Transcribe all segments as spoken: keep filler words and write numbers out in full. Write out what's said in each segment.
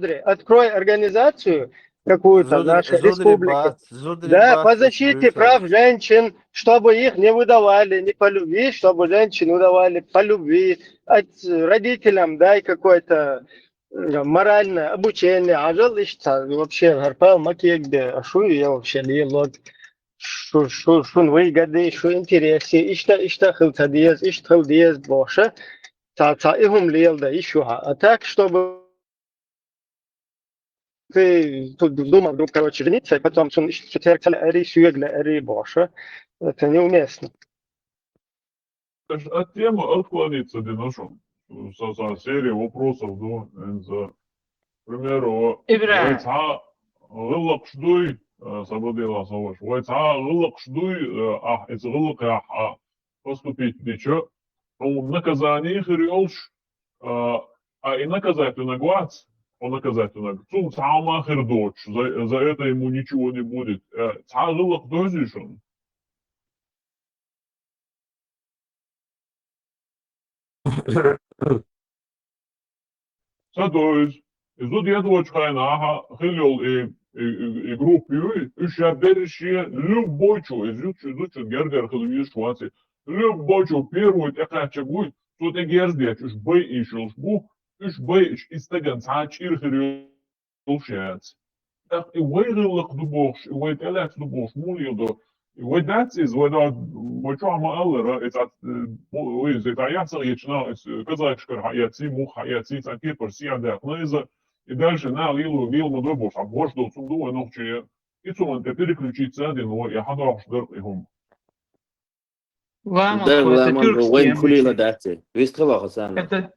Смотри, открой организацию какую-то в нашей республике. Да, по защите прав женщин, чтобы их не выдавали, не по любви, чтобы женщин выдавали по любви. От, родителям дай какое-то моральное обучение. Ажал ишта вообще гарпал макиегде, а шу я вообще лилот. Шу, шу, шун выгоды, шу интересы, ишта, ишта хыл тадиез, ишта хыл диез боша. Та, та ихум лиел да ишу ха. А так, чтобы ты тут думал вдруг, короче, жениться, и потом сон ишта терксал ари, сюегле ари боша. Это неуместно. Аж от темы отклониться, Диношо. Со, со серии вопросов, да, за, к примеру, Ибрагим. Вай цхьа гӀиллакхаш дуй, сабадила соваш. Вай цхьа гӀиллакхаш дуй, а, из гӀиллакх яхь, а, поступить дича, хьун наказание хир йолш, а, а и наказать винаг вац, хьун наказать винаг. Цул цхьа ма хир доч, за, за это ему ничего не будет. Э, цхьа гӀиллакх дойзи шун. Ца дойз. И зуда ядвочу хьайна ахьа хилла йолу и, и, и, и группа юй, уьш ша берриш е любой чу, и зудчу, зудчун гергара хила везаш вац и. Любой чу первый тӀекхаьччаг вуй, цо тӀе герз детташ, уьш байъийш йолуш бу, уьш байъаш и стаган цхьа чӀир хир йолуш яц. ТӀаккха и вай гӀиллакх ду бохуш, и вай тӀелаьцна ду бохуш, муха леладо? И вай дац иза, вай да, вай чохь ма-аллара, и цхьа, э, бу-, иза, и цхьа яхь ца хеташ нах, иза, казахашкара хьаэций, муха хьаэций, цхьа кепара сехьа даьккхина иза, и дальше нах лело, лела ма дой бохуш, хьан бош долу цунна ду вай нохчий. И цунна тӀе переключиться а дина вай, и хьан дохуш дара и хӀума. Ламан хо, это тюркские обычаи. Это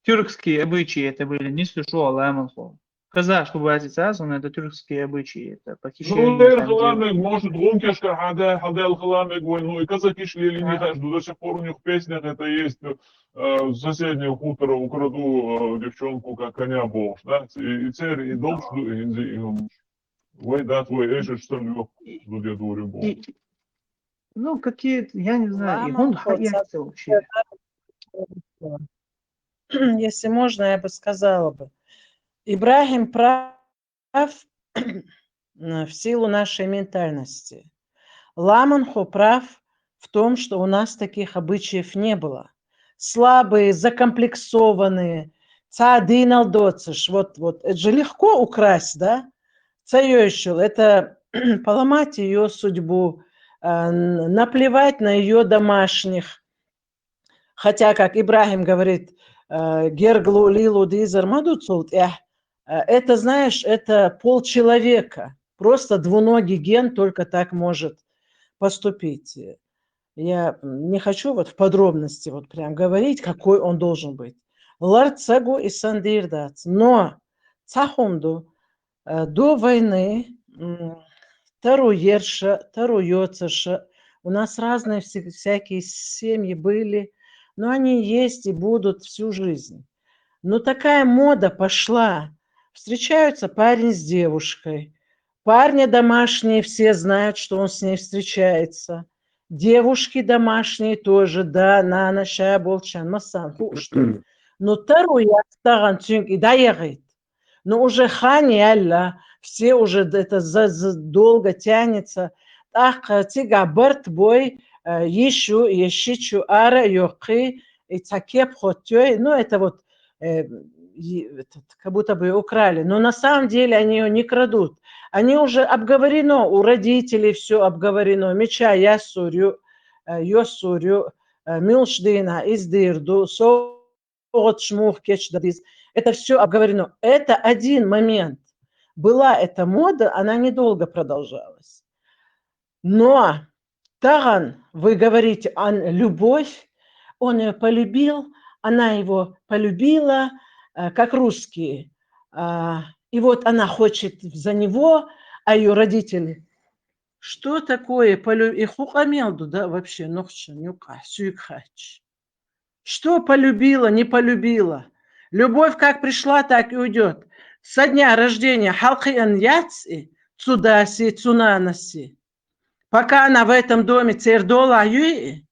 тюркские обычаи это были, не слышал ламан хо. Казах, чтобы базиться, а, это тюркские обычаи, это похищение. Ну, наверное, хламег, может, гонкешка хада, хада хламег, вой, ну, и казакиш лели не хаш, до сих пор у них в песнях это есть, э, с соседнего хутора украду, э, девчонку, как коня бохуш, да? И, и церь, и долг, и, и, и, вай, да, твой эшеш сам лёг, зудья дурим бохуш. Ну, какие-то, я не знаю, и он хаяц вообще. Если можно, я бы сказала бы. Ибрагим прав в силу нашей ментальности. Ламанхо прав в том, что у нас таких обычаев не было. Слабые, закомплексованные, цхьа дийнал доцуш. Вот, вот, это же легко украсть, да? Ца йойшул, это поломать её судьбу, э, н-, наплевать на её домашних. Хотя, как Ибрагим говорит, э, герга лу-, лело дезар ма ду цул тӀехь. Э, это, знаешь, это полчеловека. Просто двуногий ген только так может поступить. Я не хочу вот в подробности вот прям говорить, какой он должен быть. Лар ца го и сан дийр дац. Но цхьа хӀума ду, э, до войны, м, таро ерша, таро йоцарша, у нас разные вся-, всякие семьи были, но они есть и будут всю жизнь. Но такая мода пошла. Встречаются парень с девушкой. Парня домашние все знают, что он с ней встречается. Девушки домашние тоже, да, нана, ща болчан, масан, ху, что. Но таро яц тахана цуьнга и дӀаяхийта. Но уже хан яьлла, все уже д-, это за, за долго тянется. ТӀаккха цига барт бой, э, йишу, я шичу ара а йоккхий, и цхьа кеп хоттёй. Ну, это вот, э, и, этот, как будто бы украли. Но на самом деле они её не крадут. Они уже обговорено, у родителей всё обговорено. Мича яссур ю, э, йоссур ю, э, муьлш дийнахь иза дийр ду, со гӀоцаш муха кечдан деза. Это всё обговорено. Это один момент. Была эта мода, она недолго продолжалась. Но тахана вы говорите, ан, любовь, он её полюбил, она его полюбила, э, как русские. А, и вот она хочет за него, а её родители: «Что такое полю-?» И хӀун къамел ду, да, вообще, нохчан юкъахь, суьйга хаьттича. Что полюбила, не полюбила? Любовь как пришла, так и уйдёт. Со дня рождения хьалакхиъна яц и цу даси, цу нанаси. Пока она в этом доме церан долахь юй и,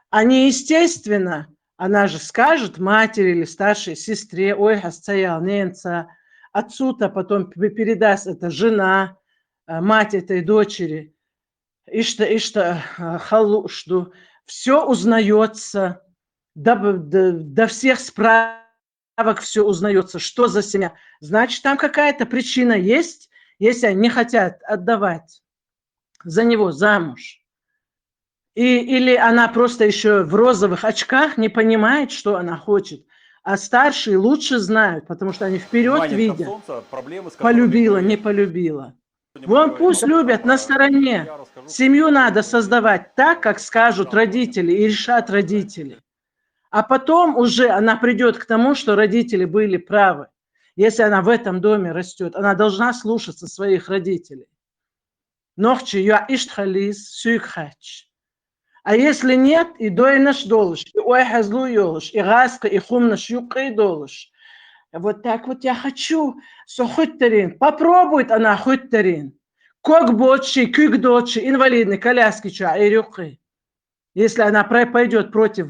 они, естественно, она же скажет матери или старшей сестре: «Ой, хьан ца ял, ненца, Отцу-то потом п-, передаст это жена, э, мать этой дочери. Иштта, иштта, э, хала лууш ду. Всё узнаётся. До, до, до всех справок всё узнаётся. Что за семья? Значит, там какая-то причина есть, если они не хотят отдавать за него замуж. И, или она просто ещё в розовых очках не понимает, что она хочет. А старшие лучше знают, потому что они вперёд видят. Полюбила, не полюбила. Вон пусть любят на стороне. Семью надо создавать так, как скажут родители и решат родители. А потом уже она придёт к тому, что родители были правы. Если она в этом доме растёт, она должна слушаться своих родителей. Нохчий йоӀ иштта хилийта, сога хьаьжча. А если нет, и дойнаш долаш, и ой хьазлу йолаш, и гӀазкхи, и хумнаш юккъе долаш. Вот так вот я хочу, со хуьттарин. Попробует она хуьттарин. Ког боций, куьг доций, инвалидной коляски чу Ӏер юккъе. Если она про-, пойдёт против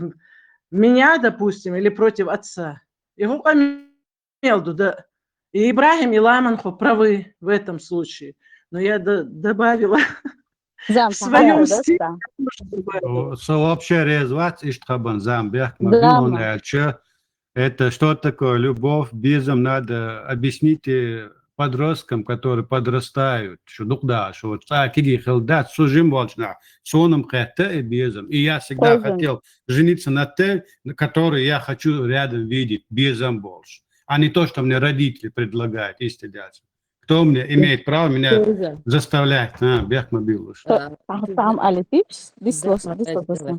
меня, допустим, или против отца. И хӀу къамел ду, да. И ИбрахӀим, и Ламан хӀу правы в этом случае. Но я д-, добавила Зам, в своём да, стиле. да. Может, добавила. Со вообще резвать иштта хабан зам бехк ма билла, Зам. Хьалха. Это что такое любовь, безам надо объяснить э, подросткам, которые подрастают, шу дукха да, шу цӀа кегий хила дац, со жима волча наха, сона-м кхетта и безам. И я всегда Козам. Хотел жениться на той, на которой я хочу рядом видеть, безам болаш. А не то, что мне родители предлагают, исти дац. Кто мне имеет право меня Козам. заставлять? А, бехк ма билла уж. Да. Ахтам алифиш, дислос, Да, дислос. давай.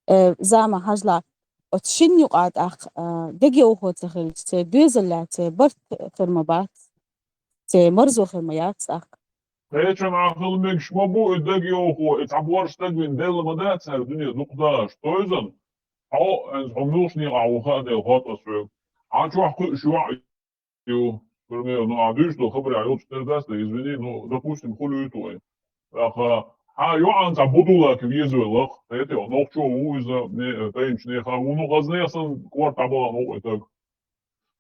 Э, Зама, хьажал, оцу шина юкъа тӀаккха, а, дегайовхо ца хилча, церан доьзал яц, церан барт хир ма бац, церан марзо хир ма яц тӀаккха. Кхечанхьа хила мегаш ма бу и дегайовхо, и цхьабарш стаг вина делла ма дац цара дуьне дукха дахаш. Тойзан, хьо, хьо муьлхачу некъахь ву хаа дела, хьо тӀе соьга. Хьан чохь кхуьуш йоӀ ю, примерно, ну, а дуьйцу долу хабар йолчу тера дац, да, извини, ну, допустим, хуьлуьйту вай. ТӀаккха, хьан йоӀан цхьа Будулак везавелла, кхетий, нохчо ву иза, не, тайначу нехан ву, ну, хаза нехан санна корта дӀабахана ву и таг.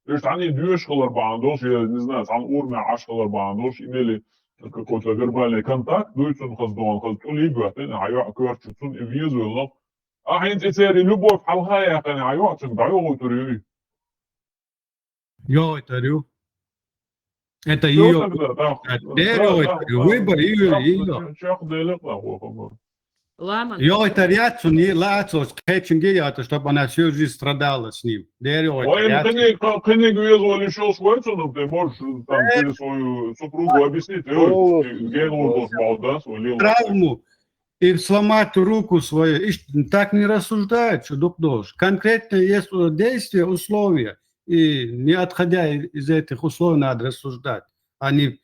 Уьш цхьаьний доьшуш хилар бахьана долуш, я не знаю, цхьана урамехь Ӏаш хилар бахьана долуш, имели какой-то вербальный контакт дуй цунна хаза догӀун, хаза тӀулиг а хӀоьттина, хьан йоӀ коьртачу цунна и везавелла. А хӀинца и церан любовь хьалха яьккхина, хьан йоӀ цуьнга дӀайогӀуьйтур юй? ЙогӀуьйтур ю. Это Ну, её тогда, да. Дера йогӀуьйтур ю. Выбор её, её. Чех деле къахо хабар. Ламан. ЙогӀуьйтур яц цунна, лаьцна кхечуьнга яц, чтобы она всю жизнь страдала с ним. Дера йогӀуьйтур Вайн яц. кхиниг, кхиниг веза валиш йолуш вай цунах, ты можешь там через свою супругу объяснить, ой, ген вон долуш бахьа, да, свой лил. Травму и сломать руку свою. И ш-, так не рассуждают, что духь должен. Конкретно есть у-, действия, условия. И не отходя из этих условий надо рассуждать, а не,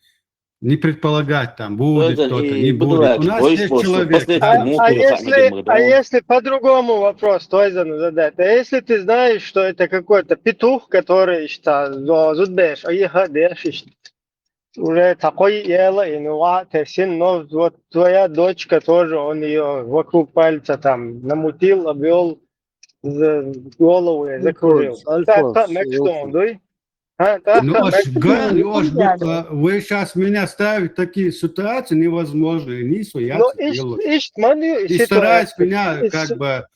не предполагать там, будет Озан, кто-то, и не буду будет. лайк, У нас больше, есть больше, человек. после Да. этого А, а мух если, уже а если по-другому вопрос Тойзану задать? А если ты знаешь, что это какой-то петух, который что, зудбеш, а ехать дальше, что уже такой ела, и ну а ты сын, но вот твоя дочка тоже, он ее вокруг пальца там намутил, обвел, за голову и закружил. Альфонс, Так, Альфонс, так, next Альфонс. One, дуй? А, так, Ну, так, аж next га-, One. ну, аж га-, а, вы сейчас меня ставите в такие ситуации невозможные. Не, что я Ну, тебе ищ, делаю. ищ, смотри, И стараюсь ситуацию. меня Ищ- как бы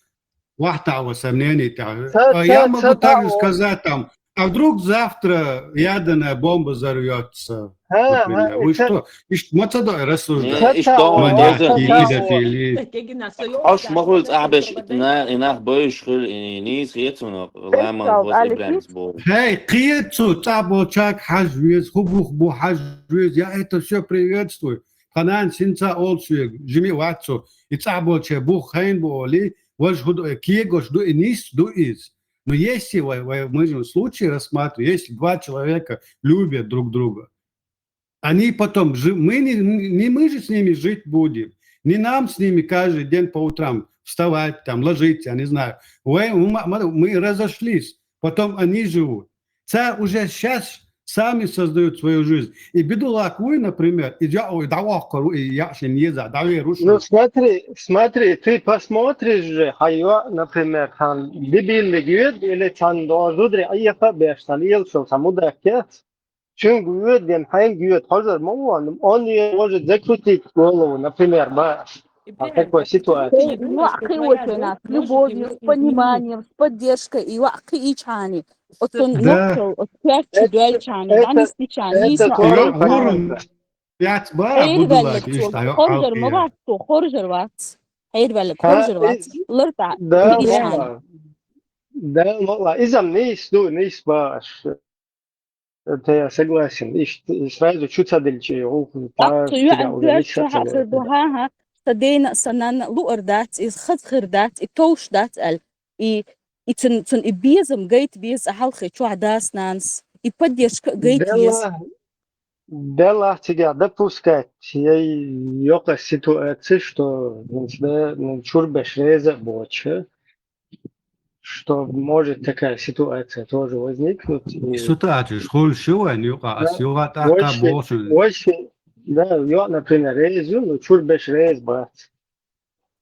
вахтового сомнения. Там. Ца-, А я ца-, могу ца-, также ца-, сказать там, а вдруг завтра ядерная бомба взорвется? А, Например. а, Вы ца- что? Ищ-, мы тогда рассуждаем. Не, иш Ца-, догӀун ца-, Маньяки, деза. ца-, педофили. Аш ма хуьлу цӀа беш, и нах, и нах бойуш хуьлу, и нийса хецуна, Ламан Эцал, хоза Алиф, Ибрахимс боху. Хей, кхечу цӀа болчарг хьажа веза, хӀун бух бу хьажа веза, я это всё приветствую. Тхан нана синца олу соьга, жима вац цо, и цӀа болчеран бух хьайна бу олий, важа хӀун ду, кегош ду, и нийса ду иза. Но если вай, вай, мы же случай рассматриваем, если два человека любят друг друга, они потом, жи-, мы не, не мы же с ними жить будем, не нам с ними каждый день по утрам вставать, там, ложиться, я не знаю. Вай, мы, мы, мы разошлись, потом они живут. Цара уже сейчас сами создают свою жизнь. И бедолаг вуй, например, и я, ой, дӀаваккхар ву, и я шен еза, дӀавер ву Ну, шу. Смотри, смотри, ты посмотришь же, хьан йоӀ, например, там дебильный гвет или там должудри, а я побеж, там ел, что там удак кец. Цуьнга йоьден, хьайнга йоьд, хьожар ма вон, он её может закрутить голову, например, ба. А такой ситуации. Йоах кхы вочунас: с любовью, с пониманием, с поддержкой, и йоах кхы ийчхьана. Оцун нохчал, оцу коьртачу доьлчхьана, дӀанисдичхьана, нийса. Йоах гурам пять бара, хьайр ваьлларг, хоржар ма вац цо, хоржар вац. Хьайр ваьлларг хоржар вац. Лар тӀа, да, кхы ийчхьана. Да, ма ла, изам нийса ду, нийса баш. Это я согласен. И ш-, и сразу чу ца делчи, у, та, цу цига юан уже коьрта чу хьаьхар ду, хӀа-хӀа, сан дена, сан нанна луъар дац, и хаза хир дац, и товш дац аьлла. И, и цун, цун и безам гайта беза хьалхе чохь дас-нанас, и поддержка а гайта еза. Делахь, делахь цига допускать, яй йокъа ситуация, что, ну, чурбеш реза а боцуш, что может такая ситуация тоже возникнуть. И ситуацеш хуьлуш ю вайн юкъа, ас юха тӀаккха бохуш. Вайши, да, йо, например, реза ю, ну, чурбеш реза бац.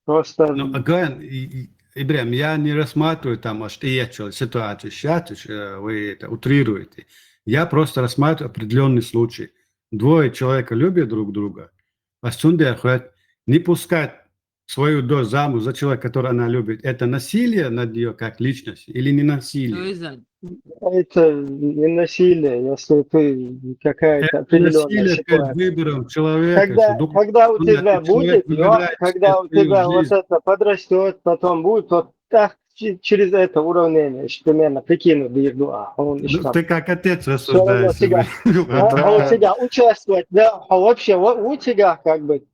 Просто... Ну, again, и, и, Ибрахим, я не рассматриваю там аш тӀеэцчал ситуацеш, сейчас, э, вы это утрируете. Я просто рассматриваю определённый случай. Двое человека любят друг друга, ас цундела хет не пускать свою дочь замуж за человека, который она любит, это насилие над неё как личность или не насилие? Тойзан. Это не насилие, если ты какая-то определённая ситуация. Это насилие перед выбором человека, когда, когда у тебя будет, когда у тебя вот это подрастёт, потом будет, вот так че-, через это уравнение, что примерно прикину, да, а он... Ну, ты как отец рассуждаешь. Всё равно тебя, а, а у тебя участвовать, да, а вообще, вот у тебя как бы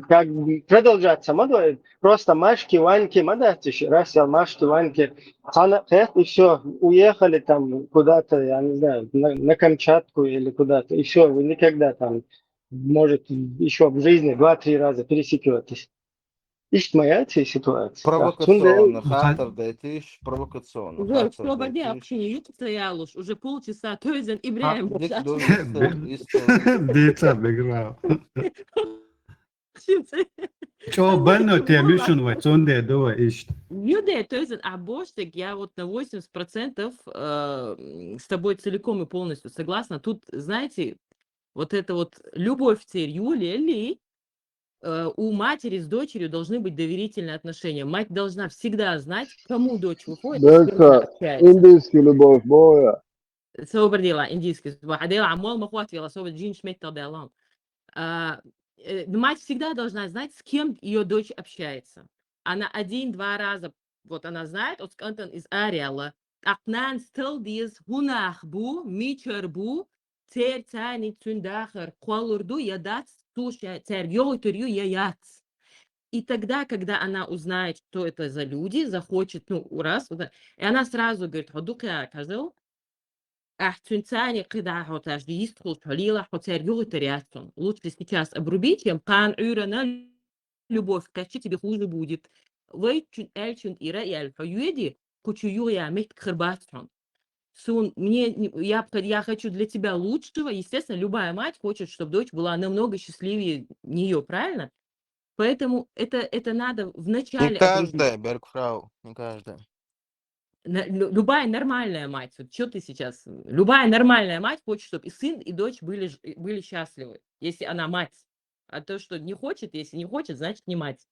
как продолжаться, ма ду, просто Машки, Ваньки, ма дац, ещё раз я Машки, Ваньки, хьана хет, и всё, уехали там куда-то, я не знаю, на, на Камчатку или куда-то, и всё, вы никогда там, может, ещё в жизни два-три раза пересекётесь. Иштта ма яц и ситуация. Провокационно, хаттар дайтиш, провокационно. Уже хаттар дайтиш. Уже полчаса, Тойзан, Ибрахим. Дика ду, иштта, иштта. Дийца беграв. Чо, больной тема ю шуна вай, цундела ду вай иштта. Ю де, Тойзан, а бохург, я вот на восемьдесят процентов, э, м, с тобой целиком и полностью согласна. Тут, знаете, вот это вот любовь церь юлели, э, у матери с дочерью должны быть доверительные отношения. Мать должна всегда знать, к кому дочь выходит, с кем она общается. Индийский любовь, боя. Собар дела, индийский. Собар дела, а мол, ма хватит вела, собар джинш меттер дела. А, э, мать всегда должна знать, с кем её дочь общается. Она один-два раза, вот она знает, вот кӀантана иза ара яьлла. ТӀаккха нанас талла деза, хӀун нах бу, мичара бу, церан царна цуьнан дахар кхоллур ду я дац, цо ша-, цаьрга йогӀуьйтур ю я яц. И тогда, когда она узнает, что это за люди, захочет, ну, раз, вот, и она сразу говорит: «Хьо дукха яра хьажал, ахь цуьнан царна кхидӀа хьо таш йистхуьлуш хьо лелахь, хьо цаьрга йогӀуьйтур яц хьуна. Лучше сейчас обруби, чем кхана Ӏуьйранна любовь кхаьчча, тебе хуже будет». Вай чу-, аьллачун тӀера яьлла хьо йоьди, кху чу юха я меттиг хир бац хьуна. Суна, мне, я б ха-, я хочу для тебя лучшего. Естественно, любая мать хочет, чтобы дочь была намного счастливее неё, правильно? Поэтому это, это надо вначале определить. Не каждая, Бергфрау, не каждая. На-, лю-, любая нормальная мать, вот чё ты сейчас, любая нормальная мать хочет, чтобы и сын, и дочь были ж-, были счастливы, если она мать. А то, что не хочет, если не хочет, значит, не мать.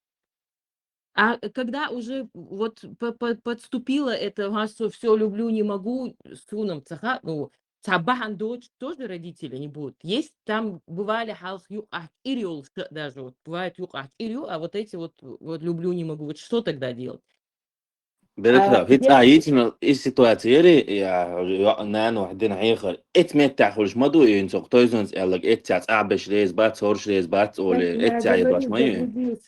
А когда уже вот по-, по-, подступило это, ага, всё, всё, люблю, не могу, с сыном цаха, ну, цхьа бахьана доцуш тоже родители не будут. Есть там, бывали хьалха юкъахь чӀир йолуш даже, вот бывает юкъахь чӀир ю, а вот эти вот, вот люблю, не могу, вот что тогда делать? Беретрав, хӀинца а йийцина и ситуация яри, я, я, нана вахь дина хьехар. Эцу меттехь хуьлуш ма ду, и хӀинца Тойзанца аьлларг, эццехь цӀахь беш реза бац, хоржуш реза бац, оле, эццехь я дош ма ю.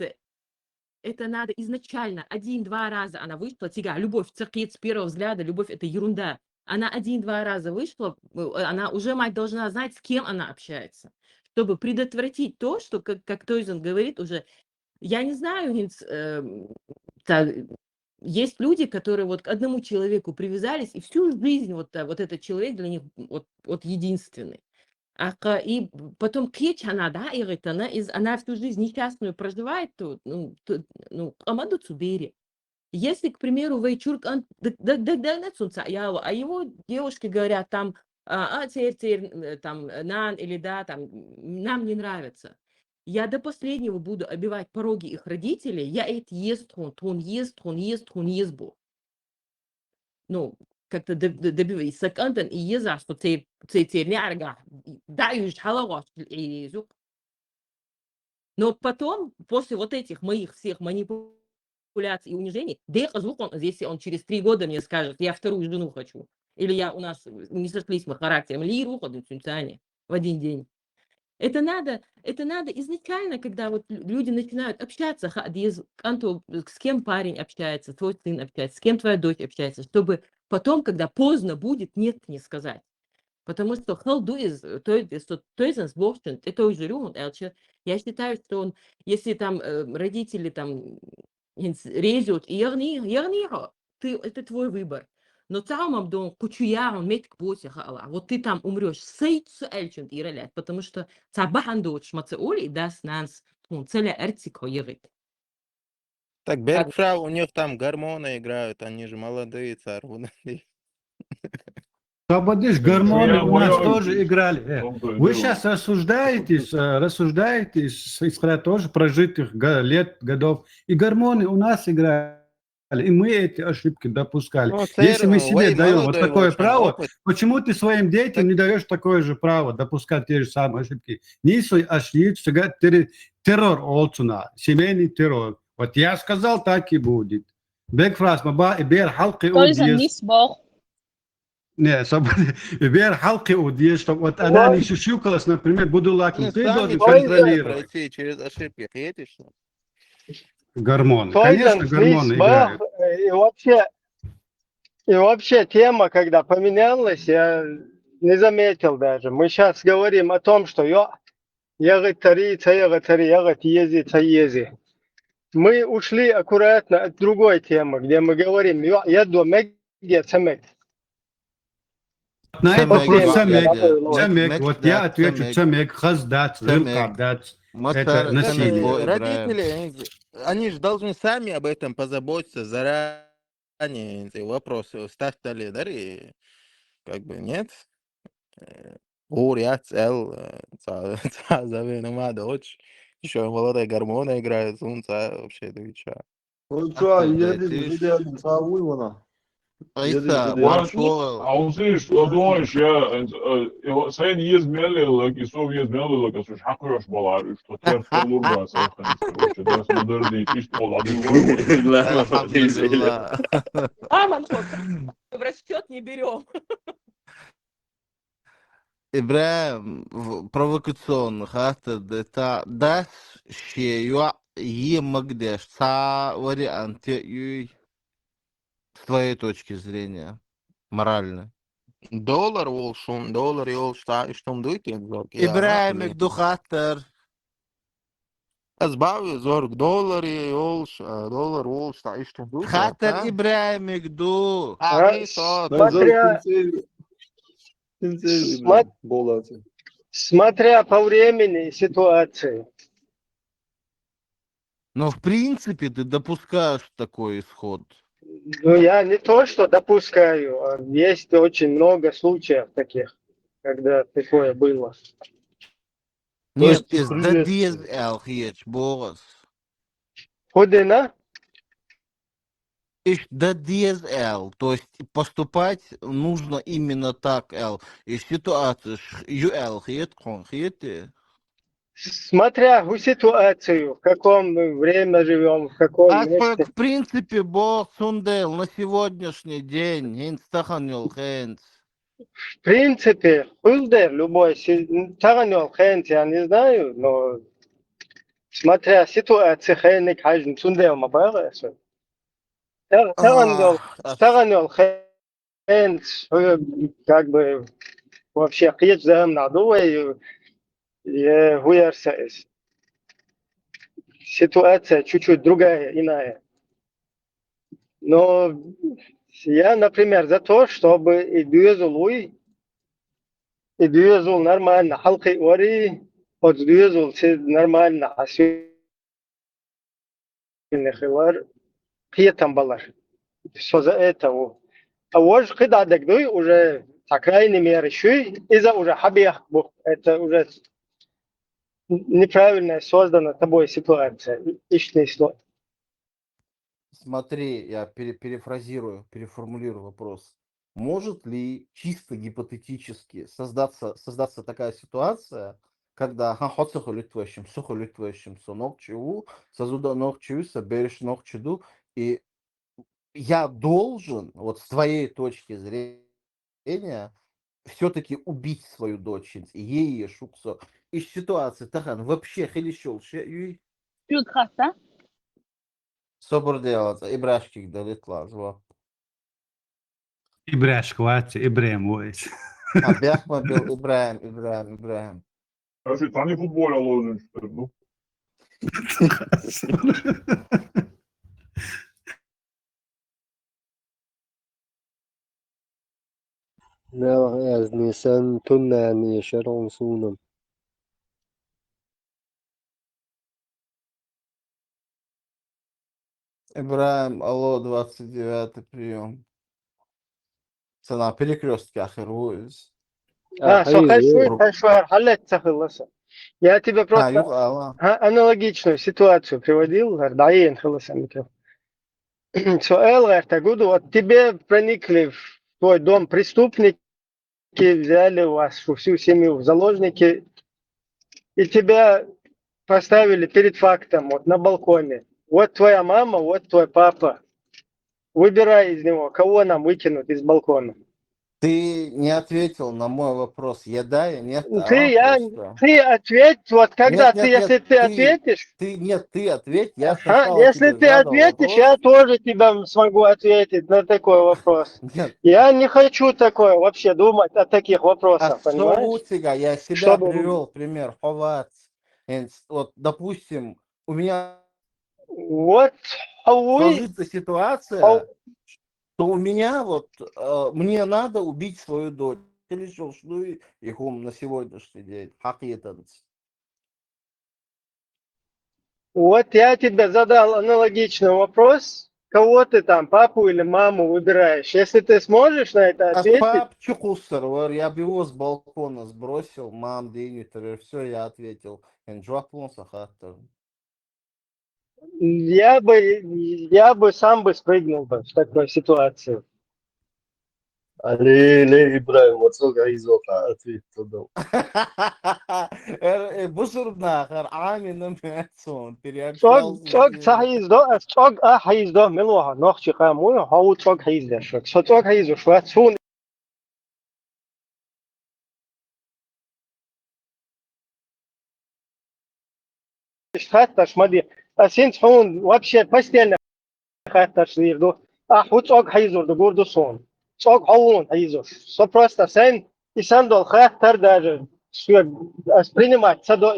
Это надо изначально, один-два раза она вышла, цигахь любовь ца кхета, с первого взгляда любовь — это ерунда. Она один-два раза вышла, э, она уже, мать, должна знать, с кем она общается, чтобы предотвратить то, что, как, как Тойзан говорит, уже, я не знаю, хӀинца, эм, та, есть люди, которые вот к одному человеку привязались, и всю жизнь вот, э, вот этот человек для них вот, вот единственный. А ка-, и потом кхечахьана, да, и говорит, она из-, она всю жизнь несчастную проживает, то, ну, то, ну, къа ма ду цу бере. Если, к примеру, вай чуьра кӀант д-, д-, д-, д-, д-, цунца яла, а его девушки говорят, там, а, а, цер, цер, э, там, э, нан или да, там, м, нам не нравится. Я до последнего буду обивать пороги их родителей. Я это езд хун, тхун езд, тхун езд, тхун езд бу. Ну, как-то доб-, доб-, добивай. Сакантан и еза, что цей, цей, цей не арга. Да, юж халагаш и зук. Но потом, после вот этих моих всех манипуляций и унижений, да я зук он, если он через три года мне скажет: «Я вторую жену хочу», или я, у нас не сошлись мы характером, ли рух один сунцане в один день. Это надо, это надо изначально, когда вот лю-, люди начинают общаться, ха, диез, канто, с кем парень общается, твой сын общается, с кем твоя дочь общается, чтобы потом, когда поздно будет, нет не сказать. Потому что хал дуэз, то есть, что, то есть, сборщин, это уже рюмут, а вообще, я считаю, что он, если там, э, родители там, инс-, резут, и ягни, ягни, ты, это твой выбор. Но цаумам дон, кучу я, он метк боси хала. Вот ты там умрёшь, сейт суэльчун иралят, потому что цабахан дочь, маца оли, дас нанс, тун целя эртик хо ягит. Так, Бергфрау, у них там гормоны играют, они же молодые, царь, вон они. Свободишь, гормоны Я у нас понял. Тоже играли. Э, Он то Вы дело. Сейчас рассуждаете, с- э, рассуждаете, с- исходя тоже прожитых го- лет, годов. И гормоны у нас играли. И мы эти ошибки допускали. Ну, Если мы царь, себе ой, даем вот молодой, такое очень право, опыт. Почему ты своим детям не даешь такое же право допускать те же самые ошибки? Не свой ошибки, всегда терри- террор олцуна, семейный террор. Вот я сказал, так и будет. Бекфрас, маба, и бер халкы Кто из удьез. них сбох? Не, чтобы и бер халкы удьез, чтобы вот она не шишукалась, например, буду лаком. Они Ты сами должен должны контролировать. Пройти через ошибки, хетишь? Гормоны. Той Конечно, зан гормоны фис бах, играют. э, и вообще, и вообще тема, когда поменялась, я не заметил даже. Мы сейчас говорим о том, что я, я говорит, тари, ца я говорит, тари, я говорит, ези, ца ези. Мы ушли аккуратно от другой темы, где мы говорим, я, я думаю, где цемек. На этот Цемек, вопрос да, цемек, да, да. цемек, Мек- вот я да, отвечу цемек. Цемек, хаздат, Цемек. рылкабдат. Мацар, Это цемек, насилие. бо, Э, Ибраим. Родители, они, они же должны сами об этом позаботиться заранее, эти вопросы ставьте ли, да, и как бы нет. Э, Гур, яц, эл, э, ца, ца, заве, ну, ма, дочь. Еще молодые гормоны играют, он ца, вообще, ты чё? Ну чё, Ах ты, едем, блядь, ты ж- едем, ца уйвана. Айса, Едем, вар Ваш- шоэл. А он сидишь, ладонь, я, э, э, его, сайн ез мелле, лаки, сов ез мелле, лаки, су хакрош балар, что терпел урба, сахар, короче, да, смотри, ишь, пол, а ты вор. Альхамдулилла. Мама, ну что, в расчет не берем. Ибраим, в-, провокационно, хата, да, та, да, ще, юа, е, магдеш, ца, вариант, е, юй, с твоей точки зрения, морально. Доллар волшун, доллар йолш, та, иштум дуйте, блок, я, Ибраим блин. Икдухатар. Аз бави зорг доллар йолш, а, доллар волш, та, иштум дуйте. Хатар Та? Ибраим Икду. А, А, и то, Да, Смотря- Зоя, сенсей, сенсей, Смо- блин, болацы. Смотря по времени и ситуации. Но в принципе ты допускаешь такой исход. Ну, я не то, что допускаю, а есть очень много случаев таких, когда такое было. То есть Нет, из привет- дадиез эл хиеч, Борис. Худина? Иш дадиез эл, то есть поступать нужно именно так эл. И ситуация ш-, ю эл хиет, хон хиет. Смотря в ситуацию, в каком мы время живем, в каком А месте. в принципе, Бо Сундел на сегодняшний день, хинц тахан йол хенц. В принципе, хуздер любой си-, таганёл хэнт, я не знаю, но смотря ситуация хэнник хажин Сундел ма бага. Таганёл, А, таганёл хэнт, э, как бы вообще хиеч зам надувай, э, хуярса эс. Ситуация чуть-чуть другая, иная. Но я, например, за то, чтобы и дюзулуй, и дюзул нормально, халкы ори, от дюзул си нормально, а си хилар, хиетам балар. Всё за это. А вож кыдадек дуй уже Цхьа крайней мера шуй, иза уже хьабехк бу. Это уже неправильная создана тобой ситуация. Иштни сло. Смотри, я пере- перефразирую, переформулирую вопрос. Может ли чисто гипотетически создаться, создаться такая ситуация, когда ха хоцо хулитващим, со хулитващим, со ногчу, со зуда ногчу, со береш ногчу ду, и я должен, вот с твоей точки зрения, все-таки убить свою дочь, и ей шуксо. Из ситуации тахан вообще хилишол шею. Чуд хата? Собор делать, и брашки далит лазва. Ибрашк вац, Ибраим войс. А бяхма бил Ибраим, Ибраим, Ибраим. Короче, там не футбол, а ложен, что ли? Ну, Нагахь аз ниссан туннани шарон сунам. Ибраим, алло, двадцать девятый прием. Цена перекрестки ахер вуиз. А, со хай шуй, хай шуй, хьалет цахиласа. Я тебе А, просто юг ала. а, аналогичную ситуацию приводил, даен хиласа микро. Со эл гэр так вот тебе проникли в твой дом преступники, взяли вас, всю семью в заложники, и тебя поставили перед фактом вот на балконе. Вот твоя мама, вот твой папа. Выбирай из него, кого нам выкинуть из балкона. Ты не ответил на мой вопрос. Я да, я нет. Ты, я, ты ответь, вот когда нет, ты, нет, если нет, ты, ты ответишь. Ты нет, ты ответь. Я ага, если ты ответишь, вопрос. Я тоже тебе смогу ответить на такой вопрос. Нет. Я не хочу такое вообще думать о таких вопросах, а понимаешь? Я себя чтобы... привел пример. Ховац. Вот, допустим, у меня вот сложится ситуация, что у меня вот э, мне надо убить свою дочь. Или что, что и хум на сегодняшний день. Хакиетанц. Вот я тебе задал аналогичный вопрос. Кого ты там, папу или маму выбираешь? Если ты сможешь на это ответить... А пап чукусар, я бы его с балкона сбросил, мам, день, все, я ответил. Энджуаплон сахаттар. Я бы, я бы сам бы спрыгнул бы в такой ситуации. Али ле Ибраим, вот цога изоха ответ тудал. Э, бусурбна хар амин мецун периак. Цог цог цахиз до, цог а хиз до милуха нохчи хаму, хау цог хиз дешок. Со цог хиз ушва цун. Хатташ мади. А син хун вообще постельно хатташ лирду. А ху цог хайзурду гурду сон. Цог хаун хайзур. Со просто сэн исан дол хаттар даже. Все, принимать садо.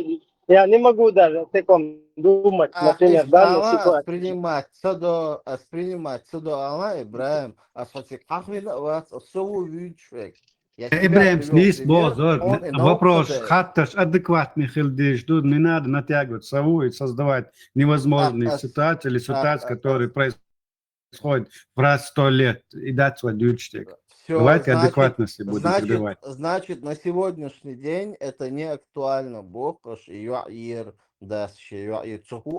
Я не могу даже о таком думать, а, например, в данной ситуации. Принимать садо, а принимать садо, ала Ибраим, а сотик хахвин вас сову вичвек. Ибраим, снизь бозор. Вопрос хатташ адекватный хилдиш. Тут не надо натягивать сову и создавать невозможные ситуации или ситуации, которые происходят раз в сто лет. И дать свой дючтик. Давайте адекватно все будем значит, значит, на сегодняшний день это не актуально. Бокаш и юаир, да,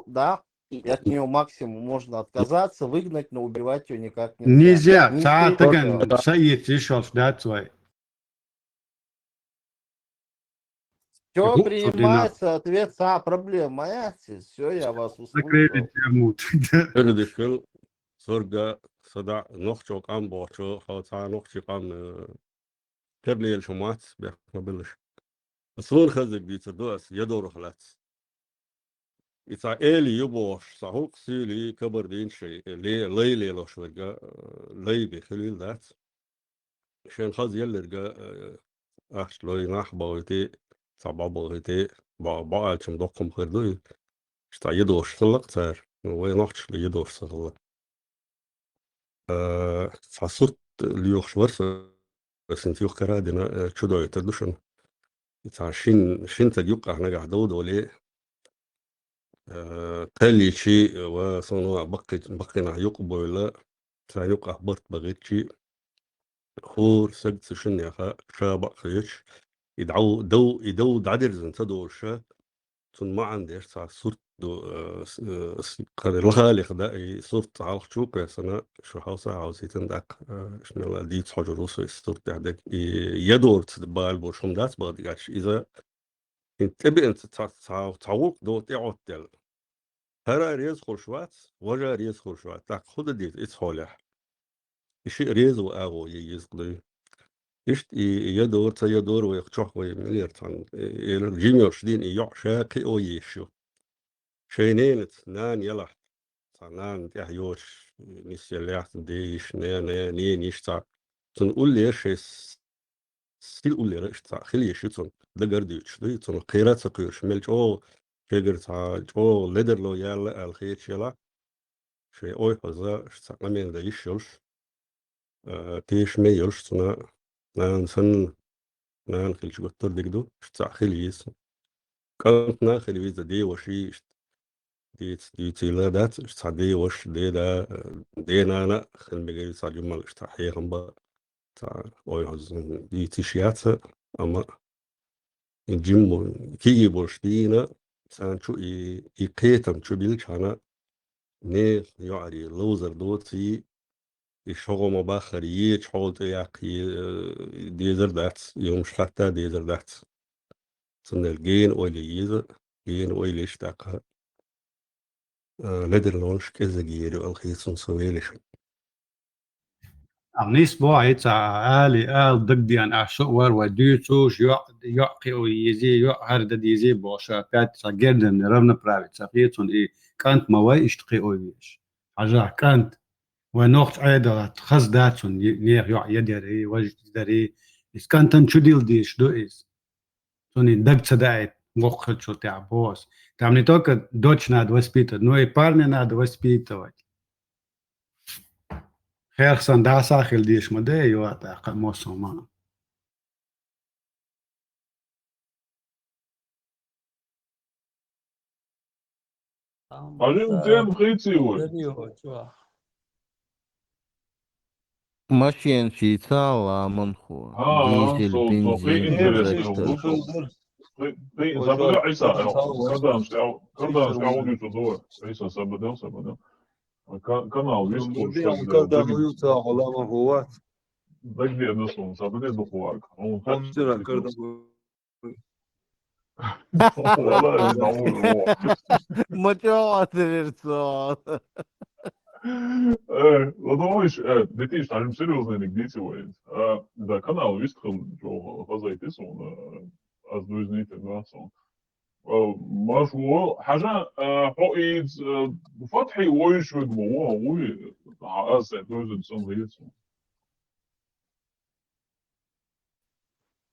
да, и от него максимум можно отказаться, выгнать, но убивать ее никак нельзя. Нельзя. Цатаган саит ишов, да, свой. Все принимается, ответ са проблема. Все, я вас услышал. Закрыли тему. Эр дыхыл сорга сада нохчо кам бочо, халца нохчи кам, э, пернел шумац, бяхмабылыш. Сон хазык дицер дуас, ядорох лац. Ица эли юбош, сахук сили кабар динши, ле, лей ле лош верга, лей бе хилил дац. Шен хаз еллерга, э, ахш лой нах баойти, цаба баойти, ба, ба алчым доккум хырдуй. Шта ядош сыллак цар, вай нахч ле ядош сыллак. Э, сасут лиохш варса, син тиох карадина, э, чудо это душан. Ица шин, шин таг юк ахна гах дол доле. Э, тали чи, э, ва сону бакки, баккина юк бойла, ца юк ах барт багит чи. хӀора саг ца шиннеха ша бакъ хеташ, и дӀав-, дов-, и дов дӀадирзина ца долуша, цунна маӀан деш цхьа сурт ду, э, с-, э, с-, кхара лахалех да, и сурт хьалха чу кхоьссина, шу хьалса хьалситан даккха, э, шмела дийца хьожур ву со и сурт тӀехь дерг. И ядорца бала болуш хӀума дац бакъдигача, иза хӀинца тӀебеана ца, ца, ца, ца гӀуллакх до тӀеӀоттаделла. ХӀара реза хуьлуш вац, важа реза хуьлуш вац. ТӀаккха хӀун дан деза иза хьолехь? И шиъ реза ву агӀо е еза дуй. Иштта и ядора, ца ядора вайх чохь вай милер цхьаьна, э, элира, жима йолуш дийна и йоӀ ша кхио езаш ю. Шайн ненаца, нана елахь, цхьа нана тӀехь йоцуш, нисъеллехь цхьа дейиш, нана, нениш цхьа. Цунна уллера шайн с-, сил уллера иштта цхьа хила езаш ю цунна. Дагар дуьйцуш дуй, цунна кхера а ца кхоьруш, мел чӀогӀа шегара цхьа чӀогӀа ледарло яьлла аьлла хеташ елахь, шайн ойхьаза, ш-, цхьа къамел дан йиш йолуш, а, тешаме йолуш цунна, нана санна, нана хилча гуттар а дика ду, ш-, цхьа хила еза. КӀантана хила веза, деваший, иштта дийца, дуьйцийла дац, ш-, цхьа деваш, деда, а, денана хила мегар ю цхьа жимма, ш-, цхьа хьехам бан, цхьа ойхьаза дийца йиш яц, амма и жимма кегий болуш дийна, царна чу и, и кхетам чу билчхьана, нехан йоӀарий ловзар доций, и шогӀа ма баххара ечу хьол тӀе яккха е-, дезар дац, и хӀумаш хатта дезар дац. Цундела гена ойла еза, гена ойла еш тӀаккха, а, ледарлонаш кӀеззиг ер ю аьлла хета суна со велаш. Амма нийса бохьа, хӀинца али, ала дагадеана, ахь со а вар вай дуьйцуш, йоӀ, йоӀ кхио езий, йоӀ хӀара дан дезий бохуш, опять цхьа герданный равноправие ца хета суна, и кӀант ма вай иштта кхио везаш. Хьажахь, кӀант, вай нохча Ӏедалан хаза дац цунна, е-, нехан йоӀ я дарий, важа дарий, иза кӀантана чу дилла дезаш ду иза. Цунна даг ца даийта, воккха хилчул тӀаьхьа боху ас. Там не только дочь надо воспитывать, но и парня надо воспитывать. Херх сан дӀа схьа хила дезаш ма дай, йоӀ тӀаккха массо а ма. Хьажин тема хийций вай? Машенчий ца ламанхо. А, дизель, со, со, бензин, кхин интересно, трактор. Кхин, кхин, забыл, Ӏийса, кардан, кардан, кардан, Ӏийса, давай. Ӏийса, сабадал, сабадал. Ка-, канал вис. Дагде, ну, сон, сабадал, духоварка. Он так. Ма чё отверцо? Э, ну, думаешь, э, детиш, там серьёзный нигде сегодня. А, да, канал вис, хазайтис он, э, аз дузнитер, да, сон. Э, Машур, хьажа, э, хьо из, э, Фатхьи войш вегмо, во, уй, а, аз дузнит сон вийцу.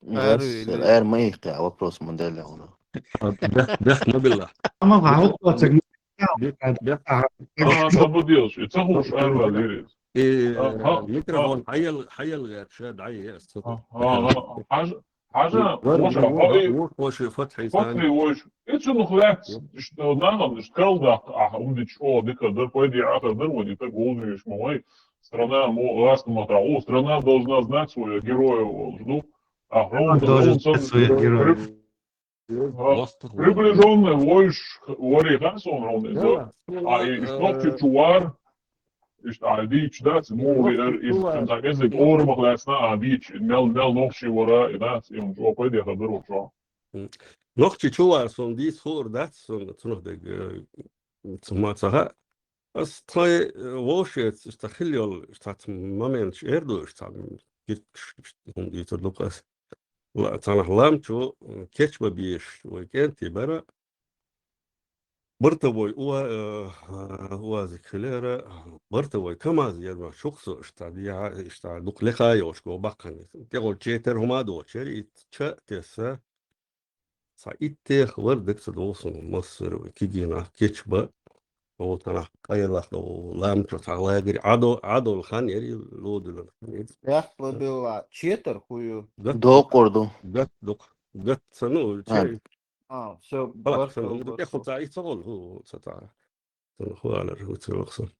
Эр, эр ма их, а вопрос модель уна. Бех, бех, ма билла. Ама ва, вот так. Бех, бех. А, забудил, что ца хуш эр ва лирис. И, а, э, ха, микрофон ха. Хьаял, хьаял гӀерташ, дай, э, су. А, а, а, хьаж-, хьажа, вар, воша, вар, хо и, вар, воши Фатхьи сан. Фатхьи войш. И цунах лаьцна, ишта нагӀан, ишта калдаккха, ахь умдича оха дика дар, пайде ахар дар, вай, и так волжиеш ма вай. Страна, мо, гӀаста ма тагӀу, страна должна знать своих героев, волж ду. А хьона должен знать своих героев. Приближённый войш вари хан сон хьона иза. А и, и Нохчийчу вар, иштта а дийчу дац, муха веар, и цхьа кӀезиг орамах лаьцна а дийчу, мел, мел нохчий вара, и дац, и хӀума чӀогӀа пайдехьа дар ву чӀогӀа. Нохчийчу вар сон дийца хуур дац, сон цунах дерг, э, цу ма ца хаьа. Ас тхайн, э, вовшеца, иштта хила йолу, иштта цхьа моменташ эр ду, иштта цхьа гитташ, иштта хӀума дийцур ду-кх ас. Ла-, цхьанхьа лам чу, м, кечба беш вай кӀентий бара. Бортовой уа-, э, э, уазик хилера, бортовой КамАЗ яра, ма чукх со, иштта дехьа, иштта дукха лекха йолуш го баккхана. ТӀехула четар хӀума а доцуш яра, и ча а тесса. Цхьа иттех вара дерг ца догӀу суна, массара вай кегий нах кечба. Оцу нах къайлаха лам чу цхьа лагерь Ӏадо-, Ӏадолу хан яра и лодуьйлан. Бехк ма билла, четар хӀун ю? Гат-, доккхур ду. Гат дукха. Гат ца, ну, а, че-, а, всё, палат баркалла, ца, ну, баркалла. ТӀехула цхьа и ца гӀолу, хӀу, ца цхьа. Ца, ну, хӀу алар, хӀу ца вахсан.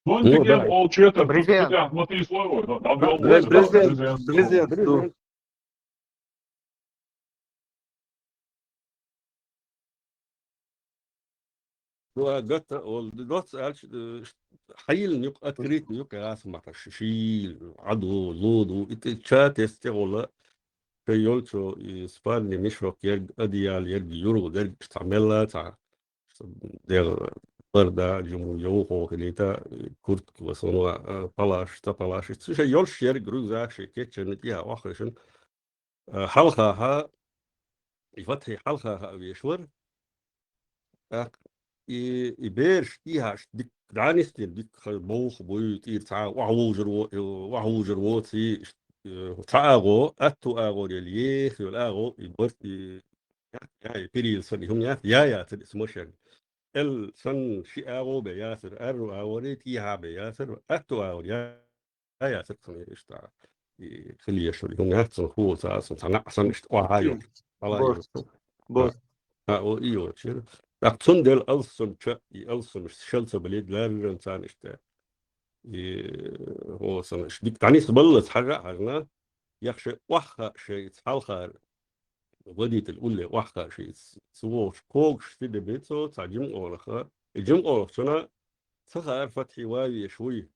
Ну, да. Брезент. Брезент. Брезент. Ну, а гатта ол доц аьлча, э, ш-, хьайилна юкъа, открытый юкъа ясмаха, ш-, шийла, Ӏаду, лоду, итӀа ча тесте гӀолла, ша йолчо, и спальный мешок ерг, одеял ерг, юргӀу дерг, цхьа мелла, цхьа, дегӀ, барда, жиму, йовхо хилийта, куртка, ва сонва, э, палаш, ца палаш, ша йолш ерг, рюкзак, ша кеччана тӀехьа охришан, э, хьалхаха, и фатхьи хьалхаха веш вар. ТӀаккха и, и бераш, и хьаш, дик, дӀанистир, дик ха-, бовха буй, тӀир цхьа, вахьа вужар во-, э, вахьа вужар воци, э, цхьа агӀо, атту агӀор ел, ех йол агӀо, и барт, и, я, я, и перил сан, и хӀум яц, я, яцар, и смошер. Эл сан ши агӀо бе яцар, арру агӀоре, тӀехьа бе яцар, атту агӀор, я, яцар цун иштта. И хили ешур, хӀун яц цун хул, ца, сан, ца, на, сан иштта, ва, ха, йо. Ала, йо. Бос. Бос. А, о, и, о, чир. Так, цун дел алсум ча, и алсум шел ца бале, ларран цан иштта. И, о, сан, ш-, дик танис балла, хажа, хажна. Яхше, вахха, шей, халхар. Водитель улле вахха ши ц-, цу вовш когаш ти де бецо, ца жим олаха. И жим олахчуна ца хаар фатхи вавеш вуй.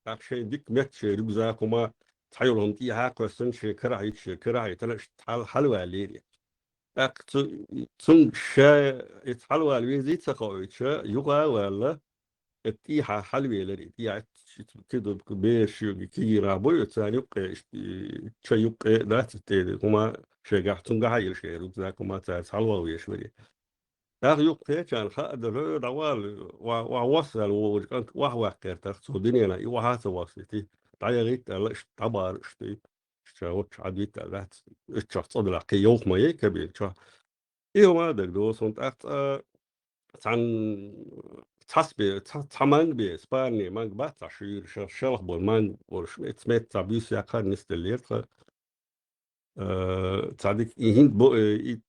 Так шей дик мет шей рюкзак ума, ца йолхам ти ха квесан шей карахи шей карахи тана ш-, хал, хал валери. Так цу, цун ша, и хал вал вези ца ховича, юга вала, эт тӀехьа хьалвелар, и тӀехьа киду бераш юги кигира бу, царна юккъе, иш-, и, ча юккъе дац те, хӀума шегахь цунгахьа йил шей рюкзак, хӀума царца хьалвал веш вари. ТӀаккха юккъе чан хаа да ло, дӀавал, ва, ва, вассал, вовж кӀант, вах ваккхертах, цо динена, и ваха ца вассити, дӀаягӀит, ала, иш, дӀабар, иш, ти, иш, ча, вот, ча, Ӏадвит, ала, дац, иш, ча, цӀадала, кхе, йовх ма е, кабел, ча. И хӀума даг досун тӀаккха цхьан цхьас бе, цхьа, цхьа манг бе, спарни манг бац, цхьа шуьйра, ша-, шалх бо манг бо, шмет, смет, цхьа бюс яккха нисдаллера тха. Э, цхьа дик, и хӀинт бо, э, и,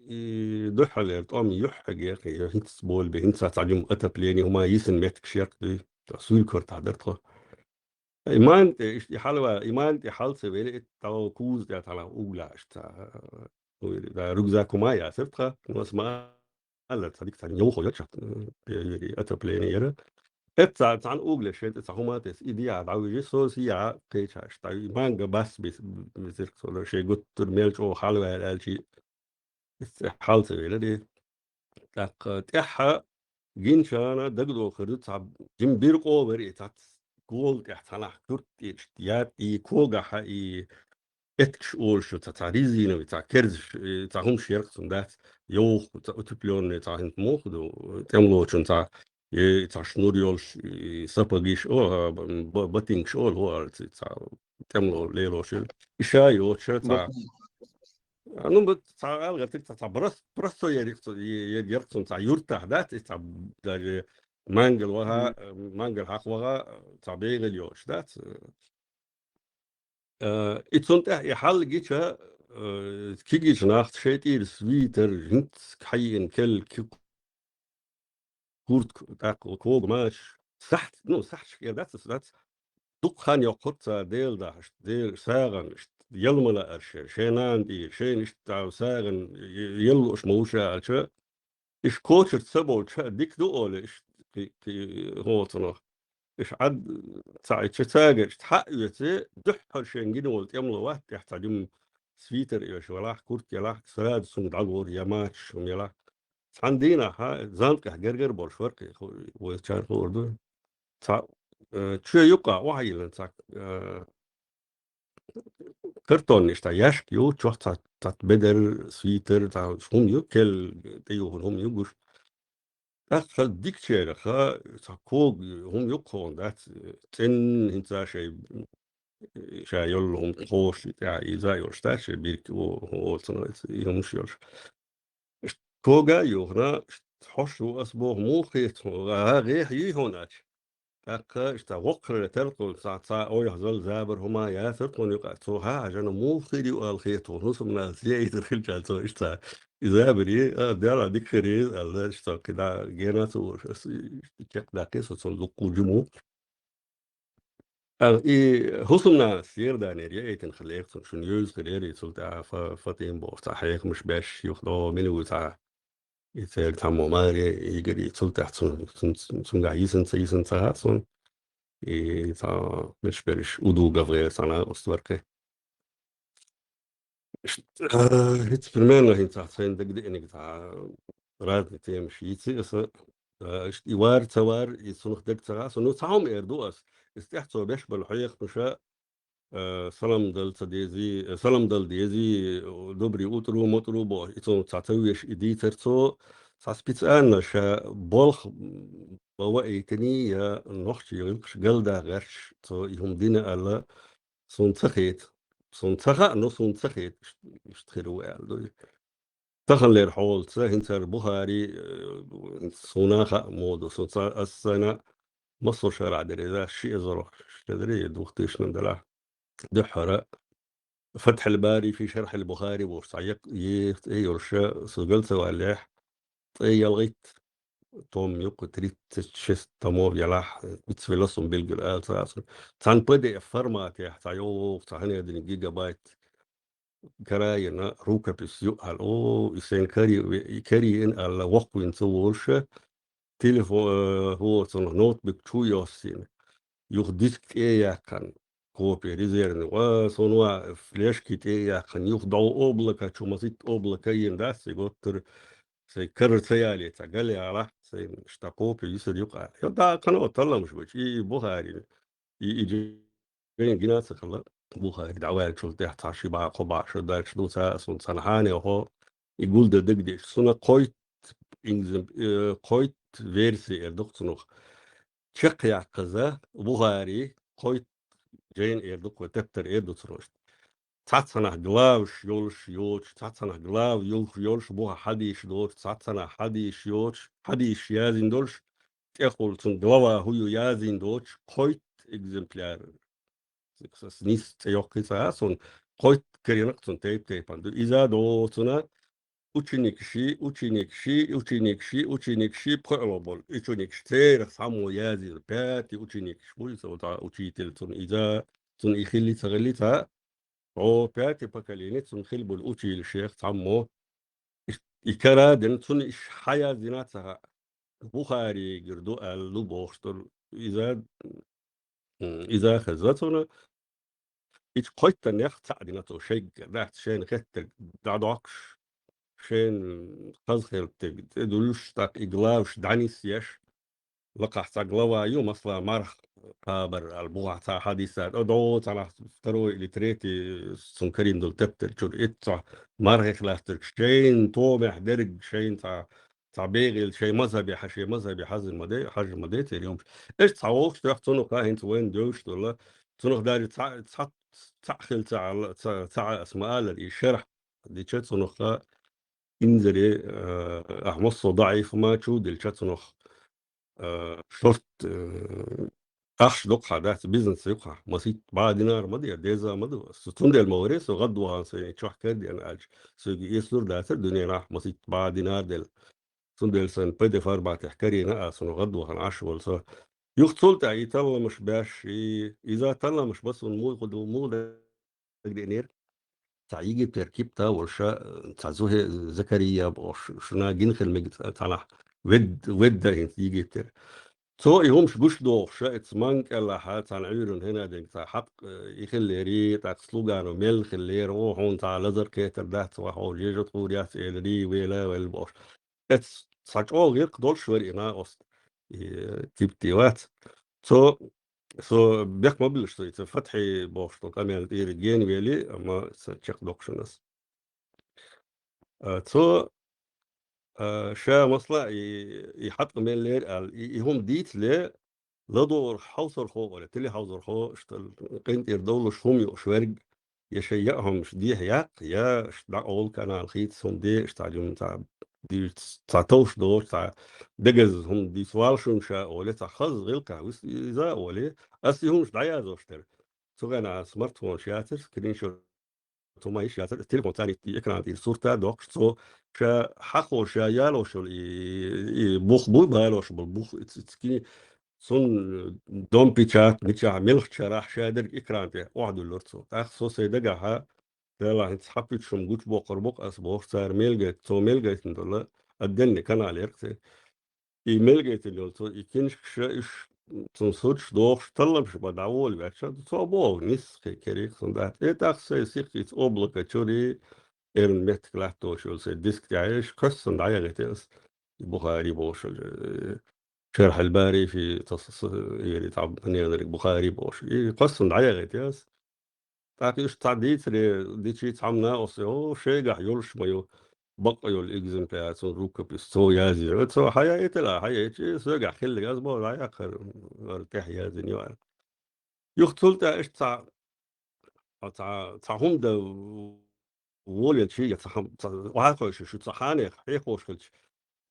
и дуьххьалера тӀом юххьеге, я хӀинц бол бе, хӀинца цхьа дим отопление, хӀума йисин меткаш яккха дуй, цхьа суьйра кортахь дар тхо. И ман тӀе, иш-, и хьалва, и ман тӀе хьал ца веле, и тӀало куз тӀе тхьала угла аш ца, э, уй, да, рюкзак хӀума ясар тха, нос ма алла, цхьа дик цхьа ньовхо йоч, э, пе-, юри, отопление яра. Эт ца, цхьан угле шен тӀе цхьа хӀума тес, и диа дӀавижи, со сия кхечаш, та и манга бас бис, бисирк со, шей гуттар мел чӀо хьалва аьлчи, Хьал ца велари. ТӀаккха тӀехьа гинчана дагадохар ду, цхьа жим биркъо вар и цхьац гол тӀехь цхьанахь курт тӀечт, я и когахьа и эткаш олуш, цхьа, цхьа резиновый, цхьа керзаш, и цхьа хӀумаш ярх цун дац, йовх, цхьа утеплённый, цхьа хӀинца муха ду, тӀемлочун цхьа, и цхьа шнур йолуш, и сапогиш, о, ба-, ба-, ботинкаш олу, хӀу ара ци, цхьа тӀемло лелошил. И ша йоцуша цхьа. А, ну, бу цхьа алгӀа тир цхьа, цхьа прос-, просто ерриг цу-, е-, е-, ерриг цун цхьа юртахь дац, и цхьа даже мангал ваха, мгм, э, мангал хьакха ваха, э, цхьа бегӀал йоцуш дац. Э, и цун тӀехь и хьал гича, э, кигича нах шайтӀийра свитер, жинц хьайиъна кел ки-, куртка, тӀаккха кога мачаш, сахьт, ну, сахьташ кӀера дац, дац. Дукха хан йоккхур цара Дела дахьаш, Дела сагӀан, ишт, ялмала аршер, шен нана тӀера, шен ишт, тӀа сагӀан, е-, еллуш ма вуша аьлча, иш кочарца ца болча дика ду оле, иш кхи-, кхи-, хӀоцанах. Иш Ӏад ца Ӏича цагар, ишт хьа а оьце, дуьххьал шен гина волу тӀемло ватта тӀехь цхьа дим свитер оьш валахь, куртка ялахь, сразу цунга дӀалора, я мачаш хӀума ялахь. Цхьана дийнахьа занткъехь гергара болуш вара кхин, ху-, вайчарна хуур ду. Цхьа, э, чоь юккъа охьайиллина цхьа, э, картонный иштта яшка ю, чохь цхьа, цхьа бедар, свитер, цхьа хӀума ю, кел тӀеюхуна хӀума ю гуш. ТӀаккха дикачераха цхьа кога хӀума юккъа хьуна дац, цӀенна хӀинца шайн ша йолу хӀума кхоша тӀехь иза йолуш дац, шайн бирки о-, оцунах и хӀумаш йолуш. Кога а юхана, хьош ву ас боху, муха хета хьуна, гӀа-, гӀа-, гӀехьа юй хьуна аьлча. ТӀаккха иштта воккхале тарлакъо цхьа, цхьа ойхьазалла забар хӀума яцара тхуна юкъа. Цо хьан хьажана муха хир ю аьлла хета хьуна, хӀусамнас яйтар хилча цо иштта. И забаре, а, Дала дика хир ю аьлла, иштта кхидӀа гена ца волуш, ас чекхдаккхи со цунна дуккху жиму. А, и хӀусамнанас сийрданера яийтина хилар цунна, шуна юьйза хилар, и цул тӀаьхьа Фа-, Фатима боху цхьа хьехамаш беш, юха догӀу мила ву цхьа, и церан цхьаммо маре йигира, и цул тӀаьхьа цун-, цун-, цунгахь йисина ца, йисина ца хаьа суна. И цхьа милаш берриш удугов гӀера цхьана ост варкхе. Ш-, а, хӀинца примерно хӀинца цхьа сайна дагадеаниг цхьа разные темаш йийци аса. А, ш-, и вар, ца вар, и цунах даг ца гӀа, со, ну, цхьа хӀума эр ду ас. Иза тӀехь цо беш болу хьехамаша, а, салам дала ца дези, а, салам дала дези, доброе утро, мотру бо, и цунах цхьа ца веш, и дийцар цо, цхьа специально ша болх м, ма ваийтиний, я нохчий гӀиллакхаш галда гӀерташ, цо и хӀума дина аьлла, суна ца хета. Суна ца хаьа, но суна ца хета, иш-, иштта хир ву аьлла ду. Таханлера хьолаца, хӀинца хӀара Бухари, э, суна хаьа моду, суна ца, ас сайна массо шарахь дерриг, иза ши эзар ши эзар двухтысячный делахь. Дуьххьара Фатхьил Бари фи Шархьил Бухари бохуш цхьа як-, ехат эй йолуша, со гал ца валлехь, ткъе ялгӀитта том юккъе, тридцать шесть томов ялахь, бицвелла сум билггал ала ца асун. Цхьана П Д Ф форматехь, цхьа йогӀу, цхьа хӀун дина гигабайт карайина рукопись ю аьлла. О, и сайн кари-, и карийна аьлла, воккхавина ца волуша, телефон, э, хӀора цунах ноутбук чу йоссийна. Юха диск тӀе а яьккхина, копия резервный. Ва, суна ва флешки тӀе а яьккхина, юха дӀо облака чу, маситта облака йина дац, и готтара, сайн кара ца яле, цхьа гал ялахь, сайн шта копия юсар юкъа. Йо, да, кхана талламаш бач, и, и Бухарина. И, и жен гина ца хилла, Бухари дӀаваьллачул тӀаьхьа цхьа ши бӀа, кхо бӀа шо даьлча ду ца, суна цхьана хьанехьо, и гулда дагадеш. Суна кхойтта экземп-, э, кхойтта версия эр ду-кх цунах. Чекхъяккхаза Бухари кхойтта жен эр ду-кх, вай тептар эр ду цунах. Цхьаццанахь главаш йолуш йоцуш, цхьаццанахь глава йолуш йолуш, буха хьадийш доцуш, цхьаццанахь хьадийш йоцуш, хьадийш язйина долуш, тӀехула цунна глава хӀу ю язйина доцуш, кхойтта экземпляр. Ас нийса цӀе йоккхий ца а суна, кхойтта карийнакх цунна тайп-тайпана ду. Иза доцуна ученикаши, ученикаши, ученикаши, ученикаши, пхоьало болу ученикаш, церах цхьаммо язйина, пятый ученикаш бу иза, цхьа учитель цунна иза, цунна и хилли ца хилли ца а, о, пятый поколение цунна хилла болу училищех цхьаммо. И, и кара а дина, цунна иш хьан яздина ца хаьа. Бухаригара ду аьлла ду бохуш долу иза, м, иза хеза цунна. Ича кхойттанех цхьаъ дина цо шайггара, дац шайна хеттарг дӀадоккхуш, шайна хазахеттарг тӀедуьллуш, тӀаккха и главаш дӀанисъеш, лакхахь цхьа глава ю, масала, марха кхабар аьлла, бухахь цхьа хьадис а, тӀо догӀу цхьанахь второй или третий цунна карийна долу тептар чуьра, итт цхьа мархех лаьттарг, шайна томехь дерг, шайна цхьа, цхьа бегӀийла, шайн мазхабе, хьан шен мазхабе хьажа ма де, хьажа ма де церан йомаш. Иштта цхьа вовшах тоьхна цунах а хӀинца вайна девзаш долу, цунах дари цхьа, цхьа, цхьаъ хила ца Ӏалла, ца, ца Ӏа ас ма аллара, и шархь дича цунах а инзаре, а, ахь массо даӀиф ма чу дилча цунах, а, шорт, а, ахш доккха дац, бизнес юкъахь, маситта бӀа динар ма де, деза ма ду. Со цундела ма варе, со гӀадвахана сайн чохь кара деана аьлча, соьга эсалур дацара дуьненахь маситта бӀа динар дела. Цундела сан П Д Ф форматехь карийна а, суна гӀадвахана Ӏаш волу со. Юха цул тӀаьхьа и талламаш беш, и, иза талламаш ба суна муха ду, муха дагадеанера. Цхьа Египтера кипта волуша, цхьа Зухе-, Закария бохуш, шуна гина хила мега цхьанахь вед-, ведда хӀинца Египтера. Цо и хӀумаш гуш дохуша, эца манкӀеллахьа, цхьана Ӏуьйранна хӀина дерг цхьа хьакъ, э, и хиллерий, тӀаккха слугано мел хиллера, о, хьуна цхьа лазар кхетар дац, ва хьо жежа тхур яц эларий, вела, вел бохуш. Эц цхьа чӀогӀа гӀиркх долуш вара и накъост, и, э, типти вац. Цо, со бехк ма билаш, со и ца Фатхьи бохуш долу къамел тӀера генвели, амма ца чекхдоккхушанас. А, цо, а, ша масала и, и хьакъ мел лер аьлла, и, и хӀума дийцале, ладогӀарх хьовсархо вара, телехьовсархо, ишта къинтӀера довлуш хӀума юуш верг, я шайн яа хӀумаш дехьа яккха, я ишта дӀакъовла канал хийца хӀума де, ишта цхьа дюйм цхьа дийрца цхьа товш доцу, цхьа дегаза хӀума дийца валла шуна ша оле, цхьа хаза гӀиллакхехь вис-, иза оле, ас и хӀумаш дӀаязош дара. Цу гӀана смартфонаш яцара, скриншот хӀума йиш яцара, телефон царнитти экран тӀера сурта доккхуш, цо ша хьахо ша ялош йолу и, и бух бу, балош болу бух, и ц-, ц-, ки-, цун дом печат, мичахь, мелхачарахь шадерг экран тӀе охьадуьллура цо. ТӀаккха со сайн дагахьа, Дела хӀинца хьапуьчу шума гучубоккхур бу-кх ас бохуш, цара мел гайта, цо мел гайтина долу отдельный канал яра-кх церан. И мел гайтина йолу цо, и киншкаша, уьш цунна сурташ дохуш, талламаш бан дӀаволаваьлча, цо боху, нисса кхин керриг сан дац. Э, тӀаккха сайн сиххийца облако чуьра, эрна меттиг латтош йолу сайн диск тӀехь, уьш кхоьссина дӀаяхийти ас. И Бухари бохуш, э, Шархьал Бари фи тас-, с-, ери, цхьа ненарг Бухари бохуш. И кхоьссина дӀаяхийти ас. ТӀаккха уьш цхьа дийцаре дичи цхьамма оцу, о, шайгахь йолуш ма ю, бакъ йолу экземпляр, цунна рукопись, цо язйира. Цо хьаяийтира, хьаяйчи, соьгахь хилларг аз боху, дӀаяккхара, вара тӀехь язйина ю аьлла. Юха цул тӀаьхьа иштта цхьа, цхьа, цхьа хӀума дан волавелчи, я цхьа хӀума, цхьа, охьа а кхойкхуш, шу цхьа хьанех хьехош хилча,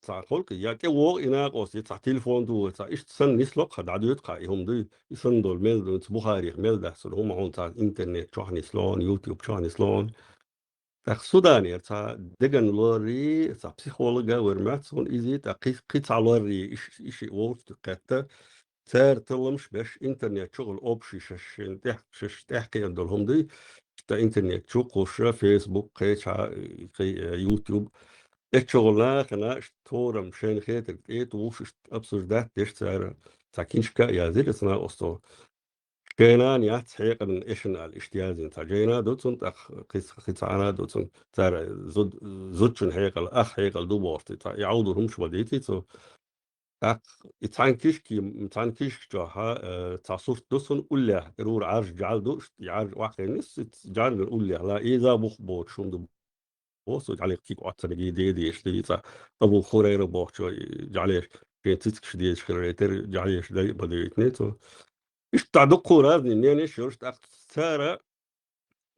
цхьа халкъе, я тӀевогӀу и накъост, я цхьа телефон ду, цхьа иштта санна нисло-кх хьан, дӀадоьду-кх хьан, и хӀума дуй, и санна долу мел ду, цу Бухарех мел дац, цунна хӀума хьуна цхьа интернет чохь нисло хьуна, YouTube чохь нисло хьуна. ТӀаккха Суданера цхьа деган лорри, цхьа психолога вара моьтту суна иза, тӀаккха кхи-, кхин цхьа лорри, иш-, иши вовшах кхетта, цара талламаш беш интернет чухула общий шаьш шайна тӀехь-, шаьш тӀехь кхиъна долу хӀума дуй, тӀа интернет чу кхуша, Facebook, кхечахьа, кхи-, э, YouTube. Эццахула нахана иштта форум шайна хетарг тӀе а тухуш, иштта обсуждать деш цара, цхьа киншка а язйира аса накъосто. Шайна яц хьекъална эшна аьлла, иштта язйина. Цхьа жайна ду цунна, тӀаккха кхин цхьа, кхин цхьа ана ду цунна. Цара зуд-, зудчун хьекъал, ах хьекъал ду бохург, цхьа и Ӏовдал хӀумаш ма дийци цо. ТӀаккха и цхьана кишки, цхьана кишка чохьа, э, цхьа сурт ду цунна уллехь, тӀерура Ӏаржа жӀаьла ду, и Ӏаржа охьахиъна, и жӀарган уллехь ла, иза бух боцуш хӀума ду. Бо со жӀаьлех киг Ӏоццаниг и де дезаш ду, и цхьа Абу Хурайра бохучо, и жӀаьлеш, шен цицигаш дезаш хиларе, тера жӀаьлеш дай а ма девитине цо. Иштта дуккха разный мненеш йолуш, тӀаккха цара,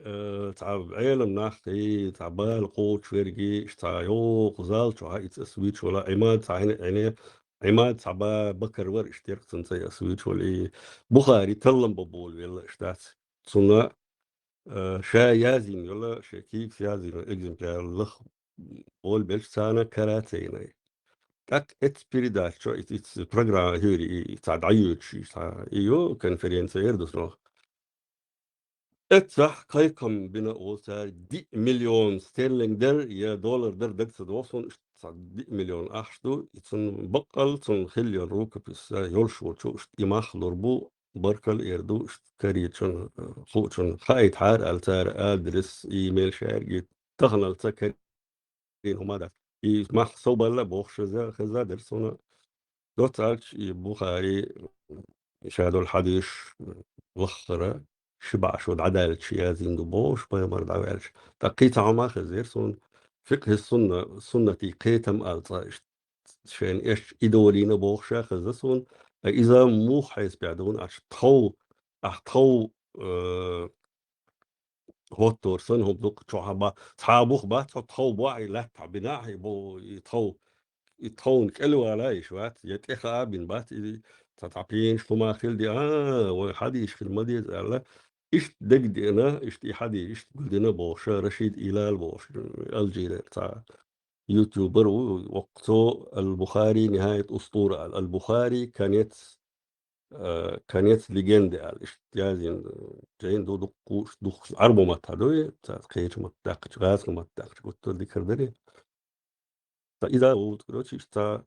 э, цхьа Ӏелам нах и, цхьа бала кхочуш верг и, иштта цхьа йоккха зал чохь а, и цӀа ас вуьйцуш вала, Ӏимад цхьа хьина Ӏине, Ӏимад цхьа ба-, бакар вара, иштта яра цунна цӀе ас вуьйцуш вала, и Бухари таллам бан болавелла, иштта дац. Цунна, э, ша язйина йола, шен кийгас язйина йола экземпляр лаха болабелча царна кара а ца йина. ТӀаккха эццу передача чохь, и, и программа хӀуьйри, и, и цхьа дӀайоьдуш, и цхьа, и йо, конференция яра дусарах. Эццахь кхайкхам бина олу цара, диъ миллион стерлинг дара, я доллар дара, дага ца догӀу суна, иштта цхьа диъ миллион ахча ду, и цунна баккъал, цунна хилла йолу рукопись, а, йолуш волчу, иштта и мах лур бу, баркалла эр ду, иштта карийчун, э, хуучун хаийтахьара аьлла цара адрес, имейл шаьрга, таханалца карийна хӀума дац. И мах совбалла бохуш хеза, хеза дара суна. Доццалча и Бухари ша долу хьадисаш лаххара, ши бӀе шо дӀадаьлча язйина ду бохуш, пайхамар дӀаваьлча. ТӀаккха кхин цхьа хӀума хезира суна, фикъхӀи сунна, суннатий кхетам аьлла цӀа иштта шайна эшча идолийна бохуша хеза суна, а иза муха хьесапехь ду хӀуна аьлча тхов, ахь тхов, э, хӀоттор санна хӀума дукха чохь а ба-, цхьа а бух бац, хьо тхов бохь и лаьттахь бинахь, и бо-, и тхов, и тховна кӀел вала йиш вац, я тӀе хаа бина бац, и цхьа, цхьа пенаш хӀума хила де, а, вай хьадийш хила ма деза аьлла. Иштта дагадеана, иштта и хьадийш, иштта гулдина бохуша, Рашид Илал бохуш, Алжирера цхьа ютубер ву, воккха цо Ал-Бухари нихаят устура аьлла. Ал-Бухари конец, э, конец легенды аьлла. Иштта язйина, э, жайна ду дуккхуш, дуккхуш. Ӏарбо маттахь ду и, ца кхечу маттахь даьккхича, гӀазкхи маттахь даьккхича, гуттар а дикар дарий. Ца иза ву, короче, иштта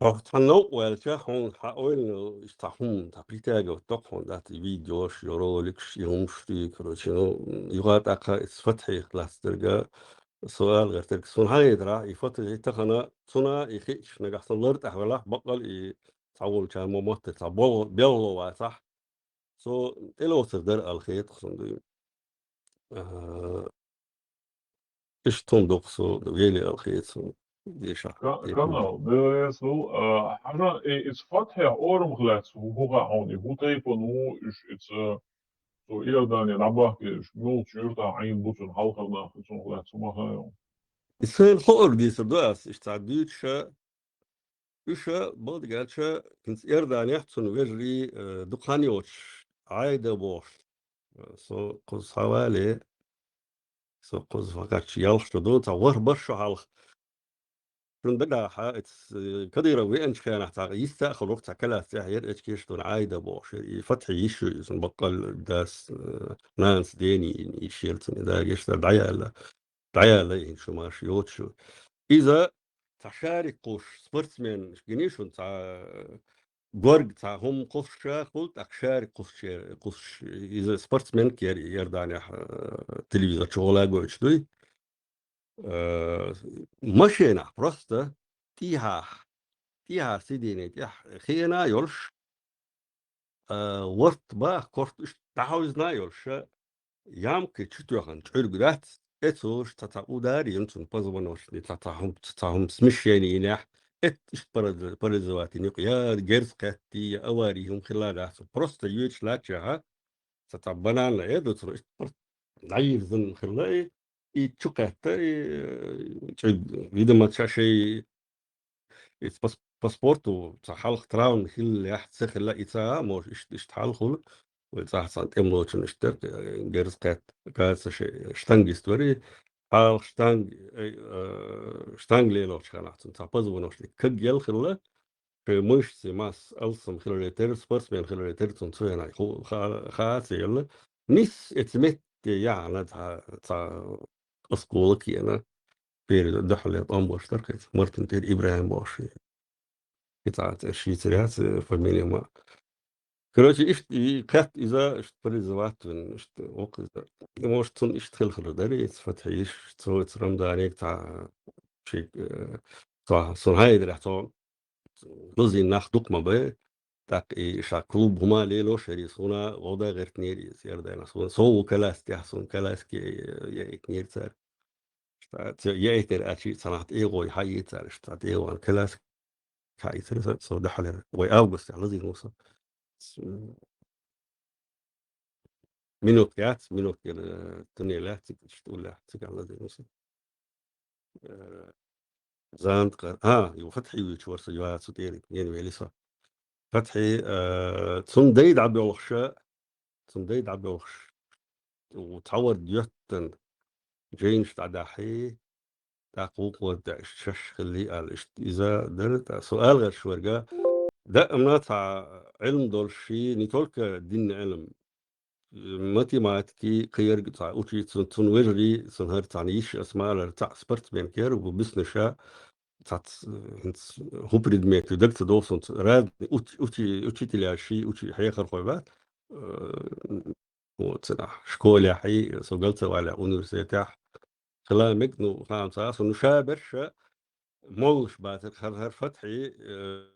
Хьо цхьа новкъа ваьлча, хьуна хьан ойланал иштта цхьа хӀума, цхьа притягивать доккху хьуна дац и видеош, и роликаш, и хӀумаш, и, короче, ну, юха тӀаккха иза Фатхьех лаьцна дерг, суал гӀертарг. Суна хьан хетарахь, и Фатхье тахана, цуна и хиъча, нагахь санна лар тӀехь велахь, баккъал и цхьа волчара ма моттара, цхьа бо-, белхало вацахь, цо тӀелоцур дара аьлла хета-кх суна дуй. А, Иштта хӀума дукха со велий аьлла хета суна дешахь. Ка-, Канал, Делан реза хуьлда, а, хьажа, и, иза Фатхьех орамах лаьцна хӀу, хӀу хаьа хьуна, и хӀу тайпана ву, уьш иза, цо Иордане дӀабахкий, уьш муьлхачу юьртахь Ӏийна бу цуьнан хьалхара нах, цунах лаьцна хӀу ма хаьа хьуна. И сайна хӀорг дийцар ду ас, иштта цхьа дуьйцуша, уьша, бакъдерг аьлча, хӀинца Иорданехь цуьнан вежарий, э, дукха хан йоцуш, Ӏайда бохуш. Э, со кхуза схьавале, со кхуза факъат ялх шо ду, цхьа ворхӀ-бархӀ шо хьалха. шун дагахь, эц, э, Кадыров веанчу хенахь цхьа йист а хуьлура, цхьа класс тӀехь яра, эчкеш дуна Ӏайда бохуш яра. И Фатхьи йиш ю иза, баккъал дас, э, нанас дени йиш яра цуьнан, дагеш дар дӀаяьлла. ДӀаяьлла и хӀинца шу марш йоцуш ю. Иза цхьа шарик кхуссуш, спортсмен гиний шуна, цхьа, э, горга цхьа хӀума кхуссуш а хуьлу, тӀаккха шарик кхуссуш, кхуссуш, иза спортсменка яра, Иорданехь, э, телевизор чу гӀо лагойтуш дуй. Э, машенахь просто тӀехьа, тӀехьа сидене тӀехь хиъна а йолуш, э, ворт баха корта иштта дӀахьовзина а йолуш, ямка чу тоьхна чӀуьрг дац, эцуш цхьа-цхьа удар йина цунна, позвоночный, цхьа-цхьа хӀума, цхьа хӀума смещение йинехь, эт иштта парализ-, парализовать йина юкъа, я герз кхетти, я авари хӀума хилла дац. Просто йоьдуш лаьттачехьа, цхьа-цхьа банально эр ду цунна, иштта просто дӀайирзина хилла и, и чу кхетта, и, э, чӀуьрг, видимо, ша шай, и по, по спорту цхьа хьалха травма хиллехь, ца хилла и ца а, может, иштта, иштта хьал хуьлу. Вай цӀахь цхьана тӀемалочун иштта, э, герз кхетта, каца шай штангист вара и, хьалха штанг, э, э, штанг лелочу хенахь цунна цхьа позвоночник каг ел хилла, шайн мышцы масса алсам хиларе терра, спортсмен хиларе терра цунна цу хенахь ху-, ха-, хаа ца елла. Нисса эца метте яхьана цхьа, цхьа осколок еана. Перед дуьхьале тӀом бош дара кхайца. Мартан тӀера ИбрахӀим бохуш. И цхьа цӀе шийцар яц, э, фамилия ма. Короче, иштта и кхетта иза, иштта парализовать вина, иштта воккха иза. И, может, цунна иштта хила хилар дара, и Фатхьи йиш, цо, и Рамзанега цхьа ши, э, цхьа, суна хьайдарехь, цо лазийна нах дукха ма бай, тӀаккха и ша клуб хӀума лелош яра иза, суна гӀо дан гӀертинера иза, Иорданехь. Суна, со ву коляскехь, суна коляске, э, яийтинера цара. Ша, ца яийтинера аьлча, цхьанхьа тӀегӀой хьаийцара, ша тӀегӀон коляска хьаийцара, со, со дахьалера. Вай августехь лазийна ву со. С-, минутка яц, минутка, э, туннель яц, цига, иштта уллехь, цигахь лазийна ву со. Э, Занткъа, а, ю Фатхьи вуьйцуш вара со, ю, цу тӀера, ен вели со. Фатхьи, э, цунна дай дӀабоьлхуша, цунна дай дӀабоьлхуш, у, цхьа ворда йоьттан, жайнаш дӀадахьий, тӀаккха вукху ворда тӀе иштта шаш хиллий аьлла, иштта иза дара. ТӀа со ала гӀерташ верга, даимна цхьа Ӏилма долуш ший, не только динна Ӏилма, математики, кхиерга цхьа учи-, цун, цун вежарий, цун хӀара цхьана йиш, ас ма аллара, цхьа спортсменка яра, ву буьснаша, цхьацца, хӀинца хӀу предмет ю, дага ца догӀу суна, разный уч-, учи-, учителя ший, учи-, хьехархой бац. Э, вот, цунахь школехь, со гал ца валехь университетехь. Хила мега, ну, хаам ца, со, ну, ша берш, молуш бацар, хар-, хар Фатхьи, э,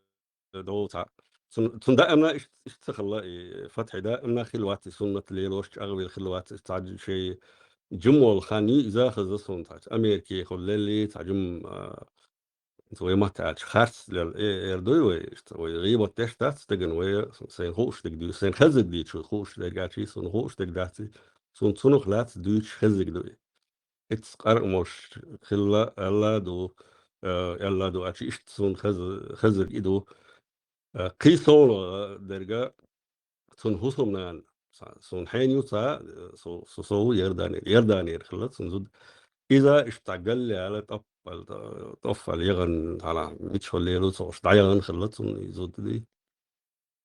догӀу цхьа. Цун, цун даимна иштта, иштта ца хилла, и Фатхьи даимна хилла вац, и суннат лелош, чӀагӀвелла хилла вац, и цхьа шай жима волу хан ю, иза хаза суна цхьа. Америке хуьлу лелли, цхьа жима, а, вай матта аьлча, харц лела, э, эр дуй вай, иштта вай гӀийбат деш дац стеган вай, сайн хууш дерг дуй, сайн хазаг дийчу хууш дерг аьлча, суна хууш дерг дац, суна цунах лаьцна дуьйцуш хазаг дуй. Эццу къаркъа молуш хилла аьлла ду, э, аьлла ду, аьлча иштта суна хаза-, хазаг и ду. Э, кхин совгӀа дерга цунна хӀусамнана, са-, суна хьенан ю ца, э, со, со, со ву Иорданера, Иорданера хилла цунна зуда. Иза иштта галле аьлла, тӀоппал, тӀоффал ягӀан, хьала, мичахула лело ца хууш, дӀаягӀан хилла цунна и зуда ди.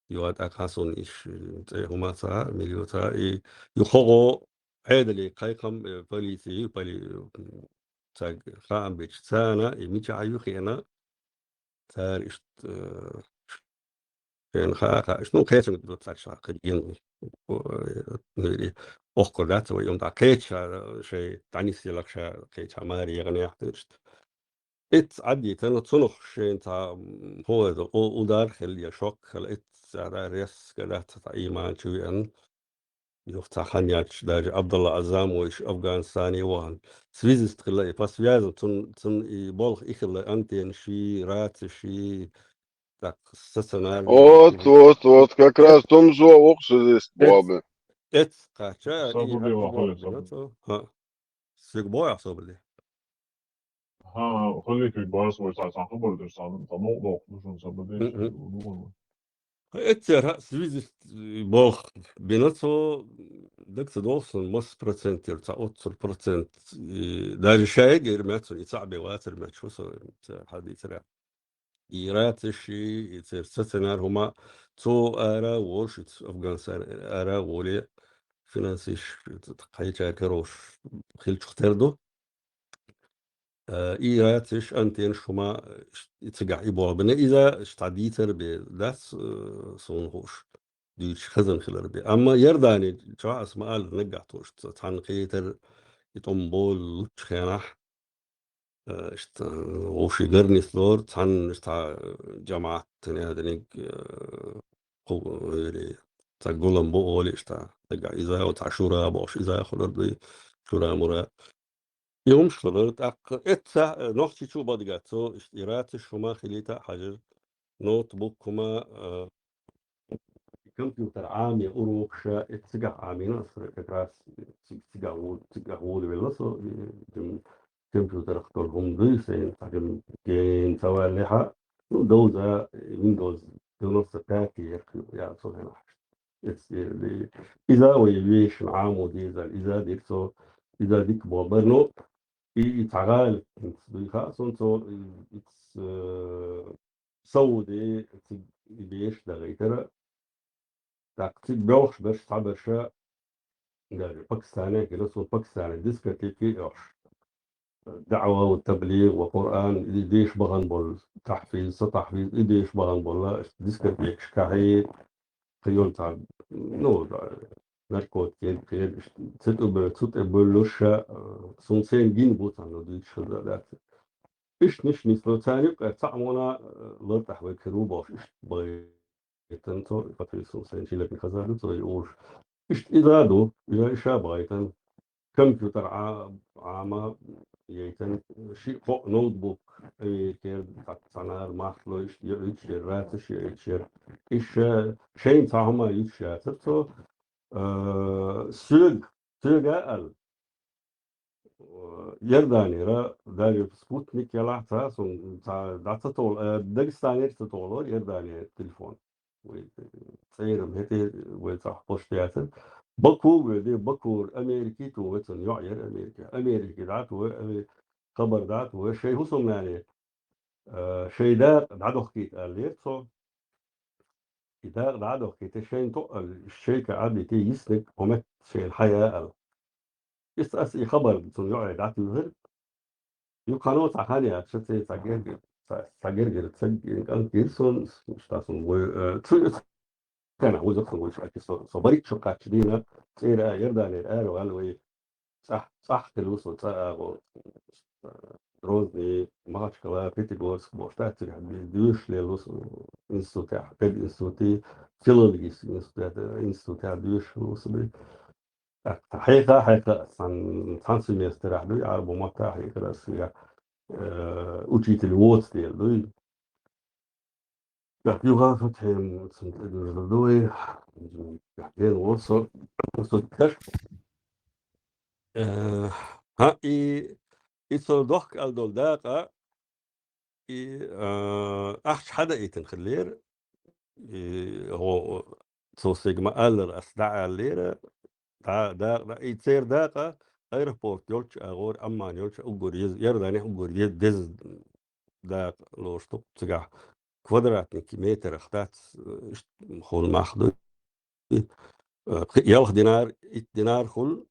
Йоа, тӀаккха суна иш, э, цӀе хӀума ца, милио ца, и, ю хӀогӀо Ӏедале кхайкхам, э, полици, поли-, м, цаьрга хаам бечу царна, и мичахь ю хиъна, цара иштта, э, шена хаа, хаа, иштта, ну, кхечунга ду цаьрга ша кхин ген, э, охкур дац вай, юм, да, кхеча, э, шай, дӀанис ялах ша, кхеча маре ягӀнех дершт. Эццу Ӏаддитана цунах шен цхьа, м, хӀун вай ду, у-, удар хила я шок хила, эццара резко дац цхьа иман чу веана. Юха цхьа хан яц, даже Абдулла Азам вайш Афганистане вахана. Связист хила и, по связям цун, цун и болх и хила, антенна ши, раци ши, так, стационарный. Вот, вот, вот, как раз том же воксу здесь Эц-, бобы. Эц кхача, и Сабуди хӀара вахули, боху, сабуди. Ха. Сиг боя сабуди. Ха, хули фиг барс вай са, са хабар дер, са, са мог дох, ну, са бадеш, Мгм. ну, ну. Эццара связист болх бина цо, дага ца доху сан масса процент яра, цхьа оццул процент, и даже шайга яра метташ, и цхьаъ бен вацар метташ, хӀу со ца хьадийцара. И раташ, и церан стационар хӀума, цо ара волуш, и Афганистан ара воле, финансаш кхечара карош хилчух тера ду. Э, и раташ, антеннаш хӀума, и цигахь и болх бина. Иза иштта дийцар бен дац, э, суна хууш, дуьйцуш хазан хилар бен. Амма Иордани чохь аса ма-аллара наггахь тхо иштта цхьаьна кхетар, и тӀом болу луччу хенахь, э, иштта, э, вовшийн гара нислора, цхьаьна иштта, э, жамаӀат, тӀаьхьа диниг, э, кху-, э, цхьа гулам бу олий иштта, наггахь иза, цхьа шура бохуш, иза хилар дуй, шура-мура. И хӀумаш хилар, тӀаккха эцца, э, Нохчийчу бадгацо, иштта и раташ хӀума хилийта а хьажар, ноутбук хӀума, э, компьютер Ӏаме урокаша, эццигахь Ӏамийна аса как раз циг-, цигахь ву-, цигахь волавелла со, э, компьютерах долу хӀума дуй, сайн цхьа гена ца валлехьа, ну, довза, Windows девяносто пять яра цу хенахь. Эц-, э, иза вай вешан Ӏамо деза, иза дира цо, иза дика боху бара, ну, и, и цхьа гӀалат дуй хаьа суна цо, и, и, э, Сауде цига и бераш дахийтара. ТӀаккха цига боьлхуш берш, цхьаберша, даже Пакистане гина, цо Пакистане дискотеки йохуш. ДаӀва ва таблигъ ва Къуръан, и деша бахана болу тахьфиз, са тахьфиз, и деша бахана болу дискотекаш кахье, кхин йолу цхьа, ну, наркотики, кхин, цу тӀе бе-, цу тӀе бевллуш ша, э, суна сайн гина бу цхьанна дуьйцуш хаза дац. Иштта ниш нисло, царна юкъара цхьаъ мона, э, лартӀахь вай кхир ву бохуш, иштта бай. Итан цо, Патрицио сайн шилакна хаза ду, цо и уьш. Иштта иза ду, иза иша байтан. Компьютер а-, Ӏама яйтан, ши кхо ноутбук, Америкера, цхьа-, цхьанара махло, иштта я уьш, я рацаш, я уьш, я. Иша шайн цхьа хӀума юьш яцар цо. Э, соьг-, соьга аьлла. Иорданера, даже спутник ялахь ца, сун ца, дӀа ца толу, э, Дагестанера ца толу Иордане телефон. Вай, э, цӀерам хӀете, вай цхьа почта яцара. Баку вай де, Бакура Америки ту вай цун йоӀ яра Америки. Америки дӀа ту вай, Аме-, хабар дӀа ту вай, шайн хӀусамнане, э, шайн дакъа дӀадохкийта аьллера цо. И дакъа дӀадохкийта шайн тоъал, шайка Ӏадите йисниг хӀумет шайна хьая аьлла. Иштта ас и хабар цунна йоӀе дӀатуьйхира. Юххьанал цхьа хан яц, ша цӀе цхьа герга, цхьа, цхьа гергара ца кӀант гира сон, ш-, ш-, та сон вой, э, цу, цу хенахь вуза сон вуьйцуш аьлча, со, со барриг чу кхаччалц дийна, цӀера Иорданера ара ваьлла вай, цӀахь, цӀахь хилла ву со, цӀа агӀо, э, Грозный, Махачкала, Пятигорск, бохуш, та цигахь д-, доьшуш лелла ву со институтехь, пединститутехь, филологический институтехь, институтехь доьшуш ву со. ТӀаккха хьеха, хьеха, цхьан, цхьан семестрехь дуй, Ӏарбо маттахь хьехира ас я, э, учитель воцу дела дуй. ТӀаккха юха со тхьем цунна тӀедужур ду вай. ТӀаккха ден ву со, со тхаш. Э, хӀа, и, и со дохка аьлла долу дакъа, и, а, ахча хьадаийтина хиллера, и, гӀо-, цо сайга ма-аллара, ас дӀааьллера, дӀа-, дакъа, и церан дакъа аэропорт йолчу агӀора, Амман йолчу уггар еза, Иорданехь уггар е-, деза дакъа лоруш ду, цигахь квадратный метрах дац, иштта хӀун мах ду. Э, ялх динар, итт динар хуьлу,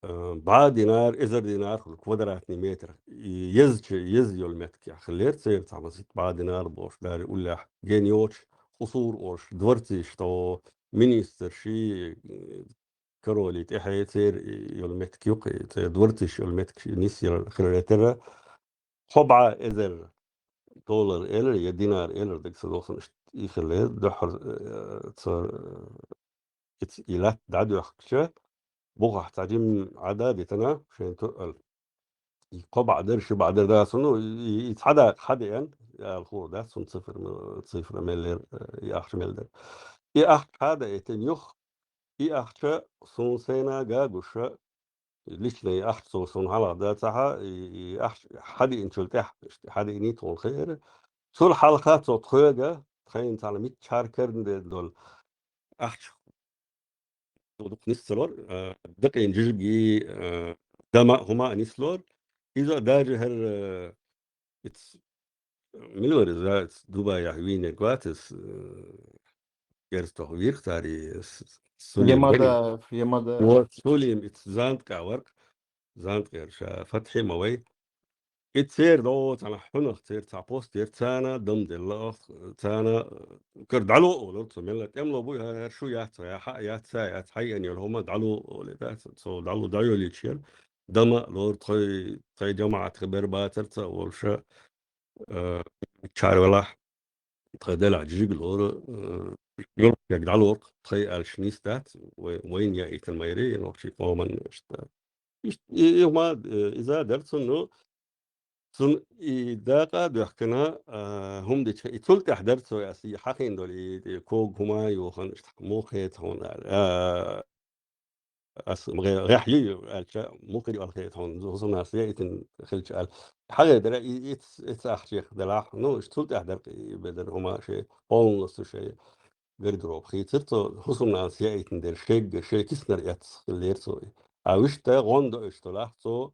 э, бӀе динар, эзар динар хуьлу квадратный метр. И езачу, еза йолу меттиг яхь хиллера церан цхьа масийтта бӀе динар бохуш, дари уллехь ген йоцуш, къусур олуш, дворцаш, то министр ши, э, короли тӀаьхье церан йолу меттиг юккъе, церан дворцаш йолу меттиг ши нис яла хиларетара. Кхо бӀе эзар доллар элира, я динар элира, дага ца доху сан, иштта и хилла, дуьххьара, э, цара, э, иц-, и латта дӀадоьхкича, бухахь цхьа жимма Ӏада а дитина, шайн тоъал. И кхо бӀе дара, ши бӀе дара дац, ну, и, и цхьа дакъа хьадеана, ала хуур дац, цунна цифра м-, цифра мел лер, э, и ахча мел дара. И ахча хьадаийтина юха, и ахча суна сайна гагуша, личный ахча цо суна хьалха дацахьа, и, и ахча хьадиъначул тӀаьхьа, иштта хьадиъний тхуна хеара. Цул хьалха цо тхоьга, тхайна цхьана миччахьара карна дер долу ахча дукха нисцалора, а, дакъийна жижиги, а, дама, хӀума а нислора. Иза даже хӀара, а, иц, мила вара иза, иц Дубайяхь вийнарг вац, иц, а, герз тоху вийрх цари, с-, Сулим Ямада, бари. Ямада. Вот, Сулим, иц Занткъа варх, Занткъера ша Фатхьи ма вай. И церан догӀу цхьана хьунах церан цхьа пост яр, царна дам делла оха, царна кара дӀало олура цо, мелла тӀемло буй, хӀара шу яц, я хьа яц, ца яц, хьайгӀан йолу хӀума дӀало оле, да, цо дӀало дӀайолийча яр. Дама лора тхой, тхой жамаӀат хи бер бацар ца волуша, а, чарвелахь. Тхо делахь жижиг лору, э, юртиг дӀалору, тхай аьлча нийса дац, вай-, вайна яийтина майре, я нохчий къоман иштта. Ишт-, и, и хӀума, э, иза дара цунна, ну, цунна и дакъа а доьхкина, а, хӀума дича, и цул тӀаьхьа дара цо ас, и хьахийна долу, и, и ког хӀума а йохана, иштта муха хета хьуна аьлла. А, Ас гӀе-, гӀехь ю, ю аьлча, мукъа ю аьлла хета хьуна, хӀусамнас яийтина хилча аьлла. ХьагӀе дара, и, иц, иц ахчех делахь, ну, иштта цул тӀаьхьа дара, и бедар хӀума шен, полностью шен гардероб хийцира цо, хӀусамнас яийтина дара, шегга, шен киснар эцна хиллера цо. А вуьшта гӀондо иштта лахь цо,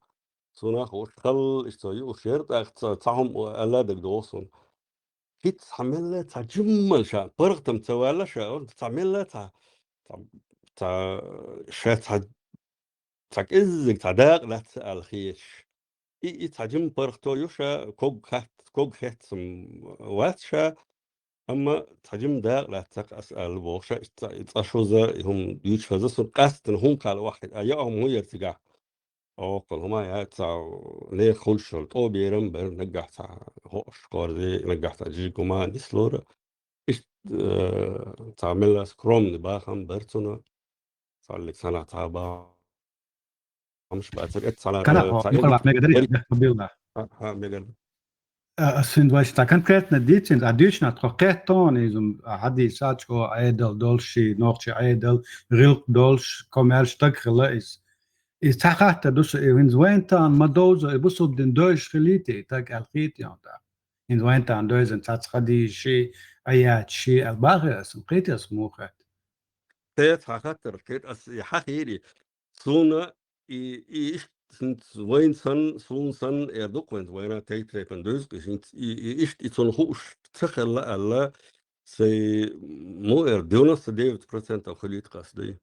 цунах уш халла иштта цо юуш яра, тӀаккха ца, цхьа хӀума аьлла дагадогӀу суна. ХӀинца цхьа мелла цхьа жиммал ша, паргӀатам ца ваьлла ша, цхьа мелла цхьа, цхьа, цхьа, ша цхьа, цхьа кӀеззиг цхьа дакъа дац аьлла хеташ. И, и цхьа жима паргӀато ю ша, ког хат-, ког хеттам вац ша, амма цхьа жима дакъа дац цхьа ас аьлла боху ша, и цхьа, и цкъа шоза, и хӀума дуьйцуш хаза, суна къаьстина хӀума кхалла ваххьитта, а яа хӀума хӀун яра цигахь? Оккхул хӀума яц цхьа нехан хуьлуш йолу тӀо берам бара, наггахь цхьа хоош корзе, наггахь цхьа жижиг хӀума нислора. Иштта, э, цхьа мелла скромный бахам бара цунах. Цхьаллиг санна цхьа бахамаш бацара. Эццахьа, Кана, э, о, цхьа Николай, мега дари, бари-, мега билла. Ха, ха, мега. Э, ас хӀинца вайша цхьа конкретно дийцина, а дуьйцина тхо кхеттон, изум, а, хьадийса чӀо Ӏедал долуш, ши нохчи Ӏедал, гӀилкх долуш, комаьрша стаг хилла иза. Иза цхьа хатта ду со, и хӀинца вайн таан ма довзо, и бусулба дин дойзуш хилийта, и таг аьлла хийта йонта. ХӀинца вайн таан дойзан цхьацца хадийша ши, а яц ши, аьлла бахе аса, кхийти аса муха хетта. Те цхьа хаттар хир, ас и хьахийри, суна и, и иштта хӀинца вайн сан, суна сан, эр ду-кх вайн вайна тайп-тайпана дойзу-кх и хӀинца, и, и иштта и цунна хууш ца хилла аьлла, сай, ну, эр девяносто девять процентов хилийта-кх ас дуй.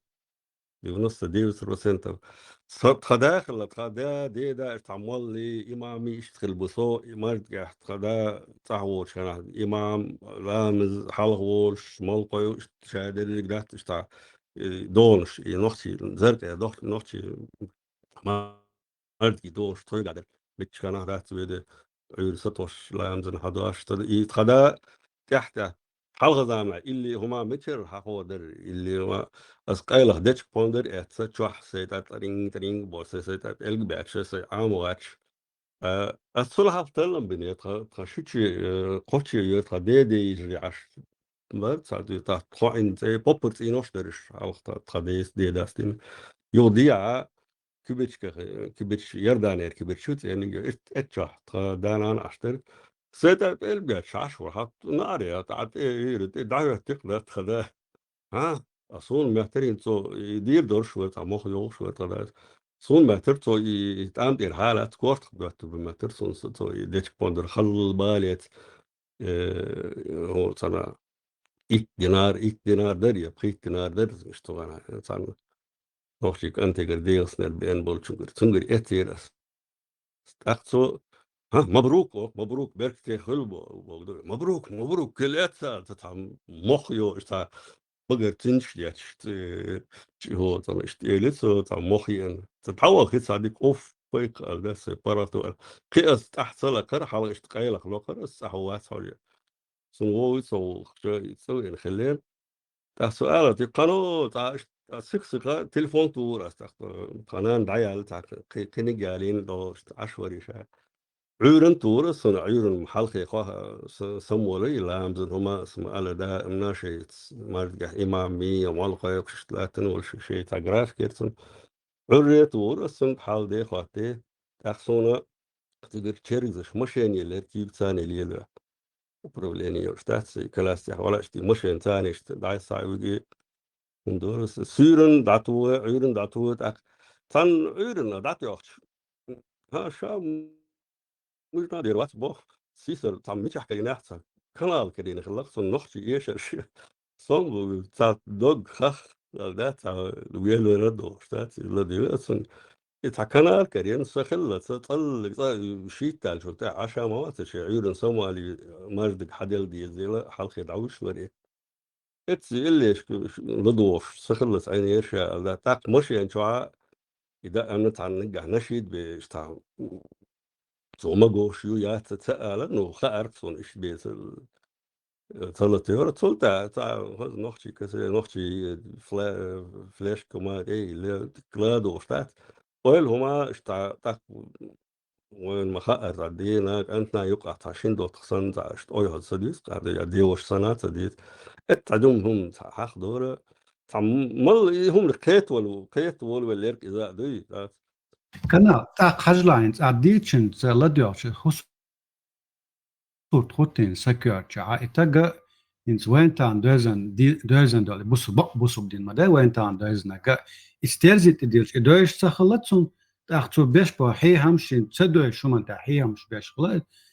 Девяносто девять процентов. Со тха да хилла, тха да, деда, иштта молли, имами иштта хилла бу со, и маждигехь тха да цӀахь воцуш хенахь, имам, ламаз, хьалха волуш, молкъой, иштта ша дерриг дац, иштта, э, догӀуш, и нохчий, заркъе дохчий, нохчий, маждиге догӀуш тхойга дара. Мичча хенахь дац веда, Ӏуьйра сатош, ламазан хьадош, тада и тха да тӀаьхь-тӀаьхьа. Хьалха заманахь илли хӀума мичара хьахо дара, илли хӀума ас къайлаха дечка пондар эцца чохь сайтӀа тӀаринг-тӀаринг бо, сай сайтӀа пӀелг баьча, сай Ӏамо гӀача. А, ас цул хьалха таллам бина, тха, тха шучи, э, кхочи йоь тха деде йижри Ӏаш. Бар, цхьа дуй, тха тхо Ӏин цӀе, поппар цӀийнош дараш, хьалха тха, тха дес, дедас дина. Юха дийа, Кибичка, э, кибич, Ярданера кибич ю цӀениг ю, ит, эт чохь, тха да-нана Ӏаш дара. Сайтар пӀелг беш Ӏаш вара, хьа, нааре, тӀа, тӀе, ира, тӀе, дӀахӀоьттира тха да. А? А суна меттарийн цо, и дийр дорш вара, цхьа мох йогӀуш вара тха да. Суна меттар цо, и, и тӀам тӀера хьалац, кортах доьттур бу меттар суна, со, цо, и дечка пондар халла балец. Э, хӀо, цхьана итт динар, итт динар дара, я пхийтта динар дара, иштта гӀана, цхьана. Нохчий кӀантигара дегӀаснера бен болчунгара, цунгара эцира ас. ТӀаккха цо, хӀа, мабрук, о, мабрук, беркате хуьлу бо-, богу ду. Мабрук, мабрук, кел эццал, ца цхьа мох йо, иштта багара цинчаш детташ, ц-, чи хӀо, цхьана иштта эли цо, цхьа мох йеана. Ца дӀавахи цхьа дика, уф, пайкха ала, да, сай паргӀато ала. Кхин ас тӀаьхьа ца лакхара, хьалха иштта къайлаха локхара, ас цӀахь вац хьожа. Цунна вовий ца вулхча, и цӀа веана хиллера. ТӀаккха со ала, ти кхано, цӀа аш-, цӀа сих-сиха телефон тура ас тӀаккха. Тхан нана дӀаяьлла, цхьа кхи-, кхиниг ялийна, догӀуш Ӏаш вари ша. Ӏуьйран тура, сона Ӏуьйран хьалхе хо-, са-, самволу, и ламазан хӀума, ас ма ала, да, амна шайц, мардгахь имам ми, молкхойкхуш латтан волуш, шайца график яр цун. Ӏуьрре тура, ас цунга хьал де, хӀотте. ТӀаккха суна цигара чергзаш машен еллера, куьйга царна лелаве. Управление йолуш дац, и классехь валаш, ти машен царна иштта дӀасса виги. Дора с-, суьйранна дӀатоха, Ӏуьйранна дӀатоха, тӀаккха цхьана Ӏуьйранна дӀатоьхча. ХӀа, ша муьжна дер вац боху. Сийсара цхьа мичахь карийнехь цхьа канал карийна хилла, цунна нохчий эшарш. Сом бу, цхьа дог хах, да, цхьа велвара долуш, да, ца ладуьйла цунна. И цхьа канал карийна, со хилла, ца цӀаллиг, цӀа шийтталчул тӀаьхьа Ӏаша ма вац, шен Ӏуьйранна Сомали маждиг хьаделла деза дела, хьалхе дӀавуьш вара и. Эцци иллешка ладогӀуш, ца хиллалц Ӏийна яра ша аьлла, тӀаккха машен чохь и даьӀна цхьаьннаггахь нашид беш цхьа, цо магош ю, яц ца ала, ну, хаарх суна иштта беца, ца латайора. Цул тӀаьхьа цхьа хаза нохчий касе, нохчий фле-, флешка ма тӀе, ле-, ладогӀуш дац. Ойла хӀума иштта тӀаккха Вайн ма хаара, цхьа дена, кӀантана юкъахь цхьа шин доттагӀа санна, цхьа аша тӀойхьа ца дуьйцу, цхьа де-, деваша санна ца дуьйцу. Эт цхьа дум хӀума цхьа хьахдора, цхьа м-, мал и хӀума кхетавала, кхетавала вала лерг иза а дуй, дац. Канал, тӀаккха хьажалахь, хӀинца а дийцинчу ца ладоьгӀча, хӀусурт хӀуттийна сакоьртачохь, и тага, хӀинца вайн тахана доьзна ди-, доьзна долу, бусу-, бакъ бусург дина ма дай вайн тахана доьзнага, и стерзи тӀе дилча, и доьзна ца хилла цунна, тӀаккха цо беш бо хьехамаш шен ца доьзна шуман тӀехь хьехамаш беш хилла.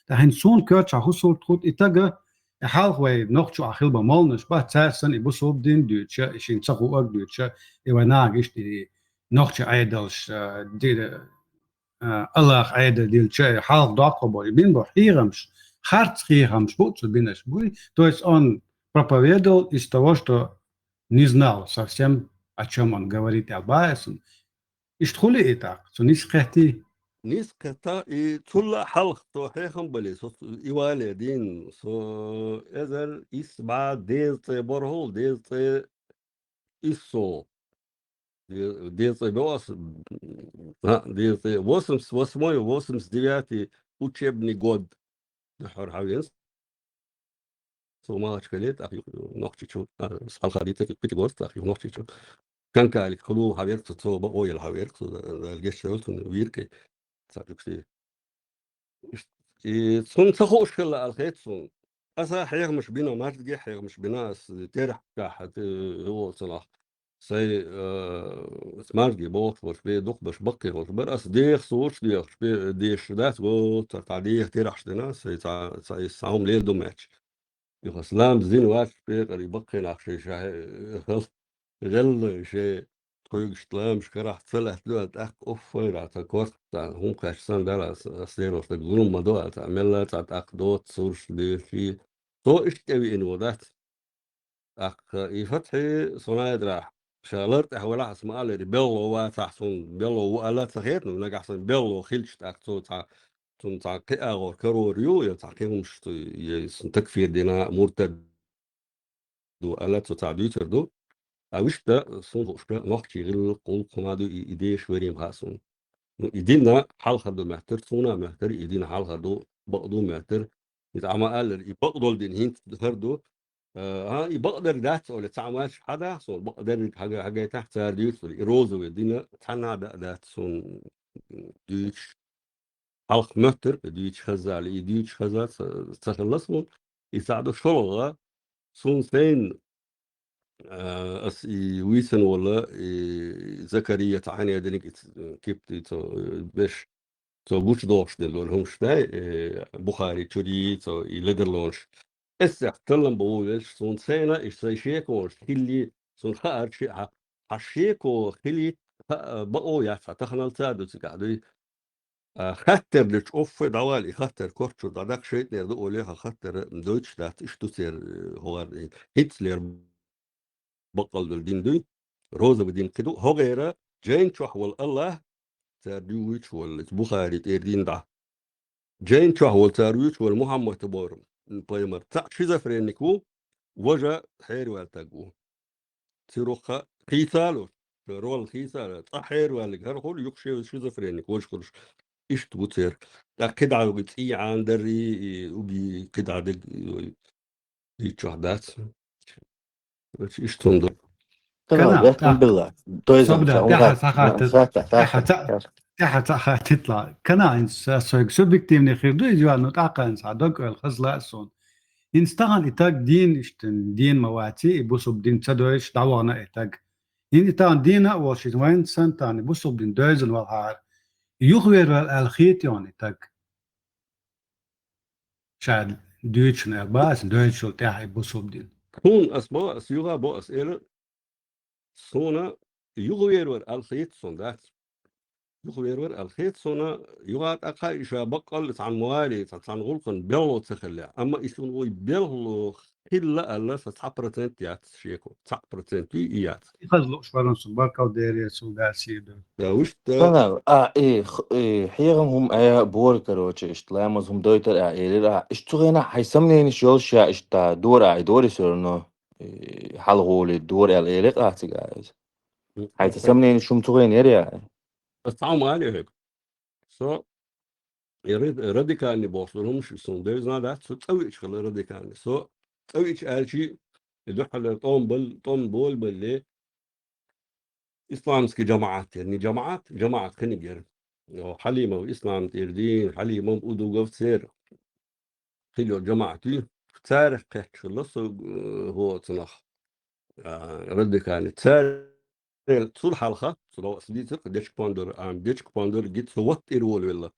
ТӀаккха хӀинца суна коьртачохь хӀусурт хӀутту и тага, и хьалха вай нохчо а хилла бан молланаш бац, цаьрца санна и бусург дина дуьйцуша, и шен ца хуург дуьйцуша, и вай нахага иштта и нохча Ӏедалш, а, ди-, а, Аллах Ӏедал дилча, и хьалха доккхо бо, и бин бо хьехамаш, харц хьехамаш бу цо бинарш буй, то есть он проповедовал из того, что не знал совсем, о чём он говорит, аьлла баьсна. Иштта хуьлий и тӀаккха? Цу нис кхеттий? Нис кхетта, и цул а хьалха со хьехам бале, со и вале дийна, со эзар исс бӀе дезткъе бархӀалгӀа, дезткъе иссо. Де-, дезткъе беос, а, дезткъе восемьдесят восьмой, восемьдесят девятый учебный год. Дуьххьара хьавеана со Махачкале, тӀаккха юха Нохчийчу, а, хьалха дийца Пятигорск, тӀаккха юха Нохчийчу. Канкалик хӀуллу хьаверг цо, цо бакъо елла хьаверг цо, Дала гечдойла цунна, вийркъе. Цхьа юкъе. И цунна ца хууш хилла аьлла хета суна. Аса хьехамаш бина, мартиге хьехамаш бина, ас терахь тӀехь, э, волцунах. Сайн, э, марге бохуш болуш бен дукхахберш баккхий хӀума бара, ас деха сурташ дехаш бен дешаш дац, гоцара цхьа деха терахьаш дина, сайн цхьа, цхьа, иза цхьа хӀума леладо моьттуш. Юха ас ламаз дина вац, пекъарий баккхий нах шайн ша, э, гӀеллой шайн тхоьгашна ламазаш карахь ца лаьттадо аьлла, тӀаккха оффайра цхьа корта цхьа хӀума кхаьчча санна, Дала ас, ас лералаш дерг зулам ма до аьлла, цхьа мелла а цхьа тӀаккха доцу сурташ деший. Цо иштта тӀевеана ву дац. ТӀаккха и Фатхьи Сунайдрахь ша лар тӀехь валахь, ас ма-аллара, белхало вацахь, суна белхало ву аьлла ца хета, ну, нагахь санна белхало хилча, тӀаккха цо цхьа, цунна цхьа кхин агӀор карор ю, я цхьа кхин хӀумаш, я суна такфир дина, муртад ду аьлла, цо цхьа дуьйцур ду. А вуьшта, суна хууш, нохчий гӀиллакх, гӀуллакх хӀума ду и, и деша верийна хаьа суна. Ну, и дина хьалха ду моьттура, суна моьттура, и дина хьалха ду, бакъ ду моьттура. Иза Ӏа ма-аллара, и бакъдолу дина хӀинца хӀара ду. Э, а, и бакъдерг дац олий, цхьа а маьрша хьадахьа суна, бакъдерг хьага-, хьагайтахь цара дуьйцура, и розовый дина цхьанна а беа дац суна дуьйцуш. Хьалха моьттура, и дуьйцуш хаззале, и дуьйцуш хаза ца, ца хилла суна, и цхьа а ду шолгӀа, суна сайна, а, ас и вийцина волу, и Закария цхьа хьанединиг и ц-, кипти цо, э, беш. Цо гучудохуш дерг долу хӀумаш дай, э, Бухари чуьра йийцо и ледарлонаш. Эсех таллам бову велш, суна сайна, и сайн шеконаш хилли, суна хаьара ши хьа, хьан шеко хилийта, ха-, бакъо яц, хьан таханалца а ду цигахь дуй. А, хаттар дечу оффе дӀавала, и хаттар корчур дӀадаккха шайтӀера ду оле, хьан хаттара дойтуш дац, иштта ду церан, э, хӀогӀар, э, хӀинцлера баккъалла долу дин дуй, роза бу дин кхин ду. ХӀогӀера жайн чохь волу Аллах, цара дуьйцуш волу, Бухари тӀера дин дӀа. Жайн чохь волу цара вуьйцуш волу Мухьаммад бохург, пайхамар, цхьаъ шизофреник ву, важа хьерваьлла стаг ву. Цуьрухха хийцало, рол хийцало, цкъа хьерваьллиг хӀара хуьлу, юха шен шизофреник, важа хуьлуш. Иштта ву церан. ТӀаккха кхидӀа уги цӀий Ӏанадаррий, и уги кхидӀа дерг, ой, дийцчохь дац. Короче, иштта хӀума ду. Кана, Кана, бехкам тӀаккха. Билла. Дойзан Собда, ца, тӀаьхьа унга-, ца хаттит-, тӀаьхьа ца, тӀаьхьа ца хаттитла. Кана, хӀинца соьга субъективный хир ду иза, ну, тӀаккха хӀинца хьан дог ойла хазла а суна. ХӀинца тахана и таг дийна иштта, дийна ма ваций, и бусург дин ца дойуш, дӀавахана и таг. Ин и тахана дийна а волуш, иза вайн санна тахана бусулба дин девзина валахьара, юхавер вара аьлла хета йоьна и таг? Ша дуьйцуш аьлла бац, девзаш йолу тӀаьхьа и бусулба дин. Хьуна ас бо, ас юха а бо, ас элира, суна юхавер вара аьлла хета суна, дац. Юхавер вара аьлла хета суна, юха а тӀаккха и ша баккъалла цхьана мугӀаре, цхьа-, цхьана гӀуллакхана белхало ца хиллехь. Амма и суна вай белхало хилла аьлла, сан цхьа процент яц шеко. Цхьа процент и яц. И хаза лууш вара суна, баркалла Деле, цул даьсийр ду. Да, вуьшта. Санал, а, и, х-, и, хьехам хӀума а бора, короче, иштта ламаз хӀума дойтар а элира а. Иштта цу хенахь хьайн сомненеш йолуш я иштта дора а, и дора всё равно, и, хьалагӀоле дора аьлла элира а цига иза. Хьайн цхьа сомненеш хӀума цу хенахь яра я? Ас цхьа хӀума али хьоьга. Со и ра-, радикальный бохуш долу хӀумаш суна девзина дац, со цӀа веача хила радикальный. Со цӀа веача аьлчи, и дуьххьара тӀом бал-, тӀом болабалле, исламский жамаӀат яра. Не жамаӀат, жамаӀат кхиниг яра. О, Хьалимов Ислам тӀера дийна, Хьалимов Удугов церан. Хила йолу жамаӀат ю, царах кхетча хилла со, э, хӀоцунах, а, радикальный. Царел цул хьалха, цул ас дийцира, дечка-пондара, а, дечка-пондара гита со ваттӀира волавелла.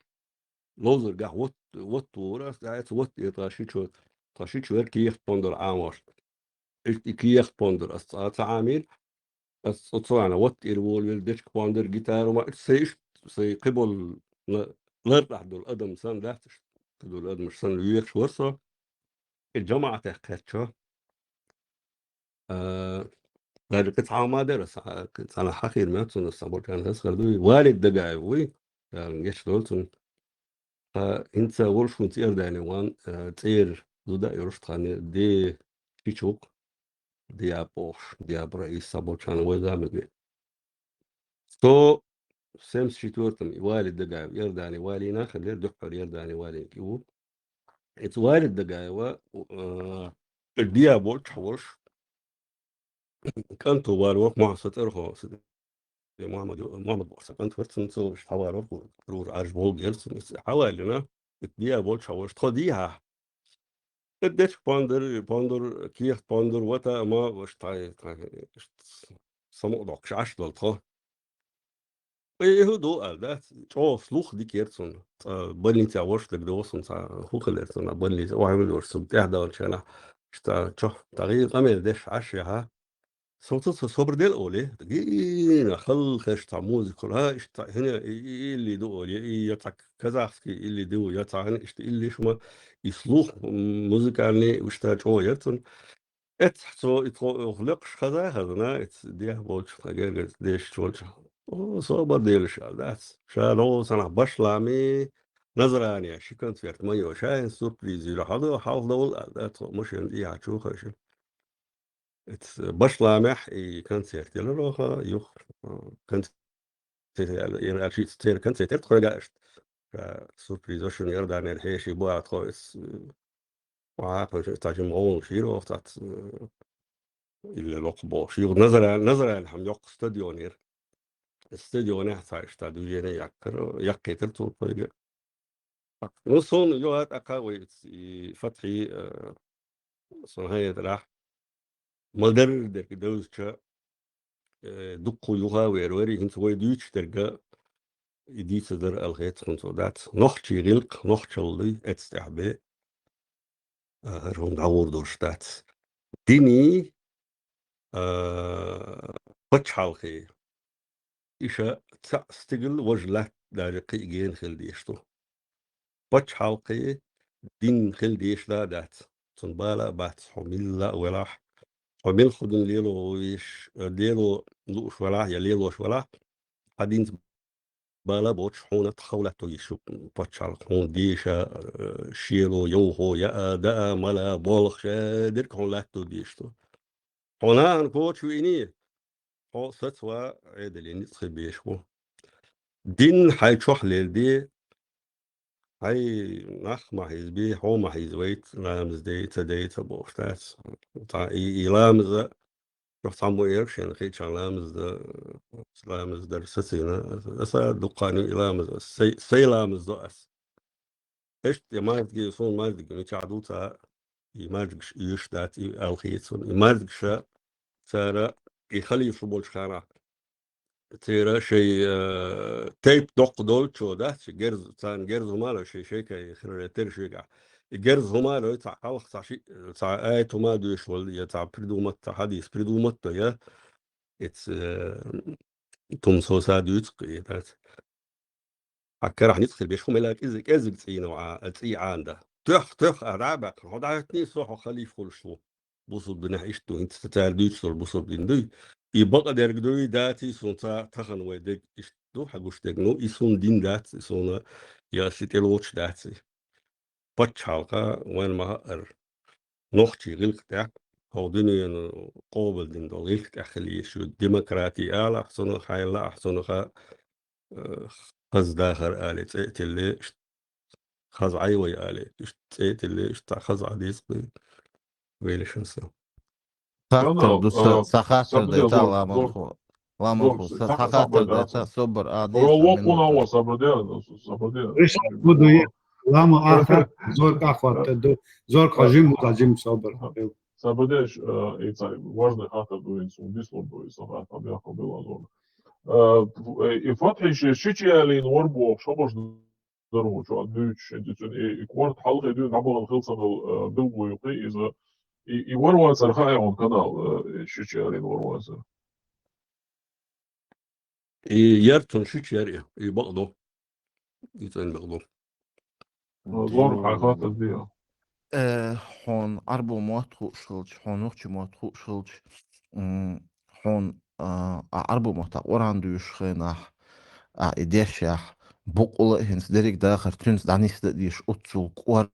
Ловзаргахь ват-, ваттвора ас, тӀаьхьа аса ваттӀира тхан шичо, тхан шичо вер кехат-пондара Ӏамош. Иштта и кехат-пондара ас цкъа ца Ӏамийра. Ас цо цхьана ваттӀира волавелла дечка-пондара гитара ма, иштта сайн иштта, сайн кхиболу на-, лартӀахь долу адам санна дац, иштта кхидолу адамаш санна вехаш вара со. И жамаӀатех кхетчо. А, даже кхин цхьа хӀума дара, аса, кхин цхьана хьахийра моьтту суна, аса болчарна хазахар ду, Валид Дагаев вуй, Дала гечдолу цунна. Ткъа хӀинца волуш хӀунца Иордане ван, а, цӀера зуда а йолуш тхан де шича ву-кх, Диаб бохуш, Диаб Раис, аса болчарна вай заман бен. Со семьдесят четвёртом и Валид Дагаев Иордане валийна, хилира дуьххьара Иордане валийна кӀи ву. Ица Валид Дагаева, э, Диа болчохь волуш, кӀант ву вара вара Мохьмад, сан цӀархо, сан цӀе Мохьмад ю, Мохьмад боху сан кӀант вара, цунна ца вуьйш хьавара вара, рур Ӏаж болу герцунна. Ица хьаваллина, ица Диа болчохь волуш, тхо дийхьа. Дечка-пондара, пондара, кехат-пондара вата, ма, ваша тхьай, тхьай, самукъадоккхуш Ӏаш долу тхо. И хӀун ду аьлла дац, чӀогӀа слух дика яра цунна. Цкъа больницехь волуш дагадогӀу суна, цхьа хӀун хилира цунна, больнице охьа вуьйлуш, цунна тӀаьхьадалчу хенахь, иштта чохь, тӀаккха къамел деш Ӏаш яхьа. Со ца, со собар дела олий, гина, халхеш цхьа музыка хуьлу, а, иштта хӀина, и, и, илли ду олий, и, я цхьа казахский илли ду, я цхьа хӀина, иштта илли шума, и слух, м, музыкальный, иштта чӀогӀа яра цунна. Эццахь цо и тхо оха лекхаш хаза а хазна, эццахь дехьа болчу тхан гергарчу дешаш волчу. О, собар делаш аьлла дац. Ша нову санахь башлами, Назране ши концерт ма йо, ша хӀинца сюрприз йира, хьалха довла аьлла дац, тхо машина тӀехьа чу хевшина. Эццахь башламехь и концерт елар оха, юха, а, концерт яьлла, ира аьлла, шиъ церан концерт яра тхоьга иштта. Ша сюрприз ва шуна Иорданера хьеший бу а тхо эс, э, Ва, кхуьнчу цхьа жима гӀовгӀанаш йира оха цхьацца, э, илле локху бохуш. Юха Назра-, Назрани хьама йоккха стадион яра. Стадионехь цхьа иштта движение яккхара, яккхийтира цо тхоьга. Ну, суна юха тӀаккха вай и Фатхьи, э, суна хьаьнга тӀарахь. Ма-дарра дерг девзача, э, дуккха юха а вер вари, хӀинца вай дуьйцуш дерга и дийца дара аьлла хета хӀунца дац. Нохчий гӀиллакх, нохчаллий, эццахь бен, а, хӀара хӀума дӀагӀур долуш дац. Дини, а, пачхьалкхе. Иша цхьаъ стигал важа латта даже кхин а гена хила дезаш ду. Пачхьалкхе дин хила дезаш да а дац. Цунна бала а бац, хьо милла а велахь, хьо милхо дин лело веш, лело лууш велахь я лелош велахь, хьан динца бала а боцуш, хьуна тхов латто йиш ю пачхьалкх, хьуна деша, э, шело, йовхо, яа, даа, мала, болх, ша дерг хьуна латто дезаш ду. Хьо нахана коча виъний, хьо сацва Ӏедале ницкъ хир беш ву. Дин хьайн чохь лелде, хьайн нах ма хьийзабе, хьо ма хьийзавайта, ламаз дей, ца дей, ца бохуш дац. Цхьа и, и ламаза, чохь цхьаммо эрг шена хиъча ламаз да, ламаз дар сацийна. Аса дуккхани и ламаз, сай, сай ламаз до ас. Иштта и маьждиге, суна маьждиг мичахь ду ца, и маьждигаш оьшуш дац, и алхийца суна. И маьждигаш цара и халифаш болчу хенахь, церан шайн, э, тайпа доккха долчо дац, герз-, царна герз хӀума а лой, шайн шайкай хир тера шуьгахь. И герз хӀума а лой, цхьа хьалха цхьа ши-, цхьа аят хӀума а доьшуш волу, я цхьа придумать, цхьа хьадис придумать а до, я, эц, э, тумсо са дуьйцу-кх и дац. Хьан карахь ницкъ хир беш хӀума ила кӀезиг, кӀезиг цӀийнов Ӏа-, цӀий Ӏана дан. Тоьхна, тоьхна а дӀа а баьккхина, хьо дӀахӀоьттиний, со хьо халифа хуьлуш ву. Бусург динехь иштта ду, хӀинца цара дуьйцуш долу бусург дин дуй. И бакъдерг дуй, даций, суна ца тахана вай дерг иштта ду, хьан гуш дерг. Ну, и суна дин дац, и суна я си тӀелоцуш дац и. Пачхьалкха вайн ма-хаъара. Нохчий гӀиллакх тӀехь, хӀокху дуьненан къобалдина долу гӀиллакх тӀехь хила езаш ю. Демократи алахь цунах, хьайла ахь цунах, э, хаза дахар але цӀе а тилле, иш-, хаза Ӏай вай але, иш цӀе а тилле, иш цхьа хаза Ӏа деза кхуьй, велишан сан. Хаттар ду, са, а, са хаттар дай, ца, ламан ху. Ламан ху, са, са хаттар дай, ца, собар, а, дийша, минута. Воккхуна ва, сабаде, сабаде. Иш ма ду, е, лама ахар, зорг ахват ду, зорг хажим, хажим собар. Сабадеш, э, и цай важный хаттар ду, ин сун дисло ду, и са хаттар бяхо бела зона. Э, и фатхи ши-, шичи алин вар бохуш, хабаш дару чу дуьйцуш, и, и, и кварт хьалхе дуьйна дӀабахана хилсанал, э, билггу юккхи иза, и, и варвацар хаьа он канал, э, шичи алин варвацар. И яр цун шичи яр и, и бакъ ду. И цӀен бакъ ду. Зор хьан хаттар диа? Э, хьуна Ӏарбо мотт хууш хилча, хьуна нохчи мотт хууш хилча, м, хьуна, а, а Ӏарбо мотта Къуръан дуьйш хенахь, а, и дешшехь, букъула а хӀинца дерриг дахар цуьнца дӀанисда а дийш, оццул кӀор,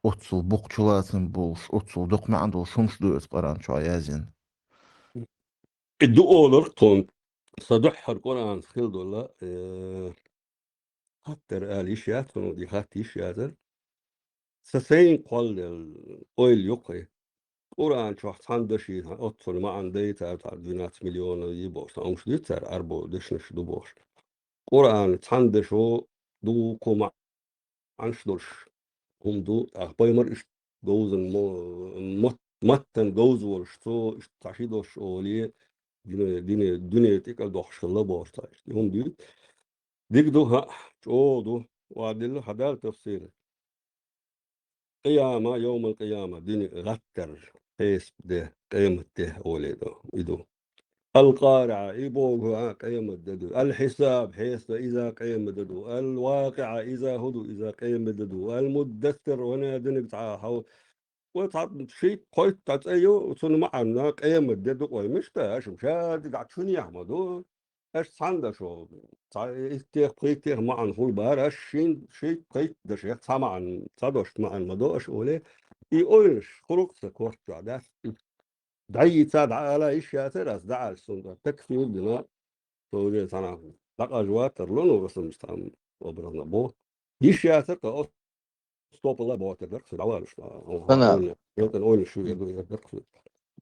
оццул букъ чулацам болуш, оццул дукха маьӀна долуш хӀумаш ду оцу Къуръан чохь яздина. И ду олар тхуна, сан дуьххьара Къуръанца хила долу, э, хаттар ала йиш яц, хьуна ди хатта йиш яцара. Сан сайна кхоллаелла ойла ю кхин. Къуръан чохь цхьана дашийна, оццул маьӀна дай цара, цара двенадцать миллионов ю бохуш, сан умаш дуьйцу цара, Ӏарбо дешнаш ду бохуш. Къуръан цхьана дашо ду кху маьӀ-, маьӀнаш долуш хӀума ду, тӀаккха пайхамар иштта говзан мо-, мат-, маттан говза волуш, цо иштта цхьа ши дош оле, дуьне, дуьне, дуьне тӀекӀел дохуш хилла бохуш цхьа иштта хӀума дуьйцу. Дика ду, хӀаъ, чӀогӀа ду, охьадилла хьан Дала тафсир. Къияма, йовмал къияма, дуьне гӀаттар, хьесап де, къемат де оле ду, и ду. Ал-Къариа, и боху, а, къемат де ду. Ал-Хьисаб, хьеса, иза къемат де ду. Ал-Вакъиа, иза хӀу ду, иза къемат де ду. Ал-Муддассир, вана диниг цхьа хьал. Ва цхьа шийтта-кхойтта цӀе ю, цунна маьӀна къемат де ду, къой, мишта, аша ма ша дигахь чунех ма ду. Аша цхьана дашо, цхьа иттех, пхийттех маьӀна хул бара, аша шин, шийтта-кхойтта дашех цхьа маьӀна, цхьа дошна маьӀна ма до аша оле. И ойлаш, хӀурукх сан корта чохь дац. ДӀайийца дӀаала йиш яцара ас, дӀаала суна, такфир дина, со уже цхьана дӀакъажа ватар ло, ну, расамаш там образно бо. Йиш яцара, кха, стопала бохуьйтур дара-кх со, дӀавалуш, а, Хана. Ойла, ойла шу яр ду, яр дара-кх со.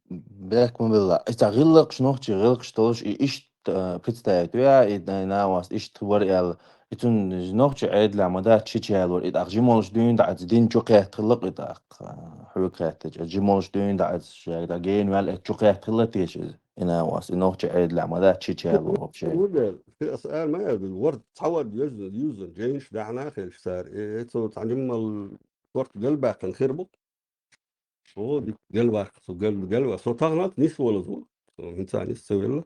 Бехк ма билла. Иштта гӀиллакхаш, нохчий гӀиллакхаш долуш, и иштта, а, представить ву, и, и нагӀас иштта вара аьлла. И цунна нохчий Ӏедалехь ма дац шича яьлла вара. И тӀаккха жималш дуьйна дац, дин чу кхетта хилла-кх и тӀаккха, а, хьоьга кхеттача. Жималш дуьйна дац, шайга гена ваьлла, чу кхетта хилла теша иза. И нагӀас, и нохчий Ӏедалехь ма дац шича яьлла вообще. Ву дер, аса ара ма аьлла, вар цхьа вар юзан, юзан, жайнаш даьхьна хилча цара. Э, э, цо цхьа жимал корта гал баьккхина хир бу. О, дика гал ваьккха, со гал, гал ва-, со тахана нис волаза ву. Со хӀинца нис ца велла.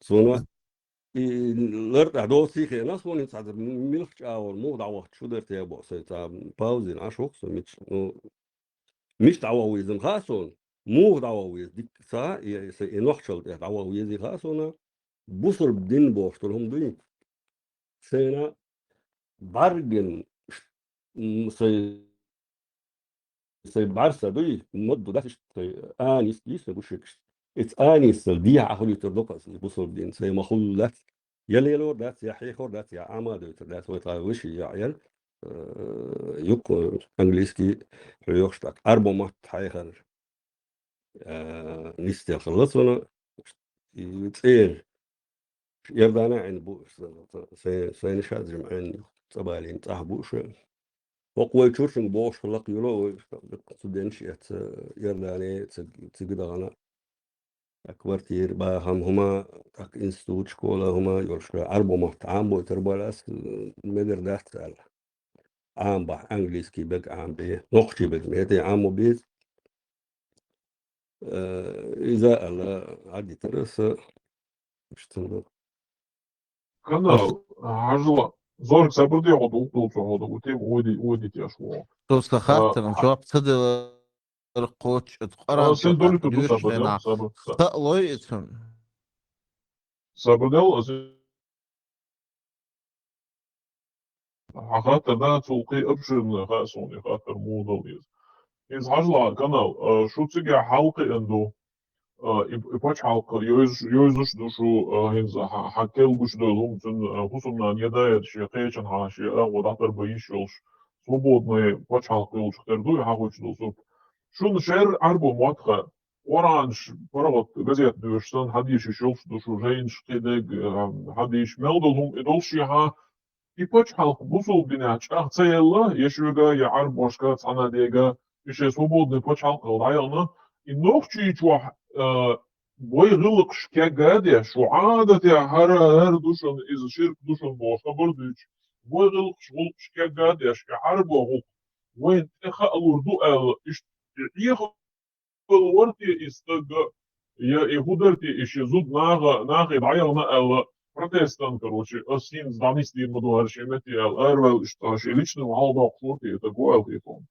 Суна и лар тӀехь доций хенахь, суна хӀинца хьазар милх чӀагӀор муха дӀавахча шу дара те бо, со цхьа паузина Ӏаш ву-кх со мича. Ну, мича дӀаваха веза хаьа суна, муха дӀаваха веза, дика ца, и, и, и нохчалла тӀехь дӀаваха везий хаьа суна, бусург дин бохуш долу хӀума дуй. Сайна бӀаьрган, м, сай, сай бӀаьрса дуй, мадду дац иштта, сай анис дий, сай гушигаш. Ица анисал дехьа хуьлуьйтур ду-кх аса, бусург дин, сай ма хуллац. Я лелор дац, я хьехор дац, я Ӏама а дойтур дац, вай тхьа веший яӀ яр, э, юккъе английский хьоьхуш тӀаккха, Ӏарбо мотт хьехар. Э, нисделла хилла цунна, и цӀера. Иордане Ӏийна бу, са-, са-, сайна ша жима Ӏийна цӀа балийна цӀахь бу ша. ХӀокху вай чурчунга бохуш хилла-кх юла, вай цу денна шиъ эцца Иордане цига, цига дахана. а квартира бахам, хӀума, тӀаккха институт, школа, хӀума йолуш, Ӏарбо мотт Ӏамбойтар бала ас, э, мегар дац аьлла. Ӏамбахь, английский бег Ӏамбе, нохчий бег, ме тӀе Ӏаммо беза. Э, иза аьлла, Ӏадитара аса, иштта ду. Канал, хьажала, зорг сабар де хьо, дулх долчу хьо, у тем уйди-, уйдитеш ву. Со сан А, хаттарна ха- жоп ца делар кхоччу, а, Къуран сен чохь долу тӀаккха ду доьшуш сабар, хенахь, сабар, сабар. Хаалой и цунна? Сабар дел, аса Хьан хаттар дац, цул кхин обширный хаьа суна и хаттар муха дала иза. ХӀинца хьажал, Канал, а, шу цигахь хьалакхиъна ду, а, и, и пачхьалкх йовзуш, йовзуш ду шу, а, хӀинца хьан, хьан кел гуш долу хӀума, цуьнан, а, хӀусамнана я да яра шен кхечанхьа, шен агӀо дӀатарбан йиш йолуш, свободный пачхьалкх йолчух тера ду и хьан хуьйцуш долу сурт. Шуна шер Ӏарбо мотт хаьа, Къуранаш, паргӀат газет доьшуш санна, хьадийшаш йолуш ду шу, жайнаш кхидерг, а, хьадийшаш мел долу хӀума и долу шен хьан, и пачхьалкх бусулба динехь чӀагӀ ца елла, я шуьга, я Ӏарбошка цхьана дега, и шайн свободный пачхьалкх аьлла дӀаяхана, и Нохчийчохь, а, вай гӀиллакхаш кегга а деш, шу Ӏадатехь хӀара, хӀара ду шуна, иза ширк ду шуна бохуш хабар дуьйцуш, вай гӀиллакхаш, гӀуллакхаш кегга а деш, и Ӏарбо гӀуллакх вайна тӀе хаалур ду аьлла, иштта и Ӏехо вара те и стаг, я и хӀун дара те и шен зуда наха, нахе дӀаяхана аьлла, протестан, короче, ас хӀинца дӀанисдийр ма ду хӀара шен метте аьлла, араваьлла иштта шен личный хьалдоккхур те и стаг ву аьлла те тхуна.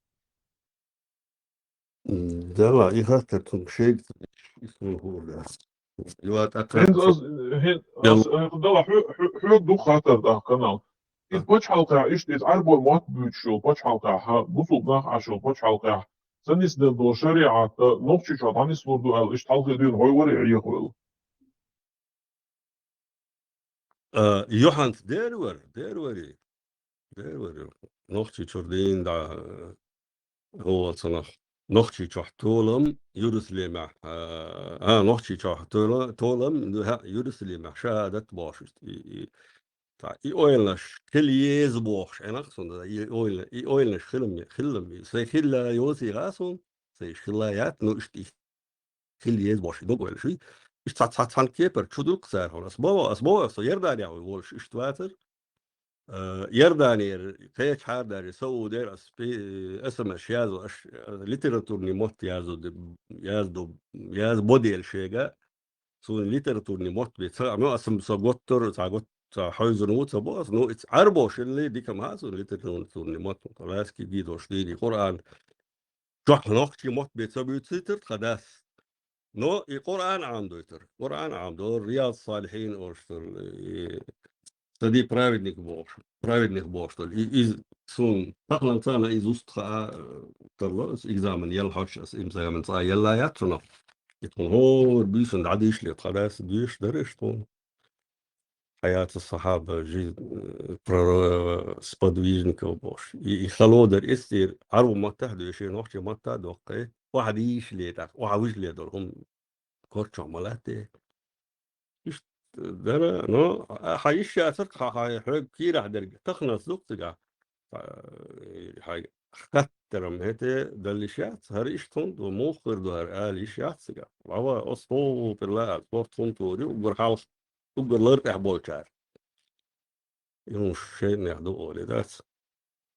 Дала, и хаттар цунна шега ца деш, и суна хуур дац. Йо, тӀаккха ХӀинца аса, ас, хӀин-, ас, э, дала, хьо-, хьо-, хьоьга ду хаттар тӀаккха, Канал. Иза пачхьалкхехь, иштта иза Ӏарбой мотт буьйцуш йолу пачхьалкхехь, бусулба нах Ӏаш йолу пачхьалкхехь, ца нисделла долу шариӀат, Нохчийчохь дӀанислур ду аьлла, иштта хьалхе дуьйна хӀой вара и Ӏехавелла? А, юьхьанца дера вара, дера вара и. Дера вара и. Нохчийчуьра дийна дӀа, хӀо цунах. Нохчийчохь толам, Иерусалимехь, а, а, Нохчийчохь тола-, толам, хӀа, Иерусалимехь шахӀадат бохуш. И, и, Ца, и ойланаш хила еза бохуш, Ӏенах суна, и ойла-, и ойланаш хила ме-, хила ме-, сайн хила йоций гӀа суна, сайн иш хила яц, ну, иштта и хила еза бохуш, и дог ойлаш, и, иштта ца, ца, цхьана кепара чу дулкх цара хьуна. Ас боху, ас боху, со Иорданехь вуй волуш, иштта вацар. Э, Иорданера, кхечахьара даже, Саудера, ас пи-, СМС язо, аш, э, литературный мотт язо, де-, яздо, язбо дела шега, Суна литературный мотт бен ца, ну, аса со готтур, ца гот-, ца хьевзина ву ца бо аса, ну, ица Ӏарбош илли дика ма хаьа суна литературный мотт, лаьцкий гидош дийна, и Къуръан. Чохь нохчий мотт бен ца буьйцуьйтура тхан дас. Но и Къуръан Ӏамдойтура. Къуръан Ӏамдора, Рияз Салихин олуш дара, и Сади праведник бохуш, праведник бохуш долу. И, иза суна тахлан царна иза уст хаа, э, тарло, аса экзамен елла хьош, аса экзамен цкъа елла яц цунах. И тхуна хӀора буьйсанна дӀадийшале, тхан дас дуьйш дара иш тхуна. Хьаяца сахьаба, жизнь, э, пророка, сподвижников бохуш. И, и хало дара эсдийр, Ӏарбу маттахь дуьйший, нохчий маттахь доккхий. Охьа дийшале тӀаккха, охьа вижале долу хӀума корчохь ма латте. Иштта дара, но, а, хьан йиш яцара, хьан, хьан хьоьга кийрахь дерг таханас ду-кх цигахь. А, хьайн хаттарам хӀете дала йиш яц, хӀара иштта хӀунда ду, муха хир ду хӀара ала йиш яц цигахь. Ва, ва, ас тхуна пирла ала, спорт хӀунда тур ю, уггар хьалха, уггар лар тӀехь болчара. И хӀумаш шайнех ду олий дац.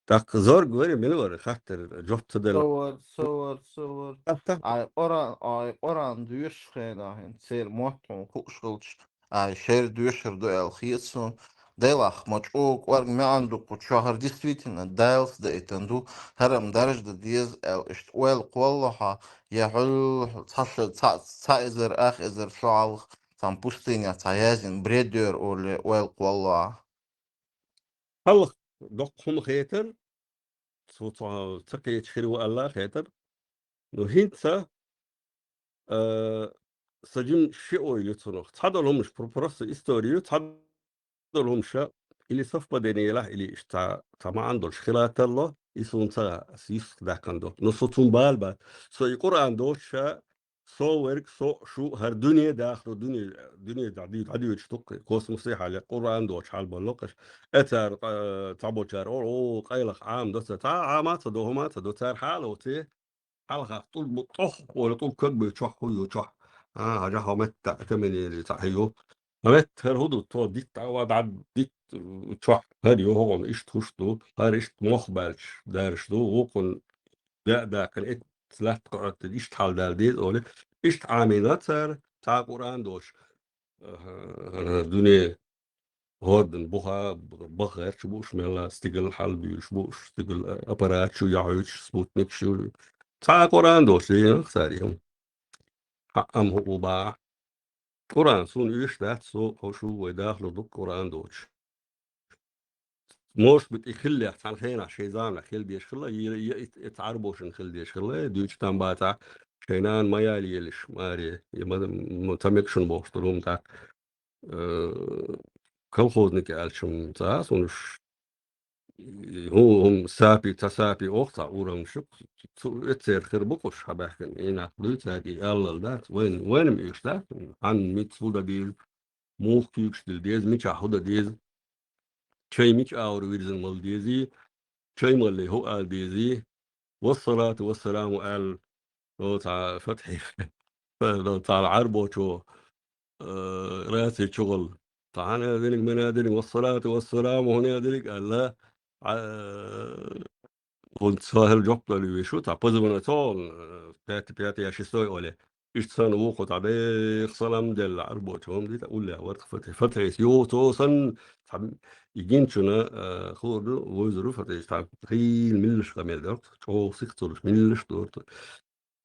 ТӀаккха зорг вара, мила вара, хаттар жоп ца дала. Совар, совар, совар. Атта? Ай, Къуран, ай, Къуран доьшуш хенахь, хӀинца церан мотт хьуна хууш хилча, ай, шер доьшур ду аьлла хета суна. Делахь, ма чӀогӀа кӀорга маьӀна ду кху чохь, хӀара действительно Далас даийтина ду, хӀара-м даржа дан деза аьлла, иштта ойла кхолло хьан, я хьуьлла цхьа ша-, цхьа, цхьа эзар, ах эзар шо хьалха, цхьана пустынехь цхьа язйина бредер олий ойла кхолло хьан. Хьалха доккха хӀума хетар, цо цо ца кхеташ хир ву аьлла хетар. Ну, хӀинца, э, сан жимма ши ойла ю цунах. Цхьадолу хӀумаш про-, просто истори ю, цхьадолу хӀумаша или совпадение елахь, или иштта цхьа, цхьа маьӀна долуш хила тарло, и суна ца, ас юьстах даьккхина ду. Ну, со цунна бала бац. Со и Къуръан доцуша, со верг, со, шу, хӀара дуьне дахаро, дуьне, дуьне дӀа-, дӀадоьдуш ду-кх, космосе хьале, Къуръан доцуш хьалабалло-кх аша. Э, цара, э, цхьаболчара, о, о, къайлаха Ӏама до ца, цхьа а Ӏама ца до, хӀума ца до, цара хьалоций, хьалха тӀулг бу-, тӀох, ола тӀулг ког бу чохь, хӀу ю чохь. А, хьажа хьо метта, каменели цхьа хьайо. Метта хӀара хӀу ду, тхо дитт дӀа, ва дӀа дитт, чохь хӀара ю, хӀокхунна иштта хуш ду, хӀара иштта мох баьлча дараш ду, вукхунна беа баьккхина, эццахь лаьтта кхоьттина, иштта хьал даьлла деза олий. Иштта Ӏамийна цара, цхьа Къуръан доцуш, аха, дуьне хӀордан буха баха гӀерташ бу уьш, мелла стигал хьалабуьйлуш бу уьш, стигал аппарат шу яхьуьйтуш, спутник шу. Цхьа Къуръан доцуш, дийна цара юм. Хьаъам хӀу бахьа. Къуръан суна оьшуш дац, со хьо шу вай дахлур ду Къуръан доцуш. Может быть, и хиллех, цхьана хенахь шайн заманахь хила дезаш хилла, я, я и, и цхьа Ӏарбошна хила дезаш хилла, дуьйцуш там бацахь, шайн нана ма яла елаш, маре, я ма, ма ца мегаш шуна бохуш долу хӀума тӀаккха, э, колхозник аьлча-м ца а суна уьш, хӀу-, хӀума сапи, ца сапи оху цхьа урамаш, цу эццера хир бу кхуш хьабаьхкина, и нах дуьйцу, и аллал дац, вайн, вайна-м оьшуш дац, хьанна мица хӀу дан деза, муха куьйгаш дила деза, мичахь хӀу дан деза, чай мича агӀор вирзина мала дезий, чай малле хӀу ала дезий, вассалату вассаламу аьлла, о, цхьа фатхьи, цхьа Ӏарбочо, э, раци чухула. Цхьа хьан а диниг, мена а диниг, вассалату вассаламу хӀуна а диниг аьлла, Ӏа-, хӀунца хӀара жоп дала вуьйш ву, цхьа позвонить ца олу, э, пятый, пятый я шестой оле. Иштта санна вукху цхьа деха салам делла Ӏарбочу хӀума дита, уллехь вара фатхьи-, фатхьис юха цо санна, цхьа и гинчуна, э, хуур ду, вуьзур ву фатхьис, цхьа хийла миллаш къамел дара, чӀогӀа сих ца луш, миллаш дора.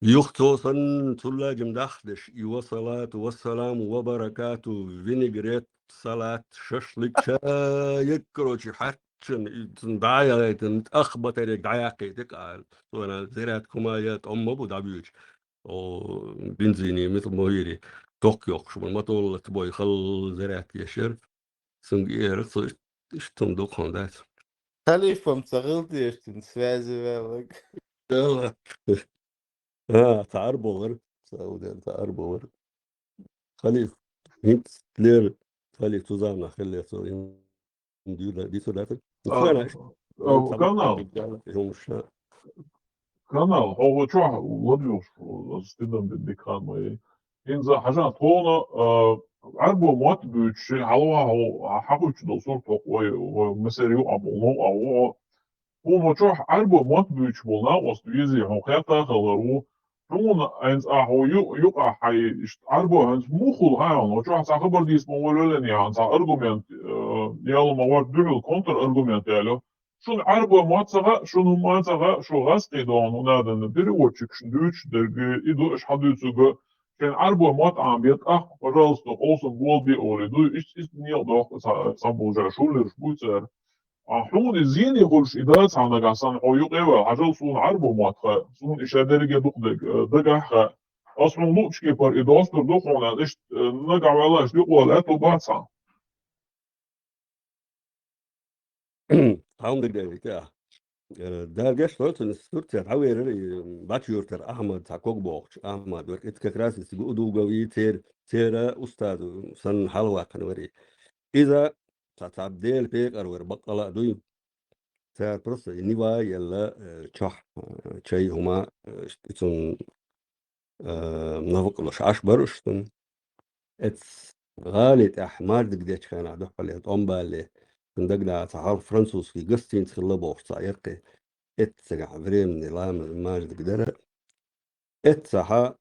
Юха цо санна, цул лаьжим дахдеш, и ва салату, ва саламу, ва баракату, винегрет, салат, шашлык, чай, короче, хьаьрчина, и цунна дӀа а яйтина, тӀах батарейка дӀаяккхийта кхаьа. Цо аьлла, зарядка хӀума я, тӀом ма бу дӀабуьйчу. О, бензине мета ма хӀийри, ток йоккхуш бара, мотор латабой, халла зарядка еш яра. Цуьнга эр, цо иштта хӀума дукха хӀума дац. Халифам ца хилла дезаш, цуьнан связи ваьлларг. Ваьлла. А, цхьа Ӏарбо вара. Саудера цхьа Ӏарбо вара. Халиф, хӀинца лер, халиф цу заманахь хиллера цо, ин-, ин дуьйла дийцур дац. А, Хана а, канал. Хьуна ша. Канал, хьо, хьо чохь лабиуш, ас тидам бен дика хан ма яй. ХӀинца хьажа тхуна, а, Ӏарбо мотт буьйцуш, хьалха хьо хьакхуьйцуш долу сурт хьо вай, вай масер юкъа болу, а, ву хьо. Хьуна чохь Ӏарбо мотт буьйцуш болу накъост везий, хьуна кхетта а хилар ву. Хьуна хӀинца ахьа хьо ю-, юкъахь хьайн иштта Ӏарбо хӀинца муха хуьлу хаьий хьуна? Хьо чохь цхьа хабар дийца ма волавеллий, хьан цхьа аргумент, э, яла ма варта дуьхьал контраргумент яло. Шуна Ӏарбо мотт ца хаьа, шуна хӀумма ца хаьа, шу гӀазкхий догӀун хӀунаданна переводчикашна дуьйцуш дерг, и ду аша хьан дуьйцург, шайн Ӏарбо мотт Ӏамабе, тӀаккха, пожалуйста, къовсам болабе олий дуй, иштта, иштта некъа дохку ца, ца бужа, шуллераш буй цара. А хьуна и зене хуьлуш и дац хьан нагахь санна, хьо юкъе ваьлла, хьажал суна Ӏарбо мотт хаьа, суна и ша дерриге дукха дерг, э, дагахь хаьа. Ас хьуна луъучу кепара и достур ду хьуна, иштта, э, нагахь ваьлла, иштта юкъа ваьлла, аьтту бац хьан. Тхьамдагадерриг а. Э, Дала гечдойла цунна, Турция дӀавелира, и Бача-Юьртара Ахьмад, цхьа ког бохучу Ахьмад вара. Иза как раз иза Удугови цер-, церан устаз санна хьалаваьккхина вара. Иза цхьа, цхьа Делан пекъар вара, баккъала а дуй. Цара просто и Нива елла, э, чохь, э, чай хӀума, э, и цунна, э, нафакъалуш Ӏаш бара уьш цунна. Эцу гӀали тӀехь маждиг дечу хенахь дуьххьале, тӀом балале, цунна дагадогӀу цхьа хьалха французский гостиница хилла бохуш цхьа яккхий. Эццагахь временный лама-, маждиг дара. Эццахьа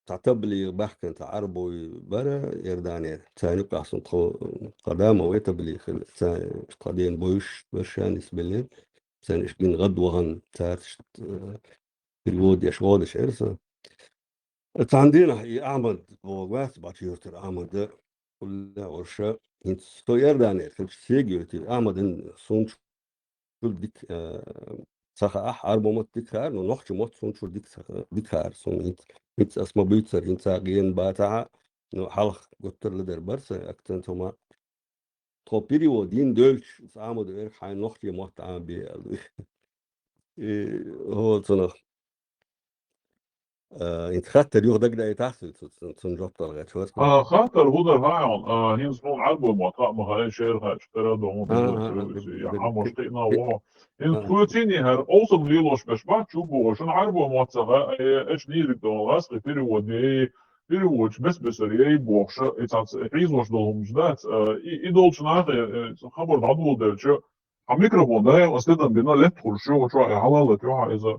цхьа таблигӀ баьхкина цхьа Ӏарбой бара Иорданера. Царна юкъахь суна тхо, тхан да ма вай таблигӀ хила, ца-, тхан ден бойуш, варшан нисбеллера. Царна иштта гина гӀад вахана, цара иштта, э, перевод еш, гӀо деш эр сан. Цхьана дийнахь и Ахьмад боху вац, Бача-Юьртара Ахьмада, уллехь вара ша, хӀинца со Иорданера хилча, ца йойтира, Ахьмадна суна чуьра дика, э, ца хаьа, Ӏарбо мотт дика хаьара, но нохчийн мотт суна чуьра дика ца ха-, дика хаьара суна хӀинца. ХӀинца ас ма буьйцура, хӀинца гена бацахьа, но хьалха гуттар а ледара бара сан акцент хӀума. Тхо перевод йина девлча, Ахьмада эр хьайн нохчийн мотт Ӏамабе аьлла. И, хӀо, цунах. А, хӀинца хаттар юха дагадайтахь, цу-, цу-, цу-, цунна жоп дала гӀерташ вара. А, хаттар хӀун дара хаьий хьуна? А, хӀинца хьуна Ӏарбой мотт хаьа ма хаьа, шера хаьа, чу тера а догӀун, а, а, а, я дага-, хьан мотт дага-, кхиъна а ву хьо. ХӀинца а, тхоьцийний хӀара къовсам лелош берш бац чу боху, шуна Ӏарбой мотт ца хаьа, э, эчу нийриг догӀун, гӀазкхий перевод де, переводчик, бес-бесара яй бохуша, и цаца хьийзош долу хӀуманаш дац, а, и, и долчу нахе, э, хабар дӀадоладелча, хьан микрофон даим ас тедам бина летта хуьлуш ю, чохь и хьалалат ю хьан иза.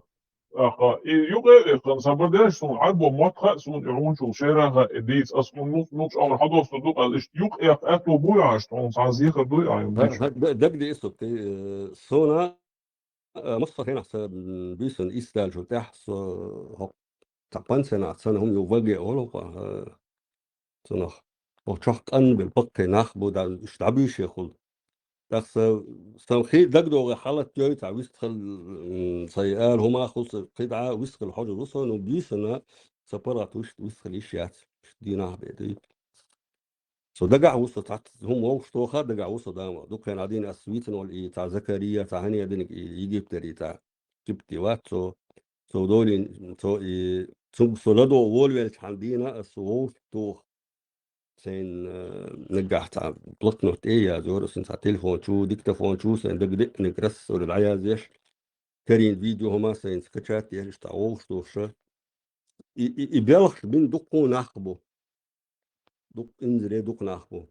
Аха, и юкъа а эккхана, сан бар деш суна, Ӏарбо мотт хаьа суна, и хьуначул шера хаьа, и дийца ас хьуна мух-, мух чӀогӀа хьадостур ду, къал иштта юкъа эккха аьтто буй хьан, иштта хьуна цхьа зехар дуй а, хӀара, хӀара д-, дагадеа со, кхи-, э, суна, э, массо хенахь ца, м, буьйсанна иссаьллачул тӀаьхьа со, хӀокху цхьа пансионат санна хӀума ю, ваге олу хьо, э, цунах. Оцу чохь къанбелла баккхий нах бу, да, уьш дӀабуьйшехула. ТӀаккха сан, сан хи дагадогӀий хьалат йой, цхьа вистхила, м, сан ала хӀума хуьлу, сан кхидӀа вистхила хьожур ву со, ну, буьйсанна сан паргӀат вуьш-, вистхила йиш яц, уьш дийнахь бен дуй. Со дагахь ву со, цхьацца хӀума вовшах тоха дагахь ву со, дама. Дукха хенахь дийна ас вийцина волу и цхьа Закария, цхьа хӀане диниг и Египетера и цхьа Сибти вац цо, цо долийна, цо и, цуьнга со ладогӀа волавелчхьана дийна ас вовшах тоха. Сайн, э, наггахь цхьа блокнот тӀе а язйора, сайн цхьа телефон чу, диктофон чу, сайн дагадеаниг рассора дӀаязъеш, карийна видео хӀума сайн скачать еш, иштта вовшах тоха. И, и, и белхаш бина дуккха нах бу. Дукха инзаре дукха нах бу.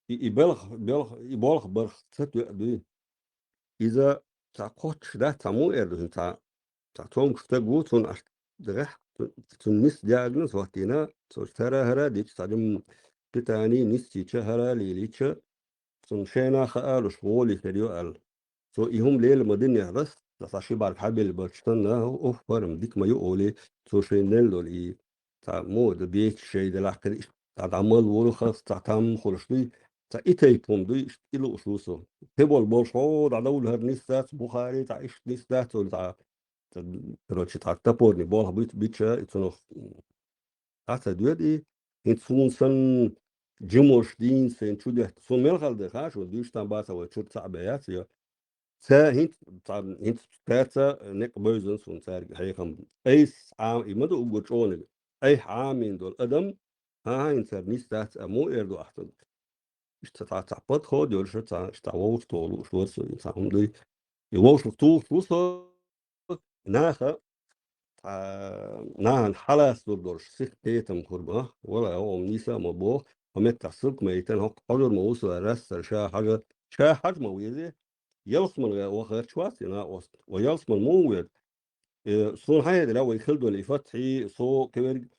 И, и белх-, белх-, и болх барх ца тоьа дуй. Иза цхьа кхоччуш дац, цхьа муха эр ду хӀинца, цхьа, цхьа цомгуш стаг ву, цунна аш дагахь, цу-, цунна нисса диагноз хӀоттийна, цо цара хӀара дича, цхьа дим питани нисса йича, хӀара лелийча, цунна шайна хаалуш гӀоле хир ю аьлла. Цо и хӀума лела ма динехь, рас, цхьа ши бӀарг хьабелла болчу санна, ух, хӀара-м дика ма ю олий, цо шайна лелла долу и цхьа мода бечу шай делахь кхин иштта, цхьа дӀа мала волу хас, цхьа там хуьлуш дуй, цхьа и тайпа хӀума дуй, иштта и лууш ву со. Кхин болу болуш хьо дӀадовла хӀара нисдац, бухари цхьа иштта нисдац, олу цхьа, цхьа, короче, цхьа топорный болх бит-, бича, и цунах, м, цхьа ца доьду и, хӀинца суна санна жимош дийна сайн чу дехта. Суна мел хала дара, ха, шу дуьйш там баца вай чуьра цхьаъ бен яц, я. Ца хӀинца, цхьа, хӀинца цаьрца некъ бевзина суна цаьрга хьехам. Айс Ӏа-, и ма ду уггар чӀогӀаниг. Айхьа Ӏамийна долу адам, хӀан-хӀа, хӀинца хӀара нисдац, а муха эр ду ахь цунна? Иштта цхьа, цхьа подход йолуш, цхьа, иштта вовшах тухуш вара со, цхьа хӀума дуй. И вовшах тухуш ву со, наха, цхьа, нахана хьалаца лур долуш, сих кхетам хур бан, вала, хӀума нийса а ма боху, хьо меттахь ссылка ма йитина, хӀокху хьожур ма ву со, рассара ша хьажа, ша хьажа ма везий, ялсмала ваха гӀерташ вац и накъост, ва ялсмала муха веза? Э, суна хьан хетара, вай хила долу и фатхьий, со кхиверг,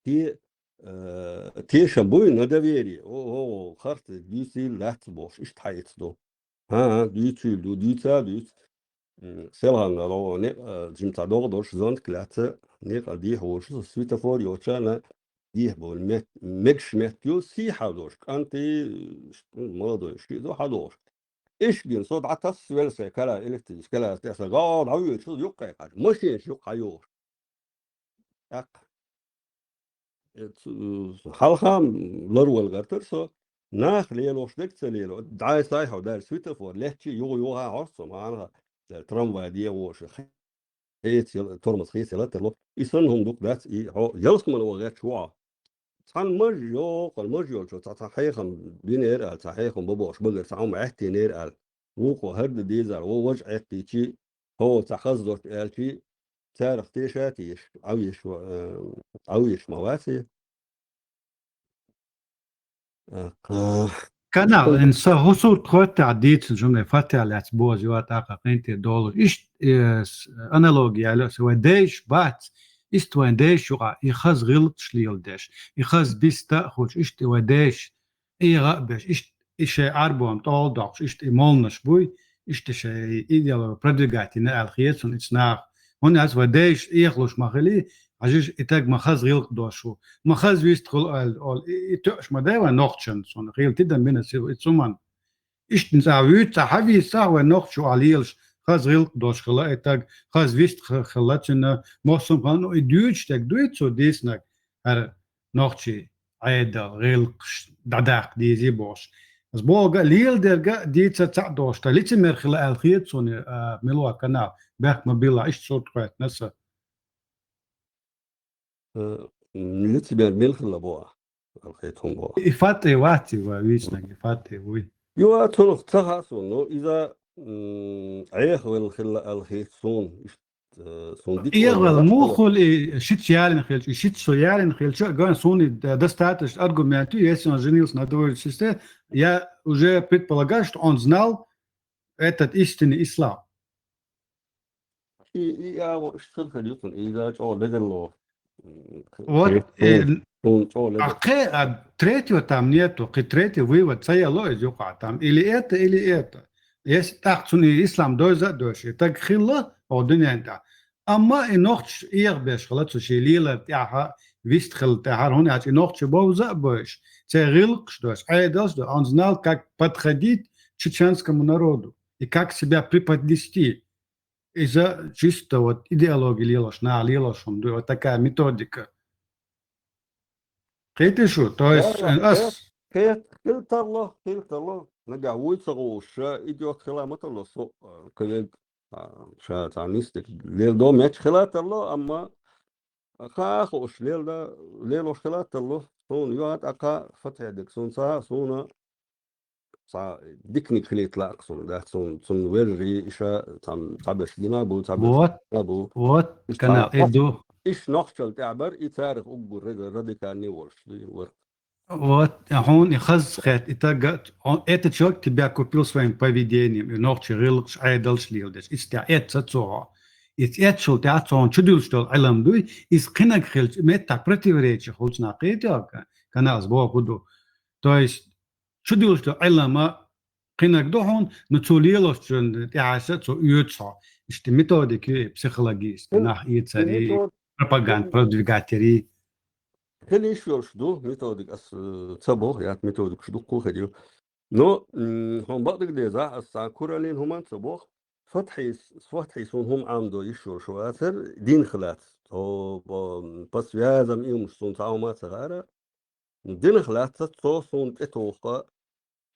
те-, э, тешам буй на доверие, о, о, харц дуьйцийла дац бохуш, иштта хьаэца ду. ХӀан-хӀа, дуьйцийла ду, дуьйца а дуьйцу. М, селхана ло, некъ, а, жимма цхьа догӀа долуш, зонтик лаьцна, некъа дехьа волуш, со светофор йолчарна дехьа бовла мет-, мегаш метта ю, сий хьадолуш, кӀанти, ш-, молодой, шиъ ду хьадолуш. Ишгин со дӀатасса велла сайн кара, электрический кара тӀе, сан гӀо дӀавоьдуш, юккъе кхача, машинаш юккъе хьайогӀуш. ТӀаккха. Э, цу-, хьалха ларвала гӀертара со, нах лелош дерг ца лело. ДӀасай хьо, дара светофор, леччи юха-юха хьо со, ма-, анха, дара трамвай дегӀоша, хеца яла, тормоз хеца яла тарло. И санна хӀума дукха дац, и хьо ялсмала ваха гӀерташ ву хьо. Цхьана маж йоккхура, маж йолчо цхьа, цхьа хьехам бинера аьлла, цхьа хьехам бан бохуш багара цхьа хӀума Ӏеттийнера аьлла. Вукхо хӀара дан дезара, вон важа Ӏеттийчи, хьо цхьа хаза дош аьлчи, царах теша а теша, Ӏавеш ва-, э, Ӏавеш ма вац и. Э, Канал, ин са хӀусурт хоттехь дийцина жуме фатехь лаьцна боза йоа тӀаккха къинтӀера долуш. Иштта, э, с-, аналоги яьлла аса, вай дайш бац, иштта вайн дайш юкъа, и хаза гӀиллакхаш леладеш, и хаза биста а хуьлуш, иштта вай дайш эгӀа а беш, иштта и шайн Ӏарбон тӀол доккхуш, иштта и молнаш буй, иштта шайн идеологи продвигать йина аьлла хета суна ица наха. ХӀунда аьлча вай дайш эхалуш ма хили, хьажиш, и таг ма хаза гӀиллакх дош ву, ма хаза вист хуьлу аьлла, олу, и, и тоьаш ма дай вайн нохчан, суна хила тидам бина сила и цуман. Иштта цӀа вуьйцу, цӀа хьавийцахь вайн нохчо а лелаш, хаза гӀиллакх дош хила и таг, хаза вист х-, хила цуьнан, моссам хан, ну, и дуьйцуш дерг дуй цо дийцинарг, хӀара нохчий Ӏедал, гӀиллакхаш дӀадаккха дезий бохуш. Ас бохург а леладерг а дийца цхьаъ долуш, ткъа лицемер хила аьлла хета суна, а, мила ван канал, бехк ма билла, иштта сурт хоьттина аса. Э, лицемер мила хилла боху, аьлла хета хӀума боху. И фатӀе вац и вай вийцинарг, и фатӀе вуй. Юа, цунах ца хаьа суна, ну, иза, м, Ӏехавелла хилла аьлла хета суна. Иштта э, сун дика эгъал мухул и шиц ялин хилча, и шиц со ялин хилча, ган суни достаточно аргумент, если он женился на другой сестре, я уже предполагаю, что он знал этот истинный ислам. И, и я вот что хочу, и я чё, ледерло. Вот, э, Сун чё, ледер. А кхе, а третьего там нету, кхе третий вывод, ца яло из юкъа там, или это, или это. Если так, цуни ислам дойза дойши, так хилла, о, дунен да. Амма и нохч иех беш хала цу ши лила тяха, вист хил тяха, хуни ач и нохч бовза бойш. Це гилкш дойш, айдалш дойш, он знал, как подходить к чеченскому народу и как себя преподнести. Из-за чисто вот идеологии лилош, на лилош, он, вот такая методика. Кхетиш шу, то есть, Да, э, ас- кхет, кхет, хил тарло, хил тарло. Нагахь вуй ца гӀулуш, ша идёт хила ма тарло, со, э, квег, а, ша ца нистик. Лел до меч хила тарло, амма, а, ха хууш, лел да, лелош хила тарло. Сун юат ака фатхедик, сун ца, суна, ца дикник хилит лаксун, да, сун, сун вержи, иша, там, табеш дина бу, табеш Вот, дина бу. Вот, Иш кана там, иду. Иш нохчал тябар, и царих уггур радикальный волш, ду, вор. Вот, а хун и хаз хет, и так, он, этот человек тебя купил своим поведением, и нохчи гилкш айдалш лилдеш, и стя эт ца цо. И эт шул тя цон чудил что алам дуй, из кинаг хилч, мет так противоречие хулч на кхетёка, канал сбоку ду. То есть, чудил что алама кинаг дохун, но цу лилош чун тяса, цу уйцо. Ишти методики психологически, нах и цари, метод-, пропаганд, метод-, продвигатели. Хили иш йолш ду, методик ас, э, ца бох, яат методик шу дукку хедил. Но, м, хун бакъдик деза, ас са куралин хуман ца бох. Фатхи, фатхи сун хум амдо иш йолш ватер, дин хилат. То, по, по связям им сун ца ума ца гара. Динах лаьцна цо суна тӀетоха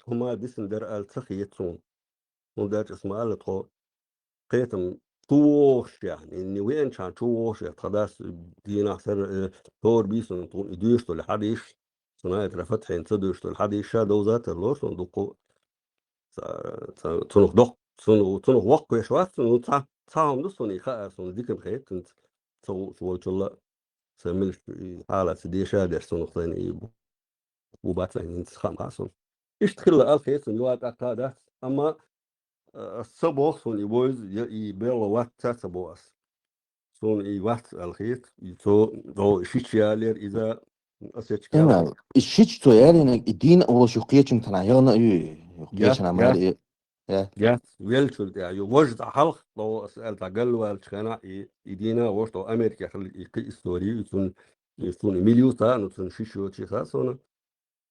хӀума дисина дара аьлла ца хета суна. ХӀунда аьлча ас ма аьлла тхо кхетам чу вогӀуш яхьна, и веанчхьана чу вогӀуш яхьна, тха дас дийнахь сара, э, хӀора бийсана тхуна и дуьйш долу хьадийш, цунах тӀера фатхьина ца дуьйш долу хьадийш ша довза тарло суна дуккха. Ца, ца, цунах доккха, цунах, цунах воккха веш вац, ну, цхьа, цхьа хӀума ду суна и хаа, суна дика ма хета, цунца ца вуучу волчулла. Сан милаш и хьала ца деша а деш, цунах сайна и бу-, бу бац вайн хӀинца хаам хаа суна. Иштта хилла аьлла хета суна, юха тӀаккха дац. Амма, а, ас ца боху суна и войза, я и белла вац ца, ца боху ас. Суна и вац аьлла хета, и цо, о, шича ялера иза, ас ечка Ина, и шича цо ялийнарг, и дийна а волуш ю кхечуьнга тхьана яхана а ю, ю Яц, кхечана яц. мара и, я. Яц, веллачул тӀаьхьа ю. Важа цхьа хьалха, о, ас аьлла, цхьа галваьллачу хенахь, и, и дийна а волуш, о, Америкехь хилла и кхин истори, и цунна, и цунна и мила ю ца, ну, цунна шиша йоций хаа суна.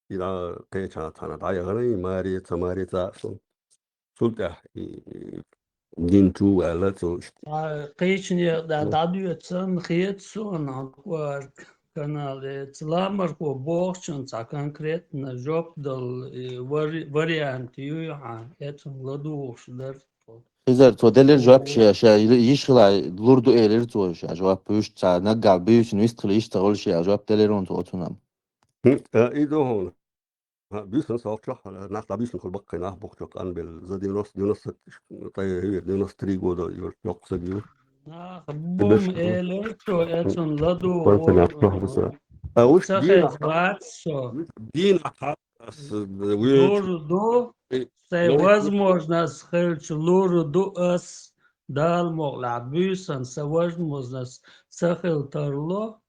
И дӀа кхечахьа цхьана дӀаяхана, и маре, ца маре ца а суна. Цул тӀаьхьа и, и дин чу ваьлла цо иштта. А, кхечане дӀа-, Ну. дӀадоьцу сан хета суна, хӀан кӀорг канал эца. Ламархо бохучун цхьа конкретно жоп дала, и вари-, вариант юй хьан, эцун ладугӀуш дара тхо. Хизар, цо делира жоп ше, ше йиш хила лур ду элира цо ше, жоп буьйш ца наггал буьйсина вист хила йиш ца хуьлу ше, жоп делира хьуна цо оцунам. Хм, а, и ду хьуна. А, буьйсанна сохчохь, нах дӀабуьйсина хуьлу баккхий нах бохучохь къанбелла. За девяносто, девяносто, тӀе хӀевира, девяносто три года йолчу йоккха саг ю. Нах бум элира цо, эцун ладугӀу, Ван ца нах нах буса. А уьш ца дийна хеза вац со. Дийна хьа-, ас, э, вуьйцу. Лур ду, Э, сайн ну, возможность хилча лур ду ас, Дала мукълахь буьйсанна сан возможность ца хила тарло,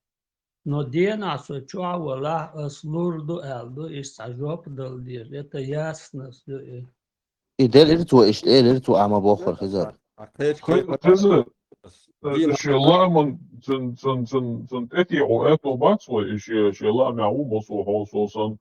но денахь со чохь валахь, ас лур ду аьлла ду, иштта цхьа жоп дала деза. Это ясность ду и. И делира цо, иштта элира цо, а ма боххара хизар. А кхечу Хи-, хи-, хизар, ас э, дийна шен лааман цун, цун, цун, цун тӀетеӀо аьтто бац вай, и шен, шен лаамехь ву бо со хьо, со сан.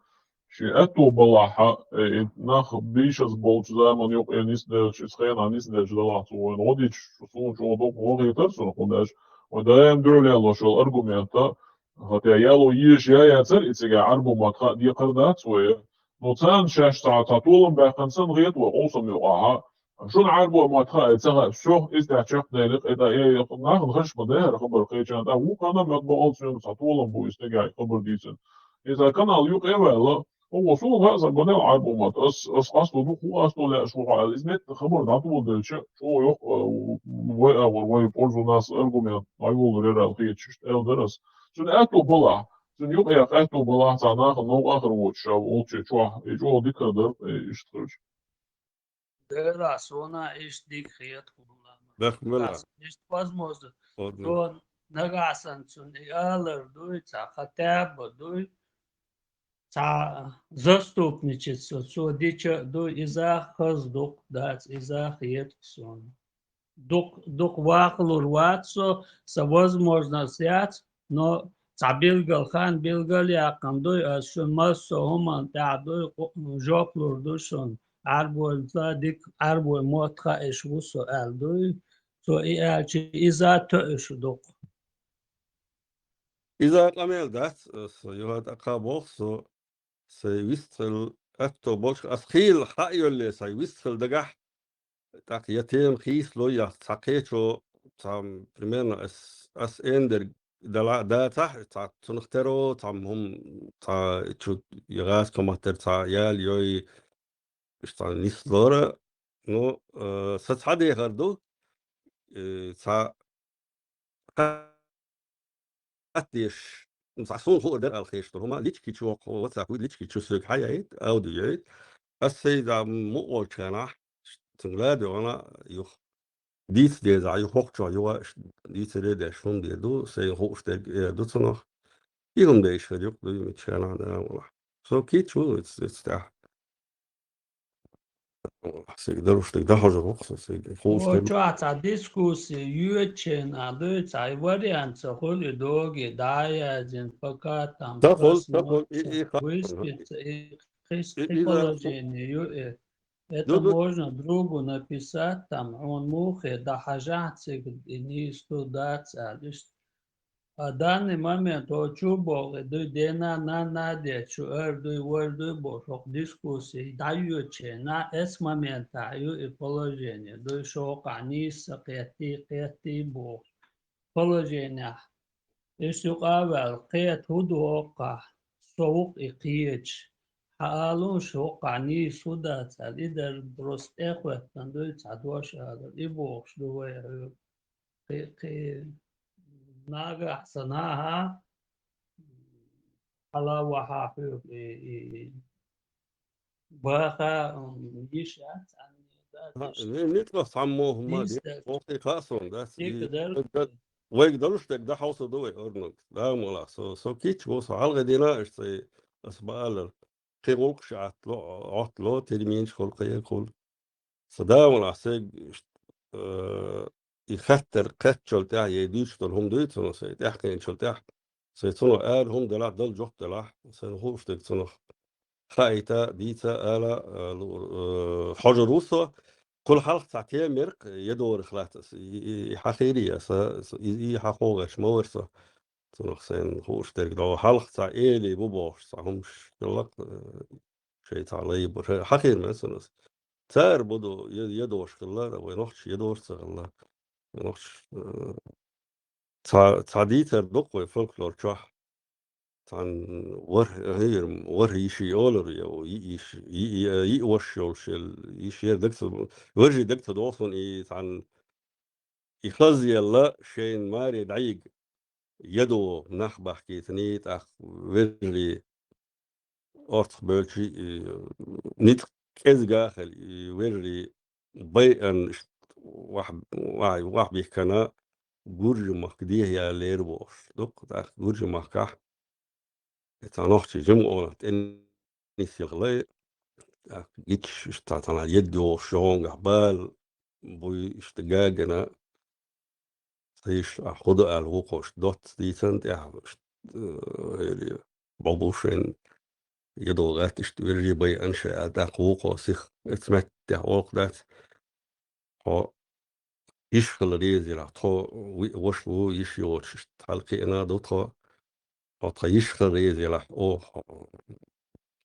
Шен аьтто балахьа, э, и нах бийшаза болчу заман юкъе нисделча, иза хенахь нисделча далахь цо вайна гӀо дича, суна чӀогӀа доккха гӀо хетара цунах, хӀунда аьлча вай даим дуьхьал ялош йолу аргумента, хӀотта яло езаш я яцара, и цигахь Ӏарбо мотт хаа декхар дац вай. Ну, царна шаьш цхьа, цхьа толам баьккхина санна хета вай къовсам юкъахьа. Шуна Ӏарбо мотт хаа, ца хаьа, всё, иза тӀехь чекхдели, кхетта, э, нахана хазаш ма дай хӀара хабар кхечарна тӀехь, вукхана мет бакъал цуьнга цхьа толам бу, иза стегахь и хабар дийцина. Иза канал юкъа а ваьлла, Оха суна хаьа сан гонел Ӏарбомат. Ас, ас къасто ду, хӀу къасто лаьаш ву хьо аьлла. Из метта хабар дӀатӀаболдалча, чӀогӀа йоккха, а, вай агӀор, вай пользу нас аргумент, вай волур яра аьлла хеташ, иштта аьлла дара ас. Цуьнан аьтто балахь, цуьнан юкъе аьтто балахь, цхьа наха новкъа ахар воцуш, ша волчу чохь, и чӀогӀа дика хир дара, и иштта хилча. Дера, суна иштта дика хета хӀума. Бехк мила? Ас иштта возможно. Ладно. Цо нагахь санна цунна и алар дуй, цхьа хатаба дуй, цхьа заступничество, цо дича а дуй, иза хаза дукха дац, иза хета суна. Дукха, дукха ваккхалур вац со, сан возможность яц, но цхьа билггал хан, билггал яьккхина дуй, ас шун массо а хӀуманна тӀехь дуй, къу-, жоп лур ду шуна. Ӏарбойла дика, Ӏарбой мотт хаьа иш ву со аьлла дуй. Цо и аьлча, иза тоьуш ду-кх. Иза къамел дац, со юха тӀаккха боху со, сайн вистхила аьтто болчу, ас хийла хаа йолле сайн вистхила дагахь, тӀаккха я тема хийцало, я цхьа кхечо, цхьа, примерно, ас, ас эндерг дала дацахь, цхьа цунах теро, цхьа хӀума, цхьа чу я гӀазкхаматтера цхьа ял йой, иштта цхьа нислора. Ну, э, сан цхьа дехар ду, э, цхьа хатта деш, ну, цхьа суна хуур дара аьлла хеташ долу хӀума, лички чу воккху, WhatsApp вуй, лички чу соьга хьаяйта, аудио яйта. Ас сайга мукъа волчу хенахь, цуьнга ладоьгӀна юха. Дийца дезахь, юха хӀокхучохь юха дийцаре деш хӀума дийр ду, сайна хууш дерг эр ду цунах. И хӀума дайша хир юкъа дуй, миччанахь а дара валахь. Со кийча ву, эц, эц тӀехь. Сайга даруш дерг дӀахьожур ву-кх со, сайга хууш дерг. Чохь цхьа дискусси йоьчу хенахь дуй, цхьа вариант ца хуьлу и доги дӀа а яздина, пока там ца хуьлу, ца хуьлу, и, и ха-, выспится, и хис-, и, и положение ю, и. Это можно другу написать, там, хьуна мухе дӀахьажахь цига, и нийса ду дац аьлла, иштта. А данный момент о чу боху, и дуй дена, на, на де, чу эр дуй, вар дуй боху, хӀокху дискуссий дӀайоьчу хенахь, эс моментахь ю и положение, дуй шокъахь нийса кхетти, кхетти боху. Положениехь. Иштта юкъа а ваьлла, кхета хӀун ду хӀокхахь, со ву-кх и кхечаш. Хьан алуш хӀокхахь нийса хӀун дац аьлла, и дара просто тӀехӀоьттина дуй, цхьа дош алар, и бохуш ду вай хьоьга. Кхи-, кхи-, нагахь санна, хьала вахьа хьоьга и, и, и баха, м, йиш яц, цхьанне дац. Ха, йиш ни-, ницкъах цхьаммо хӀума дийца де, дерг. Воккхий хаа суна дац. Дика и дерг. Вайга далуш дерг дӀахьовсур ду вай орнаг. Да, мала, со, со кийча ву, со хьалхе дина, иштта цай, ас баалар. Кхин гӀуллакхаш Ӏоттало, Ӏоттало, терминаш хуьлу, кхин хуьлу. Сан да валахь, сайга, э, и хаттар кхаччалла тӀаьхьа, е дуьйцуш долу хӀума дуьйцу хьуна сайн, тӀаьхьа кхиначалла тӀаьхьа. Сайн цунах ара хӀума делахь, дала жоп делахь, сайн хууш дерг цунах хаийта, дийца, ала, э, лу-, э, хьожур ву со. Кхул хьалха цхьа тема яра-кх, я дорах лаьцна ас, и, и, и хьан хийра я, сан, сан, и, и хьан хьо гӀерташ ма вара со. Цунах сайн хууш дерг догӀу. Хьалха цхьа эли бу бохуш, цхьа хӀумаш хилла-кх, э, шайн цхьа лай бу. Хьан хийра ма цунах. Цара бу ду, я, я дош хилла, вай нохчаш я дош ца хилла. Вай нохчаш, э, цхьа, цхьа дийцар ду-кх вай фольклор чохь. Цхьана вар-, хӀийра, вар йиш йолура, я йиъ йиш, йиъ, йиъ, йиъ ваша йолуш, йиш яра даг ца, варжий даг ца догӀу суна и цхьана и хазъелла шайна маре дӀайига, ядо нах бахкийтиний, тӀаккха вежарий орцах бевлчий, и, ницкъ кӀезга а хилла, и вежарий байъанна ишт-, вахь-, вахь-, вахь бихкана, Гуржий махка дехьа яллера бохуш. Дуккха тӀаккха Гуржий махкахь, и цхьа нохчий жима къонах тӀе нисъелхалай, тӀаккха гичаш иштта цхьана ед йогӀуш шогӀунгахь бала буй иштта гагана, ца йиш а хӀу ду аьлла вукхо иштта доцца дийцан тӀехь, иштта, э, эли, бӀобушен, ядо гӀатта иштта виржий байъан ша аьлла, тӀаккха вукхо сих эца меттехь олу дац. Хьо йиш хила реза елахь, тхо ви-, ваша ву йиш йоцуш, иштта хьалакхиъна ду тхо. Хьо тхан йиш хила реза елахь, о,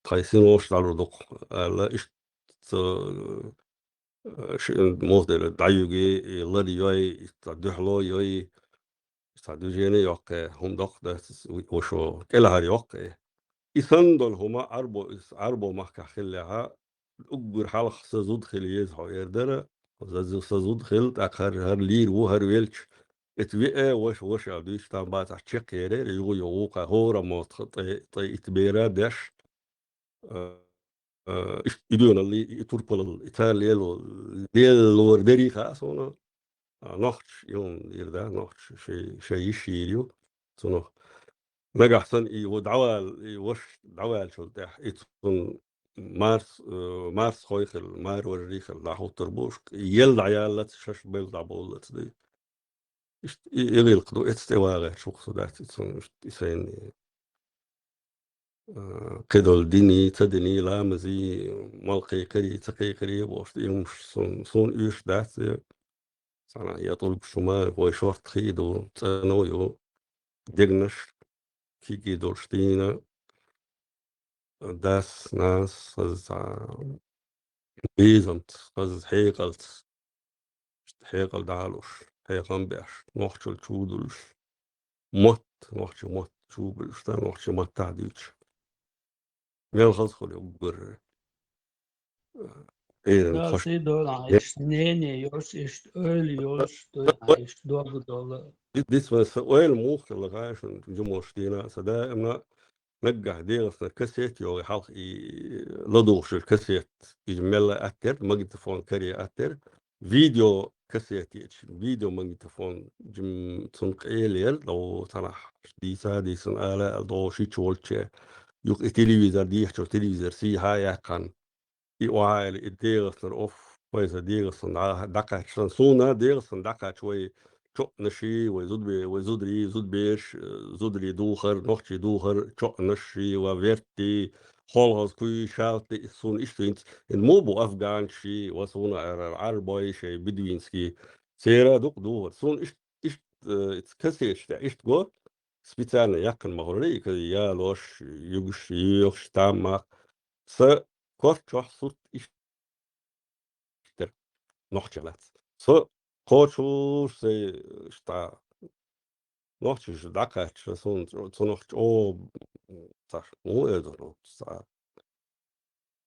тхайн синош дӀалур ду-кх, аьлла, иштта, э, ши-, муха дели, дӀаюьгий, и лар йой, и цхьа дуьхьало йой, и цхьа движение йоккхий, хӀума доккха дац, ви-, вашо, кӀелхьара йоккхий. И санна долу хӀума Ӏарбо, Ӏарбо махкахь хиллехьа, уггар хьалха сан зуда хила еза хьо эр дара, сан зу-, сан зуда хила, тӀаккха хӀара, хӀара лийр ву, хӀара велча, эца веа, ваша, ваша дуьйцу, там бацахь чекх ерера, юха-юха вукху хӀора мотт тӀе, тӀе итт бера деш, а, а, иш-, и доьналлий, и турпалалла, и цара лело-, лелор дерий хаьа суна. А, нохча, юн ира, да, нохча, шай, шай йиш йийр ю, цунах. Нагахь санна и ву дӀавала, и ваша дӀаваьллачул тӀаьхьа, и цунна марс-, э, марсхой хила, мараваржий хила, дӀахӀуттур бу уьш, ел дӀаяллац, шаьш белла дӀаболлац ду. Иштта и, и гӀиллакх ду, эцна тӀе вагӀерчу ву со дац, и цунна, иштта и сайна, э, кхидолу динний, ца динний, ламазий, мала кхайкхарий, ца кхайкхарий бохуш, и хӀумаш суна, суна оьшуш дац, э, цхьана я тӀулгаш хӀума, вай шортта хи ду, цӀано ю, дегнаш, кегий долуш дийна, дас, нас, хаза цхьа безамца, хаза хьекъалца, хьекъал дӀалуш, хьехам беш, нохчалла чу а дуьллуш, мотт, нохчийн мотт чу а буьллуш, да, нохчийн маттахь дуьйцуш. Мел хаза хуьлу уггар, э, Ӏеран Да, хаш. Сидор, а, иштта мнение йолуш, иштта ойла йолуш, дуй, а, иштта дог долу. Ди-, дицван сан ойла муха хилла хаьа шуна, жимош дийна а сан даимна, наггахь дегӀаснарг кассет йогӀий хьалха и ладугӀуш йолу кассет, иза мелла а аттера, магнитофон каре аттера, видео кассет ечу, видео магнитофон жим-, цунна къелера, догӀу цхьанахь дийца а дийцина ала а, догӀу шича волче, юха и телевизор дийхьачо телевизор сийха а яьккхина. И охьайилла, и дегӀаснар оф, вай сан дегӀаснарг дӀа-, дӀакхаьчча, сан суна дегӀаснарг дӀакхаьчча, вай чоънаший, вай зудбе-, вай зударий, зудбераш, э, зударий духар, нохчий духар, чоънаший, ва вертий, холхазкуй, шалти, и суна иштта хӀинца, хӀинца мо бу афганчий, ва суна ара Ӏарбой, шай бедуинский, цера дукха духар. Суна ишт-, ишт-, э, ица кассеташ тӀе ишт го, специально яьккхина ма хуьлура, и ка-, ялош, югуш, йоьхуш, там мах. Сан корта чохь сурт ишт тера, нохча лаьцна. Со кхочуш сай, ишта, нохчаша дӀакхаьчча, суна цу-, цунах чӀогӀа, цхьа, муха эр ду, цхьа,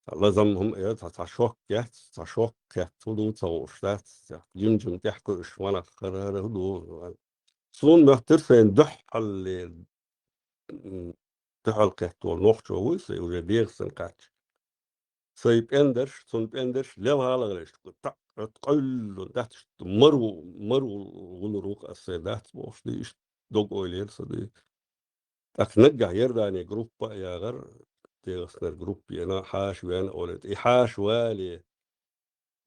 цхьа лазам хӀума эр, цхьа, цхьа шок яц, цхьа шок кхетта хӀун ду ца хууш дац, цхьа жим-жим тӀехь кхуьуш, ванах хӀара, хӀара хӀун ду. Суна моьттура сайна дуьххьалле, м, дуьхьал кхетта волу нохчо вуй, сай уже дегӀаснарг кхаьчча. Сай пӀендарш, цунна пӀендарш лелхьа а лахара, иштта къа-, къа-, къуьйллун дац, иштта мару, мару гӀуллур ву-кх ас, сай дац бохуш ду, иштта дог-ойла яра сан ду. ТӀаккха наггахь Иордане группа а яхара, дегӀаснарг группа йина, хьаша веана олу. И хьаша вале,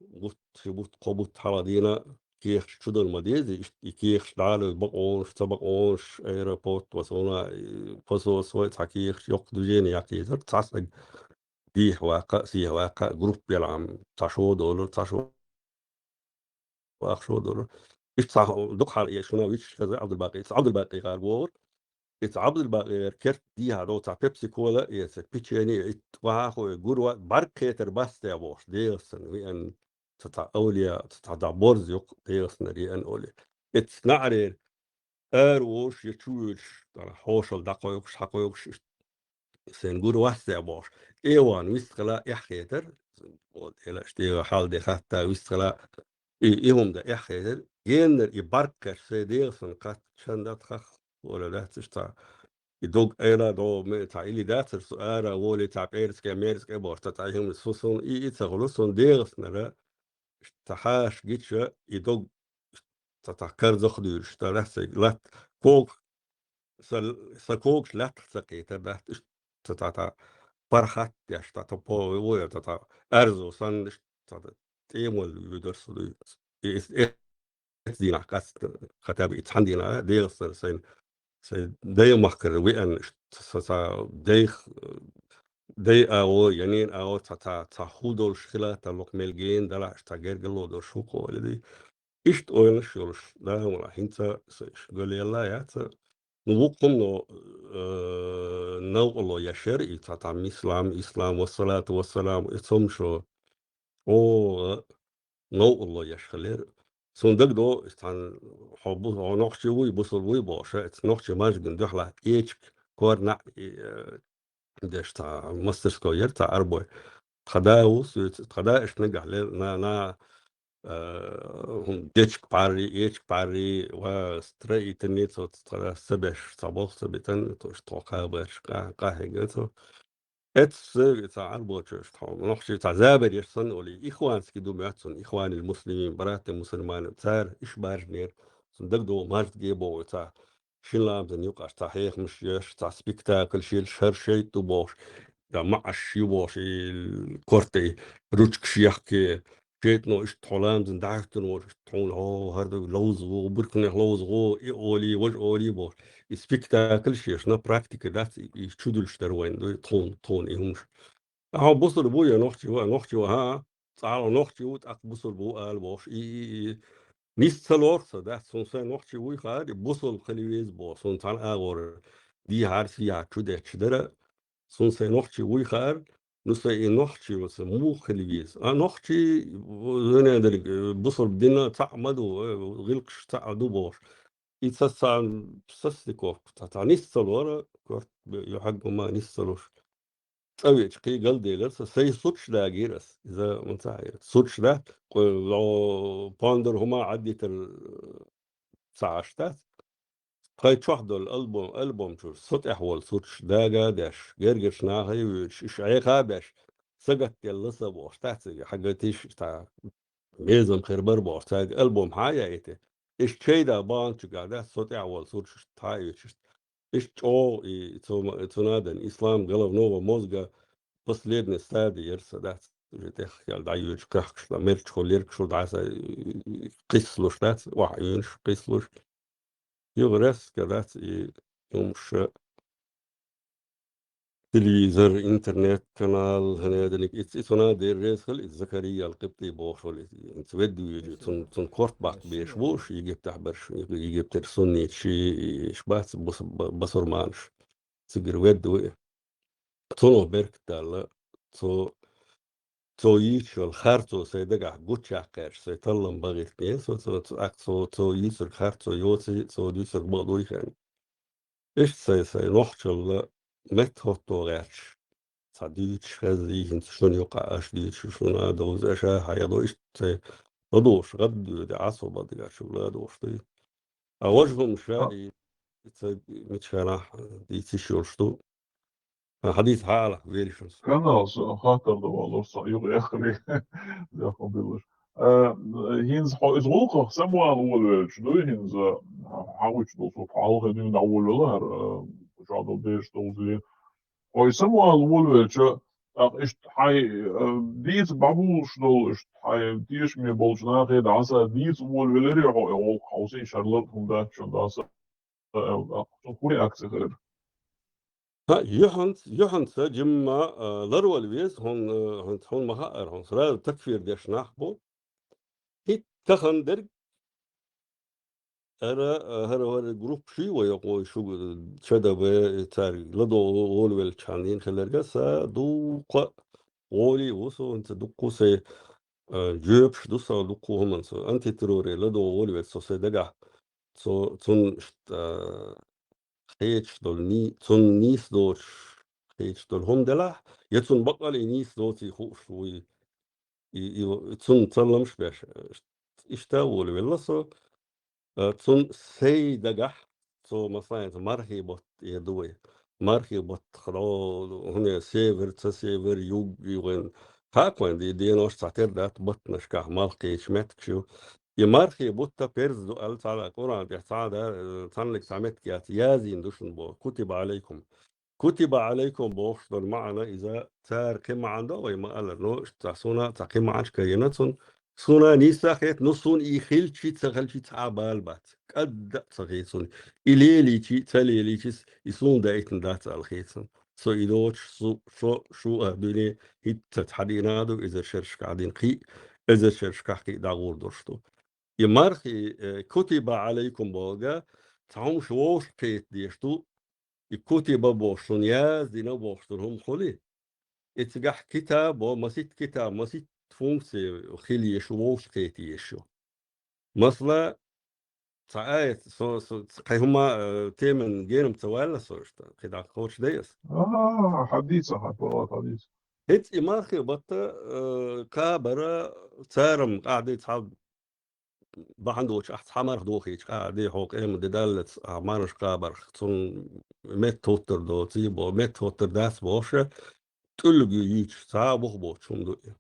бутт, ши бутт, кхо бутт хьалха дийна кехаш чу дала ма деза, иштта и кехаш дӀалуй бакъонаш, ца бакъонаш, аэропорт, ва суна, и посольство, цхьа кехаш, йоккха движение яккхийзар, цхьа стаг дийхьа ваккха а, сийхьа ваккха а, группа елахь-м, цхьа шо долура, цхьа шо вахшо долура. Иштта цхьа дукха хьала, э, шуна вичча хеза Ӏабдулбакъи. Цхьа Ӏабдулбакъи гӀар вогӀура. Ица Ӏабдулбакъи вер керт дийхьа догӀу цхьа пепси-кола, эца печенье, итт вахьа хой, гур ва, бӀарг кхетар бац те бохуш, дегӀаснарг веана, ца цхьа авлия, ца цхьа дӀа борз юкъ дегӀаснарг еана оле. Эца наӀарера ара волуш я чу вуьйлуш, тӀара хьошалла дӀакхойкхуш, хьакхойкхуш, иштта сайн гур вац те бохуш. ТӀе а вахана вистхила эхь хетар, вот, эла аш тӀе а хьал де хатта вистхила, и, и хӀума дан эхь хетар, геннара и бӀарг кхетча, сайн дегӀаснарг кхаьчча, чан дац хах, вала дац иштта. И дог айла догӀу ме цхьа или дацар, со ара волий цхьа пӀерскӀе, мерскӀе бохуш, ца цхьа хӀума, со, суна и, и ца хуьлу, суна дегӀаснарг, ца хьаша гича, и дог ца цхьа карзах дуьйлуш, ца лаьццайг латта ког, са, са когаш лаьттах ца кхетар дац, иштта ца цхьа пархат деш, ца цхьа по-, вуя, ца цхьа аьрзу санна, иштта ца тӀемал вуьйдар со дуьйцу. И, и, эцу дийнахь къаьста, хотя бы и цхьана дийнахь дегӀаснарг сайн, сайн даймахкара веана, ш-, ца, ца, дайх, дай агӀо, я нен агӀо, ца, ца, ца хӀу долуш хила, тарлукъ мел гена далахь, ца гергало долуш хӀу кхоалли ди. Иштта ойланаш йолуш, да, вала, хӀинца са иш галелла яца. Ну, вукхунно, э, навкъало яшар, и ца, ца, ислам, ислам, вассалату вассалам, и цомшо, оха, новкъарло еш хилира. Цунна дагадо, цхьана хьо бу-, хьо нохчи вуй, бусул вуй бохуша, эца нохчи мажгин дуьхьала эчиг, корна, и, э, деш цхьа мастерской яр цхьа Ӏарбой. Тха да ву соьца, тха да иштта нагахь ле-, на, на, а, хӀун, дечка пхьарри, эчка пхьарри, ва строительница, вот тха да са беш, цхьа болх ца битан, то, что тхо кхабарш, къа-, къахьега цо. Эццо цхьа Ӏарбочо иштта хьо, нохчий цхьа забар еш санна олий, ихванский ду моьтту цунна, ихванил муслимин, братья мусульмане, цара иш баржнера, цунна дагадогӀу марзге боху цхьа, шин ламазан юкъаш цхьа хьехамаш еш, цхьа спектакль шел, шар шайтӀа ду бохуш, я маӀаш ю бохуш, и корта тӀе ручкаш яхке, шайтӀано иштта хьо ламазан дӀахӀуьттун волуш, иштта хьуна хьо хӀара ду ловза гӀо, бурканех ловза гӀо, и олий, важа олий бохуш. И спектакль шеш, на практика дац, и, и чудуьлуш дара вайн, ду, тхуна, тхуна и хӀумаш. Ахьа бусур бу я нохчий ву, нохчий ву, хӀа, цхьа нохчий ву, тӀаккха бусур бу ала бохуш. И, и, и, нис ца лору со, дац, цунна сайн нохчий вуй хаьара, и бусур хила веза боху, цунна цхьана агӀор дийхьара, сийхьара чу детташ дара, цунна сайн нохчий вуй хаьара, ну, сайн и нохчий ву, сан муха хила веза. А нохчий, ву-, вуьне дерг, э, бусур дина цхьаъ ма ду, э, гӀиллакхаш цхьаъ ду бохуш. И ца цхьа состыковка, цхьа, цхьа нис ца лора, корта бе-, юьхьаг ма нис ца луш. ЦӀа веача кхин галделира со, сай сурташ дагийра ас. Иза ма ца хьайра. Сурташ дац, кхо-, ло-, пондар хӀума Ӏаддитар, э, ца Ӏаш дац. Тхай чохь долу альбом, альбом чуьра со тӀехь волу сурташ дага а деш, гергарчу нахе а воьдуш, уьш Ӏеха а беш, сагатделла сан бохуш, дац цига, хьагатиш, цхьа безам хир бара бохуш, цаьрга альбом хьан а яийта. Иштта шайда баханчу гӀада, со тӀехь волу сурташ тхьа а оьцуш. Иштта чӀогӀа и цу ма-, цу надан, ислам головного мозга последняя стадия яра сан, дац, уже тӀех ял дӀайоьдуш, кхехкаш, дан мерчахула, лергашула дӀаса, э, кхиссалуш, дац, охьа оьнуш, кхиссалуш. Юха резко дац и хӀумаш, телевизор, интернет-канал, хӀун а дерг, и ц-, и цунах дерриг а хила, и Закария ал-Къибтий бохуш волу, и ц-, ведда везаш, цун, цун корта баккха беш бу уьш, Египтехь берш, Египтера сунниташ, и, и, иш бац, бус-, ба-, басурманаш. Цигара ведда ву и. Цунах беркат далла, цо, цо йийцуш йолу харцо сайн дагахь гучуяккхарш, сайн таллам бан гӀиртина, со, цо, цо, ак-, цо, цо йийцург харцо йоций, цо дуьйцург бакъ дуй хенна. Иштта сайн, сайн нохчалла метта хӀотто гӀерташ, цхьа дуьйцуш хезна, хӀинца шуна юкъахь аша дуьйцуш, шуна а довза, аша а хьайгӀа до, иштта сайн ладугӀуш гӀаддоьду, Ӏа со бан дагахь чу ладугӀуш дуй. А важа хӀума ша А. и, и ца мичханахь дийциш йолуш ду. А, хьадийца хьалха велаш ву со. Канал со хаттар дан валор со юкъа яххале. Дехо билуш. А, хӀинца хьо иза гӀуллакхах самавала волавелча дуй, хӀинца хьан гучу долу со хьалха дуьйна дӀаволавелла хӀара, а, чохь долу бераш довзале. Хьо и самавала волавелча, тӀаккха иштта хьайн, а, дийца бӀабулуш долу, иштта хьайн тешаме болчу нахе дӀаса дийца волавеларе хьо, и гӀуллакх хьовсий, шарлар а хӀума дац шун дӀаса. Цо хӀун реакция хилира? Ха, юьхьанца, юьхьанца жимма, а, ларвала веза, хьуна, а, хьуна, хьуна ма хаьара, хьуна сразу такфир деш нах бу. ХӀинца тахана дерг, ара, а, хӀара, хӀара группа шуй вай йокъой шуьга, ЧДБ, цаьрга ладогӀа волавелча хьан дийна хиларга, сан дуккха а гӀоле а ву со, хӀинца дуккха а сайн, а, жоьпаш ду сан дуккха а хӀуманца. Антитерроре ладогӀа волавелча со сайн дагахь, цо, цунна иштта, а, кхечаш долу ни-, цунна нийса доцуш кхечаш долу хӀума делахь, я цунна баккъалла и нийса доций хууш вуй, и, и, цунна цалламаш беш, иштта а волавелла со, а, цунна сайн дагахь, цо, масала, мархи бутт эр ду вай. Мархи бутт хадо, хӀуне север, ца север, юг, и вайн. Хьакъ вайн, ди-, денош цхьатера дац, баттанашкахь малх кхечу меттигаш ю. И мархи бутта перз ду аьлла цхьа Къуръан тӀехь цхьа да, цхьаннаг цхьа меттиг яц, язйина ду шуна боху. Кутиба Ӏалайкум. Кутиба Ӏалайкум бохуш долу маьӀна иза цара кхин маьӀна до вай ма-аллара, но цхьа суна, цхьа кхин маьӀнаш карийна цунна. Суна нийса хета, ну суна и хилчи, ца хилчи цхьа а бала бац. КӀадда а ца хета суна. И лелийчи, ца лелийчи, и суна даийтина дац аьлла хета суна. Со и доцуш, су-, шо, шу а дуьне, хӀинца цхьа дийна а ду, эзар шерашкахь дийна кхин а, эзар шерашкахь кхин а дӀагӀур долуш ду. И мархи, э, кутиба Ӏалайкум бохург, цхьа хӀумаш вовшах кхета дезаш ду, и кутиба бохуш, шуна яздина бохуш долу хӀума хуьлий? И цигахь китабо, маситта китаб, маситта функция хила езаш ю, вовшах кхета езаш ю. Масала, цхьа аят, со, со, кхай хӀума, э, теман генам ца ваьлла со, иштта, кхидӀа кхочу дай ас. آه، حديث أحد، والله حديث. ХӀинца и мархи батта, э, кхабара царам къахьди цхьа бахьан долчу ахь цхьа марх дохийча, къахьди хьо къема де даллац, а мараш кхабарх, цунна метта хӀуттур до, ций бо, метта хӀуттур дац бохуша, тӀуллуг ю юьйцуш, цхьа а бух боцуш хӀума ду и.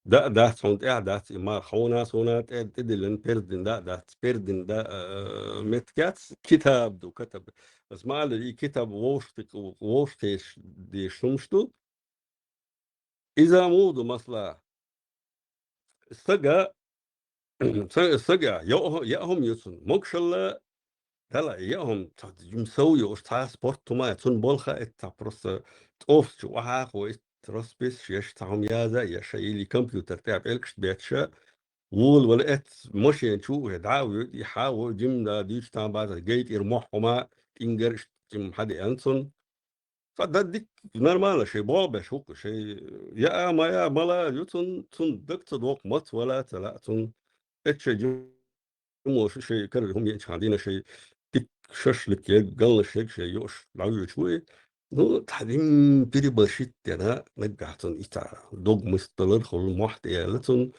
Да а дац хьуна тӀехь дац и марх, хьуна, суна тӀе-, тӀедиллина перздина да а дац, перздина да а, э, меттигец китаб ду, катаб. Ас ма аллара, и китаб вовшахтик-, вовшахтеш деш хӀумаш ду. Иза муха ду, масала? Сага, са-, сага, я-, я хӀума ю цунна. Могушалла, дала, я хӀума, ца-, м, сов ю, уж цхьа спорт хӀума, цунна болха а эццахь просто тӀофс чу охьахо, итт роспись, еш цхьа хӀума яза, еш или компьютер тӀе пӀелгаш бетша, вула вала эц машен чу, э, дӀа а вуьйту, и хьа а ву, жим да, дуьйцу там база, гайтӀира мохь хӀума, тӀингар иш жим хьадеана цунна. Цхьа дан дикка нормально шайн болх беш хӀуъа, шайн яа, ма яа, мала ю, цунна, цунна даг ца доккху, маца вала а ца лаьа цунна. Эццахь шайн жимоша шайн карара хӀума еъчхьана дина шайн дикка шашлык ерг, галнаш ерг шайн йоуш дӀавоьдуш ву и. Ну, тхьадим переборщить дина, наггахь цунна и цхьа дог мист далар хуьлу мохь тӀе яьлла цунна.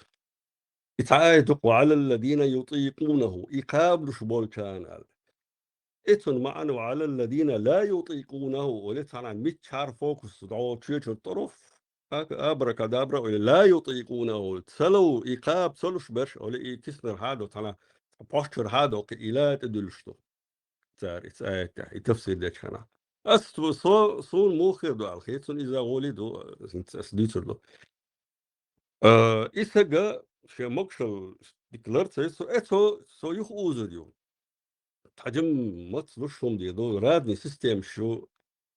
И цхьа аят ду-кх: «وعلى الذين يطيقونه», и кхабалуш болчарна аьлла. И цунна маьӀна: «وعلى الذين لا يطيقونه», оле цхьана миччахьара фокус дӀо чоьчур тӀаруф, абракадабра, оле «لا يطيقونه», ца лов, и кхаба ца луш берш, оле и киснар хьадо, цхьана пхьош чуьра хьадо, кхин и ла тӀедуьллуш ду. Цара и цхьа аят тӀехь, и тафсир дечу хана. Ас цо, со, суна муха хир ду аьлла, хи цунна иза гӀоли ду, хӀинца ас дуьйцур ду. А, и сага шен могушалла дика лар ца йо, со, э, цо, со юха узур ю. Тхьаьжим маца луш хӀума дийр ду, разный системаш ю,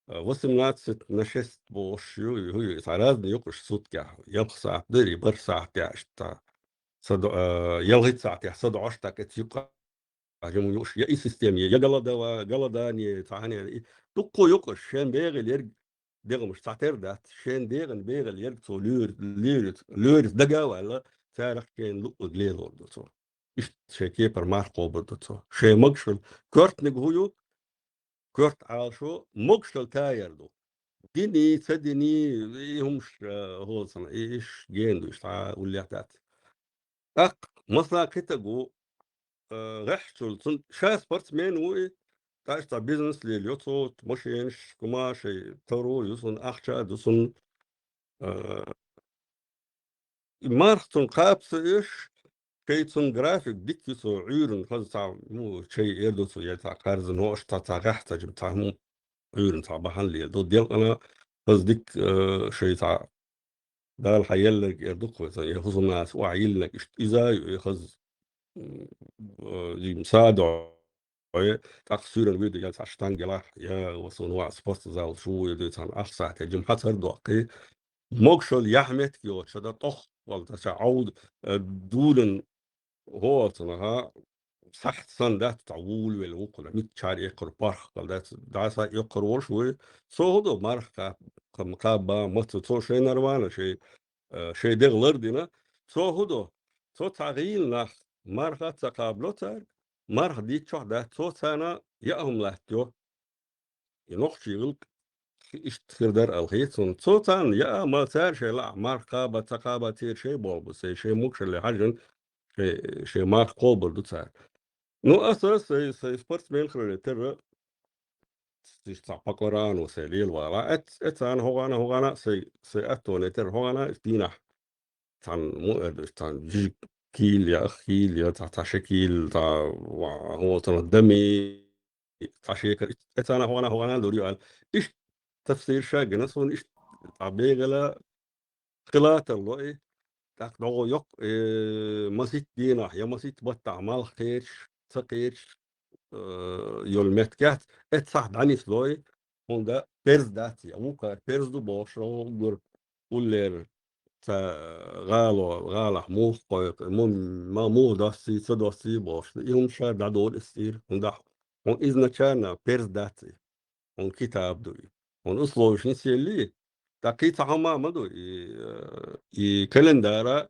а, восемнадцать на шесть бохуш ю, ю, ю, цхьа разный ю-кх уьш суткехь. Ялх сахьт дара, бархӀ сахьтехь иштта. Са до-, а, ялхитта сахьтехь са доӀуш, так, эцу юккъехь тхьаьжим ю уьш, я и система, я голодова-, голодание, цхьаьна, и дуккха ю-кх уьш, шен бегӀийла ерг дегӀамаш цхьатера дац, шен дегӀан бегӀийла ерг цо лоьр-, лоьрца, лоьрца дага а ваьлла, царах шена луъург лелор ду цо. Иштта шен кепара марха кхобур ду цо. Шен могушалла коьртаниг хӀун ю, коьрта Ӏалашо, могушалла таяр ду. Дини, ца дини, и хӀумаш, а, хӀоцана, и иш гена ду, иштта уллехь дац. ТӀаккха, масала, кхин стаг ву, а, гӀеххьачул, цун ша спортсмен ву и, тӀаккха цхьа бизнес лелайо цо, машенаш, хӀума шайн таро ю цунна, ахча а ду цунна, а, и марха цунна кхаба ца оьшуш, шайн цунна график дика ю цо, Ӏуьйранна хаза цхьа, ну, чай эр ду цо, я цхьа кхарза ноаш, цхьа, цхьа гӀехь ца жима, цхьа хӀума Ӏуьйранна цхьа бахьана леладо. Делкъана хаза дика, а, шайн цхьа Дала хьан елларг эр ду-кх вай сан, я хӀусамнас охьайиллинарг иштта иза а ю, я хаза, м, а, жим садо, я тӀаккха суьйранна вуьйду, я цхьа штангелахь, я ва суна ваӀ спортзал шу вуй дуй цхьана ахсахьте, жим хьацар доккхий. Могушалла яхь меттиг йоцуш, ша дан тӀох, валла, ша Ӏовда, а, дулин хӀоцанаха, сахьт санна дац, цхьа вулавелла ву кхуьнан, миччахьара эккхар паргӀатал дац, дӀаса эккхар волуш вуй. Цо хӀун до марха кхаб-, кхаб-, кхаба, маца, цо шайнара вана, шай, э, шай дегӀ лардина. Цо хӀун до? Цо цхьа гӀийла нах марха а ца кхабало цаьрга, марха дийцчохь дац, цо царна яа хӀума латтайо. И нохчий гӀуллакх иштта хир дара аьлла хета суна. Цо царна яа, ма цара шайн лаахь марха кхаба, ца кхаба, церан шайн болх бу, сайн шайн могушалле хьаьжжина, шайн, шайн марха кхобур ду цара. Ну, аса сайн, сайн спортсмен хиларе терра, иштта цхьа по Коръану сайн лелавала. Эц-, эцана хӀогӀана, хӀогӀана, сайн, сайн аттоне терра хӀогӀана, иштта дийнахь цхьана, мо эр ду, цхьана жижиг кийла я, ах кийла я, цхьа, цхьа ши кийла, цхьа, ва-, хӀо, цхьана дами, цхьа шекар, эцана хӀуана, хӀуана лур ю аьлла. Иштта тафсир ша гина суна, иштта цхьа бегала хила тарло и, тӀаккха догӀу йоккха, э, маситта дийнахь, я маситта баттахь малх кхераш, ца кхераш, э, йолу меттигехь, эццахь дӀанисло и, хӀунда перз дац, я вукхара перз ду бохуш, уггар уллера ца гӀало, гӀалахь муха кхойкху, му-, ма муха доссий, ца доссий бохуш. И хӀума ша дӀадолу эццахь, хӀунда хьуна изначально перз дац и, хьуна китаб ду и. Хьуна условиш нисъелли, тӀаккха и цхьа хӀума ма ду, и, э, и календара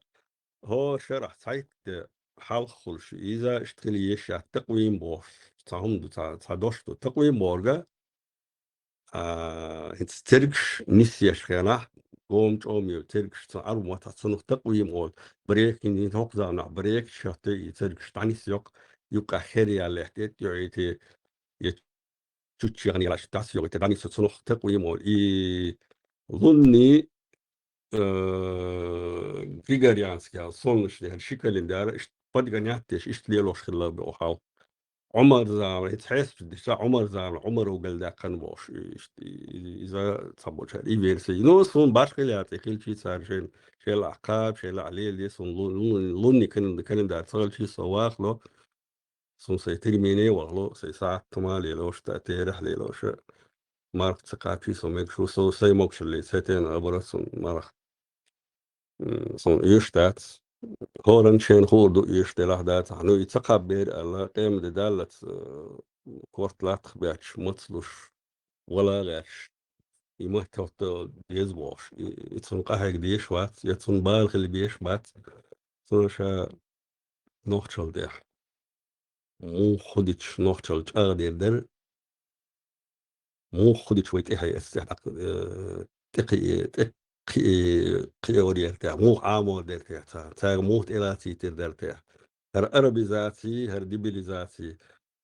хӀора шарахь цхьайтта де, хьалха хуьлуш, иза иштта хила езаш яц, такъвим бохуш, цхьа хӀума ду, цхьа, цхьа дош ду. Такъвим бохург, а, хӀинца тергаш нисъеш хенахь, гом чӀогӀа ю тергаш, цхьа Ӏарбу маттахь цунах такъвим олу. Брекинг, хӀокху заманахь брекинг шатте и тергаш дӀанисйо, юккъехь хер яьлла лаьттӀе, тӀе йоӀийти, я чуччехьан ялаш дӀасайогӀийта, дӀанисйо, цунах такъвим олу. И лунный, э, григорианский, солнечный, хӀара ши календарь, иштта подгонять деш, иштта лелош хилла боху хьал. Ӏумар заман, хӀинца хьесап дича, Ӏумар заман, Ӏумар вугал даьккхина бохуш, иштта, и-, иза цхьаболчара и версия. Ну, суна башхалла яц, и хилчий цара шайна, шайла а кхаба, шайла а леладе, суна лу-, лу-, лунный кален-, календарь ца хилчий, со вахало, суна сайн термине вахало, сайн сахьт хӀума лелош, та терахь лелош, марха ца кхачий, со мегаш ву, со сайн могушаллица хӀетена а бара суна марха. М, суна оьшуш дац. ХӀоранна шайна хуур ду, оьшуш делахь дацахь. Ну, и ца кхаббера аьлла, къемат де даллалц, э, корта латтах бетташ, маца луш, вала а гӀерташ, и матта хӀотта деза бохуш, и, и цунна къахьега дезаш вац, я цунна бала хила безаш бац. Цунна ша нохчалла тӀехь муха хӀу дича нохчалла чӀагӀдийр дара, муха хӀу дича вай тӀехье эцна тӀехь, э, тӀе кхи-, тӀе кхи-, кхиор яра тӀехь, муха Ӏамор дара тӀехь, ца-, цара муха тӀелацийтар дара тӀехь. ХӀара арабизаций, хӀара дебилизаций,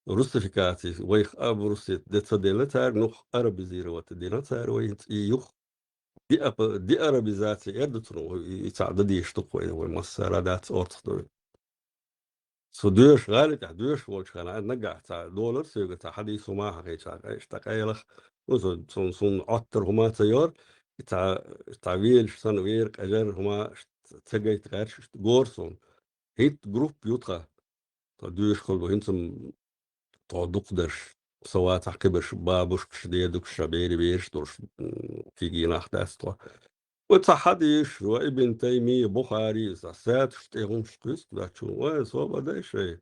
русификаций, вайх абрусит де ца делла цара, нух арабизировать дина цара вай, хӀинца и юха деапа-, деарабизаци эр ду цунах, и, и цхьаъ дан дийш ду-кх вай, вай массара а дац орцах ду. Со доьшуш, гӀали тӀехь доьшуш волчу хенахь, нагахь цхьа долар соьга цхьа хьадийса хӀума хьахийча, иштта къайлаха, ну, со, цунна, суна Ӏоттар хӀума ца йора, и цхьа, цхьа велаш санна вер, къежар хӀума ц-, ца гайта гӀерташ, иштта гора суна. ХӀинца группа ю тхан. Тхо доьшуш хилла ду, хӀинца-м тхо дукхадарш, со вацахь кхиберш, бабушкаш, дедукаш, ша бери бераш долуш, м, кегий нах дац тхо. Вай цхьа хьадийсаш, вай Ибн Таймия, Бухари, цхьа сатуш тӀе хӀумаш кхуьйсу, дац чу, вай, собар дай шай.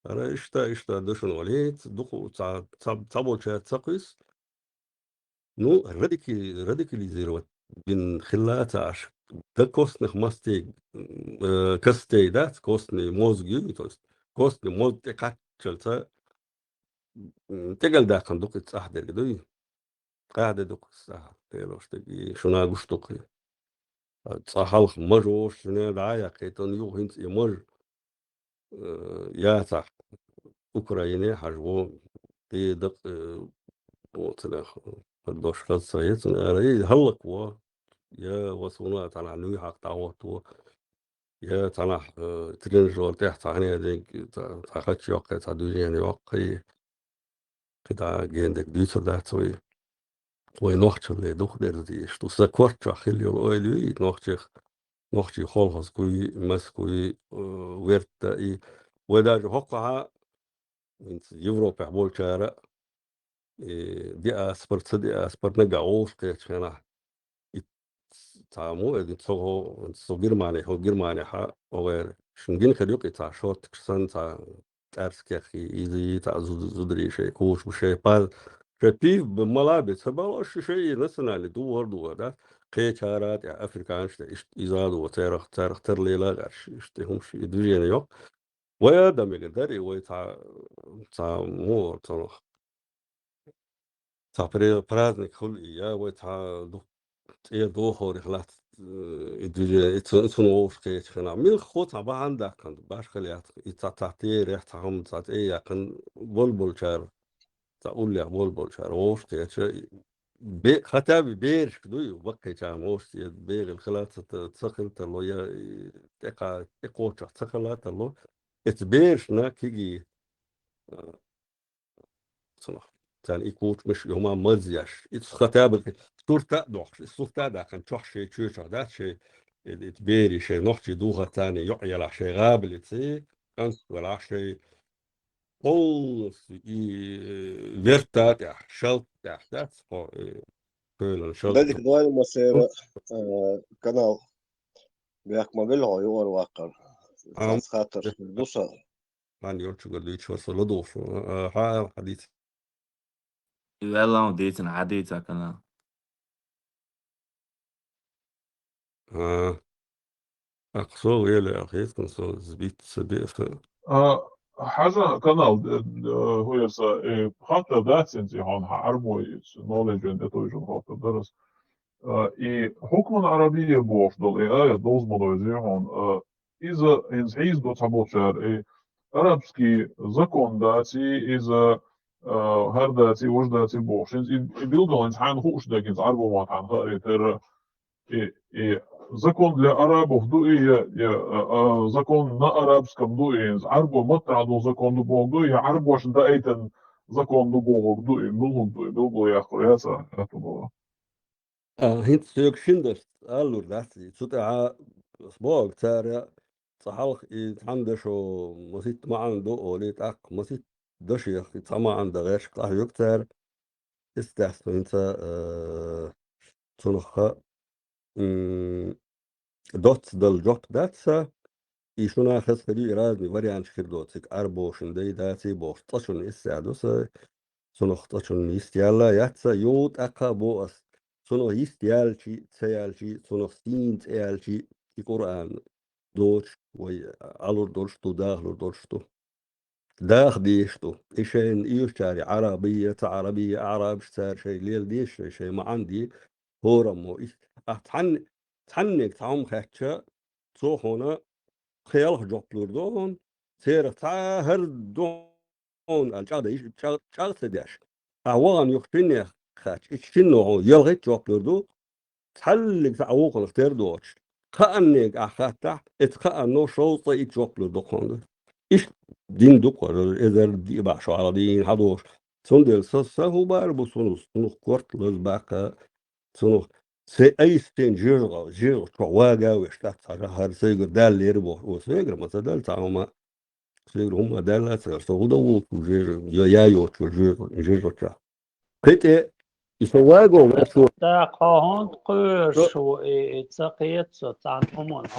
ХӀара иштта, иштта ду шуна валица, дукха ца, ца, цхьаболчаьрца ца кхуьйсу. Ну, радики-, радикализировать бина хилла ца Ӏаш. До костных мастей, э, костей, дац, костный мозг ю, то есть костный мозг тӀе кхаччалца, м, тӀегал даьккхина ду-кх и цӀахь дерг дуй. Къахьде ду-кх и цӀахь, Делош дерг, и шуна гуш ду-кх и. Цкъа хьалха мажа волуш шуна дӀа а яьккхийтина, юха хӀинца и мажа, э, яцахь, Украине хьажа во, кхин дакъа, э, оцунах, дош хаза ца яц, ара, и хӀаллакво, я васуна цхьанхьа нуй хьакха дӀахӀотто, я цхьанхьа, э, тренажёр тӀехь цхьа хьанединг, цхьа, цхьа хатча йоккхий, цхьа движение йоккхий, кхидӀа генадерг дуьйцур дац вай. Вай нохчалле дукха дерза дезаш ду. Сан корта чохь хилла йолу ойла ю и нохчех, нохчий холхазкуй, маскуй, э, вертта и. Вай даже хӀоккхахьа, хӀинца Европехь болчара, и диаспор, ца диаспор нагахь вовшахкхетачу хенахь, и цхьа мо, э, цо, цо Германи, хӀо Германи хьа, оха шун гина хир юкъа и цхьа шортакаш санна, цхьа тӀаьрс кеххий, изий, цхьа зуд-, зударий шайн кхочуш бу, шайн паз-, шайн пив б-, мала бе ца бало, шу шайн и национальный духар духар, да? Кхечара тӀе, африканаш тӀе, иштта иза а духар, царах, царах тарлела а гӀаьрш, иштта хӀумаш, и движение йоккха. Вай а дан мегар дара, и вай цхьа, цхьа мо вара цунах. Цхьа пре-, праздник хуьлу и, я вай цхьа ду-, цӀера дохорих лац, э, и дуьне, и цу-, цунна вовшахкхетачу хенахь. Милххо цхьа бахьана даьккхина ду, башхалла яц, и цхьа, цхьа терахь, цхьа хӀума, цхьа цӀе яьккхина, болболчара, цхьа уллех болболчара вовшахкхетча, бе-, хотя бы берашка дуй, баккхийчара вовшахкхетча, бегӀийла хила ца та-, ца хила тарло, я, и, тӀекха-, тӀекхочуш ца хила тарло. Эцу берашна кегий, а, цунах. Царна и кучамаш, и хӀума мазъеш. И цу хотя бы сурта а дохуш, и сурта а даьккхина, чохь шайн чоьчохь дац шайн, и, и берий шайн нохчий духар царна йоӀ елахь шайн гӀабалица, кӀант велахь шайн полностью и, э, верта тӀехь, шалта тӀехь дац, хьо, э, кхоьлан шалта. Дадик Ваня Масера, э, канал. Бехк ма билла хьо юкъара ваккхар. Ам. Цац хаттарш ду сан. Хан йолчугара дуьйцуш вара со ладугӀуш ву. А, хьа, хьадийца. И ваьлла хьо дийцина, хьадийца канал. А. А, Со веле а хезкан со збицца беса. А, хьажа канал, э, э, хуяса, э, хаттар дац ин ци хьон хьа арбой, knowledge and intuition хаттар дарас. А, и хукман арабия бохш дол, и аят долз модой зи хьон, а, иза ин хиз до цхьа болчар, и арабский закон даци, иза, а, хар даци, вож даци бохш. Ин, и, и билгал ин хьан хуш дагин арбо ма хьан хари тера. И, и закон для арабов ду и, я, я, а, а, закон на арабском ду и, арбо матта ду закон ду бог ду, я арбош да эйтен закон ду бог ду и, мулхуг ду и, билгал я хуряса, это было. А, хинт сёг шиндас, аллур дац, цу тӀа бог цара, цахалх и цхьан дашо масит маӀан ду, оли тӀакх масит дашех, и цхьа маӀан да гӀерш, къахьоьг цара. Истяхьа хӀинца, э, цунах ха, м, доц дал жоп дац са, и шуна хас хили разный вариант хир доцик, арбошин дай даци бохш, цӀа чун иссяду са, цунах цӀа чун йистяла яц са, ю тӀаккха бо ас, цунах йистялчи, цаялчи, цунах син цаялчи, и Къуръан доч, вай алур долш ту, дахлур долш ту. Даха деш ду. И шайн июшчари Ӏарабия, ца Ӏарабия, Ӏарабаш цара шай лел деш, шай, шай маӀан ди, хӀораммо. И, а цхьан-, цхьаннег цхьа хӀума хаьчча, цо хьона кхелха жоп лур ду хьона, церах цхьа хӀар ду хьона, аьлла, чӀагӀ да иш, чӀагӀ, чӀагӀ ца деш. А вагӀан юха шиннех хаьча, ич шинно хьона, елхайт жоп лур ду, цхьаллиг цхьа вухалах тера доцуш, кхааннега ахь хаттахь, эца кхаанно шовзткъа итт жоп лур ду хьуна. Иштта дин ду кхо, эзар диъ бахьа шо хьала дийна хьадолуш. Цундела са, са хӀу бара бу цунах, цунах корта лаза баккха, цунах се айстен жижагӀа, жижагӀа чохь вага а веш, тӀаккха цхьа хӀара сайгара Далла лера боху, о, сайгара ма ца Далла цхьа хӀума. Цуьнга хӀумма даьлла ца, со хӀун дан вулчу жижа-, я, я йоцу жижа-, жижача. Кхин тӀе, и со ваго ваьш ву. ТӀаккха хьо хӀунда кхоьруш ву, и, и ца кхета со цхьана хӀуманах?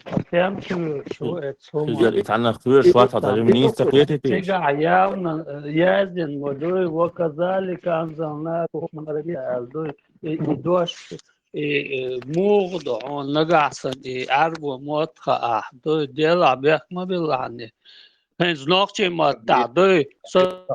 Хьо кем кхоьруш ву, и цу хӀуманах? Хизар и цхьаннах кхоьруш вац, хьо цхьа министр кхетий те? Цигахь явна, э, яздина ма дуй, «Ва казалика анзалнаху хукман арабийя», аьлла дуй, и, и дош. И, и, муха ду хьуна нагахь санна и Ӏаьрбо мотт хаахь, дуй, делахь бехк ма биллахьний. ХӀинца нохчийн маттахь, дуй, со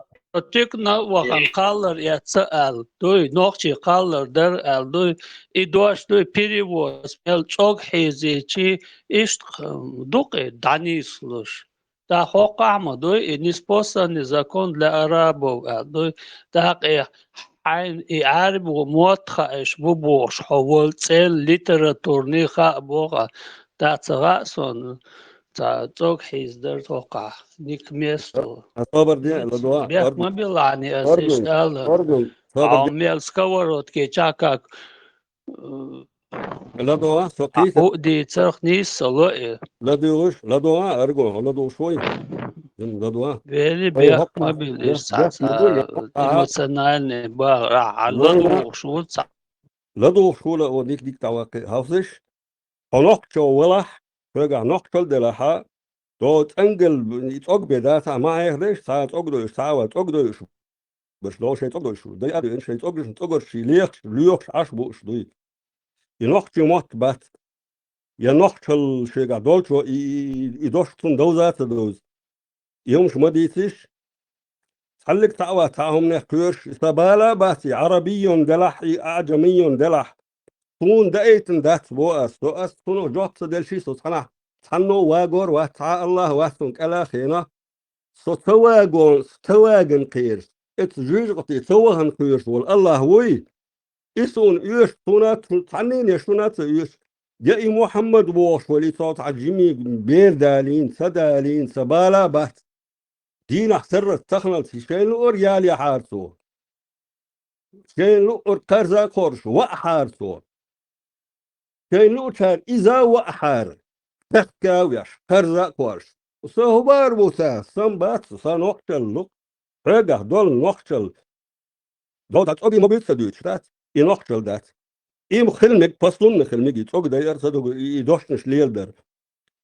тикна а вахана кхаллар эцна аьлла, дуй, нохчий кхаллар дара аьлла, дуй, и дош, дуй, перевод, мел чӀог хьийзийчи, иштта дукха и дӀанийслуш. ТӀаккха хӀокхахь ма дуй, и неспосланный закон для арабов аьлла дуй. ТӀаккха и хьайна и Ӏаьрбо мотт хаийш бу бохуш, хьо волу цӀен литературный хаа боху, тӀаккха ца хаьа суна, цхьа цӀог хьийзадар хӀокхахь, не к месту. А собар де, ладугӀа, бехк ма биллахьний ас иштта аьлла. Хьо мел сковородкича как, э, ЛадогӀа, со кхийса. Хьо дийцарх нийса ца ло и. ЛадугӀуш, ладогӀа, арго, ладугӀуш вай. ЛадогӀа. Вели бехк ма бил, бехк ма бил, ца, эмоциональный бахара, ладугӀуш ву ца. ЛадугӀуш ву ла, о, дик-дик тӀаваккхи. Хьовсиш? Хьо нохчо валахь, хьоьгахь нохчал делахьа, до цӀангал и цӀог бе дацахь, ма хьехадеш, цхьа цӀог дойуш, цхьа а ван цӀог дойуш. Барш лов шайн цӀогдойш, дай а дуьйна шайн цӀогдашна цӀогарш ший лехаш, лоьхаш Ӏаш бууш дуй. И нохчийн мотт бац. Я нохчал шегахь долчо и, и, и, и дош цунна довза а ца довза. И хӀумаш ма дийциш. Цхьаллиг цхьа а вац, цхьа а хӀуманех кхоьруш, и сан бала а бац, и Ӏарабийон делахь, и аӀжамийон делахь. Суна даийтина дац бо ас, со ас цунах жоп ца делший со цхьанахь, цхьанно а вагор вац, цхьа а АллахӀ вац суна кӀела а хенахь. Со ца вагон, ца ваган кхераш, эца жуьжкъати ца вахан кхоьруш волу АллахӀ вуй? И суна оьшу, суна а, цу цхьаннийне шуна а ца оьшу. Я и Мухьаммад вогӀуш валий, цо цхьа жимий бер далийна, ца далийна, ца бала а бац. Дийнахь саррат таханалц шайна луъар ялаяхьара цо. Шайна луъар кхарза а кхорш ваахьара цо. Шайна луучара иза а ваахьара, пехка а веш, кхарза а кхорш. Со хӀу бара ву ца, сан бац, сан нохчалла лу. Хьоьгахь долу нохчалла. Дов цхьа цӀогий ма буьйцу ца дуьйцуш дац, и нохчалла дац. И хила мега, послунна хила мега, и цӀог дайар ца дугу, и, и дошнаш леладар.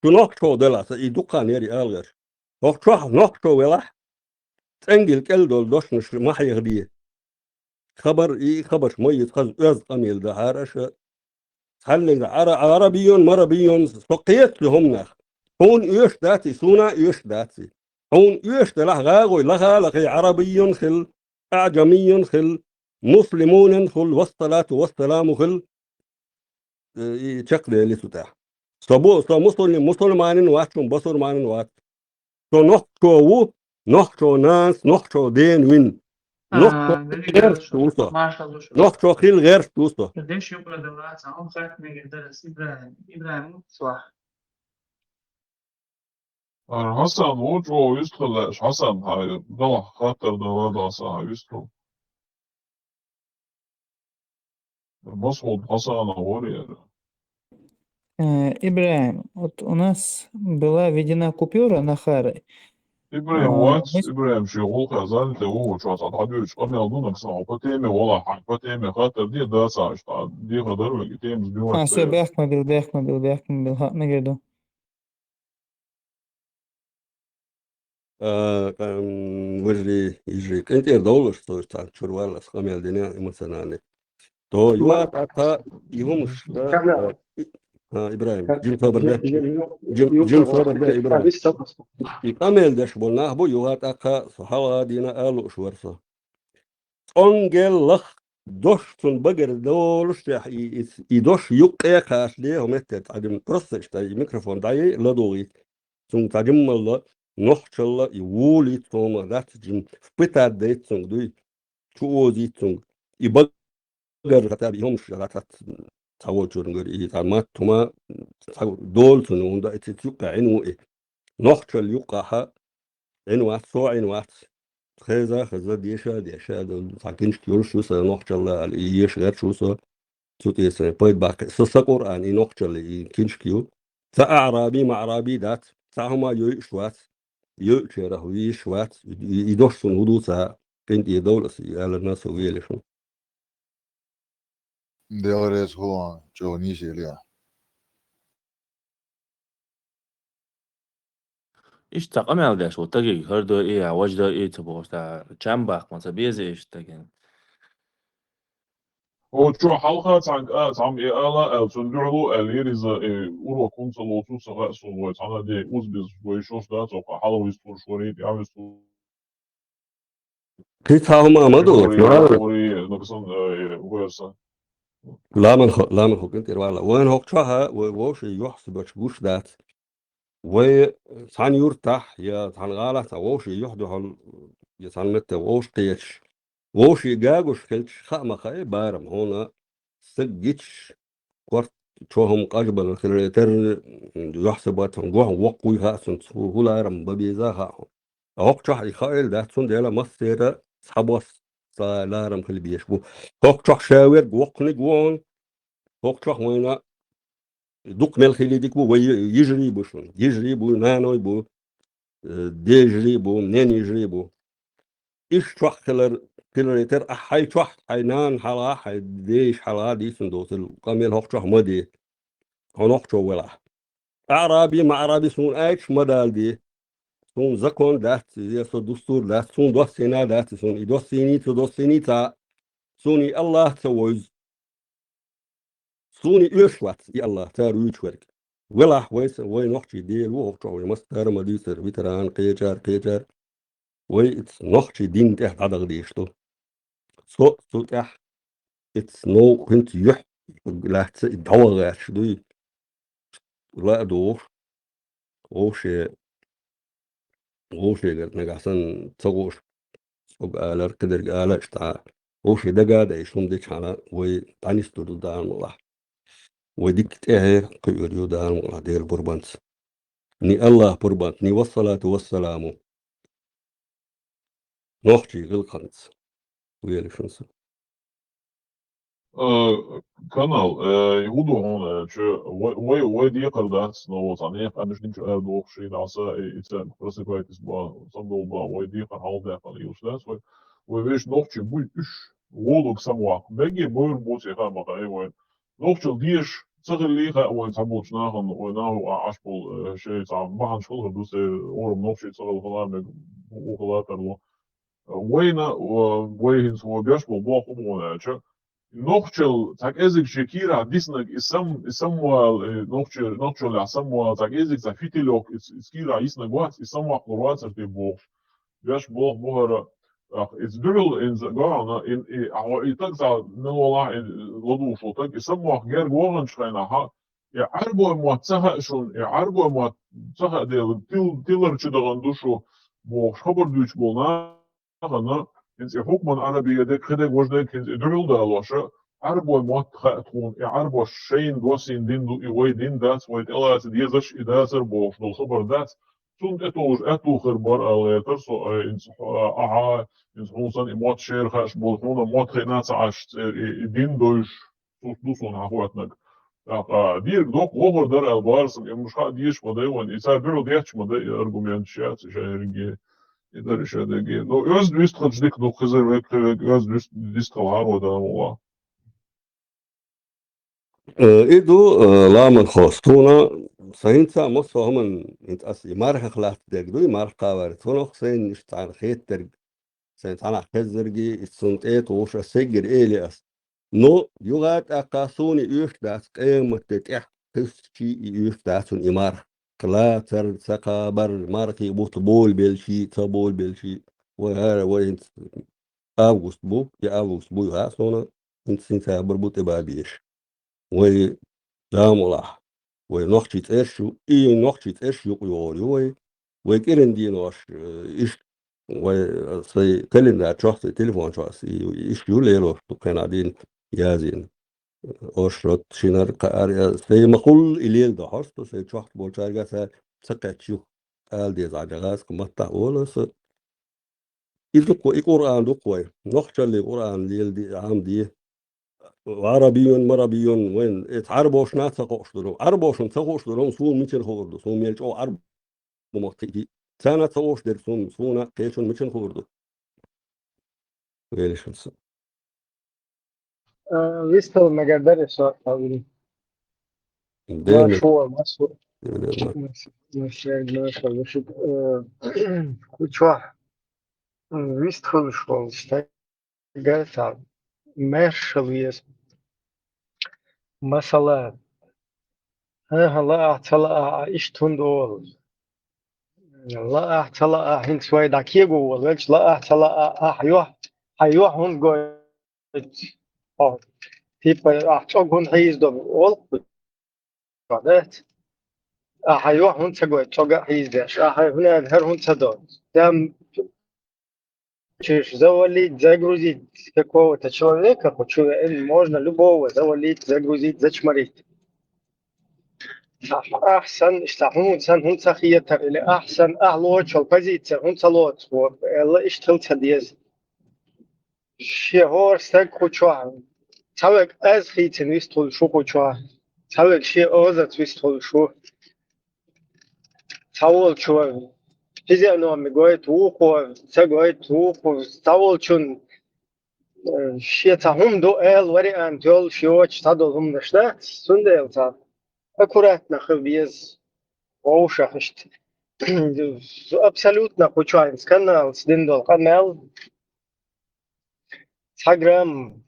Шу нохчо делахь ца, и дуккха нери алгӀаш. ХӀокху чохь нохчо велахь, цӀенгил кӀел долу дошнаш ма хьехаде. Хабар, и хабарш ма йица, хаза оьзда къамел дахьара аша. хьаллинга, ара-, арабийон, марабийон, со кхеталу хӀуманах. Хьуна оьшуш дац и, суна а оьшуш дац и. Хьуна оьшуш делахь, гӀагӀой, лаха а лахе, арабийон хила, аӀжамийон хила, муслимунан хила, вассалату вассаламу хила, э, и чекхдели цу тӀехь. Со бу, со мусульми-, мусульманин вац, шун басурманин вац. Со нохчо ву, нохчо нанас, нохчо ден вин. Нохчо А, хила великий гӀерташ ву со. Машалла шу. Нохчо хила гӀерташ ву со. Деш юкъа дала, цхьа хӀума хатта мегар дара, Ибрахим, Ибрахим, слах. Ара Хьасан ву чӀогӀа вистхила лаьаш, Хьасан хьай, дала хаттар дала даса хьай вистхила. Масхуд Хьасана вара яра. Э, Ибрахим, вот у нас была введена купюра на хары. Ибрахим А, вац, мы с- Ибрахим ши гӀулхъа занятый ву, чо цхьа дӀадуьйцуш къамел ду, нагахь санна хьо по теме вала, хьан по теме хаттар де, дацахь, иштта дехар дар вай, и тема сбивать А, всё, кхайо. Бехк ма бил, бехк ма бил, бехк ма бил, хьа, мегар ду. А, къам-, вежарий, йижарий, къинтӀера довлалаш, со цхьа чуьра валлалц къамел дина эмоциональный. То юха тӀаккха и хӀумаш, а, и-, а, Ибрахим, жима собар де. Жим-, жима собар де, Ибрахим. И къамел деш болу нах бу, юха тӀаккха со хьалха дийна а лууш вара со. ЦӀонгел лах дош цунна багара долуш тӀехь, и, и, и дош юккъе а кхачале, хӀу меттера цхьа жимма просто иштта и микрофон дӀае, ладугӀийта. Цунга цхьа жиммалла, нохчалла, и вулийта цунах дац, жимма впитать дайта цунга дуй, чу озийта цунга. И багара хатта и хӀумаш дац, цхьа волчуьнгара и цхьа матта хӀума, цхьа дола цунна, хӀунда и цица юккъе Ӏин ву и. Нохчалла юккъахьа Ӏин вац, со Ӏин вац. Хеза, хеза, деша, деша, цхьа киншка йолуш ю сан нохчалла аьлла, и еша гӀерташ ву со. Цу тӀе сайн пайда баккхи. Со сан Къуръан и нохчалла и киншка ю. Ца аӀраби, маӀраби дац, цхьа хӀума йойуш вац, йойучарах вийш вац, и, и дош цунна хӀу ду ца къинтӀера довла ас, и аларна со велаш ву. Дела реза хуьлда, чӀогӀа нийса елла. Иштта къамел деш ву, тагиг хӀара дойий, я важа дойий ца бохуш, та чам баккха ма ца беза иштта тагин. О, чо хьалха цхьаьнга а, цхьамма и ала аьлла, цунна дуьхьал ву аьлла, йира иза, э, урок хӀунда ца лоцу, ца хаьа суна, вай цхьана де узбезаш, вай шош дац, оха хьала вистхуьлуш варий, тӀехьа вистхуьлуш. Кхин цхьа хӀума ма ду, Григорий, нагахь сан, э, вайса. Ламан хо-, ламан хӀокхун тӀера вала. Вайн хӀокху чохьа, вай вовшийн юьхьсибаташ гуш дац. Вай цхьана юьртахь, я цхьана гӀалахь цхьа вовшийн юьхь дуьхьал, я цхьана метта вовшах кхеташ, вовшийн гагуш хилча, хаа ма хаьа барам, хьуна стаг гича, корта чохь хӀума къажбалар хиларе терра, юьхьсибат хьуна гохь воккхуй хаьа цунца, хӀу-, хӀу ларам бан беза хаьа хьуна. ХӀокху чохь и хаийла дац, цундела массеран цхьа бос ца ларам хила безаш бу. ХӀокху чохь ша верг воккханиг ву хьуна, хӀокху чохь вайна дукха мел хилий дика бу, вай йижарий бу шуна. Йижарий бу, наной бу, э, дежарий бу, ненийжарий бу. Иштта чохь хилар, хиларе терра ахь хьайн чохь, хьайн нана хьалха, хьайн дайша хьалха дийцина доцург къамел хӀокху чохь ма де. Хьо нохчо велахь. АӀраби, маӀраби суна аьлча ма даладе. Суна закон дац, я со дустур дац, суна доссийна дац, суна и доссийний, ца доссийний ца, суна и Аллах ца войзу. Суна и оьшуш вац, и Аллах, цара вуьйцуш верг. Велахь вай са, вай нохчий Дела ву, хӀокху чохь вай массара ма дуьйцура, ветеран, кхечара, кхечара. Вай ица нохчий дин тӀехь дӀадаха дезаш ду. Со цу тӀехь ица новкъа хӀинца юьхь лаьцна и дӀаваха гӀерташ дуй. Ла а дохуш, вовше, вовшегара нагахь санна ца гуш, цуьнга алар, кхидерг ала а иштта, вовше дага а дайша хӀума дичхьана, вай дӀанисдур ду Дала мукъалахь. Вай дика тӀехье кхуьур ю Дала мукъалахь Делан пурбанца. Ни Аллах пурбанца, ни вассалату вассаламу нохчий гӀиллакханца. Велаш ву со. Э, Канал, э, хӀу ду хьуна, э, чу, вай, вай, вай декхар дац, но вот, а, не, конечно, ничего, э, дохуш, и даса, и, и цен, просыпайтесь, ба, сам дол, ба, вай декхар хьал декхар, и уж дац, вай, вай веш нохчий буй уьш, волуг самвак. Бегге бойр буц, и хама, и вай. Нохчал деш, ца хилли, ха, вай, ца болчу нахана, вай, наху, а, аш бол, э, шей, ца, баханчу хала ду, се, орам нохчий ца хала хала, мег, у, хала тарло. Вайна, э, вай хинца, вай беш бол, боху, бу, вон, э, ча, нохчалла цхьа кӀезиг шен кийрахь диснарг, и сам-, и самвала, и нохча-, нохчаллехь самвала цхьа кӀезиг, цхьа фитилек, и, и кийрахь йиснарг вац, и самваккхалур вацара те бохуш. Веш болх бу хӀара, ах, иза дуьхьал, иза гахана, и, и, ахьо и таг цхьа мел волахь, и ладугӀуш волу таг, и самваккха герга ваханчу хенахь, и Ӏарбойн мотт ца хаьа шуна, и Ӏарбойн мотт ца хаьа дела, тил-, тилар чу дахана ду шу, бохуш, хабар дуьйцуш болу нахана, хӀинца и хьукман Ӏарабия дерг, кхидерг, важа дерг, хӀинца и дуьхьал далоша, Ӏарбойн мотт хаьа тхуна, и Ӏарбош шайна доссийна дин ду, и вай дин дац, вай тӀелаца дезаш, и дацар бохуш долу хабар дац, цунна тӀетовжа аьтту хир бара ала гӀертара со, ай, хӀинца хьо-, ахьа, хӀинца хьуна санна и мотт шера хаьаш болу, хьуна мотт хиъна ца Ӏаш, цӀера и, и дин дойуш, цуьнца ду суна хьан хӀоьттинарг. ТӀаккха дийриг доккха вахар дара аьлла бара сан, и муш хаа дезаш ма дай вайн, и цара дуьхьал детташ ма дай, и аргументаш яц, и шайригге, и дара и шадерге. Ну, оьзда вистхилча дика ду, хезар век, хи век, оьзда вист-, вистхила хьаро да вала. Э, и ду, э, ламан хос. Суна, сан хӀинца а массо а хӀуман, хӀинца ас и мархах латтадерг ду, и марха кхавар. Цунах сайна иштта цхьаьна хеттерг, сайна цхьанхьа хеззарги, и цунна тӀе а тухуш, ас сеггира эли ас. Но юха а тӀаккха суна и оьшуш дац, къематде тӀехь кхуьссучий и оьшуш дац цунна и марха. Лацар, ца кхабар, мархий бутт болабелчий, ца болабелчий. Вай хӀара, вай хӀинца август бу, и август бу юха а суна, хӀинца сентябрь бу тӀе бан безаш. Вай Дамулахь, вай нохчий цӀераш ю, и нохчий цӀераш юкъа йогӀур ю вай. Вай кӀиран денош, э, иштта, вай, э, сайн календарь чохь, сайн телефон чохь, и, иштта ю лелош, ду кхенахь дийна язйина. Оршот, шинар, кхаар, э, сайн ма-хуьллу и леладо хьоста, сайн чохь болчаьрга ца, ца кхетча ю. Ала деза Ӏа гӀазкха маттахь олу аса. И дукха, и Къуръан дукха вай. Нохчаллин Къуръан леладе, Ӏамаде. Ӏарабиюн, марабиюн, вайн, э, Ӏарбошна ца хууш дара. Ӏарбошна ца хууш дара, суна мичара хуур ду? Суна мел чӀогӀа Ӏарбо ма хиъ. Царна ца хууш дерг суна, суна кхечун мичара хуур ду? Велишан са. Э, вистхила мегар дара со, а, вили. Дермит. Машо, машо. Дермит. Маш-, машо, машо, машо. Э, кху чохь, м, вистхуьлуш волу стаг. Гайтал, маьршалла веза. Масала, хӀан-хӀа, лаахь, ца лаахь, а иштта хӀунда олу? Лаахь, ца лаахь, хӀинца вай дӀа кего волу велча, лаахь, ца лаахь, ахь юьхь, хьан юьхь хӀунда гойту? Хьо, типа, ахь цӀог хӀунда хьийзадо, олу-кх. Дац. А хьан юьхь хӀунда ца гойту, цӀога а хьийзадеш? А хьан хӀун аьлла, хӀара хӀунда ца до? Там чуьш завалить, загрузить какого-то человека, кху чу веана можно любого завалить, загрузить, зачморить. Ахь, ахь санна, иштта хӀун санна, хӀунда ца хетара, или ахь санна, ахь лоцучу позици хӀунда ца лоцу, аьлла, иштта хила ца деза. Шен хӀора стаг кху чохь, цхьаверг аз хийцина вистхуьлуш ву кху чохь, цхьаверг шен озаца вистхуьлуш ву. Цхьаволчо физиономи гойту вукхо, ца гойту вукхо, цхьаволчун, э, шен цхьа хӀума ду аьлла вариант йолуш йоцуш цхьадолу хӀуманаш дац, цундела цхьа аккуратно хила беза вовшах иштта. Абсолютно кху чохь каналца дина долу къамел, цхьа грамм,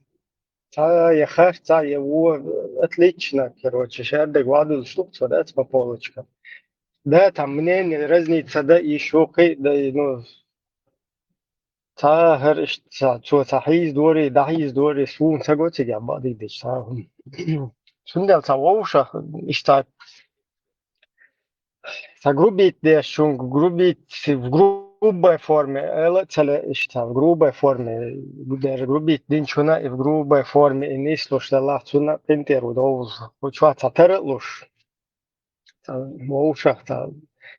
цхьа я харц, цхьа я вон, отлично, короче, шаьрдиг вадуьлуш ду-кх цо, дац, по полочкам. Да, там мнение, разница, да, и шо кхин, да, и, ну, цхьа хӀара иштта, цхьа, цо цхьа хьийзадорий, дӀахьийзадорий, суна ца го цигахь бакъдерг дича цхьа хӀума. Цундела цхьа вовшах иштта цхьа грубить деш, шуна грубить в грубой форме, эла а ца ле, иштта в грубой форме, даже грубить динчунна и в грубой форме и нислуш делахь, цунна къинтӀера ву довза. Кху чохь цхьа тара а луш, цхьа вовшах цхьа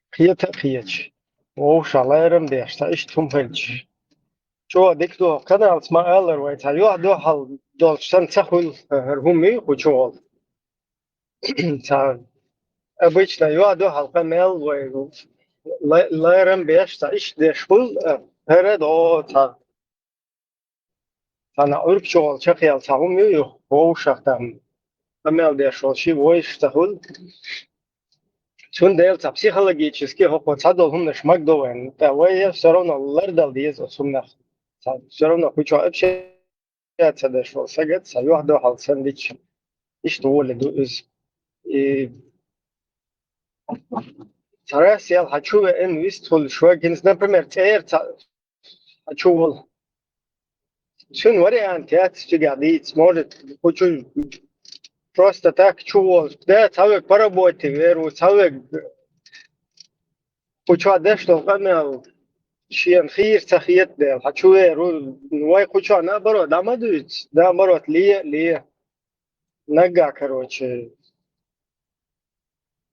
кхета а кхеташ, вовшах лерам беш, цхьа иштта хӀума хилча. ЧӀогӀа дика ду, каналца ма-аллара вай, цхьа юьхь дуьхьал долчу санна ца хуьлу, хӀара хӀума ю кху чу волу. Цхьа обычно юьхь дуьхьал къамел вай, ла-, лерам беш, цхьа иштта деш хуьлу, хӀара а до цхьа. Цхьана Ӏуьрг чу волу чекхъяла цхьа хӀума ю юха, вовшах там къамел деш волу ши вовшах ца хуьлу. Цундела цхьа психологически хӀокхо цхьадолу хӀуманаш магадо вайн, ткъа вай всё равно лардала деза оцу хӀуманах. Цхьа всё равно кху чохь общение ца деш волу сагат, сан юьхь-дуьхьал санна дича, иштта волу ду иза. И цара сел хьан чу веана вист хуьлуш вай, хӀинца, например, цӀера ца хьан чу волу. Цуьнан вариант яц цигахь дийца, может, кху чу просто так чу волуш. Да, цхьа вега по работе вер ву, цхьа вега кху чохь деш долу къамел шена хийра ца хета дела, хьан чу вер ву. Вай кху чохь наоборот, дӀа ма дуьйцу, наоборот, ле а ле. Наггахь, короче,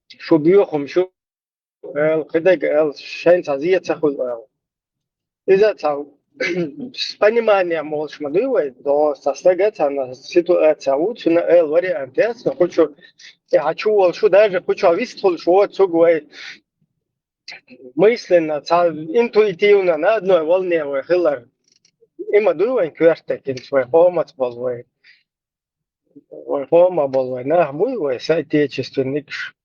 шу боьху хӀума шу аьлла, кхидерг аьлла, шайна цхьа зе ца хуьлу аьлла. Иза цхьа с пониманием волуш ма дуй вай, до цхьа стага цхьана ситуация ву, цуьнан аьлла вариант яц, но кху чу, и хьан чу волуш ву, даже кху чохь вист хуьлуш воцург вай мысленно, цхьа интуитивно на одной волне вай хилар. И ма дуй вайн коьртак, хӀинца вай къомаца болу вай. Вай къомах болу вай нах буй, вай соотечественникаш.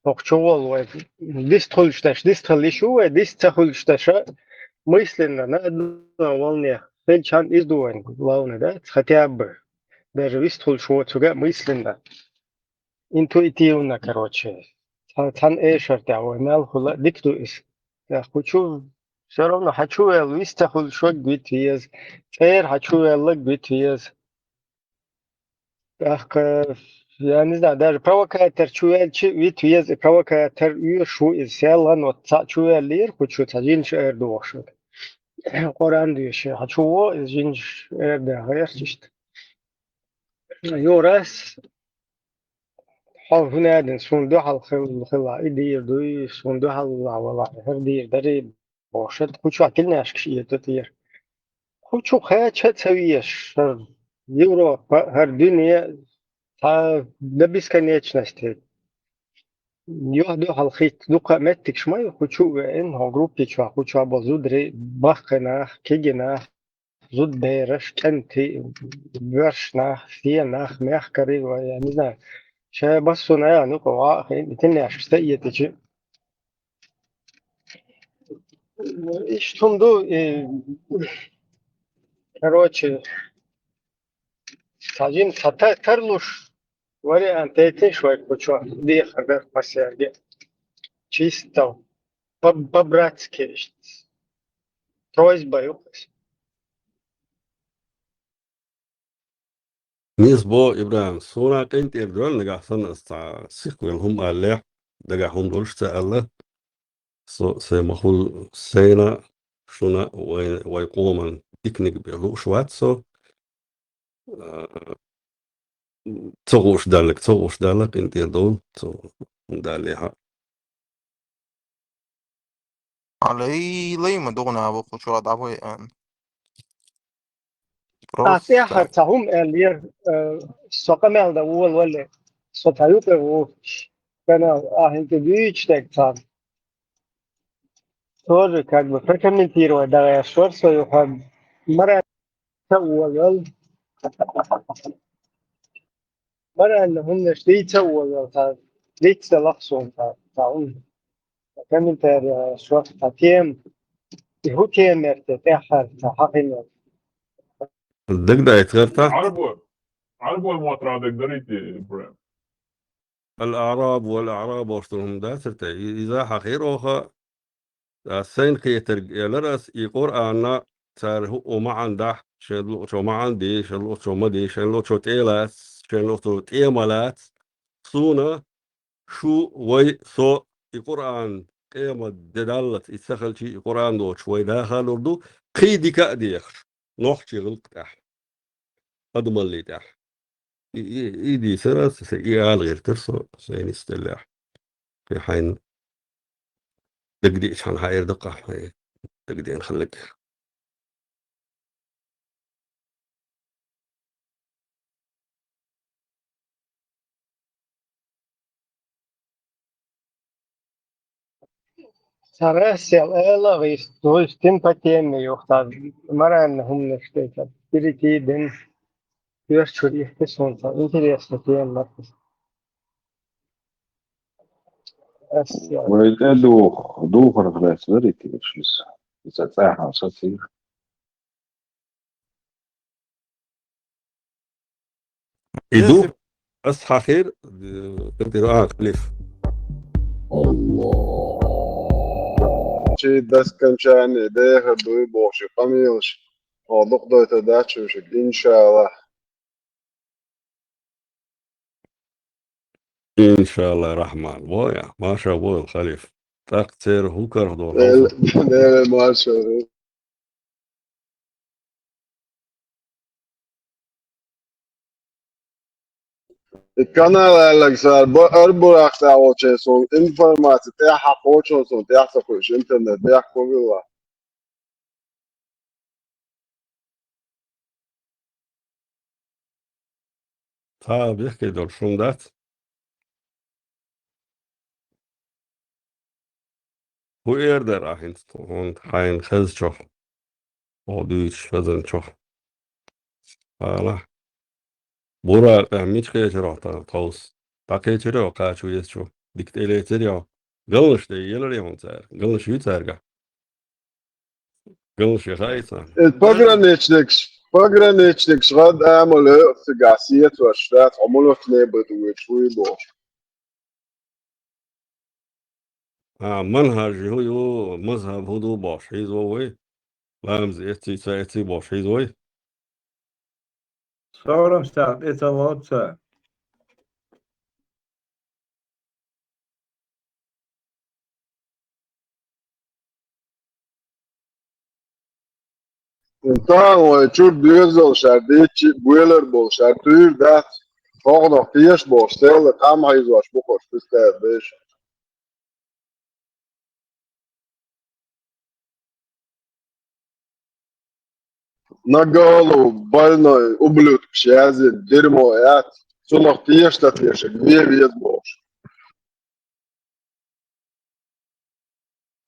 ХӀокху чу волу вай дистхуьлуш деш, дистхила йиш ю вай, дист ца хуьлуш деш а, мысленно, на одной волне хилчхьана иза ду вайн главный, да? Хотя бы даже вистхуьлуш воцург а мысленно. Интуитивно, короче. Цхьа-, цхьана эшар тӀехь вай мел хуьла а дика ду иза. ТӀаккха кху чу всё равно хьан чу ваьлла вист ца хуьлуш ваг вита веза, цӀера хьан чу ваьллаг вита веза. ТӀаккха, я не знаю, даже провокатор чу ваьлча вита веза, и провокатор оьшуш ву иза. Селхана вот цхьаъ чу ваьллера, кху чу цхьа жинаш эр дохуш вара. Къуръан доьшуш, хьан чу во иза жинаш эр даха гӀерташ иштта. Юрас, хьо хӀун аьлла, суна дуьхьал хила, хила и дийр дуй, суна дуьхьал вала, хӀара дийр дарий, бохуш, кху чохь тилнешкаш эта тӀера. Кху чу кхача а ца везаш, хӀара Европа, хӀара дуьне, цхьа до бесконечности. Юьхь-дуьхьал хӀитта дукха а меттигаш ма ю, кху чу а веана, хӀокху группи чохь, кху чохь болу зударий, баккхий нах, кегий нах, зудабераш, кӀентий, боьрша нах, стен нах, мехкарий, вай, я не знаю. Ша бассуна а, ну-ка, ва, хин, тиннешка ста этичи. Иштта хӀума ду, и, короче, цхьа жин, цхьа та-, тарлуш вариант эйтинаш вай кху чохь дехар дар пасерге. Чисто. По-, по-братски иштта. Просьба ю кхуьнца. Нийса боху, ИбрахӀим, суна къинтӀера дойла нагахь санна ас цхьа сихвелла хӀума аллехь, дагахь хӀума долуш ца аьлла. Со сайн ма хуьлу сайна, шуна, вай, вай къоман диканиг бен лууш вац со. А, ца хууш даллаг, ца хууш далла, къинтӀера довла, ца даллехьа. Лай, лай ма дугӀу наха кху чохь дӀавай аьлла. Ас тӀаьххьара цхьа хӀума аьллера, э, со къамел дан волавале, со цхьа юкъе ву, канал, ахьа хӀинца дуьйцуш дерг царна. Тоже как бы прокомментировать дагӀеш вара со юха. Мара ца волавал. Морально хӀуманаш дийца а волавелла, цхьа дийца далахь суна цхьа, цхьа хӀума. Комментарий, шо цхьа тема. И хӀун тема яра те тӀаьххьара цхьа хьахийна? Дагадайта гӀерта? Ӏарбой, Ӏарбой мотт дагадайта, Ибрахим. Ал-Аъраб вал-Аъраб бохуш долу хӀума дацара те? И-, иза хьахийра оха. Ас сайна кхетарг элира ас, и Къуръанна цара хӀуъу маӀан дахь, шайн луъучу маӀан де, шайн луъучу ма де, шайн луъучу тӀе лац, шайн луъучу тӀе ма лац. Суна, шу, вай, со, и Къуръан къемат де даллалц, и ца хилчий, и Къуръан доцуш вай даха а лур ду, кхин дика а дехаш, нохчийн гӀиллакх тӀехь, адамаллин тӀехь. И, и, и дийцара аса, и ала гӀертара со, сайн нисделлехь. Кхин хьайна дагадеъчхьана хьаэр даккха, хьайн дагадеана хилларг. Цара сел ала гӀис, дуйстин по теме юхтар, морально хӀуманаш тӀе, перейти дин, коьртачуьра ихти суна цхьа интересно тема мара. Ас Вай тӀе дух-, духарх лаьцна дарий те шуьца? Иза цӀахьа сацийра. И ду, ас хьахир, э, къинтӀера, а, Халиф. Чи дасканчарна дехар дуй бохуш, къамелаш. Хьо дукха дойтар дац шуьшиг, иншаллахӀ. Иншаллахь, Рахман. Во я, маша, во, Халиф. ТӀаккха церан хӀун карх долу Дела, хьовса? Дела, маша. И канал аьлларг сара бо-, арбурахь ца волчеран суна информаци тӀаьхьа кхочун суна тӀаьхьа ца кхуьуш, интернет бехк ма билла. Цхьа а бехке долуш хӀума дац. ХӀун эр дара ахь хӀинца тхуна хьайна хезначух, хьо дуьйцуш хезначух? Ала. Буракъехь мича кхечира хьо тховса? ДӀакхечира хьо кхача везачу? Дика тӀелецира хьо? Галнаш тӀе елира хьуна цара? Галнаш ю цаьрга? Галнаш яхай царна? Э, пограничникаш, пограничникаш гӀад амал хӀоьу цигахь сецош дац, хьо муьлххачу небат вуьйцуш вуй бохуш. А, манхьаж хӀун ю, мазхӀаб хӀун ду бохуш хьийзаво вай? Ламаз эций, ца эций бохуш хьийзаво вай? Сорам стаг тӀе ца лоцу цара. Тахана вай чуьра доьзал шаьра дийцча а, боьлар болу шаьра туьйра дац, хьогӀанах теша бохуш, селла къам хьийзош бу кхуш, пистар беш. На голову больной ублюдкаш яздина дерьмо яц, цунах теша ца тешарг вен веза бохуш.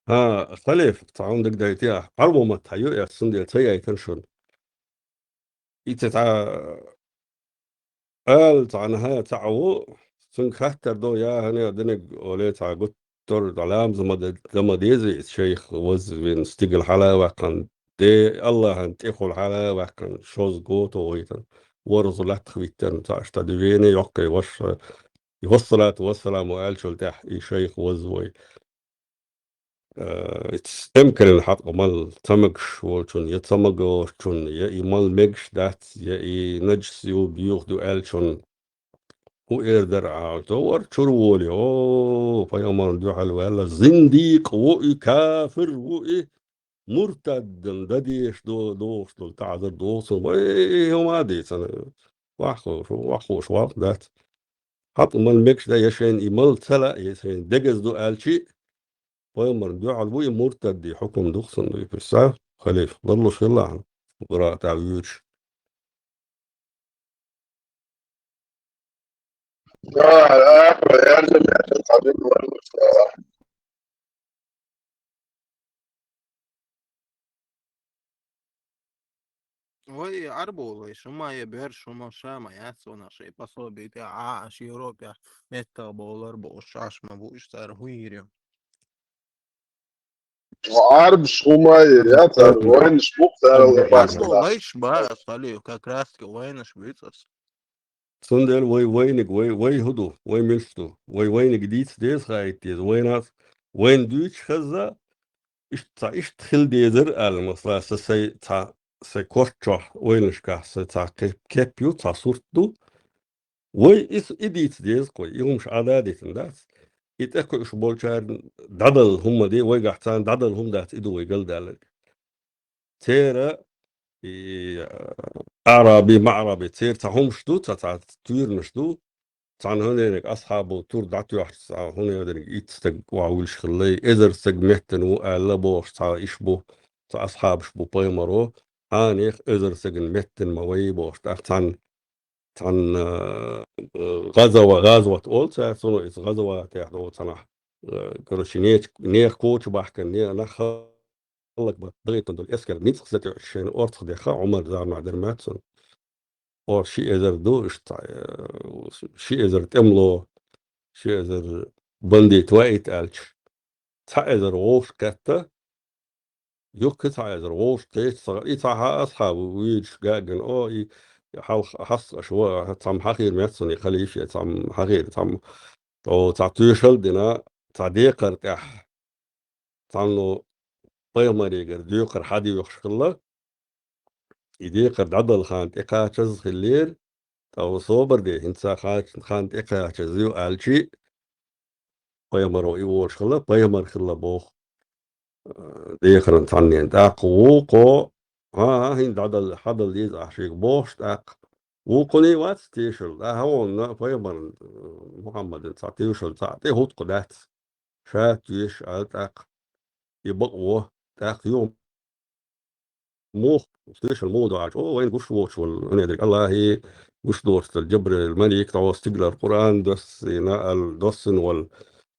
ХӀан, Халиф, цхьа хӀума дагадайтий ахь? Ӏарбо маттахь ю ас, цундела ца яйтина шуна. И ца цхьа ала цхьаьна хӀа цхьаъ ву, цуьнга хаттар до, я хӀана динарг оле цхьа гуттар а ламаз ма де-, дан ма деза иза шайх вазвина, стигала хьала а ваьккхина, де Аллахьан тӀехула хьала а ваьккхина, шозза гото вайтина, ворхӀазза латтах виттарна цхьа аша тӀе дуьвене йоккхий ваша, и вассалату вассаламу аьллачул тӀаьхьа и шайх ваза вай. Э, эцкенна хьакъ мал ца мегаш волчун, я ца магочун, я и мал мегаш дац, я и наджас ю, буьйху ду аьллачун. ХӀун эр дара ахь? Товар чура волий, о, пайхамарна дуьхьал ваьлла, зиндикъ ву и, кафир ву и, муртаддан дан дезаш до-, дохуш долу таӀзар доху цунна. Вай, хӀума а дийцина. Ваххуш, ваххуш валх дац. Хьакъ мал мегаш дан, я шайна и мал ца лаьа, я шайна дегаза ду аьлчи, пайхамарна дуьхьал ву и, муртадди хьукум ду-кх цунна, дуй пуьса, Халиф, ларлуш хилла хьуна, гура тӀехь вуьйцуш. Вай, Ӏарболой, шума я бер, шума ша ма яц вана шайн пособие тӀе, а, аш Европе меттах болар бу, уж аш ма бу, уж цара хӀун йир ю? Ӏарбаш хӀума йир, я цара вайнаш бу, цара Ӏарбаш. Вайш ба, ас халий, как раз таки вайнаш буьйцу ас. Цундела вай вайниг, вай, вай хӀун ду, вай муьлш ду, вай вайниг дийца деза, хаийта деза, вайна, вайна дуьйцуш хезна, иштта цхьа иштта хила дезара аьлла, масала, сан сай цхьа, сай корта чохь вайнашкахь сан цхьа кеп, кеп ю, цхьа сурт ду, вай и с-, и дийца деза-кх вай, и хӀумаш Ӏада а дитина дац. И тӀекхуьуш болчарна дӀадала хӀума де, вайгахь царна дӀадала хӀума дац, и ду вай галдаьлларг. Церан, и, аъраби, маъраби, церан цхьа хӀумаш ду, цхьа, цхьа туьйранаш ду. Цхьана хӀун дерг асхьабо тур дӀатоьхча, цхьа хӀун дерг итт стаг охьавуьлуш хилла, эзар стаг меттана ву аьлла бохуш, цхьа иш бу, цхьа асхьабаш бу пайхамаро, хьанех эзар стагана меттана ма вай бохуш, тӀаккха цхьана цхьана, э, гӀазава-, гӀазват олу цара, цунах иза гӀазаватехь долу цхьанахь, э, короче, нех-, нех коча бахкана, не-, нах хӀаллакбан дагӀийтина долу эскар ницкъ сатуьйсуш шайна орцах дехха, Ӏумар заманахь дерг ма дац цунна. Ор ши эзар ду, иштта, э, ши эзар тӀемало, ши эзар бандит ваийта аьлча. Цхьа эзар вовшах кхетта, юххе цхьа эзар вовшах кхеча сагӀа, и цхьа хьан асхьаб вуьйцуш гагана, о, и хьалха хьаста аша ва, цхьамма хьахийра меттана халифа, цхьамма хьахийра, цхьамма тӀо цхьа тоьшалла дина, цхьа декхар тӀехь, цхьанна пайхамарегара декхар хьадоьхуш хилла. И декхар дӀадала хан тӀекхачаза хиллера, тӀо собар де, хӀинца хан тӀекхачаза ю аьлчи, пайхамаро и волуш хилла, пайхамар хилла боху, э, декхаран цхьаннен. ТӀаккха вукхо, хӀан-хӀа, хӀинца дӀадала, хьадала деза ахь шега бохуш, тӀаккха вукхуний вац тешал, а хьавонна пайхамаран, э, Мухьаммадан цхьа тешал цхьа тӀе хӀуткъа дац. Ша тоьша аьлла тӀаккха и бакъ во, тӀаккха юха муха, тешал муха ду аьлча, о, вайна гуш воцуш волу, хӀунда дерг Аллахье гуш доцу дара, Джабраил малик тӀо стигалара Къуръан доссийна аьлла, доссина волу,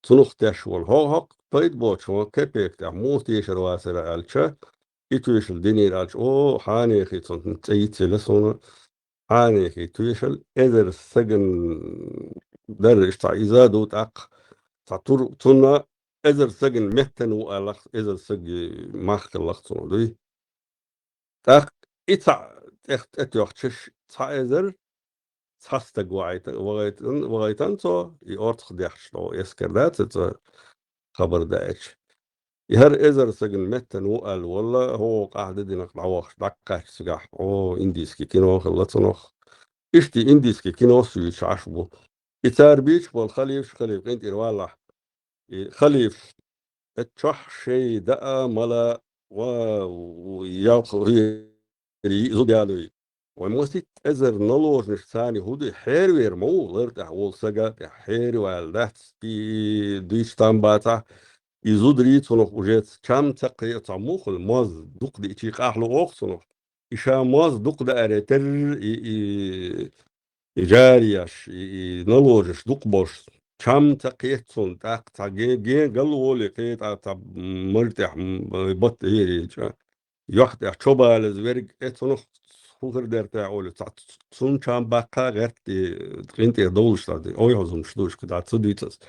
цунах теш волу. ХӀокху пайда боцуш хӀун кепек тӀехь муха тешар вацара аьлча, и тоьшалла динера аьлча, о, хьанехий цунна цӀе йицъелла суна, хьанехий тоьшалла эзар сагана дарра иштта цхьа иза ду тӀаккха, цхьа тур, цунна эзар сагана меттана ву аьлла, эзар саги мах хилла цунна дуй. ТӀаккха и цхьаъ тӀех-, тӀетоьхчаш цхьа эзар, цхьа стаг вагӀайта-, вагӀайтан, вагӀайтан цо, и орцах дехча тӀо эскар дац, цо хабар даьча. И хӀара эзар сагана меттана ву аьлла, валла, хӀокху къахьда динах дӀавахаш, дӀакхаьчча цигахь, о, индийский кино хилла цунах. Иштта индийский кино суьйцуш Ӏаш бу. И цара буьйцуш болу халифаш, халифа къинтӀера валахь. И халифаш, эт чохь шайн даа мала ва ялх хӀуьйри зуда ялуй. Вай маситта эзар наложнаш царна хӀу ду, хьервер ма ву, лар тӀехь волу сага тӀехь хьерваьлла дац, и дуьйцу там бацахь, и зударий цунах уже чам ца кхе, цхьа муххал моз дукха диъчий къахьлу оха цунах. И ша моз дукха дааре терра, и, и, и жарияш, и, и наложаш дукха болуш, чам ца кхетта цунна, тӀаккха цхьа ге-, ге-, гал воле кхетӀа цхьа мар тӀехь, м-, бат хӀерийча. Йохь тӀехь чо балаза верг, э, цунах хӀун хир дара те олу, цхьа ц-, цунна чам баккха гӀерта и къинтӀера довлуш цхьа ди, ойхьазумаш душ кхидӀа ца дуьйцу ас.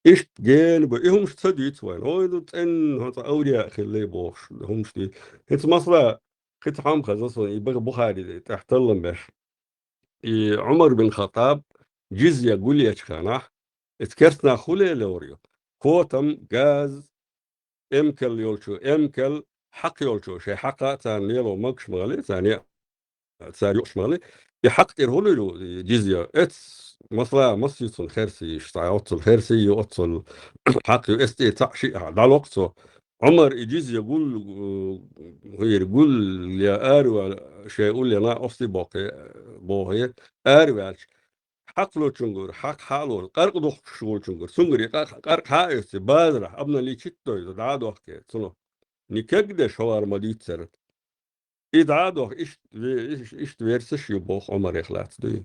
Иштта гена бу, и хӀумаш ца дуьйцу вайн. Ой, ду цӀенна, хьо цхьа авлия а хилла бохуш, хӀумаш дуьйцу. ХӀинца масала, кхин цхьа хьама хаза сан, и баха Бухари тӀехь таллам беш. И Ӏумар бин Хаттаб джизья гулъечу ханахь, эца керстанах хӀун лелор ю? Котам, газ, эмкал йолчу, эмкал, хьакъ йолчу, шайн хьакъа царна лело магаш ма гали, царна е-, цара юкъаш ма гали. И хьакъ тӀера хӀун лур ю, и джизья? Эц, масала, массийцун херсийш, цхьа оццул херсий ю, оццул хьакъ ю, эс тӀе цхьаъ шиъ хьа, дӀалокх цо. Ӏумар и джизья гул, э, гӀийр гул я арвал, шайн уллена ости боккхе, бохе, арваьлча, хьакъ лочунгур, хьакъ хьалор, къаркъ духкуш волчунгур, цунгур и къаркъ, къаркъ хьа а эцци, базарахь, обналичить дойза, дӀа а дохке, цунах. Никегдеш хӀовар ма дуьйццара. И дӀа а дох, ишт ве-, иш-, ишт версаш ю боху Ӏумарех лац дуй.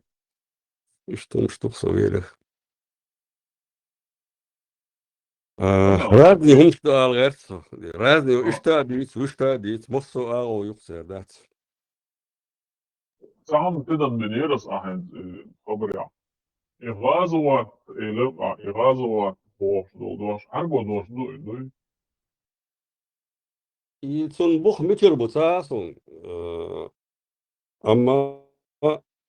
Ишт хӀумаш дух со велах. А, разный хӀумаш ду ала гӀерта со. Разный, а, иштта а дийца, вуьшта а дийца, массо а агӀо юкъ цер дац. Цхьа хӀума тидам бинера ас ахьа, э, хабарехь. И гӀазават, элира ахь, и гӀазават бохуш долу дош, хьарго дош ду и дуй? И цунна бух мичара бу ца а суна, э, амма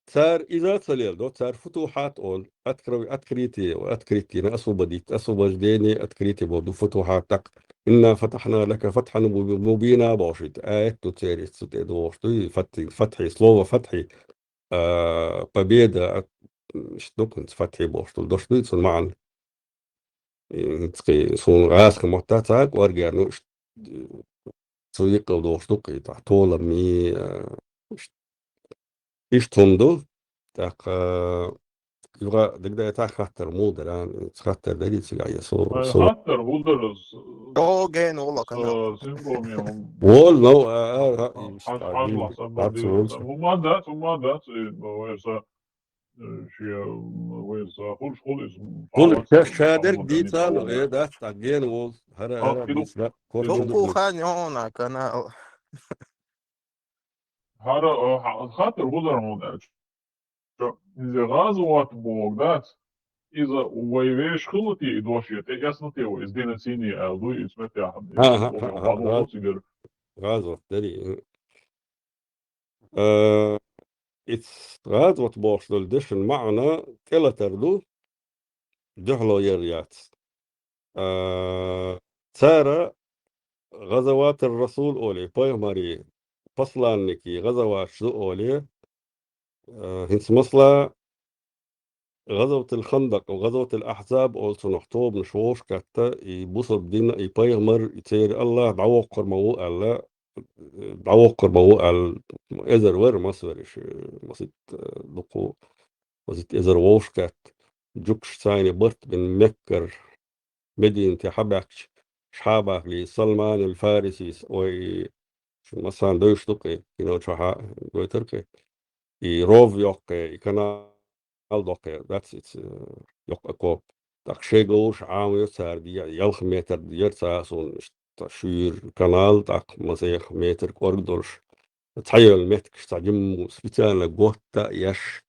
цара иза а ца леладо, цара футухьат олу, откры-, открытие, открытие, освободить, освобождение, открытие боху ду футухьат тӀаккха. «Инна фатахьна лака фатхьан муби-, мубина», бохуш, аят ду церан цу тӀе догӀуш ду, и фатхьи, фатхьи, слово фатхьи, а, победа, а, ш-, ду кхунца фатхьи бохуш ду, дош ду цунна маьӀна. И цкъи суна гӀазкхи мотта ца кӀоргер, ну, ш-, цу йикъал дохуш ду кхи, тӀаккха толам и, а, ш-, иштта хӀума ду. ТӀаккха, а, юха дагадайтахь хаттар муха дара, хаттар дарий цигахь, я со, со. Хаттар хӀун дара? О, ген, ола, кана. Симпоми хӀума. Вол, ну, а, а, а, хьаж-, хьажлахь, сабар дийла. ХӀума дац, хӀума дац, и, ну, вай са Э, шен, вай са хуьлуш хуьлу иза. Хуьлу, ша-, шадерг дийца а, э, дац, тӀаккха гена волу. ХӀара, хӀара дийца, да, корта. Дуккха хан йона канал. ХӀара, э, ха-, хаттар хӀун дара хьуна аьлча. Иза гӀазават боху дац. Иза вай вешан хилла те и дош, я тӀеэцна те вай, иза дина сийне аьлла дуй, иза меттехь. Ага, ага, ага, гӀазават. ГӀазават дарий. Э, Ицу гӀазот бохуш долу дешан маьӀна тӀелатар ду, дуьхьало яр яц. А, цара гӀазаватар Расул олий, пайхамарий, посланникий гӀазаваташ ду олий, а, хӀинца масала ГӀазаватил Хандакъ, ГӀазаватил Ахьзаб олу цунах тобанаш вовшахкхетта, и бусалба дин, и пайхамар, и церан Аллах дӀавоккхур ма ву аьлла, дӀавоккхур ма ву аьлла, эзар вара, маса вара иша, маситта, э, дукха, маситта эзар вовшахкхетта, жуьгташ цайна барт бина Меккара Мединате хьабаьхкича, шхьабахли Салман аль-Фарисис, ой, шун массарна девзаш ду-кх и кино чохь а гойтура-кх и. И ров йоккху, и канал доккху, дац иза, э, йоккха окоп. ТӀаккха шайн говраш Ӏамайо цара, де-, ялх метр дера цара суна, иштта шуьйра канал, тӀаккха масех метр кӀорга долуш. Цхьайолу меттигаш цхьа жимма специально готта а еш,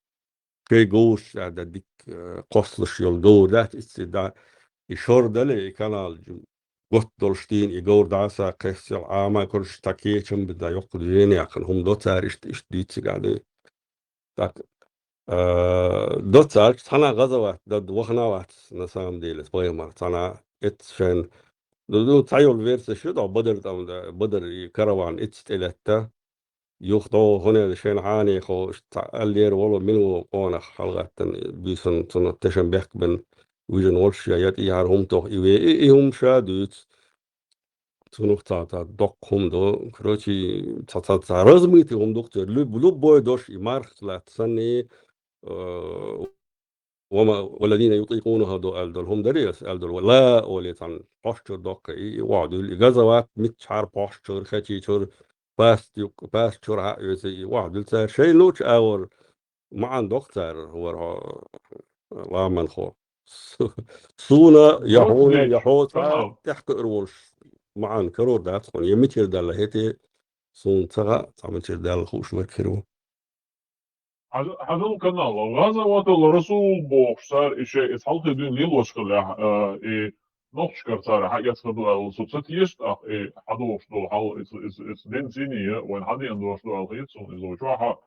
шайн говраш тӀехь дан дика, э, кхоссалуш йолу говр дац иза, да, и шор дале, и канал жу-, готта долуш дийна, и говр дӀа а ца кхессел, Ӏама, короче, цхьа кечам бина, йоккха движение яьккхина хӀума до цара, иштта, иштта дуьйцу цигахь дуй. Так, э, до цара, цхьана гӀазават дан вахана вац, на самом деле, пайхамар, цхьана эцца шайн, ну, ну, цхьайолу версия шу ду, Бадар тӀам да, Бадар и караван эцца тӀелетта, юха догӀу хӀунда шайна хьанехо, иштта аллера волу мила ву къонах хьалагӀаттана, буьйсанна цунах тешан бехк бина, вижина волуш я, я тӀехьара хӀума тоху и ве, и, и хӀума ша дуьйцу. Цунах цхьа, цхьа доккха хӀума до. Короче, цхьа, цхьа, цхьа размытый хӀума ду-кх церан. Люб-, любой дош и марха лаьтта санна, э, «Ва ма, валлазина ютӀикъунахӀа» до аьлла долу хӀума дарий аса аьлла долу, ва ла олий цхьана пхьошчуьра доккху и, и охьадуьллу, и газават миччахьара пхьошчуьра, хечийчуьра, пастуьк-, пастчуьра хьаоьцу и охьадуьллу цара. Шайн лучу агӀор маьӀна доккху цара, вара хьо, ламанхо. Су-, суна, я хьуна, я хьо цхьа тӀехь кхуьур волуш маьӀна карор дац хьуна. Я мичара даьлла хӀетте, суна ца хаьа, цхьа мичара даьлла хууш верг хир ву. Хьажал канал, гӀазаватал Расул бохуш цара, и шайн иза хьалхе дуьйна лелош хиллехь, а, и нохчашкара цара хьаэцна ду аьлла, со ца теша, тӀаккха и хьадогӀуш долу хьал, иза, иза, иза дин цӀийне, вайна хьадеана дош ду аьлла хета суна, иза ву чохь а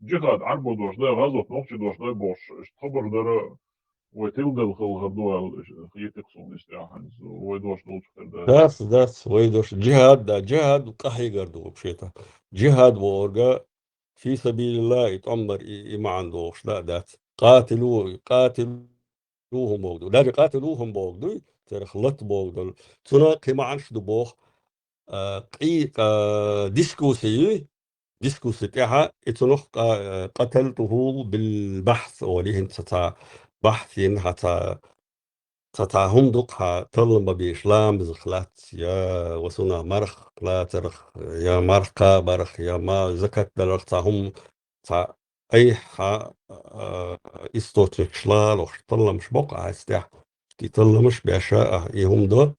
джихад Ӏарбо дош дай, гӀазот нохчи дош дай бохуш, иштта хабар дара, вай тиладелла хилла хир ду аьлла, хетира суна иза тӀехь, вай дош долчух тера дац. Дац, дац, вай дош, джихад, да, джихад къахьегар ду вообще-то. Джихад бохург, фи сабилиллахӀ, и тӀом бар, и, и маьӀна дохуш да а дац. Къатилу, къатилу хӀума боху ду. Даже къатилу хӀума боху дуй, царах лата боху долу. Цунах кхин маьӀнаш ду боху, а, къий-, а, дискусси юй, дискусси тӀехь, и цунах къа-, къаталтуху бил бахьс олий, хӀинца цхьа бахьс йина, хьан цхьа Цхьа цхьа хӀума ду-кх хьан таллам бан безаш, ламазах лаьцна, я ва суна марх лацарх, я марх кхабарх, я ма-, закат даларх, цхьа хӀума, цхьа айхьа, а, источникаш лалуш, талламаш боккху хьайца тӀехь. И талламаш беша а, и хӀума до,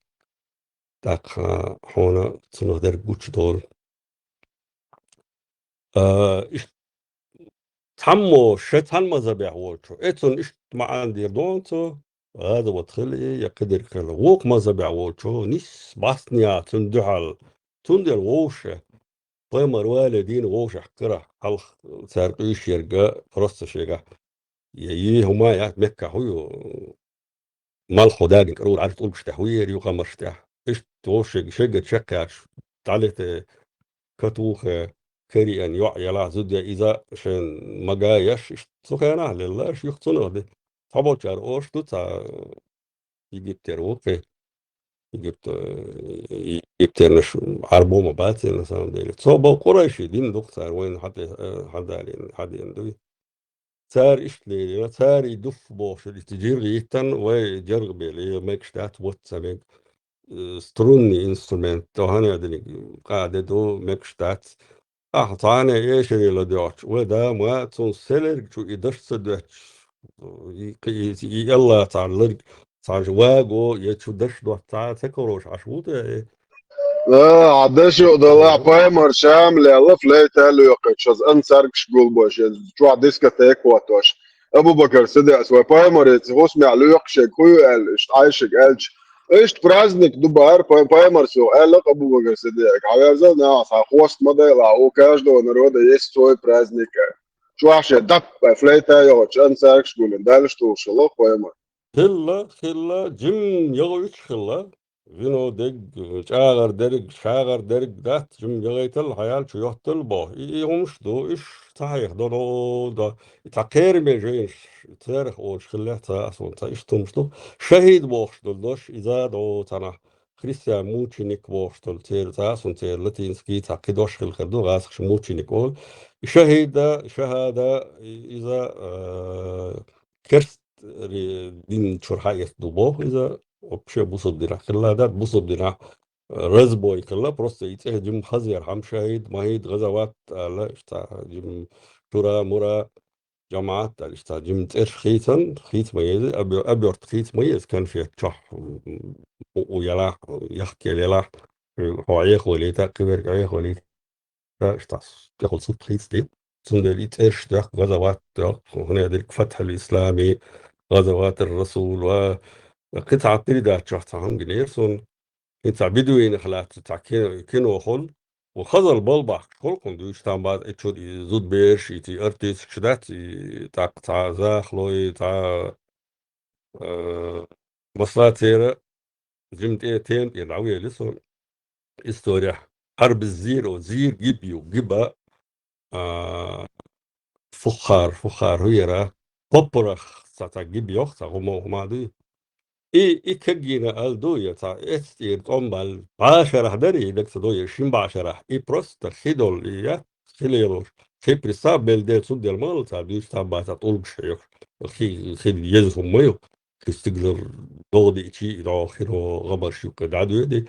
тӀаккха хьуна цунах дерг гучудолу. А, иш-, цхьаммо ша цхьана мазхабехь волчо, э, цунна иштта маьӀна дийр ду цо, гӀазават хила я кхидерг хила. Вукху мазхабехь волчо нисса бӀаьстенехь цунна дуьхьал, цундела вовшах, пайхамар вале дийна вовшах карахь хьалха цара къуьйсуш ерг просто шегахь. Я, и хӀума яц, Меккахь хӀу ю, малхо дагина кӀарура Ӏаьржа тӀулгаш тӀехь вуьйр ю, къамарш тӀехь. Иштта вовшег шегга чекхъяьлча, дӀалете, катухе, кариъан йоӀ ялахь зуда я иза, шайн мага еш, иштта цу хенахь лелла, аша юха цунах де. Цхьаболчара ош ду, цхьа Египтера ву кхин. Египт-, э, египтернаш Ӏарбо ма баций, на самом деле. Цо бо къурайши дин ду-кх цара, вайна хьатӀе-, э, хьадалийна, хьадеана дуй. Цара иштта лелийна, цара и дуфф бохуш, и жиргӀа йиттан, вай жиргӀа бели, мегаш дац, вот ца мег, э, струнный инструмент, тохана диниг къа де ду, мегаш дац. Ахьа цхьана эшаре ладоьгӀча, вай да ма, цунна селерг чу и даш ца доьттуш, и, и, и, и Алла цхьа лерг, цхьа ваго, я чу даш доццу цхьа ца карош Ӏаш ву те, э? А, дашо далахь, пайхамар Шам лелла, флейта лоькхуш, шаза ансаргаш гулбош, я чохь дискотека хӀоттош. Абу-Бакар Сиддикъас вай пайхамарица хӀусамехь лоькхуш ерг хӀу ю аьлла, иштта Ӏайшага аьлча. Иштта праздник ду бахара, пай-, пайхамарс юха аьлла Абу-Бакар Сиддикъага: хьаверзал нахьа, хьан хост ма дайла, у каждого народа есть свой праздник. чохь шен дап а флейта йохучу ансаргаш гулина, Далла шу тухуш хилла, хойма. Хилла, хилла, жим йогӀуьйтуш хилла. Вино дерг, чӀагӀар дерг, шагӀар дерг дац, жим йогӀийтал хьаял чу йоттал боху. И, и хӀумаш ду, иш ца хьеха доно, да. И цхьа кхераме жайнаш, церах олуш хилла, ца асун, ца иштта хӀумаш ду. ШахӀид бохуш долу дош, иза до царна. Христиан мученик бохуш долу церан, ца асун, церан латинский, цхьа кхидош хилла хир ду, гӀазакхаш мученик олу. И шахӀида, шахӀада, и, иза, а, керст ри-, дин чуьра хьаэцна ду боху иза, вообще бусурба динахь хилла дац, бусурба динахь, э, разбой хилла, просто и цӀе жим хазъяр хьама шахӀид, махӀид, гӀазават аьлла, иштта жим чура, мура, жамаӀат аьлла, иштта жим цӀерш хийцан, хийца ма еза, абё-, абёрт хийца ма еза, конфет чохь, у, у, у ялахь, яхкел ялахь, хьо Ӏехавалийта, кхиверг Ӏехавалийта. Ша иштта тӀехула сурт хийцаде. Цундела и цӀерш доьхку, гӀазават доьхку, хӀунда дерг Фатхьул Ислами, гӀазаватар Расул ва кхин цхьа передача чохь цхьа хӀума гинера суна. ХӀинца бедуинах лаьцна цхьа кино, кино хуьлу. Ва хазал болбахкаш хуьлу кхунна дуьйцу там бац, и чуьра и зудбераш, и ци артисташ дац, и тӀаккха цхьа захалой, цхьа, э, масала церан жима тӀе, тема тӀе дӀавели со история. Хьарб зийр, о, зийр гиб ю, гиба, а, фуххар, фуххар хӀу яра, поппарах ца, ца гиб йох, ца хӀума, хӀума дуй. И, и каггина ал ду, я ца эцтӀера тӀом бал, бӀа шарахь дарий, и даг ца до, я шин бӀа шарахь. И просто хи дол, и я, хи лелош. Хи приса бел де, цу дел мала ца дуьйш, ца ба ца тӀулгаш хьоьхуш. Хи, хи еза хӀума ма ю. Кхин стигалара догӀа диъчий, и догӀа хиро гӀамарш юккъе дӀадоьди.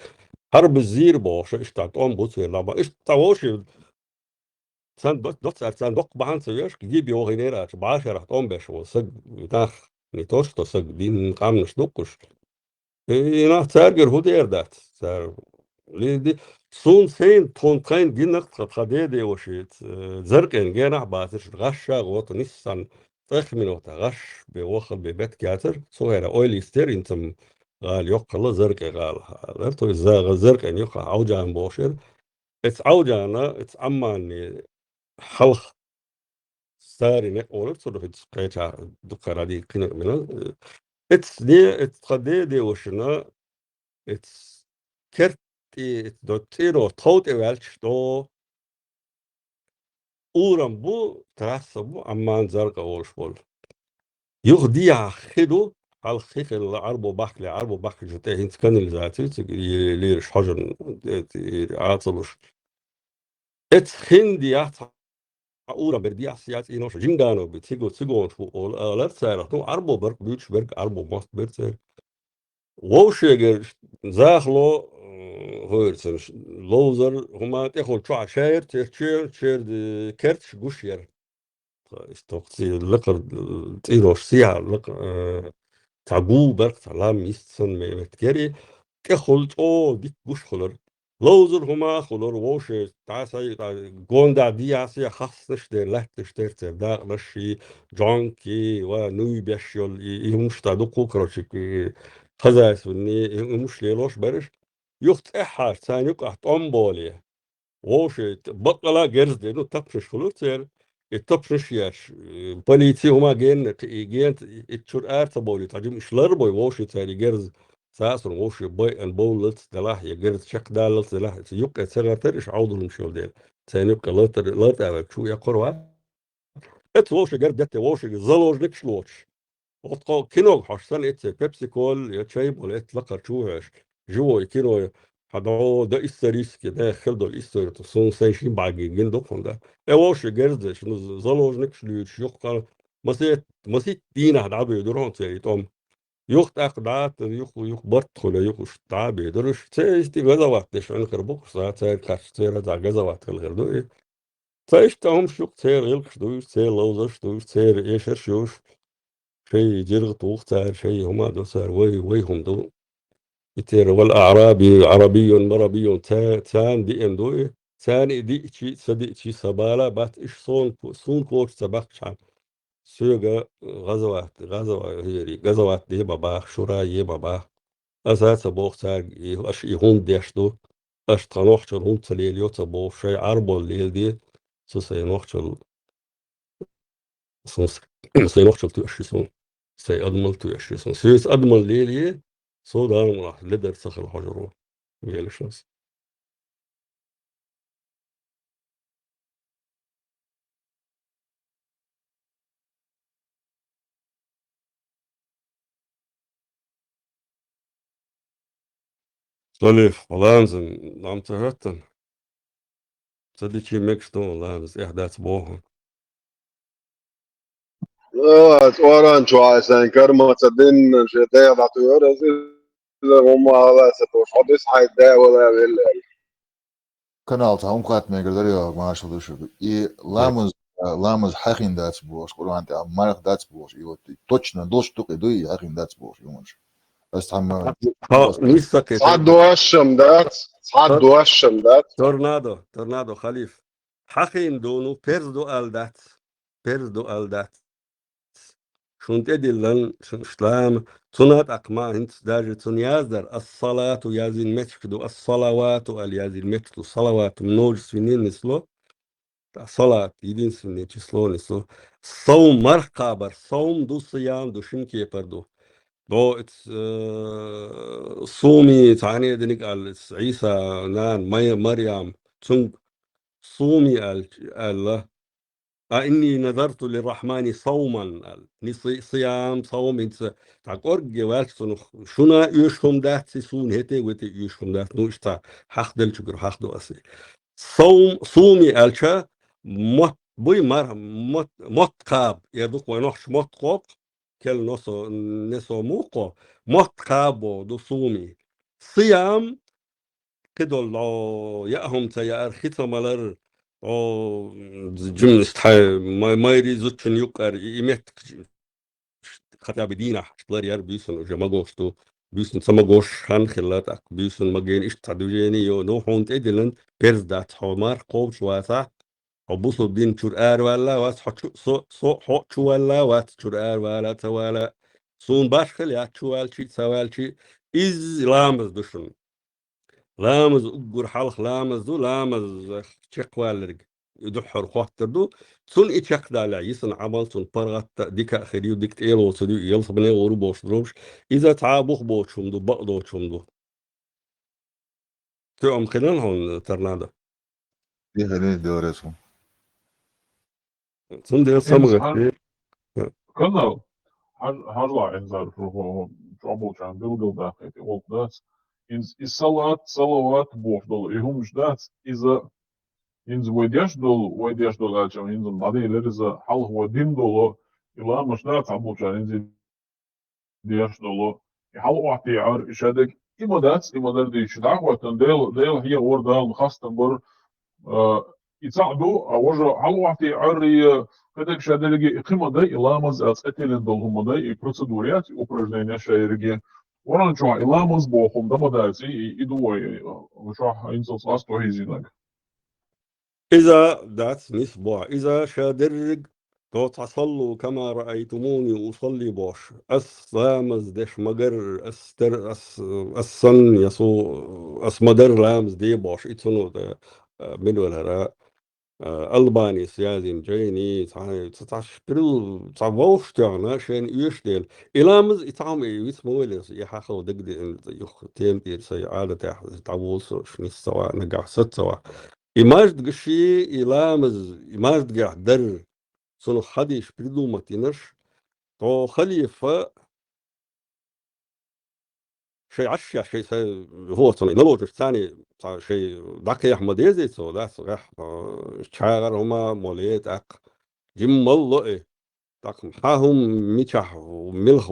Хьарб зийр бохуш, иштта тӀом буц вер лаба. Иштта вовши цан доц-, доц-, цан доккха бахьана ца веш, гиб йохийнера ача, бӀа шарахь тӀом беш вон саг, нах, не то что саг, дин къамнаш дуккхуш. И нах цаьргара хӀу дер дац, цара. Ли-, ди-, сун сайн, тхун тхайн гиннах тха, тха деде ваши, э, Заркъен генахь бацарш, гӀаш ша гӀота ниссан, цӀех минута гӀаш бе ваха бе бетк яцар, цу хера ойла йистер, инцам гӀала йоккхала Заркъе гӀала. Лар той за-, Заркъен юха Ӏавжан бохуш яр. Эц Ӏавжана, эц Ӏамманни хьалха стари некъ олар цу дуьхьа кхеча дукха ради кхинек мина. Эц де, эц тха де девушина, эц керти, эц до цӀиро тхов тӀе ваьлча до. Урам бу, трасса бу, Амман Заркъа олуш болу. Юха дехьа хи ду, хьалха хи хилла, Ӏарбо бахкале, Ӏарбо бахкачу тӀе хӀинца канализацию цига ле-, лераш хьожан, э, э, Ӏацалуш. Эц хин дехьа цхьа урам бер дехьа яц, ийнош жингано би, циго, цигонаш бу олу, алар царах, ну, Ӏарбо баркъ буьйцуш берг, Ӏарбо мост бер церг. Вовшега захало, э, хӀоьрцанаш, ловзар, хӀума тӀехула чохь шаьр, церчоь, чер, э, керташ гуш яр. Ца, иштта ци-, лакхар, э, цӀийрош сехьа, лакх-, э, цхьа гул барх, цхьа лам йист санна ме-, меттигер и, тӀехула чӀогӀа дика гуш хилар. Ловзар хӀума а хилар, вовше, тӀа сай, тӀа гонда диясе, хаснаш дер, лаьтташ дер, цер дакъанаш и, жонки, ва нуй беш йолу, и, и хӀумаш тӀа дуккху, короче, и, хозяйственный, и хӀумаш лелош бераш. Юха тӀаьххьаш, царна юкъахь тӀом боле. Вовше, баккъала герз де, ну, тапшаш хилар церан. И тапшаш еш, э, полици хӀума генна, и гент, и чуьра ара ца бовли, тхьа жим иш ларбой, вовше цаьрга герз, цацун вовше байан бовллалц делахь, я герз чекхдаллалц делахь, ца юккъе ца гӀатар, иш Ӏовдалумаш йолу дела. Церан юккъе лартар, лартӀавар чу яккхар вац. Эц вовше герз детте, вовшега заложникаш лоцуш. Вот тхо кинога хьош санна, эццехь пепси-кола я чай бола, эццехь лакхара чу хьоьш. Живой кино я. Хьан дӀо дан исторически, деххал долу история, ту сун сайн шин бӀаьргий гин ду хьуна да. Э, вовше герз деш, ну, заложникаш луьйчуш, юххал масет-, масит дийнахь дӀабуьйдур хьуна церан и тӀом. Юха тӀаккха дӀа а, юха, юха барт хуьлу, юха уьш дӀа а бийдур уьш. Церан исти газават деш хьуна хир бу, ша церан кхаьчча, церан а газават хила хир ду и. Ца иштта хӀумаш юкъа церан гӀиллакхаш дуйш, церан ловзарш дуйш, церан эшарш юйш. Шай жиргӀа туху цара, шай хӀума ду цара, вай, вай хӀума ду. И церан вал аъраби, Ӏарабийон, марабийон, ца-, царна диъна ду и. Царна и диъчи, ца диъчи, сан бала бац, иш сон, суна коча ца бахчахьана. Соьга гӀазават, гӀазава-, хӀери, газават де ма баха, шура е ма баха. Аса а ца боху цаьрга, и, аша и хӀунда деш ду, аша тхан нохчалла хӀунда ца лелайо ца боху, шайн Ӏарболла леладе, со сайн нохчалла Сон с-, сайн нохчалла тоьший сон. Сайн адамалла тоьший сон. Соьца адамалла лелае, со Дала мукъалахь ледар ца хила хьожур ву. Велаш ас. Салиф, ламазан, ламаз ца хӀоттан? Ца дичи мегаш ду ламаз, эхь дац боху. А, цӀоран чу Ӏа сайн карма ца динна, шен дегӀ дӀатуьйхира, иза хӀумма хьала ца товш, хьо дис хьайда да вала велла. Канал цхьа хӀума хатта мегар дара йоах, маршал ду шуьга. И ламаз, а, ламаз хьахийна дац бохуш, Къуръан тӀехь марха дац бохуш, и вот точно долуш ду-кх и дуй, и хьахийна дац бохуш, и хӀуманаш. Ас цхьамма Хьо, нисса кхетар. Цхьа дош-м дац, цхьа Тор-, дош-м дац. Торнадо, торнадо, халиф. Хьахийна ду, ну, перз ду аьлла дац. Перз ду аьлла дац. Шун тӀедиллан, шун ислам, цуна тӀаккха ма хӀинца даже цунна яздар, ас-салату язйина меттиг ду, ас-салавату аьлла язйина меттиг ду, салавату множественное нисло, а салат единственное число нисло. Савм марха кхабар, савм ду, сиям ду, шин кепар ду. До иц, э, суми, цхьане диниг аьлла, Ӏийса нана, Май-, Марьям, цунга суми аьлла, аьлла. А инни назарту лиррахмани савман аьлла. Ни сы-, сиям, савм, хӀинца цхьа кӀоргге ваьлча цунах, шуна оьшуш хӀума дац, и суна хӀете а, вете а оьшуш хӀума дац. Ну, иштта хьахделчугара хьахду ас и. Савм, суми аьлча, мотт буй мар-, мотт, мотт кхаба, ер ду-кх вай нохча мотт кхобу, кел носо, несо мукхо, мотт кхаба боху ду суми. Сиям, кхидолу дӀо яа хӀума ца яар, хи ца малар, дӀо жимма стхьай май-, майрий зудчун юккъара и, и меттиг хотя бы дийнахь иштта лар яр, буьйсанна уже магош ду, буьйсанна ца магош хан хилла, тӀаккха буьйсанна магийна иштта цхьа движение йо, ну, хьуна тӀедиллан перз дац, хьо марха кхобуш вацахь, хьо бусулба дин чуьра араваьлла вац, хьо чу-, со, со, хьо чу ваьлла вац, чуьра аравала а, ца вала а. Суна башхала яц, чу ваьлчи а, ца ваьлчи а. Изза ламаз ду шуна. Ламаз уггар хьалха ламаз ду, ламаз чекхвалларг и дуьххьара хоттар ду. Цунна и чекхдаллехь, йисина Ӏамал цунна паргӀатта а, дика а хир ю, дика тӀелоцур ю, ялсамане а гӀур бу бохуш дробуш. Иза цхьа а бух боцу хӀума ду, бакъ доцу хӀума ду. Тоьам хилан хьуна, торнадо? Дехаре, Деларес хьуна. Цундела ХӀинца самагӀа хьан-, канал, хьан-, хьажал, хӀинца шу чохь болчарна билгалдаккхийта гӀуллакх дац. ХӀинца и салат, салават бохуш долу и хӀуманаш дац, иза хӀинца вай деш долу, вай деш долу аьлча, хӀинца дӀаделира иза, хьалха вай дина долу и ламазаш дац, цхьаболчарна хӀинца деш долу, и хьала охьатаьӀар, и шадерг, и ма дац, и ма дара дийцича, дӀахӀоьттина, Дела, Дела хьехавора, Дала хастам бара, а, и цхьаъ ду, а важа хьала охьатаьӀар, и кхидерг шадерриге, и кхин ма дай, и ламаз а цӀе тиллина долу хӀума дай, и процедура яц, и упражнение шайриге. Варан чохь и ламаз боху хӀума дан ма дац, и, и, и ду вай, а, чохь хӀинцалц къасто хьийзийнарг. Иза дац нисбо. Иза ша дерриг доцахь саллу кама раайтумуни усалли бош. Ас ламаз деш магар, ас тер, ас, ас сан, я со, ас мадар ламаз де бош. И цуно, э, э, мин валара, э, Албанис язим жайни, цхьа, цхьа, цхьа шприл, цхьа вовш тягна, шен уьш дел. И ламаз, и цхьам, и виц мовлес, и хахал дагде, юх, тем тир сай, адатех, тавулсо, шнис сава, нагах сат сава. И маждгаши, и ламаз, и маждгех дар, цунах хадиш придумать йинарш, то халифа шай Ӏаш я, шай са, хӀо, цунах и наложнаш цани, ца шай дакхех ма дезий цо, да, цо гӀех, а, чагӀар хӀума моле, тӀаккха жиммал ло и. ТӀаккха хьан хӀума мичахь, милх,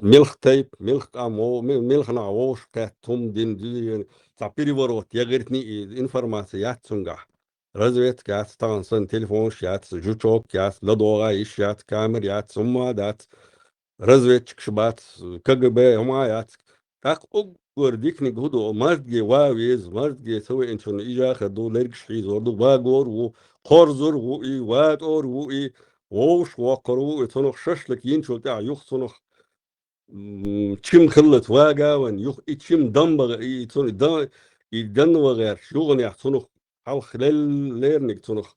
милх тайп, милх къам, во-, ми-, милх нах вовшах кхетта хӀума дина дуьйна, цхьа переворот, я гӀиртни и информация яц цунгахь. Разведка яц, тахана санна телефонаш яц, жучок яц, ладогӀа йиш яц, камера яц, хӀумма дац, разведчикаш бац, КГБ, хӀумма яц. ТӀаккха уггар диканиг хӀу ду, маждге ва веза, маждге ца веанчунна и жаха ду, лергаш хьийзор ду, вагор ву, кхорзур ву и, ватӀор ву и, вовш воккхур ву и, цунах шашлык йинчул тӀаьхьа юха цунах, м, чим хиллалц вага ван, юха и чим дам бага, и цунах дан, и дан вагӀерш, югӀанех цунах хьалха лел-, лерниг цунах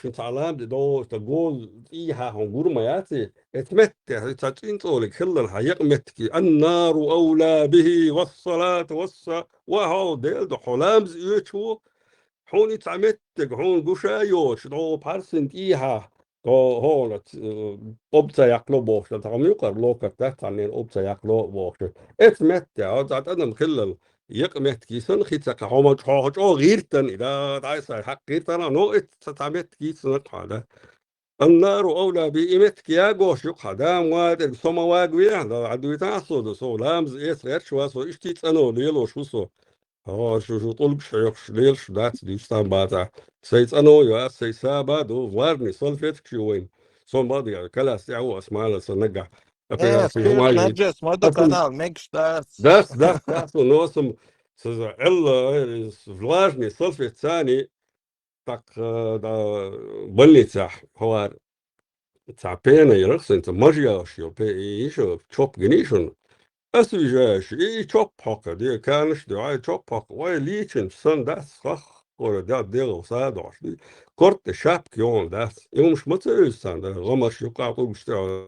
шуна цхьа ламаз дӀо, ца гоза тӀехьа хьуна гур ма яц и. Эцу меттехь, цхьа цӀинцӀолиг хиллал хьан екъа меттиге. Аннару авла бихи вассалату васса-, ва хьо Дела ду, хьо ламаз оьцуш ву, хьуна и цхьа меттиг, хьуна гуш а йоцуш, дӀо пхьарсина тӀехьа, дӀо хьуна, э, къоб ца яккхало бохуш, тхьа ма юкъара локарт дац, цхьаннена къоб ца яккхало бохуш. Эцу меттехь, хьо цхьа тӀадам хиллал, екъа меттиге санна, хи ца кха, хьо ма чӀогӀа, хьо чӀогӀа гӀиртан, и да, дӀай сай хьакъ гӀиртана, но эцу ца, цхьа меттиге санна кху хьан, да. Аннару авла би, и меттиг ягош юкъахь, да, ма тӀерг со ма вагавехьа, да, Ӏадвитан со ду, со ламаз эца гӀерташ ва со, иштта цӀано лелош ву со. Хьо шу, шу тӀулгаш хьоькхуш, лелаш дац дуьйцу там бацахь. Сай цӀано ю ас, сай саба ду, влажный салфеткаш ю вайн. Сон бадъял, калас тӀехь ву ас мала сан нагахь. Э, Операция хир хӀумай. Наджас, ма ду Асан канал, мегаш дац. Дац, дац, дац, но сам, саза, Элла, э, влажный салфет цани, так, э, да, больницахь хьавар. Цхьа пена йира, сан ца мажа яш йо, пе-, и, и шу чоп гини шуна. Ас вижаш, и, и чоп хьокха, де, канаш де, ай, чоп хьокха, ой, лийчин, сан дац, хах, ора, да, дегӀал, са дош, ди. Корта шапка йон дац. И умш ма ца юз сан, да, гӀамаш юкъа, тӀулгаш тӀе,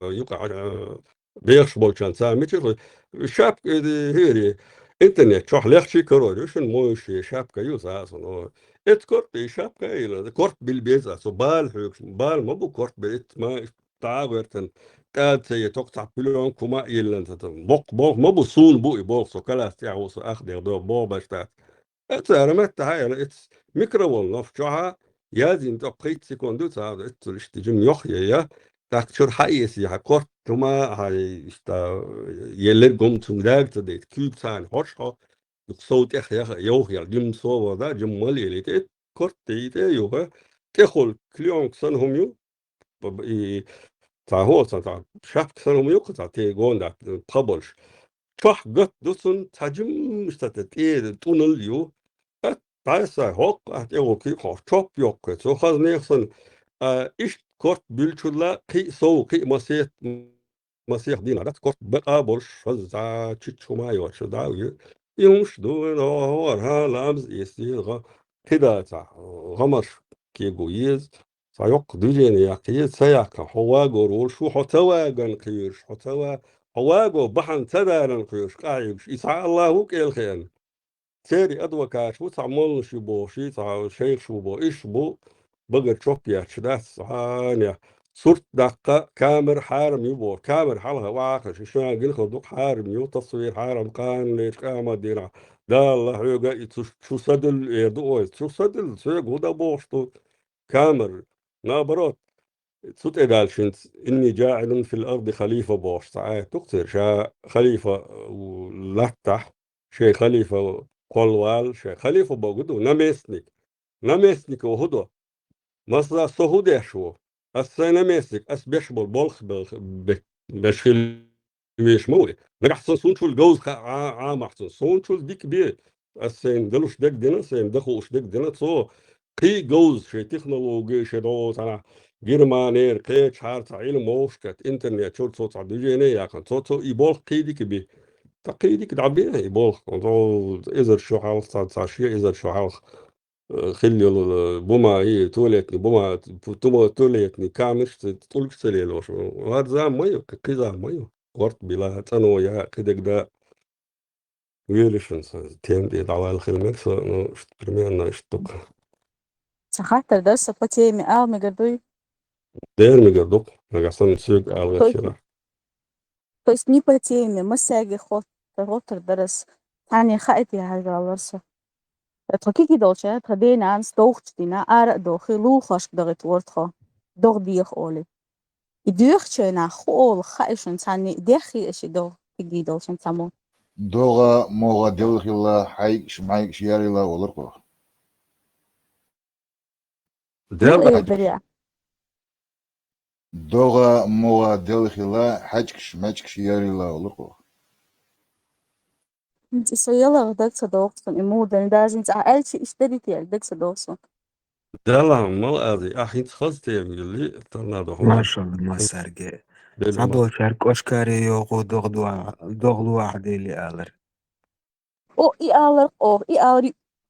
юкъа, э, бехаш болчан ца мича хо-, шапка, э, хири, интернет чохь лехчи карор, ю шуна моюши шапка ю зазун, о. Эт корта и шапка ила, корта бил беза, со бал хьуьгш, бал ма бу корта бил, эт ма дагӀертан, тӀад ца е ток цхьа пленка хӀума а йиллан ца тан. Бокх, бокх ма бу, суна бу и бокх, со калас тӀехь ву со ах дегӀ до, боху баш дац. Э, цара метта хьаьра, эц микроволновка чохьа, язйина тӀо пхийтта секунду цара, эццул иштта жим йох е я, так чур хьаэси хьа корт, тума хьа иштта, еллер гум цун даг ца дейт, куьйг царна хьош хьо, юх сов тӀех яха, йовх ял, жим сова да, жим мал елит, эт корт тейте юха, тӀехула клеёнка сан хӀум ю, б-, б-, и, цхьа хӀо, цхьа, цхьа шапка санна хӀума юккха, цхьа те гонда, пха болуш. Чохь гат ду цунна, цхьа жимма ста те тӀе тӀунал ю. Ат, дӀай сай хӀокху, ат, тӀе гӀо кхи хьо, чоп йоккхуьйту, цо хазнех санна, а, иштта корт буьлчулла, кхин а сов, кхин а масет, масех дийна дац, корт бакъа болуш, хаза цхьа чуьччу хӀума а йоцуш, дӀа а вуьйу. И хӀумаш ду, вайн хӀора, хӀара ламаз эцийла, гӀа-, кхидӀа цхьа, гӀамаш кегу еза, цхьа йоккха движение яккха еза, ца яккха, хьо вагор волуш ву, хьо ца ваган кхоьруш, хьо ца ва-, хьо ваго бахьана ца даран кхоьруш, къахьуьгуш, и цхьа Аллаху кӀел хеана. Церан адвокаташ ву, цхьа моллаш ю бохуш, и цхьа шайхаш ву боху, иш бу, багара чоп етташ дац, цхьанехь сурт даккха, камера хьарам ю боху, камера хьалха вахаш, и шайна гина хила ду-кх хьарам ю, тасвир хьарам, къанун лечу къамат дийнахь, Далла хьоьга и цу, чу садуьллу эр ду, ой, чу садуьллу, соьга хӀун дан бохуш ду, камера, наоборот, цу тӀе даьллачуьнца, «Инни джаӀилун фил арди халифа» бохуш цхьа аят ду-кх церан, ша халифа, у, латтахь, шайн халифа кхоллавала, шайн халифа бохург ду, наместник. Наместник хӀун ду? Масала, со хӀун деш ву? Ас сайн наместник, ас беш болу болх бе-, бе-, беш хила веш ма ву. Нагахь сан суна чул говза ха-, Ӏа-, Ӏамахь цунна. Суна чул дика бе. Ас сайна далуш дерг дина, сайна дан хууш дерг дина. Цо кхин говза шайн технологи, шайн догӀу цхьанахь Германера, кхечахьара цхьа Ӏилма вовшахкхетта, интернет чуьра цо цхьа движение яьккхина, цо, цо и болх кхин дика би. Ткъа кхин дика дӀабе и болх, цо эзар шо хьалха, цхьа, цхьа шен эзар шо хьалха, э, хилла йолу, э, бума, и туалетный бума, ту-, тума-, туалетный камераш, ц-, тӀулгаш ца лелош. ХӀара зама ма ю, кхин зама ма ю. Корта била, цӀано я, кхидерг да. Велишан сан тема тӀе дӀаваьлла хила мега со, ну, ш-, примерно иштта ду-кх. Сан хаттар дара сан по теме ала мегар дуй? Дера мегар ду-кх, нагахь санна соьга ала То есть, гӀертира. То есть не по теме, массаьрга хот-, хаттар дара ас. Цхьанне хаийта хьажалара со. Тхо кегий долчара, тхан ден-нанас догӀучу дийнахь ара а дохий, лулахошка дахийтира тхо. ДогӀа деха олий. И доьхучу хенахь хӀун олу хаьий шуна цхьанне, деххий аша и догӀа кегий долчун цхьаммо? ДогӀа-могӀа делла хилла, хьайгаш-майгаш ярийла олура-кх. Делла. ДогӀа-могӀа делла хилла, хьаьжкаш-маьжкаш ярийла олура-кх. ХӀинца со яларх даг ца догӀу суна, и муха дан, даже хӀинца ахь аьлча иштта дитий аьлла даг ца догӀу суна. Далла, мала ази, ахь хӀинца хаза тема йилли, талла доху. Машалла, массаьрга. Белла. Цхьаболчара кошкаре йогӀу догӀлу-, догӀлу ахь дели алар. О, и алар, о, и алар,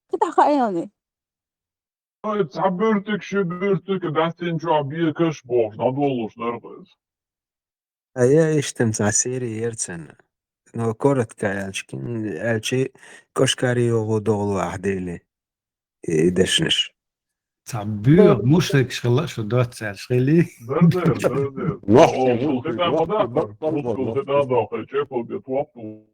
кхидӀа хаьий? Ой, цхьа буьртиг, ши буьртиг, даьттина чохь бекаш бохуш, дӀадолуш дара иза. Ая, иштта цхьа серия яра царна. Но коротко аьлча, кин-, аьлча, кошкаре йогӀу догӀлу ахь дели, и дешнаш. Цхьа буьйха мушрикаш хилла шу доццаьрш хили. Дер, дер, дер, дер. Нохчий, о, мушрик, хита нохчий, хода, баккъал мушрик, хода. Хита дохуй, чекал бе топ ду.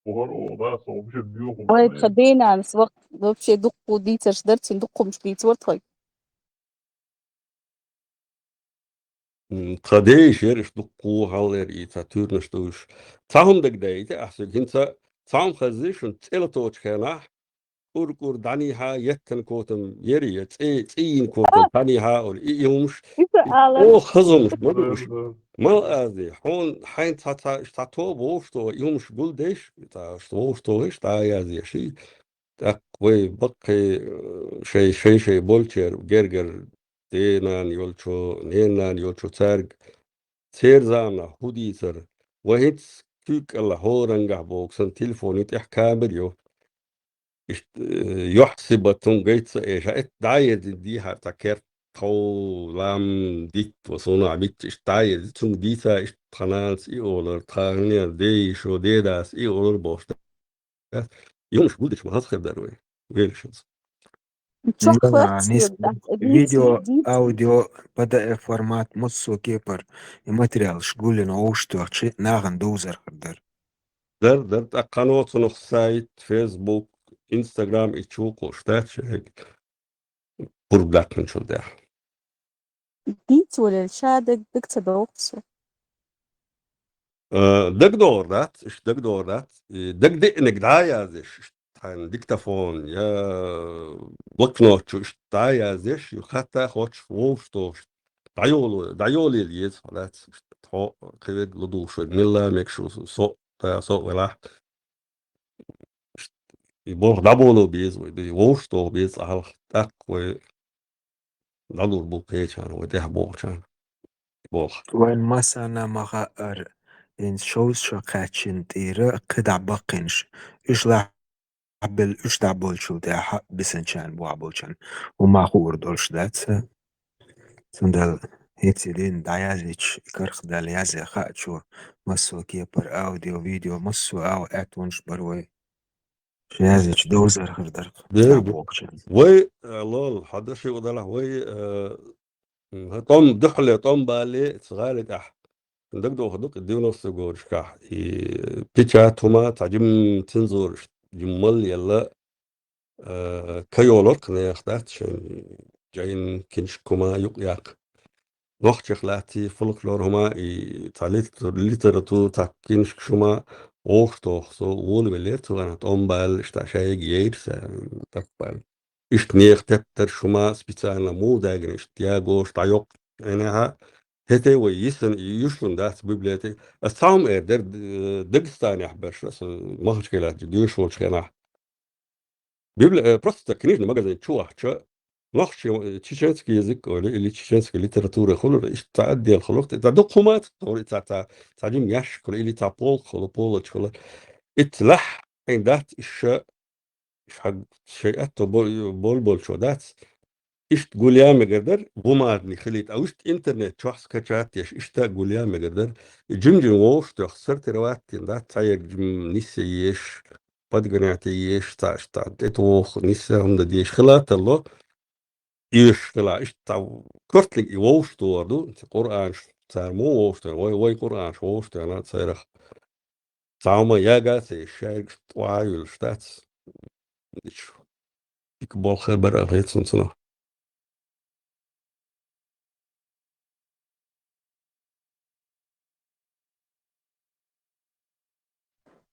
Бухар, о, да, со вообще буьйха. Ой, тхан ден-нанас вакт вообще дуккха дийцарш дара, цуьнан дуккха хӀумаш дийцавара тхоьга. М, тхан ден-нанас ераш дуккха хьаллера и цхьа туьйранаш ду уьш. Цхьа хӀума дагадайта ахь соьга, хӀинца цхьа хӀума хаззий шуна, цӀе латочу хенахь, кӀур-кӀур дӀанийхьа, еттан котам яра, я цӀе, цӀийна котам дӀанийхьа олу, и, и хӀумаш, Иза и алар. Оха хаза хӀумаш ма ду уьш. Мала ази, хьуна, хьайн цхьа, цхьа, цхьа тоба вовшахтоху, и хӀумаш гулдеш, цхьа вовшахтохуш, дӀа а яздеш, и тӀаккха вай баккхий, э, шай, шай, шай болчеран гергара ден-нана йолчо, ненан нана йолчо цаьрга церан заманахь хӀун дийцара? Вай хӀинца куьйга кӀелахь хӀорангахь боху санна телефоне тӀехь камера ю. Иштта, э, юьхь-сибат хӀума гайта ца эша, эт дӀа а еза дийхьа цхьа керт тхов, лам, дитт ва суна а битта, иштта дӀа а еза, цунга дийца, иштта тхан нанас и олар, тхан ден-йишо, дедас и олар бохуш. Юнуш гулдича ма хаза хир дара вай, велаш хаза. Чохь хӀоьттира, видео, аудио, П Д Ф формат, массо а кепара и материалаш гулйина вовшахтохча, нахана довзар хир дара. Дара, дара, тӀаккха хӀинца цунах сайт, Facebook, Instagram и чу кхуш дац шайга. Пурба даьккхинчул тӀаьхьа. Дийца волавелча ша даг, даг ца догӀу со. Э, дагадогӀур дац, иштта дагадогӀур дац. И дагадеанарг дӀа а яздеш, иштта хьайн диктофон я блокнот чу иштта дӀа а яздеш, и хатта а хоттуш, вовшахтохуш, дӀайоло-, дӀайолийла еза хьо дац. Иштта хьо кхин верг ладугӀуш верг милла а мегаш ву со, со, со а велахь. И болх дӀаболо беза вай, вовшахтоха беза цкъа хьалха, тӀаккха вай дӀалур бу кхечарна, вай тӀехь бохучарна. Болх. Вайн массарна ма хаьара, хӀинца шовзткъа шо кхаьччина тӀера кхидӀа баккхийнаш. Уьш лахь белла, уьш дӀаболчул тӀаьхьа бисинчарна, бохь болчарна хӀума хуур долуш дац. Цундела хӀинца и дин дӀаяздича, карх Далла язъе хаьа чу, массо а кепара аудио, видео, массо а агӀо аьттонаш бара вай. Шу яздича довзар хир дара. Дера ду. Вай, э, лол, хьан дан шиъ далахь, вай, э, м, тӀом дуьхьале, тӀом балале, ца гӀали тӀехь. Дагадоху ду-кх девяностые годашкахь. И печать хӀума, цхьа жимма цензура, жимма мал елла, э, ка йолорх нехан дац, шайн жайна киншка хӀума юкъ яккха. Нохчех лаьцна фольклор хӀума, и цхьа литер-, литература, цхьа киншка хӀума вовшахтоха со волавеллера, цу хенахь тӀом балла, иштта шайга яйра сан, тӀаккха баьлла. Иштта нехан теттарш хӀума специально муха даьгна, иштта ягош дӀайоккху Ӏинехьа. ХӀетте вай йисина, йиш хӀума дац библиотека. Ас цхьа хӀума эр дара, д-, Дагестанехь берш, аса Махачкале доьшуш волчу хенахь. Библи-, э, просто книжный магазин чу вахча, нохчий, чеченский язык олий, или чеченская литература хуьлура, иштта цхьа отдел хуьлура, цхьа дукха хӀума ца хуьлура, цхьа, цхьа, цхьа жима ящик хуьлура, или цхьа полка хуьлура, полочка хуьлура. Итт лахь хьайн дац иша, иша хьаг-, шайн атто бо-, болболчо дац. Иштта гулъян мегар дара, бумажный хилийта, а вуьшта интернет чохь скачать деш, иштта гулъян мегар дара. И жим-жим вовшах тоьхна, сортировать дина дац, цхьаерг жим нисъе езаш, подгонять е езаш, цхьа иштта тӀетоху, нисъе хӀума дан дезаш хила тарло. Оьшуш хила, иштта цхьа корталиг и вовшах тохар ду, Къуръанаш цара муха вовшах тохар, вай, вай Къуръанаш вовшах тохар царах. Цхьа хӀума яга ца еш, шаьргаш тӀе а юьллуш дац. Иш дика болх хир бара аьлла хета суна цунах.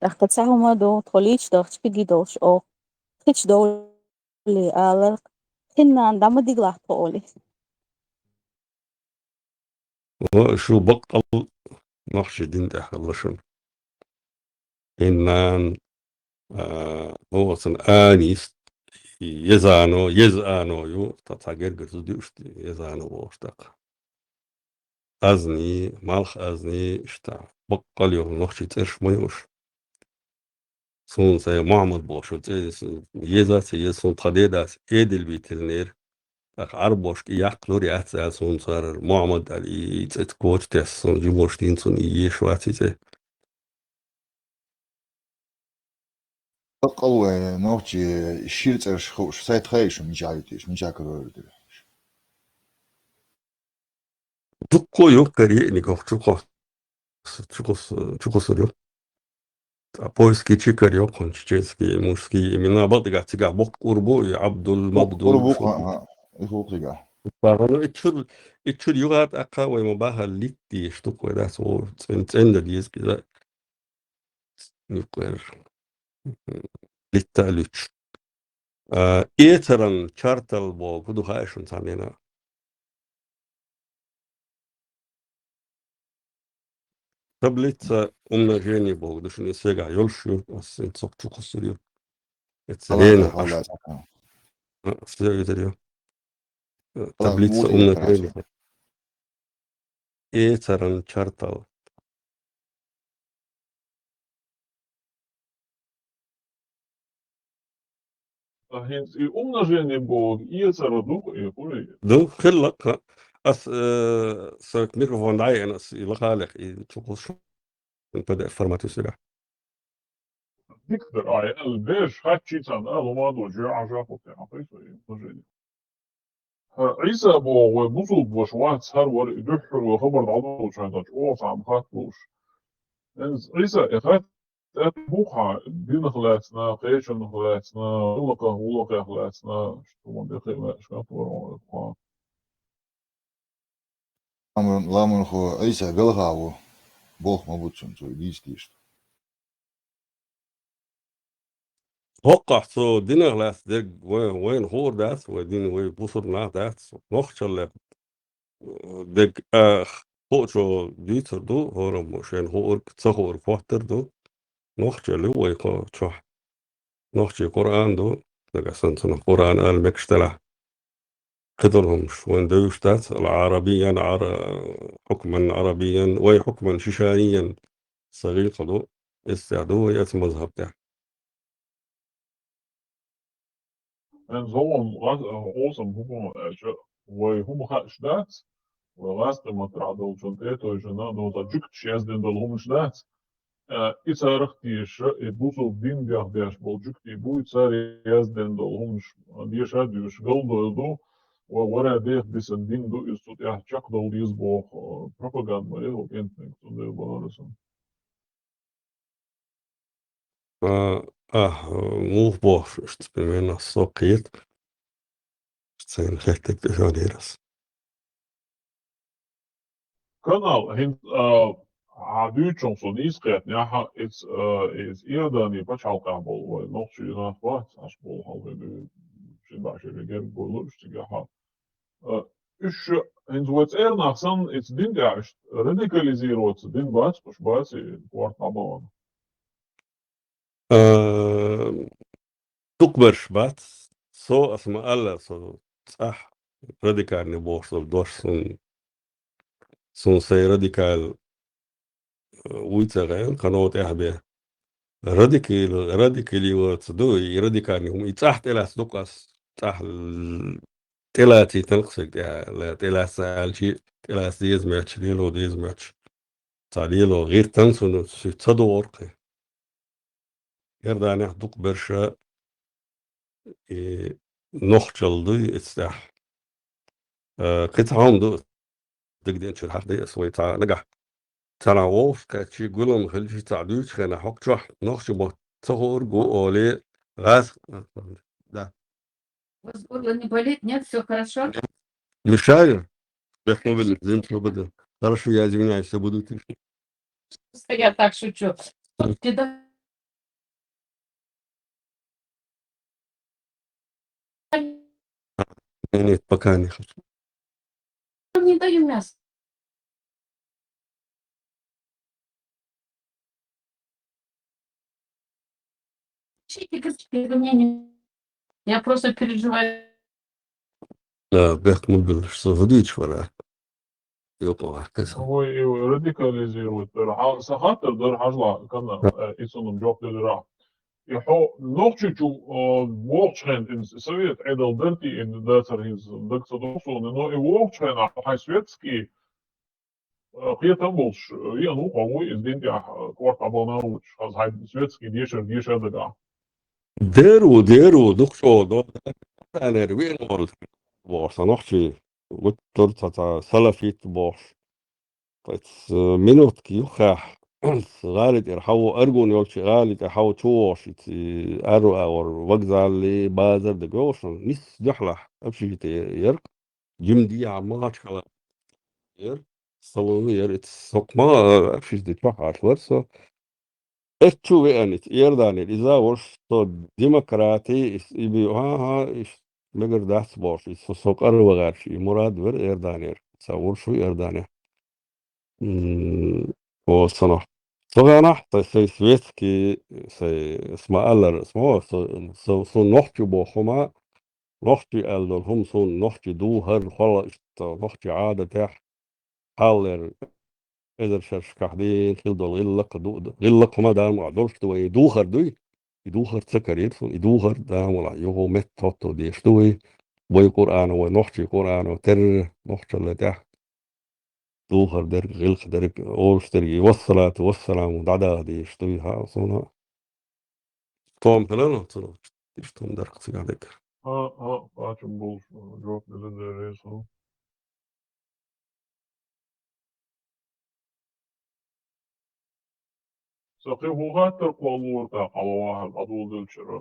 ТӀаккха цхьа хӀума ду, тхо лийча дахча кегий долуш оха. Кхечу довлий алар, хин нана дӀа ма дигалахь тхо олий. Ва шу баккъал нохчий дин тӀехь хилла шуна. Хин нана, а, оцун анис, езано, езано ю, та цхьа гергара зуда ю иштта, езано бохуш тӀаккха. Азни, малх азни, иштта, баккъал йолу нохчий цӀераш ма ю уьш. Суна сайн Мухьаммад бохуш цӀе, еза ца еза, суна тхан дедас эдил битилнера. ТӀаккха Ӏарбошка и яккхалур яц аьлла, суна цара Мухьаммад аьлла, и, и цӀе коча тесна, суна жимош дийна, суна и еш вац и цӀе. Баккъал вай нохчий шира цӀераш хууш, сайт хаий шуна мичахь ю те, мичахь карор ду? Дуккха ю карий и, нигахь чу кхо-, чу кхус-, чу кхуссур ю. Ткъа поиски чекар йоккхун, чеченские, мужские имена, бакъдигахь цигахь боккха ур бу, и Абдул, Боккха ур Мабдул, бу, шу ха, ха, и хӀу цигахь. Бахана, и чур, и чур юха тӀаккха вай ма бахар литти, штук вай дац, ву цӀен-, цӀенда деза кхидӀа. Юккъер. Литта а луьттуш. А, эцаран чартал боху, хӀу ду хаьий шуна цхьаннена? Таблица умножения боху ду шуна, и сегахь йолуш ю, ас ин цох чу кхуссур ю. Эца Алла вена хьалла аш-, цхьаъ. А, все витар ю. Э, Алла таблица вуьту умножения. Яхараш. Эцаран чартал. А хӀинца и умножение боху, эцара ду, и хуьлий? Ду, хилла-кх. Ас, э, сан микрофон дӀаяьхьна, ас и лахалех, и чу кхуссуш, П Д Ф формат ю сегахь. Дика дара, ай, аьлла, бераш хатчий царна, ала, хӀума а доцуш, жоьжахати хӀуттий, хьан кхайса и умножение. ХӀара Ӏийса боху вай бусулба ваша вац, хӀара вара и дуьххьара вай хабар дӀадолучу хенахь, оха цхьа хатта лууш. ХӀинца Ӏийса, и хатта тӀе бу хьан динах лаьцна, кхечанах лаьцна, гӀуллакхах, гӀуллакхех лаьцна, шу ма бехе лаьцна, хӀара вара хьан. Ламан-, ламанхо Ӏийса белхахь ву, болх ма бу цунна, цо и дийца дийшта. ХӀоккхахь цо динах лаьцна дерг вай-, вайна хуур дац, вай дин, вай бусулба нах дац. Нохчалле дерг, а, хуучо дуьйцур ду, хӀораммо шайна хуург, ца хуург хоттур ду. Нохчалла ю вай кху чохь. Нохчий Къуръан ду, нагахь санна цунах Къуръан ала мегаш делахь. Кхидолу хӀумаш вайн девзаш дац, ала Ӏарабиян, Ӏара-, хьукман Ӏарабиян, вай хьукман шишаниян, сан гӀиллакх ду, эццехь ду вай эца мазхаб тӀехь. Эн зовам гӀа-, хьосам хӀукма аьлча, вай хӀума хууш дац, вай гӀазкхийн маттахь долчун тӀе а тевжина, доцу жуьгташа яздина долу хӀуманаш дац. Э, и царах а теша, и бусулба дин бех беш болу жуьгтий бу, и цара яздина долу хӀуманаш деша а доьшуш, галдойла ду, ва вара бех бисина дин ду, иза цу тӀехь чекхдовла деза боху, э, пропаганда ма ю, кӀентаниг, цундела бахара сан. А, а, муха бохуш, иштта примерно со кхета. Цайна хеттарг тӀе хьонера ас. Канал, хӀинца, а, хьан дуьйцучух со нийса кхетнехь, иза, а, иза Иордани пачхьалкхехь болу вай нохчий нах бац, аш болу хьалхе дуьйна, ши бӀе шеран герга болу уьш цигахь. А, уьш хӀинца вай цӀера нах санна, иза дин тӀехь иштта радикализироваться дина бац, уьш бац и корта дӀабахана. А, дукхаберш бац. Со аса ма-аллара, со цӀахь радикальный бохуш долу дош суна, суна сайн радикал, э, вуй ца хаьа, кхано тӀаьхьа бен. Радикал-, радикализация ду, и радикальный хӀума, и цӀахь тӀелаца ду-кх ас, цӀахь л-, тӀелацийтина-кх ас тӀе-, тӀелаца аьлчи, тӀелаца деза моьттуш, лело деза моьттуш. Цхьа лело гӀиртан суна ца догӀура-кх. Иорданехь дукха берш и нохчалла дуй эццахь. Э, кхин цхьа хӀума ду, дагадеанчуьра хьахаде ас вай цхьа нагахь. Цхьана вовшах кхаьччи, гулам хилчи, цхьа дуьйцучу хенахь хӀокху чохь нохча мотт ца хуур гу олий, гӀаз-, да. У вас горло не болит, нет? Всё хорошо? Мешаю? Бехмобили, извините, буду. Хорошо, я извиняюсь, я буду тише. Просто я так шучу. Слушайте, да. Нет, пока не хочу. Не даю мясо. Ищите, говорите, вы мне не- Я просто переживаю. Да, бехк ма билла, со хӀун дуьйцуш вара? Юкъа ваьхкина со. Ой, и радикализировать дара. Хьан-, сан хаттар дара, хьажал, Канна, э, и цунна жоп делира. И хьо Нохчийчу, э, воккхачу хенахь, и совет Ӏедал дара те, и дацара хӀинца дага ца догӀу суна, но и воккхачу хенахь хьайн светский, э, кхетам болуш, э, веана ву хьо, вуй иза дин тӀехь, э, корта дӀабахана а воцуш, хаза хьайн светский дешар дешар дагахь. Дер ву, дер ву, дукха чӀогӀа догӀу. Царнера веана волу бохуш, сан нохчий гуттар а ца, ца салафит бохуш. Ткъа ца минутка юххехь, гӀали тӀера хьаво, Аргун йолчу гӀали тӀе хьаво чу вогӀуш, и ца аьрру агӀор вокзале, базар дага вогӀуш, нисса дуьхьалахь, общежитие яра. Жимма дехьа Махачкала яра, салон яра, и ца со кху ма, общежитие чохь Ӏаш вара со. Эццу веана, и ца Иорданера, иза волуш со демократи, и с-, и би-, хӀан-хӀа, и ш-, мегар дац бохуш, и со, со къара вахарш, и мурад вара Иорданера, ца вуьрш ву Иордане. М, о, сано. Со гӀанахь, тай, сай светский, сай, сма аллар, сма, со, со, со нохчи боху хӀума, нохчи аьлла долу хӀума, суна нохчи ду, хӀара хьала иштта, нохчи Ӏадатехь, хьаллера эзар шершкахь дийна хила долу гӀиллакх ду, гӀиллакх хӀума Дала мукъ лахь долуш ду вайн, и духар дуй, и духар ца карийра суна, и духар Дала мукъ лахь, юха метта хӀотто деш ду вай, вай Къуръано, вай нохчий Къуръано, терра нохчалла тӀехь духар дерг, гӀиллакх дерг, олуш дерг, и вассалату вассаламу дӀадаха деш дуй, хьа, суна. Том хиларал, цунах иштта хӀума дара-кх цигахь дерг. А, а, бачам болуш, жоп делира дерриг а суна. Со кхин хӀун хаттар кхоллалора тӀаккха хьалавахар дӀадоладелчара.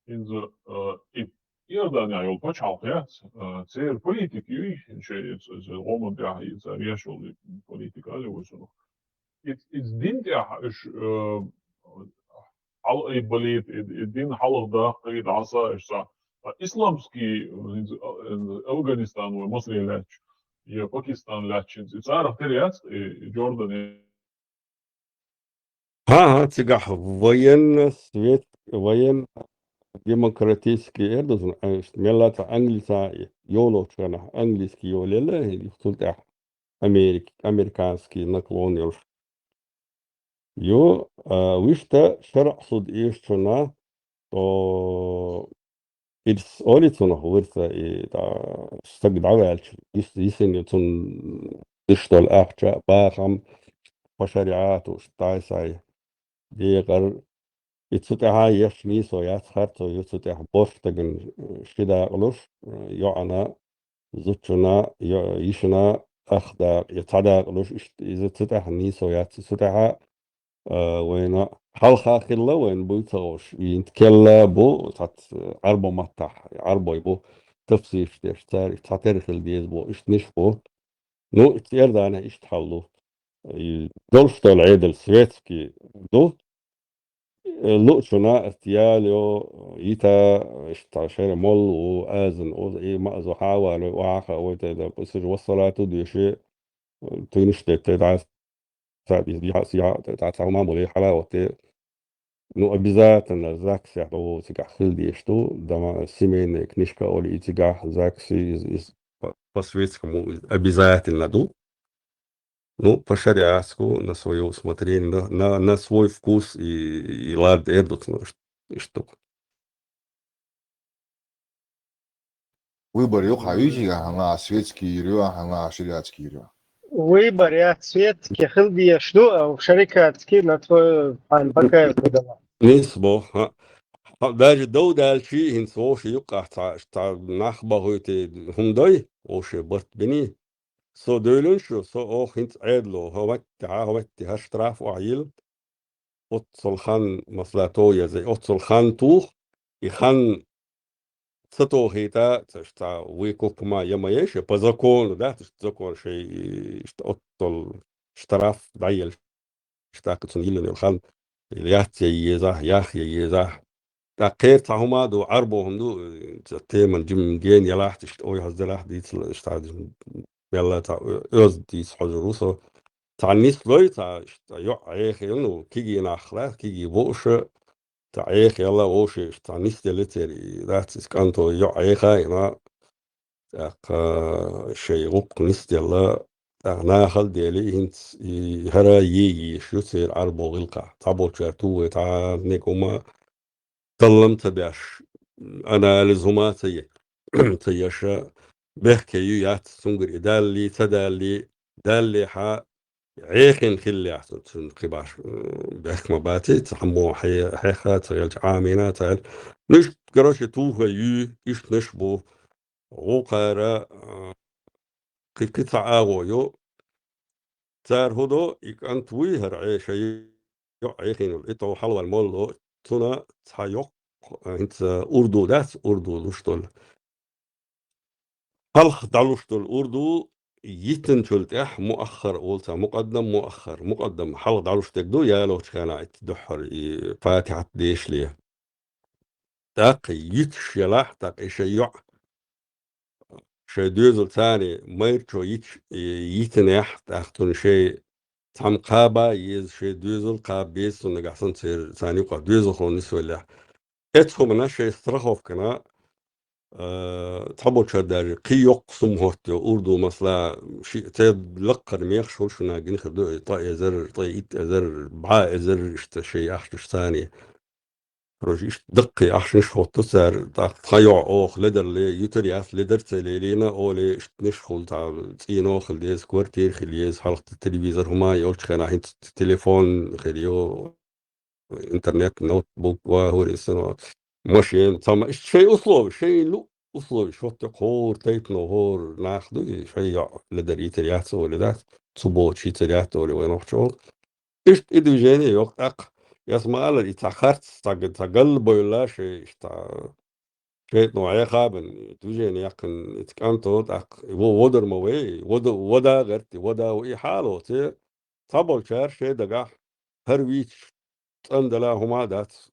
ХӀинца, а, и Иорданехь йолу пачхьалкх яц, а, церан политика юй, шайн иза, иза гӀоман тӀехь иза еш йолу политика али вай цунах. Иза, иза дин тӀехь уьш, а, хьалаайбалийта, и, и дин хьалха даккхий, дӀаса уьш цхьа. А исламский, хӀинца, а, Афганистан вай масале лаьтташ, я Пакистан лаьтташ, хӀинца и царах тера яц, и, и Джордан, ХӀан-хӀа, цигахь военно, свет, военно, демократический эр ду, мелла а цхьа англица йолочу хенахь, английский йолаелла, цул тӀаьхьа Америк-, американский наклон йолуш. Ю, а, вуьшта шарӀ суд эшачунна, о, Ирс олий цунах вирса и тӀа стаг дӀаваьлча, йис-, йисина цунна деш долу ахча, бахам, по шариату, дӀай-схьай декъар. И цу тӀаьхьа еш нийсо яц, харцо ю цу тӀехь борш дагана ши дакъа луш, йоӀана, зудчунна, йо-, йишина, ах дакъа, я цхьа дакъа луш, иштта иза цу тӀехь нийсо яц, цу тӀехьа а, вайна хьалха хилла, вайна буй ца хууш, вийнат келла бу, цхьацца Ӏарбо маттахь, Ӏарбой бу, тафсирш деш, цара цхьатерра хила деза бу, иштта ниш бу. Ну, Иордане иштта хьал ду. И долуш долу Ӏедал светский ду. Э, луучуна ат яло, йита, иштта шайна молла ву, азан, оз-, и маъзо хьавало, вахьа, вай тайда, пасаж вассалату деши, туйнуш детта, дӀа, цхьа, дӀа, цхьа, дӀа, цхьа, ма боле, хьала ватте. Ну, обязательно ЗАГСе дӀаволу цигахь хила дезаш ду, дома-, семейная книжка олу и цигахь, ЗАГСе из, из по, по светскому обязательно ду. Ну, по шариатскому, на своё усмотрение, на, на, на свой вкус и, и лад эр ду цунах, иш-, иштта. Выбор ю хьан уьйзига хьан а светский йир ю, хьан а шариатский йир ю? Выбор я светский хила дезаш ду, а шарикатский на твой хьан пока куда. Нисбо, ха. Ха, даже дов даьлчий, хӀинца вовши юккъахь цхьа, цхьа нах бахуьйтий хӀума дой, вовши барт биний. Со дуьйлина шу, со оха хӀинца Ӏедало, хӀа ватти, хӀа ватти, хӀа штраф охьайилла. Оццул хан, масала, то еза, оццул хан тух, и хан ца тохийта, ца, ца выкуп ма я ма еш, по закону, да, ца закон шей, и ш-, оццул штраф дӀаелла, ш-, тӀаккха цунна йиллина йолу хан, или яц я еза, ях я еза. ТӀаккха кхера цхьа хӀума а ду, Ӏарбо хӀума ду, ца теман жим ген ялахь, иштта ой хьаздалахь, дийцал, иштта мелла ца оьзда дийца хьожур ву со. Цхьа нислой, цхьа, цхьа йоӀ Ӏехийна, ну, кигий нах ла, кигий бууша, цхьа Ӏехийла вовши, цхьа нисделла церан, и дац иза кӀанто йоӀ Ӏехийна, тӀаккха шайн гӀуллакх нисделла, тӀаккха нахала дели, хӀинца и хӀара е езаш ю церан Ӏарбо гӀиллакхахь. Цхьаболчара тухий, цхьа мега хӀума таллам ца беш, анализ хӀума ца е-, ца еш, бехке ю яц, цуьнгара и даллий, ца даллий, даллехьа, Ӏехийна хиллехь, цу-, цуьнан кхин баш, м, бехк ма баций, цхьаммо хье-, хьеха ца хилча, Ӏамийна ца хилча. Ну, иштта, короче, тухий ю, иштанаш бу, гӀуллакхара, а, кхин, кхин цхьа агӀо ю. Цара хӀун до, и кӀант вуй, хӀара Ӏе-, шайн йоӀ Ӏехийна волу, и тӀе хьалаваьлла молло, цунна цхьа йоккха, а, хӀинца урду дац, урду луш долу. Хьалха дӀалуш долу урду йитинчул тӀаьхьа муаххар олу цхьа, мукъаддам, муаххар. Мукъаддам хьалха дӀалуш дерг ду, ялочу хенахь итт дуьххьара и Фатихьат дешале. ТӀаккха йиташ ялахь, тӀаккха и шайн йоӀ, шайн доьзал царний майрачо йиташ, и йитинехь, тӀаккха цунна шайн цхьамма кхаба еза, шайн доьзал кхаба беза, цунна нагахь санна церан, царна юкъахь доьзалхо нисвеллехь. Эцу хӀуманаш шайн страховкана, а, цхьаболчара даже кхин йоккха сумма хӀоттайо, урду масала, ши-, церан лаккхара мехаш хуьлу шуна гина хир ду, ткъа эзар, ткъе итт эзар, бӀе эзар иштта шайн ахчанаш царний. Короче, иштта даккхий ахчанаш хӀотту цара, тӀаккха тхан йоӀ оха ледарле, ютар яц, ледар ца лелийна, оле иштанаш хуьлу, цӀийно хила деза, квартира хила еза, хьалха телевизор хӀума йолчу хенахь хӀинца телефон хир ю, интернет, ноутбук, ва хӀора иссано, машен, цхьа ма-, иштта шайн условия, шайн лу условия, шотта кхора тайпано хӀора нах ду, и шайн йоӀ ледар йитар яц оле дац, цу боцу йитар яц оле вайн нохчо. Иштта и движение йоккха тӀаккха, яс ма-аллара, и цхьа харц, цхьа г-, цхьа галла бевлла шайн, иштта шайтӀано Ӏехабан, и движение яьккхина, и кӀанто тӀаккха, и во-, водар ма вай, вода-, вода гӀерта, и вода ву и хьало, цӀе цхьаболчара шайн дагахь хӀара вийча цӀандала хӀума а дац.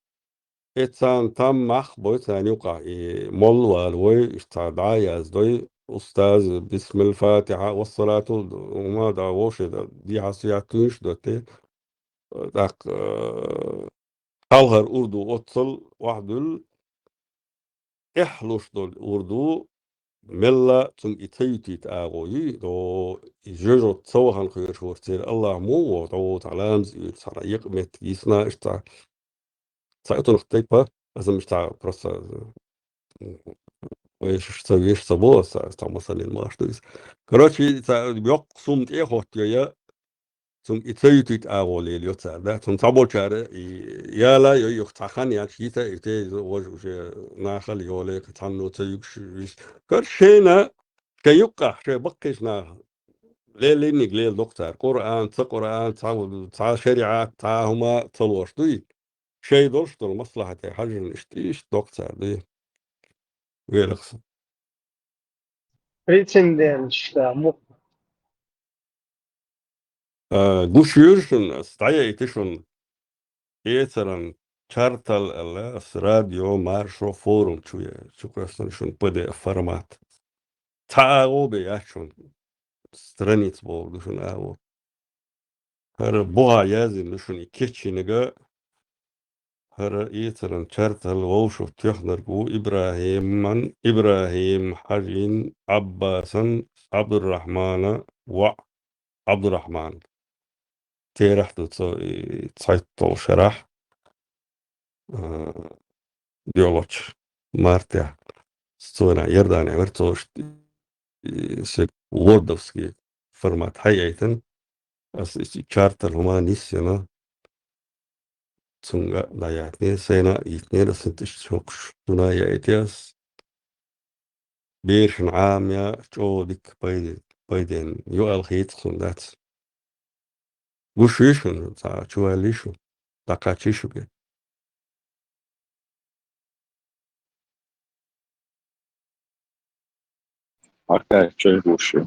Э, царна там мах бой царна юкъахь, и молла вала вой, иштта цхьа дӀа а яздой, устаз, бисмил фатихьа, вассалату, хӀума да вовше да, дехьа-суьхьа туьйш а доттий. ТӀаккха, э, хьалхара урду оццал охьадуьллу, тӀехь луш долу урду, мелла цунга и ца ютийта агӀо юй, до и жоьжахати ца вахана кхоьруш вара церан Аллахь муха вогӀу, дӀо цхьа ламаз а оьцу, цхьа екъа меттиг йисна, иштта цхьа, цхьа цунах тайпа, аса мишта просто, м, вешаш ца, веш ца бо, аса, аса цхьа масалин ма аш ду иза. Короче, цхьа йоккха сумма тӀе а хӀоттайо, я, цунга и ца ютийта агӀо лелайо цара, да? Цунна цхьаболчара и яла йо юха цхьа хан яц, йита а йита, иза важа уже нахала йоле, цхьанна ца югуш вис. Короче, шайна, шайн юккъахь, шайн баккхийчу наха лелийниг леладо-кх цара. Къуръан, ца Къуръан, цхьа, цхьа шариӀат, цхьа хӀума ца лош дуй. Шайн долуш долу маслахьате хьаьжжина иштта, иштта до-кх цара дуй. Велахь со. Прецеденташ, да, мо- А, гуш юьйр шуна, ас дӀаяйта шуна. Эцаран чартал аьлла, ас радио, маршо, форум чу е-, чу кхоьссина шуна П Д Ф формат. Цхьа агӀо бен яц шуна. Страница бохург ду шуна агӀо. ХӀара бухахь яздина ду шуна и кечйинарг. ХӀара эцаран чартал вовшах тоьхнарг ву ИбрахӀиман, ИбрахӀим-Хьажин, Ӏаббасан, Ӏабдуррахьмана воӀ Ӏабдуррахьман. Терахь ду цо, и, цхьайтталгӀа шарахь, а, доьлхучу мартехь. Цо Иордане вара, цо ш-, и, се вордовский формат хьайайтина. Ас и чартал хӀума нисйина. Цунга а дӀаяьхьнера, сайна а йитнера, сан тӀе чокхуш дуна яйти ас. Берашна Ӏамия чӀогӀа дика пайде-, пайденна ю аьлла хета суна дац. Гуш ю шуна, цхьа чу ваьллий шу, дӀакхаччий шуьга. Хьакхаьчча гуш ю.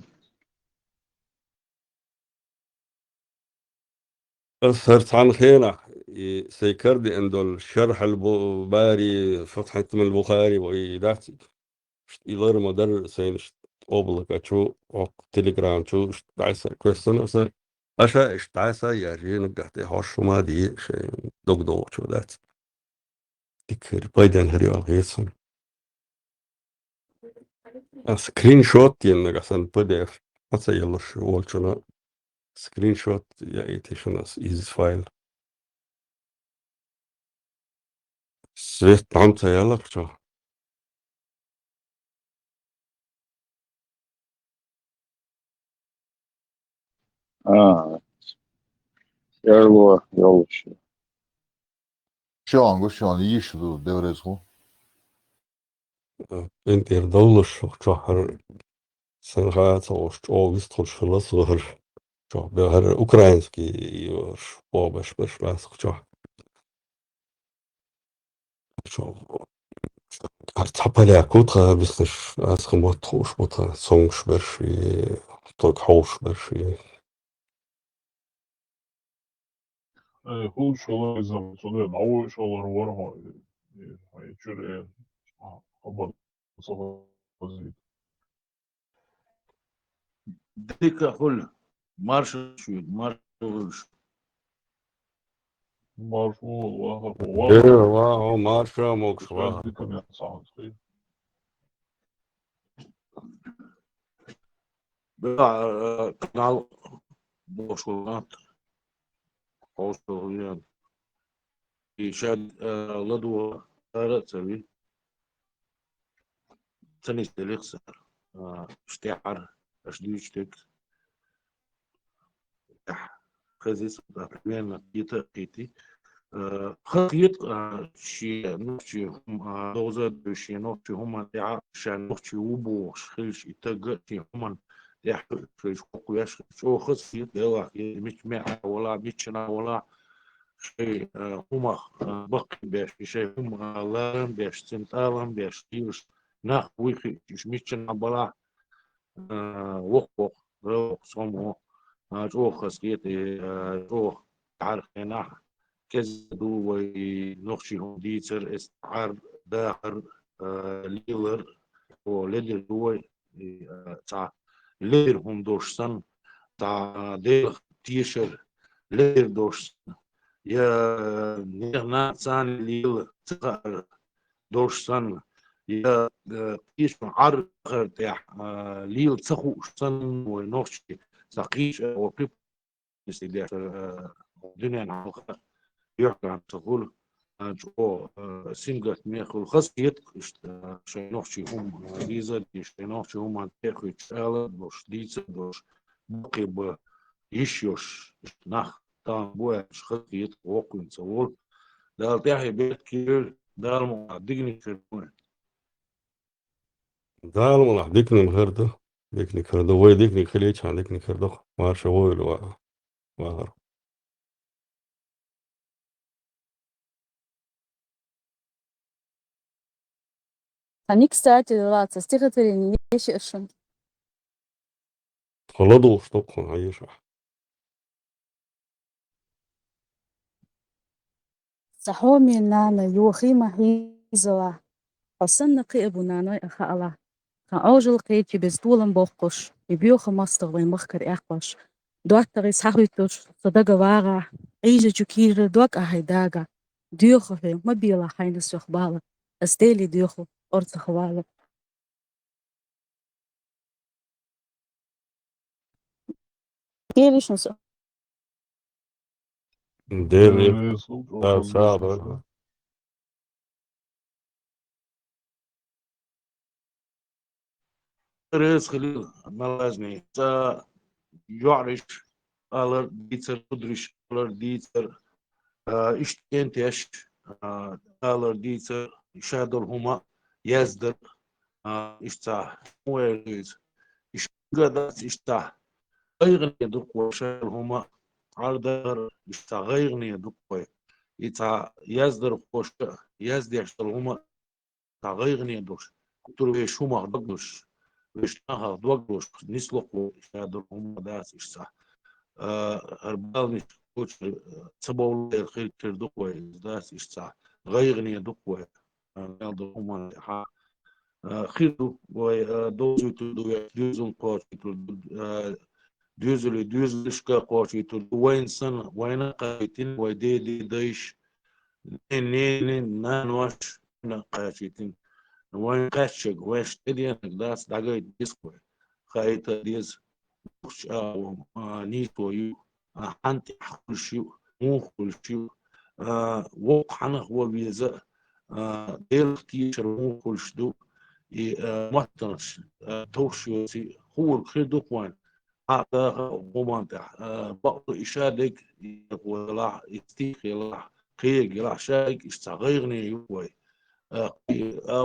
Ас хӀара цхьана хенахь, и сайн кара деана долу Шархьал Бу-, Бари, Фатхьатмал Бухари, вай дац, и лар ма дара сайна, иштта облако чу, окху Telegram чу, иштта дӀасса коьртана аса, аша иштта дӀасса яьржина гахь тӀе хьош хӀума де, шайн дог догӀучо дац. Дика хир, пайденна хир ю аьлла хета суна. Ас скриншот дина нагахь санна П Д Ф хьан ца яллуш волчунна скриншот яийти шуна ас иза файл. Свет дӀа ца яьлла чохь. А, серло йолуш. Шуьнгахь, шуьнгахь, йиш ду, деврез хӀу. Э, пӀентӀера довлуш, чохь хӀара, сан хаа ца хууш, чӀогӀа вистхуьлуш хилла со хӀара. Чохь бе хӀара украинский йош, бобаш беш лаьцна чохь. Чохь хӀара цхьа поляк ву тхан биснарш, аса хӀун мотт хууш бу тхан, цомгуш берш и, тхоьга хьовсуш берш и. Э, хӀун шалар иза, цундела дӀавоьдуш валар вара хьо, э, э, чуьра, э, а, хабар ца хазийта. Дика хуьлу, марша шуьга, марша хуьлуш. Марша ву, ваха, ваха. Э, ваха, марша могуш, ваха. Дика меца хьан. Да, э, канал бохуш ву нах. Хьовсур ву ян. И ша, э, ладугӀа ара а ца ви. Ца нисделира сара. Э, иштта тӀаьхьара, аша дуьйцу дерг. Хезий со, да, примерно кхета а кхетий. Э, хаза хета, э, шен нохчийн хӀума, э, довза а девзаш, шен нохчийн хӀуманна тӀехь, ша нохчи ву бохуш хилча, и таг а шен хӀуманна тӀехь хилча, хӀокху вешан чӀогӀа хаза хета, делахь, мича мехьа вала, миччана вала, шайн, э, хӀумах, э, баккхий беш, шайн хӀума, э, ларам беш, цуьнан тӀалам беш, лелаш нах вуй хиъча, уьш миччана балахь, а, воккхах, воккхах сомо, а, чӀогӀа хазахета, а, чӀогӀа тӀаьхьара хенахь, кӀезиг ду вай нохчийн хӀума дийцар, эцна тӀаьхьара дахар, а, лелар, о, лелир ду вай, и, а, цхьа лелира хӀума долуш санна, цхьа, а, Делах тешар лелир долуш санна, я, а, нехан нахаца лела ца хаар долуш санна, я, э, кхечун Ӏар-, Ӏар тӀехь, э, лела ца хууш санна, вай нохчий, сан кхечу, э, вай кхин деш, э, дуьненан хьалха юьхькӀант ца хуьлу, э, чӀогӀа, э, сингаттаме хуьлу. Хазахета иштта, э, шайн нохчийн хӀума, э, деза а дезаш, шайн нохчийн хӀуманна тӀе а хӀуьттуш, ала а долуш, дийца а долуш, баккхий бан йиш йолуш, иштта нах. Тахана бу аьлча, хазахета, воккхавина ца волу. Дала тӀаьхье беркате йойла, Дала мукъ лахь диканиг хир ду вайн. Дала мукъ лахь диканиг хир ду, диканиг хир ду. Вай диканиг хилийчхьана диканиг хир ду-кх. Марша вогӀийла, ва-, вахар. Они, кстати, ладно, стихотворение ещё шун. Тхо ладугӀуш ду-кх хьуна, хьан ешахь. Сан хьоме нана, йохий ма хьийзалахь, хьо санна кхиа бу наной а хаалахь. Хан Ӏожалла кхечи беза толам боккхуш, и боьха мостагӀа вайн махкара эккхош. ДоттагӀий схьахӀуьттуш, со дага вагӀахь, Ӏийжачу кийра дог ахьа дагахь. Доьху хье, ма белахь хьайна соьх бала, ас Деле доьху, орцах вала. Делишна со. Дели. Э, су-, Да, су-, су-, су-, су-, Реза хилийла, малазни. Цкъа йоӀараш алар дийцар, кудриш алар дийцар, а, иштта кӀентеш, а, алар дийцар, ша долу хӀума яздар, а, иштта цхьа хӀун эр ду иза? Иштта дац, иштта цхьа гӀайгӀане ду-кх вай ша долу хӀума Ӏардахар, иштта цхьа гӀайгӀане ду-кх вай. И цхьа яздархоша яздеш долу хӀума цхьа гӀайгӀане долуш, кхутур вешан хӀумах дог луш, вешан нахах дог луш, нисло-кх вай, ша долу хӀума дац иштта цхьа. А, хӀара баланаш кхочур, а, ца бовлар хир, хир ду-кх вай, иза дац иштта цхьа. ГӀайгӀане ду-кх вай, а, мел долу хӀуманна тӀехь. А, хир ду вай, а, довзуьйтур ду вай, доьзална кхочуьйтур ду, а, доьзале, доьзалшка кхочуьйтур ду. Вайна санна, вайна а кхачийтина, вай ден-ден дайша, ненан, ненан наноша вайна а кхачийтина. Вайна кхаьчча, вайшна тӀедеанарг дац, дӀагайта деза-кх вай. Хаийта а деза, дукхачу агӀор, а, нийсо ю, а, хьанна тӀехь хуьлуш ю, муха хуьлуш ю, а, воккха хьанах ван веза, а, Делах тешар муха хуьлуш ду, и, а, маттанаш, а, товш йоций, хуург хир ду-кх вайн. Хьан а даха хӀуманна тӀехь, а, бакъду и ша дерг, и делахь, и стих елахь, кхерг елахь, ша дерг иштта цхьа гӀайгӀане ю-кх вай. А, и, а,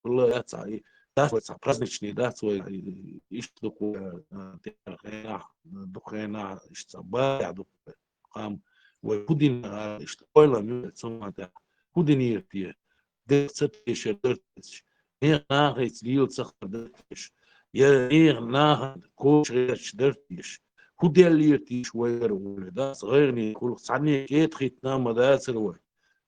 валла, яц, а, и, дац вай цхьа праздничный, дац вай, и, иштта ду-кх вай, а, тӀехь хенахь, дукха хенахь, иштта цхьа барехь ду-кх вай. Кхам, вай хӀун дина, а, иштта ойла ю вай цу хӀуманна тӀехь? ХӀун динера те? Делах ца тешар дара те? Нехан нахаца лела ца хилар дара те? Я нехан нахана коча гӀерташ дара те? ХӀун деллера те вайгара олий? Дац гӀайгӀане гӀуллакх, цхьанне кӀета хӀиттина а ма дацара вай.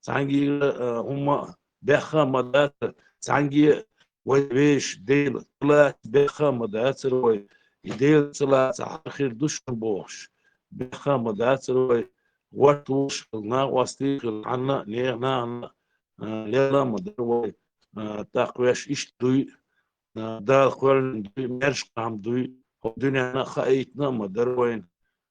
Цхьаьнгара, а, хӀумма а баьхна а ма дацара. Цхьаьнгара вай вешан Дела ца лаца баьхна а ма дацара вай. И Дела ца лаца хьан хир ду шуна бохуш, баьхна а ма дацара вай. ГӀорта волуш хилла, накъостий хилла, хьанна а, нехан нахана а, а, лелла а ма дара вай. А, тӀаккха ваьш иштта дуй, а, Дала кхоьллина дуй, маьрша кхам дуй, хӀокху дуьненна а хаийтина а ма дара вайна.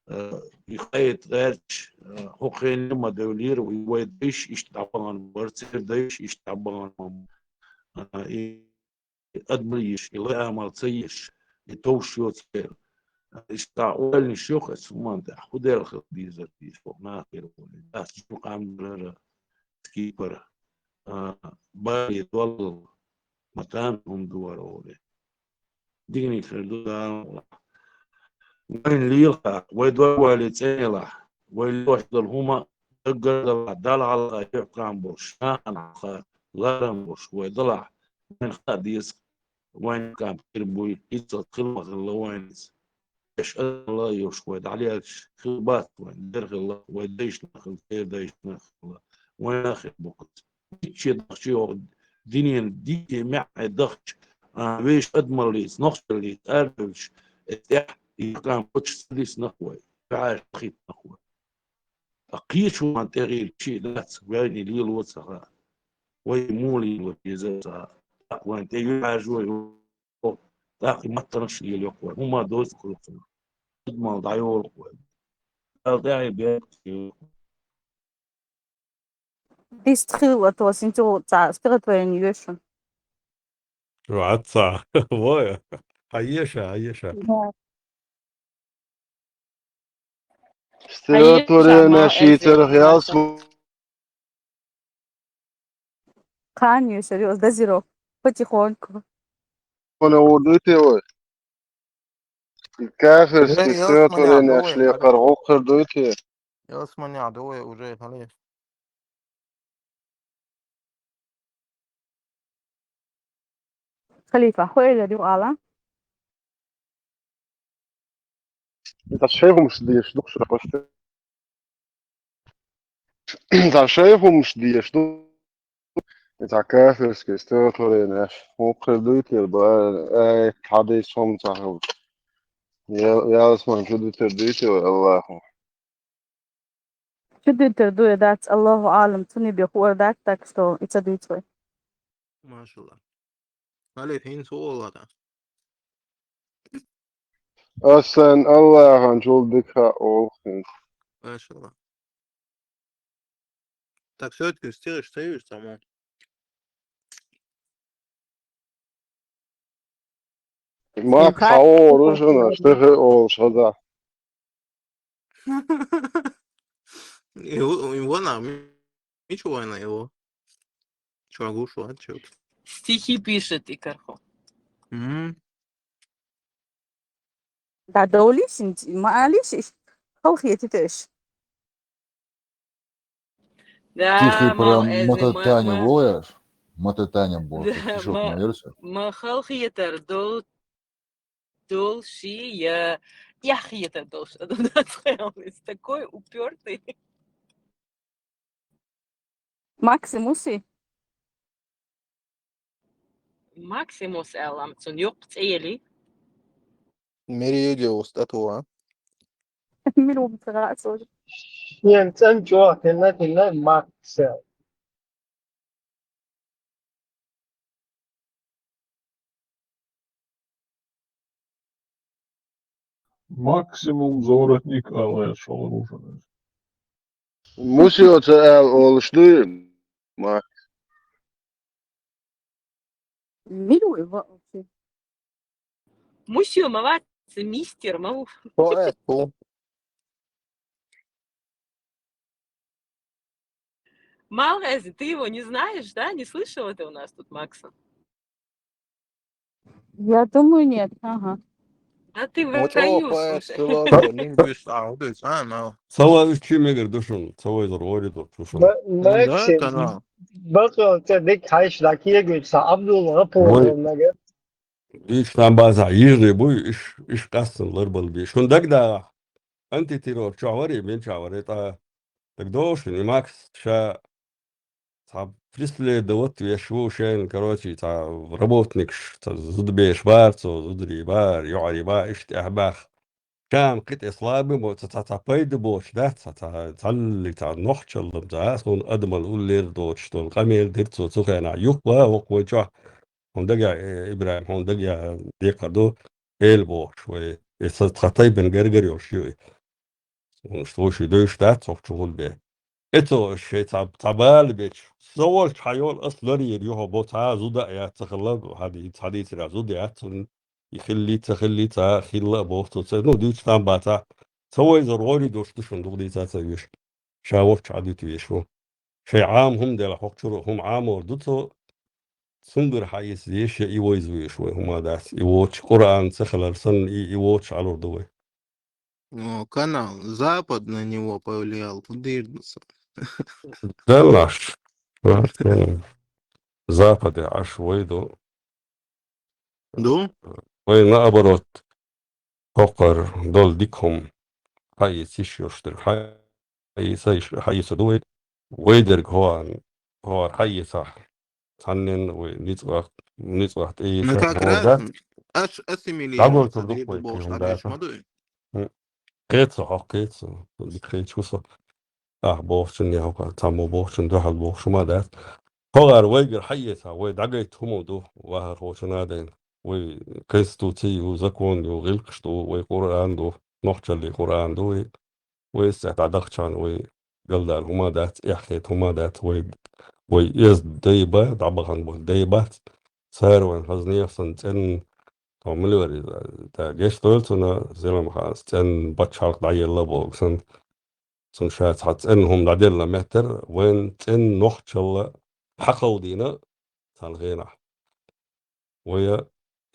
А, и хаийта гӀерташ, а, хӀокху хенахь а ма девллера, и вай дайша иштта дӀабахана бара, церан дайша иштта дӀабахана бара. А, и адамаш еш, и лай амал ца еш, и товш йоцу хир. Иштта ойланаш йоху аса хӀуманна тӀехь, хӀун дела хила дезара те, хӀокху нахера олий? Дац жимма къам дарара, кипара, а, баре доллал, ма тамашийна хӀума ду хӀара олий. Диканиг хир ду Дала. Вайна лелахь, вай догвале цӀена елахь, вай лелош долу хӀума даггара далахь, Далла хьалха юьхькӀам болуш, нахана хьалха ларам болуш вай далахь, вайна хаа деза, вайн юьхькӀам хир буй, иза хила ма хилла вайна иза. Шаьш адамалла а йолуш вай дӀалелча, хила бац вайна, дера хилла, вай дайшна хилла, церан дайшна хилла, вайна а хир бу-кх иза. Дичче дахча йогӀу динен дийне маьӀӀе дахча, а, вешан адамаллица, нохчаллица арадевлча, эцу тӀехь юьхькӀам коча ца дисна-кх вай, юьхьӀаьржа хиттина-кх вай. Ткъа кхечу хӀуманна тӀе гӀийла шиъ дац, вайна и лело а ца хаьа. Вай муха лело деза а ца хаьа. ТӀаккха вайна тӀе юьхьӀаьржо а йо, тӀаккха и маттанаш а лелайо-кх вай. ХӀума доцург хуьлу-кх вай. Адамалла дӀайолу-кх вай. Далла тӀаьхье бехк ца йо. Дистхила тосинчул цхьа стихотворение йоьшу. Вац цхьа. Вой. Хьан еша, хьан еша? Да. Стихотворение шийцарах ялсма. Кхана йоьшур ю ас дозировка. Потихоньку. Хьуна гӀур дуй те вай? Кафирский стихотворение аш лекхар гӀуллакх хир дуй те? Ялсманехь ду вай уже, хьале. Халифа, хӀу элира ю ала? ТӀаккха шайн хӀумаш деш ду-кх шу просто. ТӀаккха шайн хӀумаш деш ду. И цхьа кафирский стихотворение аш хӀун хир дуй те, ба, ай, хьадис хӀума ца хилча. Я-, ялсмани чу дуьтур дуй те вай Аллахо? Чу дуьйцур ду я дац, Аллаху аълам, цунна бен хуур дац, так что и ца дуьйцу вай. Машалла. Алиф, хӀинца хӀун оал хьа? Ас сайн Аллахьан чул дика олу хӀинца. Машалла. Так, всё-таки стихаш ца юьйш цхьаммо? Макс, хьан ора шуна, стихи олуш хаза? И ву-, и вон а, ми-, мича вайна и ву? Чогуш вац чуьк. Стихи пишет и карахь. Мгм. Да, довлийша, ма алийша, иш халахетийта иш. Да, стихи прям мал эзди, ма-, мататаня ма-, боху аш? Мататаня боху, да, стишок ма, ма версия. Ма халахетар дол-, долуш я, эхь хетар долуш. Такой упёртый. Максимуси? Максимус аьлла, цунна йоккха цӀе елий? Меридиус татуа. Мила ву ца гӀа ца вожа. Шен цӀен чохь хилла, хилла Максел. Максимум зворотник аьлла шалгӀа вужанаш. Мусио ца аьлла олуш дуй? Ма. Мила ву и вообще? Мусио ма вац, мистер ма ву. Поэт ву. Малхезе, ты его не знаешь, да? Не слышала ты у нас тут Макса? Я думаю, нет. Ага. А ты в раю, слушай. Лингвист, а, вот это, а, ну. Ца вай уьш чу мегар ду шуна, ца вайзар вари ду шу шуна. Ма-, Максим, да, бакъал ца дика хьайша дӀа кегийча, сан Абдулла Гапуровна мегар. Иш там база йижарий буй, иш, иш къаьстина ларбала бен. Шуна дагадогӀахь, антитеррор чохь варий, мин чохь варий, тӀаккха дагадогӀу шуна, и Макс ша цхьа преследовать веш ву шайна, короче, цхьа работникаш, цхьа зудабеш бара цо, зударий бара, йоӀарий бара, иштта тӀехь баьхна. Ша-м кхин тӀе слабый бу, цхьа, цхьа, цхьа пайда боцуш дац, цхьа, цхьа, цхьаллиг, цхьа нохчалла-м ца, суна адамалла уллера доцуш долу къамел дира цо цу хенахь. Юха ван воккха вай чохь, хьуна дагахь, э, ИбрахӀим, хьуна дагахь декхар ду, эла бохуш вай. И сан цхьа тайпана гергара йолуш ю и. Суна вуй ши девзаш дац, хӀокху чу хӀун бен. Эцо шайн цхьа, цхьа бала бечу. Со волчу хьан йолу ас ларйийр юхьа бо цхьа а зуда а яц, ца хилла, хьан ди-, цхьа дийцарехь зуда яц, цунна и хилли, ца хилли, цхьа а хилла а боху цо, ца, ну, дуьйцу там бацахь. Ца вайзар гӀори долуш ду шуна, дукха дийца ца веш. Ша волчу хьан дуьту веш ву. Шайн Ӏама хӀума делахь, хӀокху чуьра хӀума Ӏамор ду цо, цундур хьан иза еш я и вайза веш вай хӀума дац. И воцуш Къуръан ца хилар санна, и, и воцуш Ӏалур ду вай. О, канал Запад на него повлиял, хӀун дийр ду со. Деллаш. Западе Ӏаш вай ду. Ду? Вай наоборот, хӀокхар долу дика хӀума хьаийца йиш йолуш дерг хьаийца йиш, хьаийца ду вай. Вай дерг хӀора, хӀора хьаийцахь, цхьаннен вай ницкъах, ницкъах тӀеийца. Ну, как раз ас-, ассимилироваться дӀагойтур ду вай бохуш, кхин хӀума дац. Ма дуй? М. Кхета со, хьо кхета со, дика кхеташ ву со. Ахь бохучунна я хӀокху, цхьаммо бохучунна дуьхьал бохуш хӀума дац. ХӀокхара вайгара хьаэца, вай дӀагайта хӀума ду, вахархочун а дайна. Вай конституци ю, закон ю, гӀиллакхаш ду, вай Къуръан ду, нохчаллин Къуръан ду вай. Вай эццехь дӀадахчарна вай галдала хӀума дац, эхь хета хӀума дац, вай, вай эза дай ба, дӀабахана ба дай бац. Цара вайн хаза нехан санна цӀенна, тхо мила вара иза, тӀаккха гечдойла цунна, зеламха ас цӀенна бачхьалкх дӀаелла боху санна. Цунна ша цхьа цӀенна хӀума дӀаделла меттара, вайн цӀенна нохчалла хьакховдийна цхьана хенахь. Вая,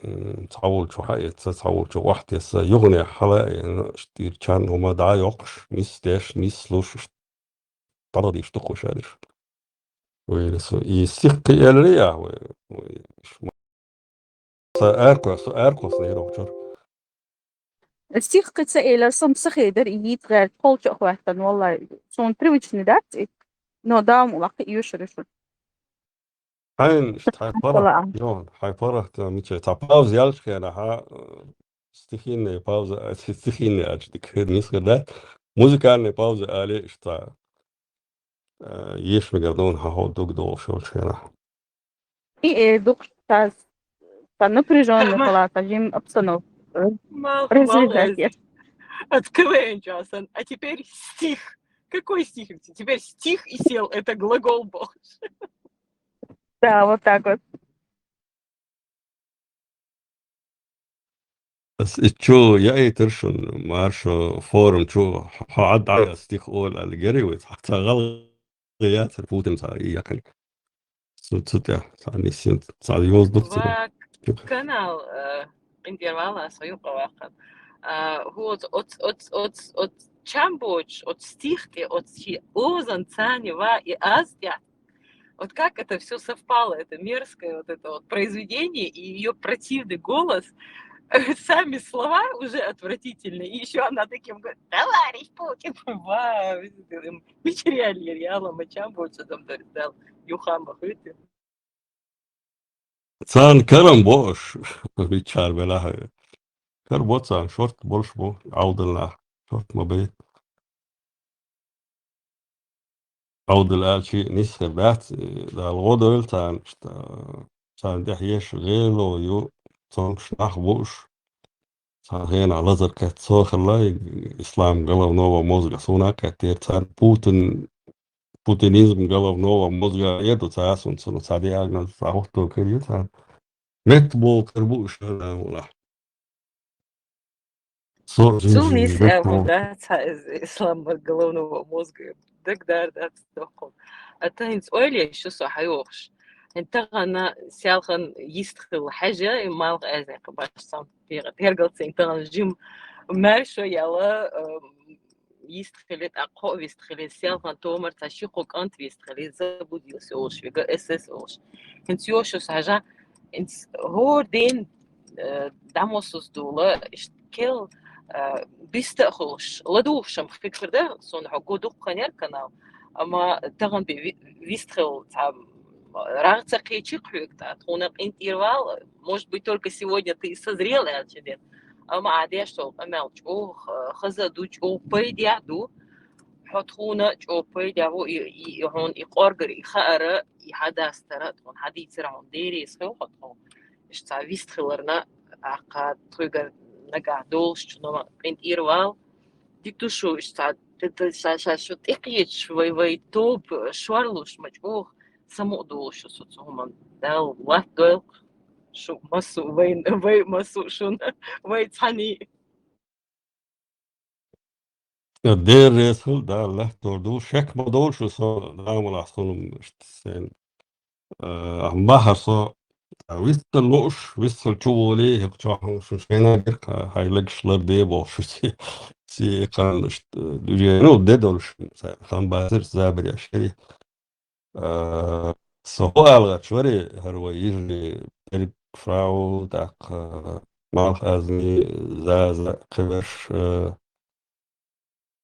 м, цхьаволчу хьаэца, цхьаволчу охьатесса, юханехь хьала а йина, штирчарна хӀума дӀа а йоккхуш, нисдеш, нислуш, дӀададийш дукха ша деш. Вай, со, и стих кхиэллий ахь, вай, вай, ш-, ма-, со аьркхо-, со аьркхос лерох чуьра. Стих кхин ца элира, со-м ца хедара, и йийца гӀерта, кхолчу а хӀоьттина, валлай, суна привычный дац и, но Дала мукъ лахь кхин а йоьшур ю шуна. Хьайн иштта хьайн паргӀат, йо, хьайн паргӀат, мича, цхьа пауза яьллачу хенахь, э, стихийная пауза, э, стихийная аьлча дика хир, нийса хир дац. Музыкальная пауза але иштта. э, еш мегар дуна хьан хьо дуг долуш йолчу хенахь. И, э, дукха цхьа, цхьа напряжённый хила, цхьа жим обстановка. Мал, мал Разряжать. От КВН часан. А теперь стих. Какой стих? Теперь стих и сел. Это глагол был. Да, вот так вот. Ас и чу яийтар шуна, маршо форум чу хьо Ӏад Ӏа стих ола аьлла гери вай, цхьа гӀалгӀа яцар Путин цхьа и якхина. Цу, цу тӀе, цхьа нисин, цхьа йоза ду цу. Ва канал, э, къинтӀера вала со юкъа ваккхар. А, вот, от, от, от, от чам боч, от стих тӀе, от чи озан цани ва и аз тӀе. Вот как это все совпало, это мерзкое вот это вот произведение и ее противный голос. Сами слова уже отвратительные. И еще она таким говорит: «Товарищ Путин!» Ва, мичир ял яр, яла ма чам боч адам дарс дал. Юхама хути. Царна карам бо аша, виччар белахь. Кар бо царна, шорт болуш бу, Ӏовдалнах. Шорт ма бай. Ӏовдал аьлчи нисхир дац, Дала гӀо дойла царна, иштта, царна тӀехь еш гӀело ю, цомгуш нах бу уш. Цхьана хенахь лазар кхетта со хилла, и ислам головного мозга суна кхеттера царна. Путин, путинизм головного мозга эр ду цара суна, цунах цхьа диагноз, цхьа хӀотто кир ю царна. Метта боху кир бу уьш, Дала мукъ лахь. Со Цул жи-, нийса метта аьлла боху. дац хьан иза ислам головного мозга. Даг дар дац тоххула. А тахана ойла еш шу со хьайохуш. ХӀин тахана сиалхан йист хилла хьаьжа, и малх аьзнекъа баш сан пера. Тергалцин тахана жим маьршо яла, ам, йист хилла, тӀаккха кхо вист хилла, сиалхан томар ца ши кхо кӀант вист хилла, забудился олуш вега, эс эс олуш. ХӀинца йошу сажа, хӀинца хӀор ден, э, дамосус дула, иш кел, э, биста а хуш, ладугӀушам фикр да, сон хьо го дуккханер канал, амма тахана би ви-, вист хил ца рагӀ ца кхечи хьоьга, тӀа тхуна къинтӀера вала, может быть, только сегодня ты созрел, аьлча ден. Амма а деш сол къамел чӀогӀа хаза ду, чӀогӀа пайда ду. Хьо тхуна чӀогӀа пайда ву, и, и, и хьуна и къоргар, и хаара, и хьадастара, тхуна хьадийцара хьуна деррис хила хьо тхуна. Иштта вист хиларна, тӀаккха тхуьгара нагахь долуш чу нама къинтӀера вала. Дика ду шу иштта, т-, т-, ша, ша шу тӀекхечаш вай, вай тоба шорлуш ма чӀогӀа самукъа долуш шу со цу хӀуман. Дала латта дойла шу массо, вай, вай массо шуна, вай цхьаний. Деррес хила, Дала латтор ду. Шек ма долуш, со Дала мукъ лахь, суна иштта сен, э, бахар со, виссал лууш, виссал чу волий, хӀокху чохь шун шайна гира, хьайн лагаш ларде бохуш, си, си кхана иштта, э, движение, ну, де долуш, сан хан бацар, забар яш хири. Э, со хӀу ала гӀерташ вари, хӀара вай йижарий Эрик Фрау, тӀаккха Малхазни, Заза, кхиберш, э,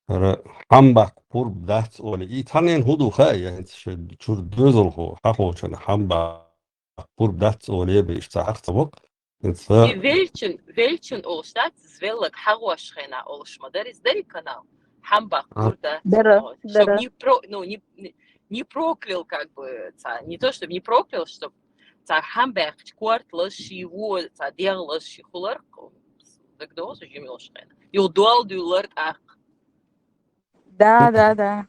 хӀара хьан баккха пурба дац олий. И цхьаннен хӀу ду хаьа, я хӀинца шайн чуьра доьзалхо, хьахочун хьан баккха пурба дац олий, бе иштта цхьа хьарца боккха. ХӀинца И велчин, велчин олуш дац, звеллаг хьагӀош хенахь олуш ма дарий, иза дарий канал? Хьан баккха А. пурба дац Дара, олуш. Чтоб дара. не про-, ну, не, не, не проклял, как бы, ца, не то, чтобы не проклял, чтоб ца хьан баьккхича корта лазаш ши во, ца дегӀ лазаш ши хулар, дагадогӀу со жима йолуш хенахь. Юха дол дуьллар тӀаккха. Да, да, да.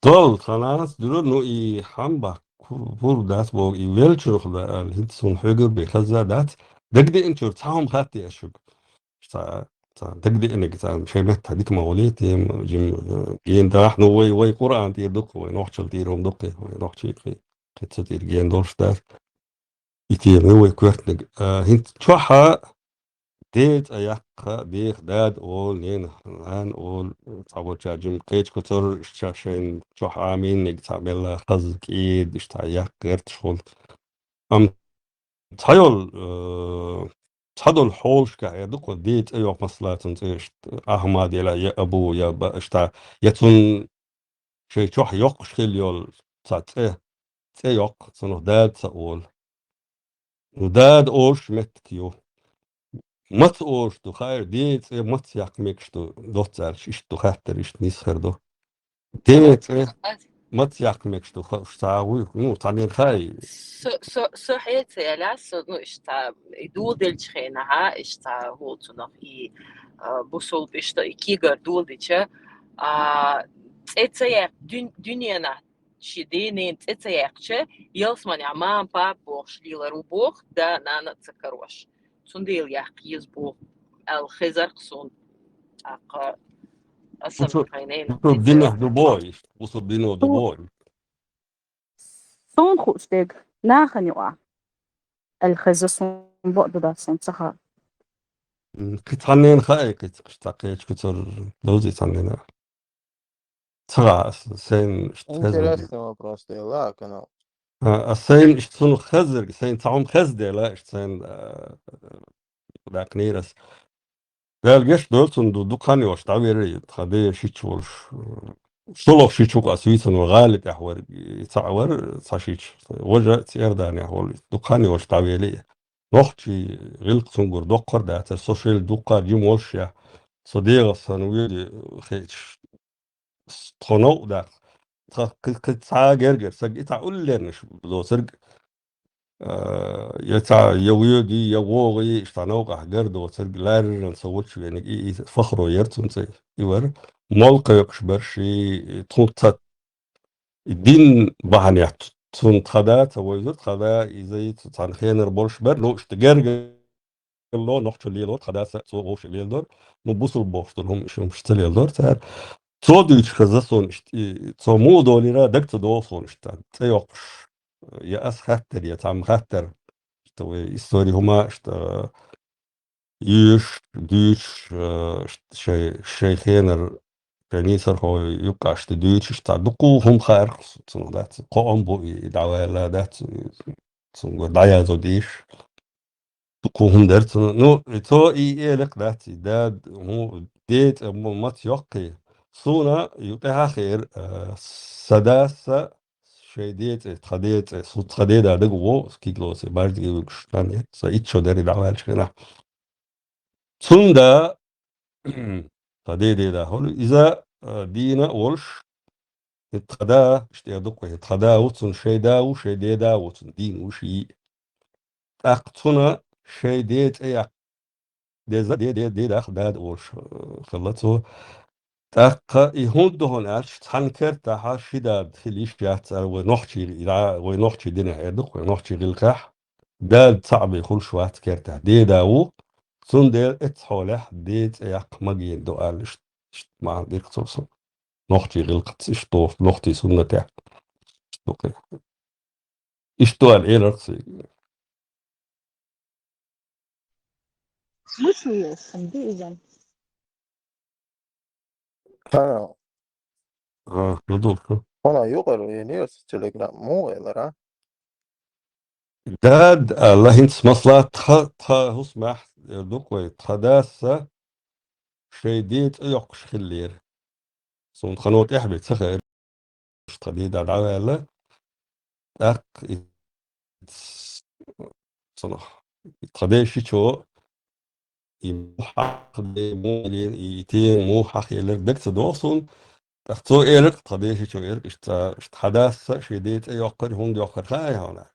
Дол, сан нанас дуьллар, ну, и хьан баккха пур-, пурба дац боху, и велчуьра хила аьлла, хӀинца суна хьоьгур бен хаза дац. Дагадеанчуьра цхьа хӀума хатта аш шуьга. Цхьа, цхьа дагадеаниг, цхьа шайн меттахь дика ма волий, тема, жим, э, гена дахь, ну, вай, вай Къуръан тӀера дукха, вай нохчалла тӀера хӀума дукха, вай нохчий кхин, кхин цу тӀера гена долуш дац. И тема вай коьртаниг. А, хӀинца чохь а ден цӀе яккха, деха дада олу, нена, нана олу, цхьаболчара жима кхечу куцара, ша шайна чохь аминниг цхьа белла, хаза кӀеда, иштта яккха гӀерташ хуьлу. Амма цхьайолу, э, цхьадолу хьолашкахь эр ду-кх, ден цӀе йоккху, масала, цуьнан цӀе иштта Ахьмад я, я Абу, я ба-, иштта, я цунна шайн чохь йоккхуш хилла йолу цхьа цӀе, цӀе йоккху, цунах дада ца олу. Ну, дада олуш меттиг ю. Маца олуш ду, хайра, ден цӀе маца яккха мегаш ду, доцца аьлча, иштта ду хаттар, иштта нисхир ду. Ден цӀе. маца яккха мегаш ду, хууш цхьа вуй, ну, цхьаннена хаьий. Со, со, со хьеца яла, со, ну, иштта, и доладелча хенахьа, иштта, хӀу цунах, и, а, бусулба иштта, и кегар доладича, а, цӀе ца яьккха, дуьн-, дуьненахь ши денен цӀе ца яьккхача, ялсманехь мама-папа бохуш лелар ву боху, да, нана а ца карош. Цундела яккха еза боху, аьлла хезар-кх суна. ТӀаккха аса Бусу-, ма хайнена бусулба динах ду боху, бусулба дино ду боху. Суна хууш дерг, нахана юкъахь аьлла хеза суна бакъду дац, суна ца хаьа. М, кхин цхьаннена хаьий, кхин цхьа кхечу куьцара довзий цхьаннена. Ца хаьа ас, сайна иштта хезна. Интересный вопрос, да, ладно. А, ас сайна иштта цунах хеззарг, сайна цхьа хӀума хезна дела, иштта сайна, а, даккхийнера ас. Дала гечдойла цунна, ду, дукха хан йолуш дӀавелира, тхан ден шича волуш. ШолгӀа шича ву-кх ас вийцина, вай гӀали тӀехь вара, и цхьаъ вара, цхьа шича. Важа а Иорданехь волу, дукха хан йолуш дӀавелира. Нохчийн гӀиллакх цуьнгара доккхар а дацара, со шел дуккха а жима волушехь, со дегӀаца санна воьдий хеташ. Тхо новкъа даккха. Тхан кхин, кхин цхьа а гергара саг, и цхьа уллернаш доцург, а, я цхьа, я воьдий, я вогӀий, иштта новкъахь гар доцург, лаьррина со волчу вениг, и, и Фахро яра цуьнан цӀе, и вара. Молла кхойкхуш бара ши, тхуна ца, и дин бахьанехь цунна тхан да ца вевзира, тхан да, иза и цу цхьана хенара болуш бара, ну, иштта гергара ло, нохчо лело, тхан дас а цо вовшах леладора, ну, бусулба бохуш долу хӀума, хӀумаш ца леладора цара. Цо дуьйцуш хезна суна иштта, и, цо муха долийра, дага ца догӀу суна иштта, цӀе йоккхуш, я ас хаьттира, я цхьамма хаьттира, иштта вай истори хӀума, иштта, йоьшуш, дуьйцуш, э, шай, шай хенара, шайн нийсархой юккъехь иштта дуьйцуш, цхьа дуккха хӀума хаьара цунах дац, кхоам бу и, и дӀаваьлла дац, цуьнгара дӀаязо дийш. Дуккха хӀума дара цунах. Ну, и цо и элира-кх дац, и дада, хӀун, ден цӀе ма-, маца йоккхий. Суна ю тӀаьхьа хиира, а, сан дас а шайн ден цӀе, тхан ден цӀе, со тхан деда дага ву, киглосе баждиге вуьгуш хан яра, сан итт шо дара и дӀаваьллачу хенахь. Цуьнан да, тхан ден деда хӀума, иза, а, дийна а волуш, и тхан да, иштта эр ду-кх вай, тхан да ву цуьнан, шайн да ву, шайн деда ву цуьнан, дийна ву шиъ. ТӀаккха цунна шайн ден цӀе яккха деза, де-, де-, дедах дада олуш, э, хилла цо. ТӀаккха и хӀунда ду хьуна аьлча, цхьана кертахь ши дада хила йиш яц аьлла, вай нохчий, и дӀа-, вай нохчий динехь эр ду-кх, вай нохчий гӀиллакхехь. Дада цхьаъ бен хуьлуш вац кертахь, деда ву, цундела эццахьолехь ден цӀе яккха магийна ду аьлла, иштта, иштта ма-, дира-кх цо суна. Нохчий гӀиллакхаца иштта доху, нохчий суннатехь. Иштта ду-кх. Иштта аьлла элира-кх цо. Смысл есть, хӀунда иза? Хьана? А, ну, ду-кх. Хьана юкъара, я не Telegram, муха элира? Дада, а, ла хӀинца масала тха, тха хӀусамехь, э, ду-кх вай, тхан дас а шайн ден цӀе йоккхуш хиллера. Суна тхано тӀаьхьа бен ца хаьара, тхан деда дӀаваьлла. ТӀаккха и ц-, цунах, и тхан ден шичо, и муха хьахаде, муха ле-, и тема муха хьахаелира, дага ца догӀу суна. ТӀаккха цо элира-кх, тхан ден шичо элира-кх, иштта, иштта хьан дас а шен ден цӀе йоккхура, хӀунда йоккхура хаьий хьуна?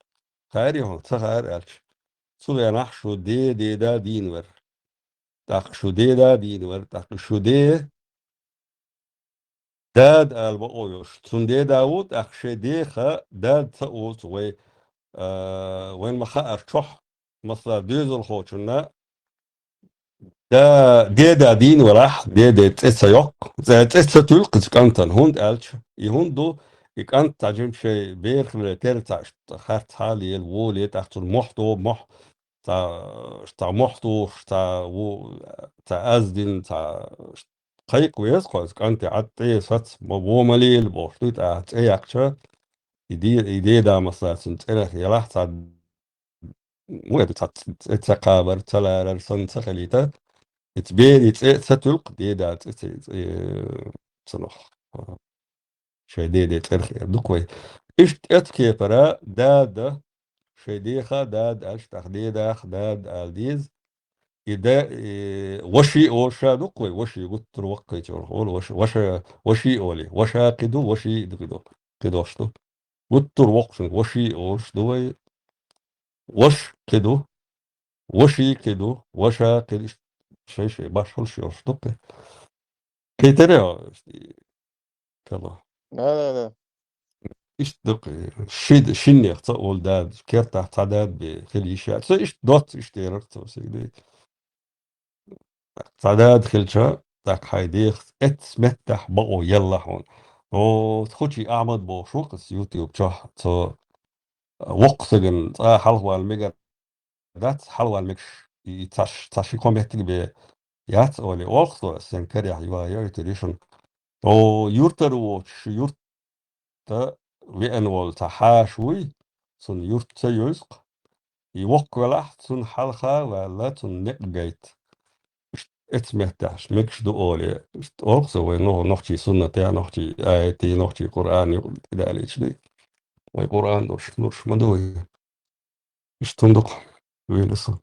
Хаьарий хьуна? Ца хаьара аьлча. Цу хенахь шун ден деда дийна вара. ТӀаккха шун деда дийна вара, тӀаккха шун ден дада ала бакъо йолуш. Цуьнан деда ву, тӀаккха шайн деха дада ца оцу вай, а, вайн ма-хаара чохь, масала, доьзалхочунна да-, деда дийна валахь, деда цӀе ца йоккху, цӀе, цӀе ца туьллу кхуза кӀантана, хӀунда аьлча, и хӀунда ду, и кӀант цхьа жима шайн бер хиларе терра цхьа иштта харцхьа лела, воле, тӀаккха цунна мохь до, мохь, цхьа, цхьа мохь тухуш, цхьа ву, цхьа аз дина, цхьа кхайкха веза кхуза кӀанте, Ӏад тӀе сац, ма во ма лела бохуш дуй, тӀаккха цӀе яьккхича, и де-, и деда масала цуьнан цӀерах елахь, цхьа, ву, это цхьа цӀе ца кхабар, ца ларар санна ца хилийта, эца берийн цӀе ца туьллу-кх, деда цӀе, цӀе, цӀе, цунах. Шайн деде цӀерах эр ду-кх вай. Иштта эцу кепара дада, шайн деха дада аьлча, тӀаккха дедах дада ала деза. И да, и, ваши олуш а ду-кх вай, ваши гуттар ваккхийчу олу, ваша, ваша, ваши олий, ваша кхин ду, ваши ду кхин ду. кхидош ду. Гуттар воккхушинга ваши олуш ду вай. Ваш кхиду. Ваши кхиду. Ваша кхиду. Иштта шай-шай башхалш йолуш ду кхи. Кхетаре, иштта, кало. Да, да, да. Иштта ду кхи. Ши-, шиннех ца олу дада, кертахь цхьа дада бе хила йиш яц. Со иштта доцца, иштта ярар со сигде. Цхьа дада хилча, тӀаккха хьайн дехаца эццу меттехь бакъо елла хьуна. О, Хучий Ахьмад бохуш ву-кх аса YouTube чохь, цо воккха стагана цкъа хьалхавала мегар дац, хьалхавала мегаш, и цхьа ш-, цхьа ши-кхо меттиг бен яц олий, олу-кх со, сан карехь юха йойтур ю шуна. О, юьртара воцуш, юьрт тӀа веана волу цхьа хьаша вуй, цунна юрт ца йоьзу-кх. И воккха велахь, цунна хьалха а ваьлла, цунна некъ гайта. Иштта эццу меттехь мегаш ду олий, иштта олу-кх со вай нох-, нохчий суннатехь, нохчий аятий, нохчий Къуръан юкъа тӀедалийча ду. Вай Къуръан долуш луш ма ду вай. Иштта хӀума ду-кх, вели со.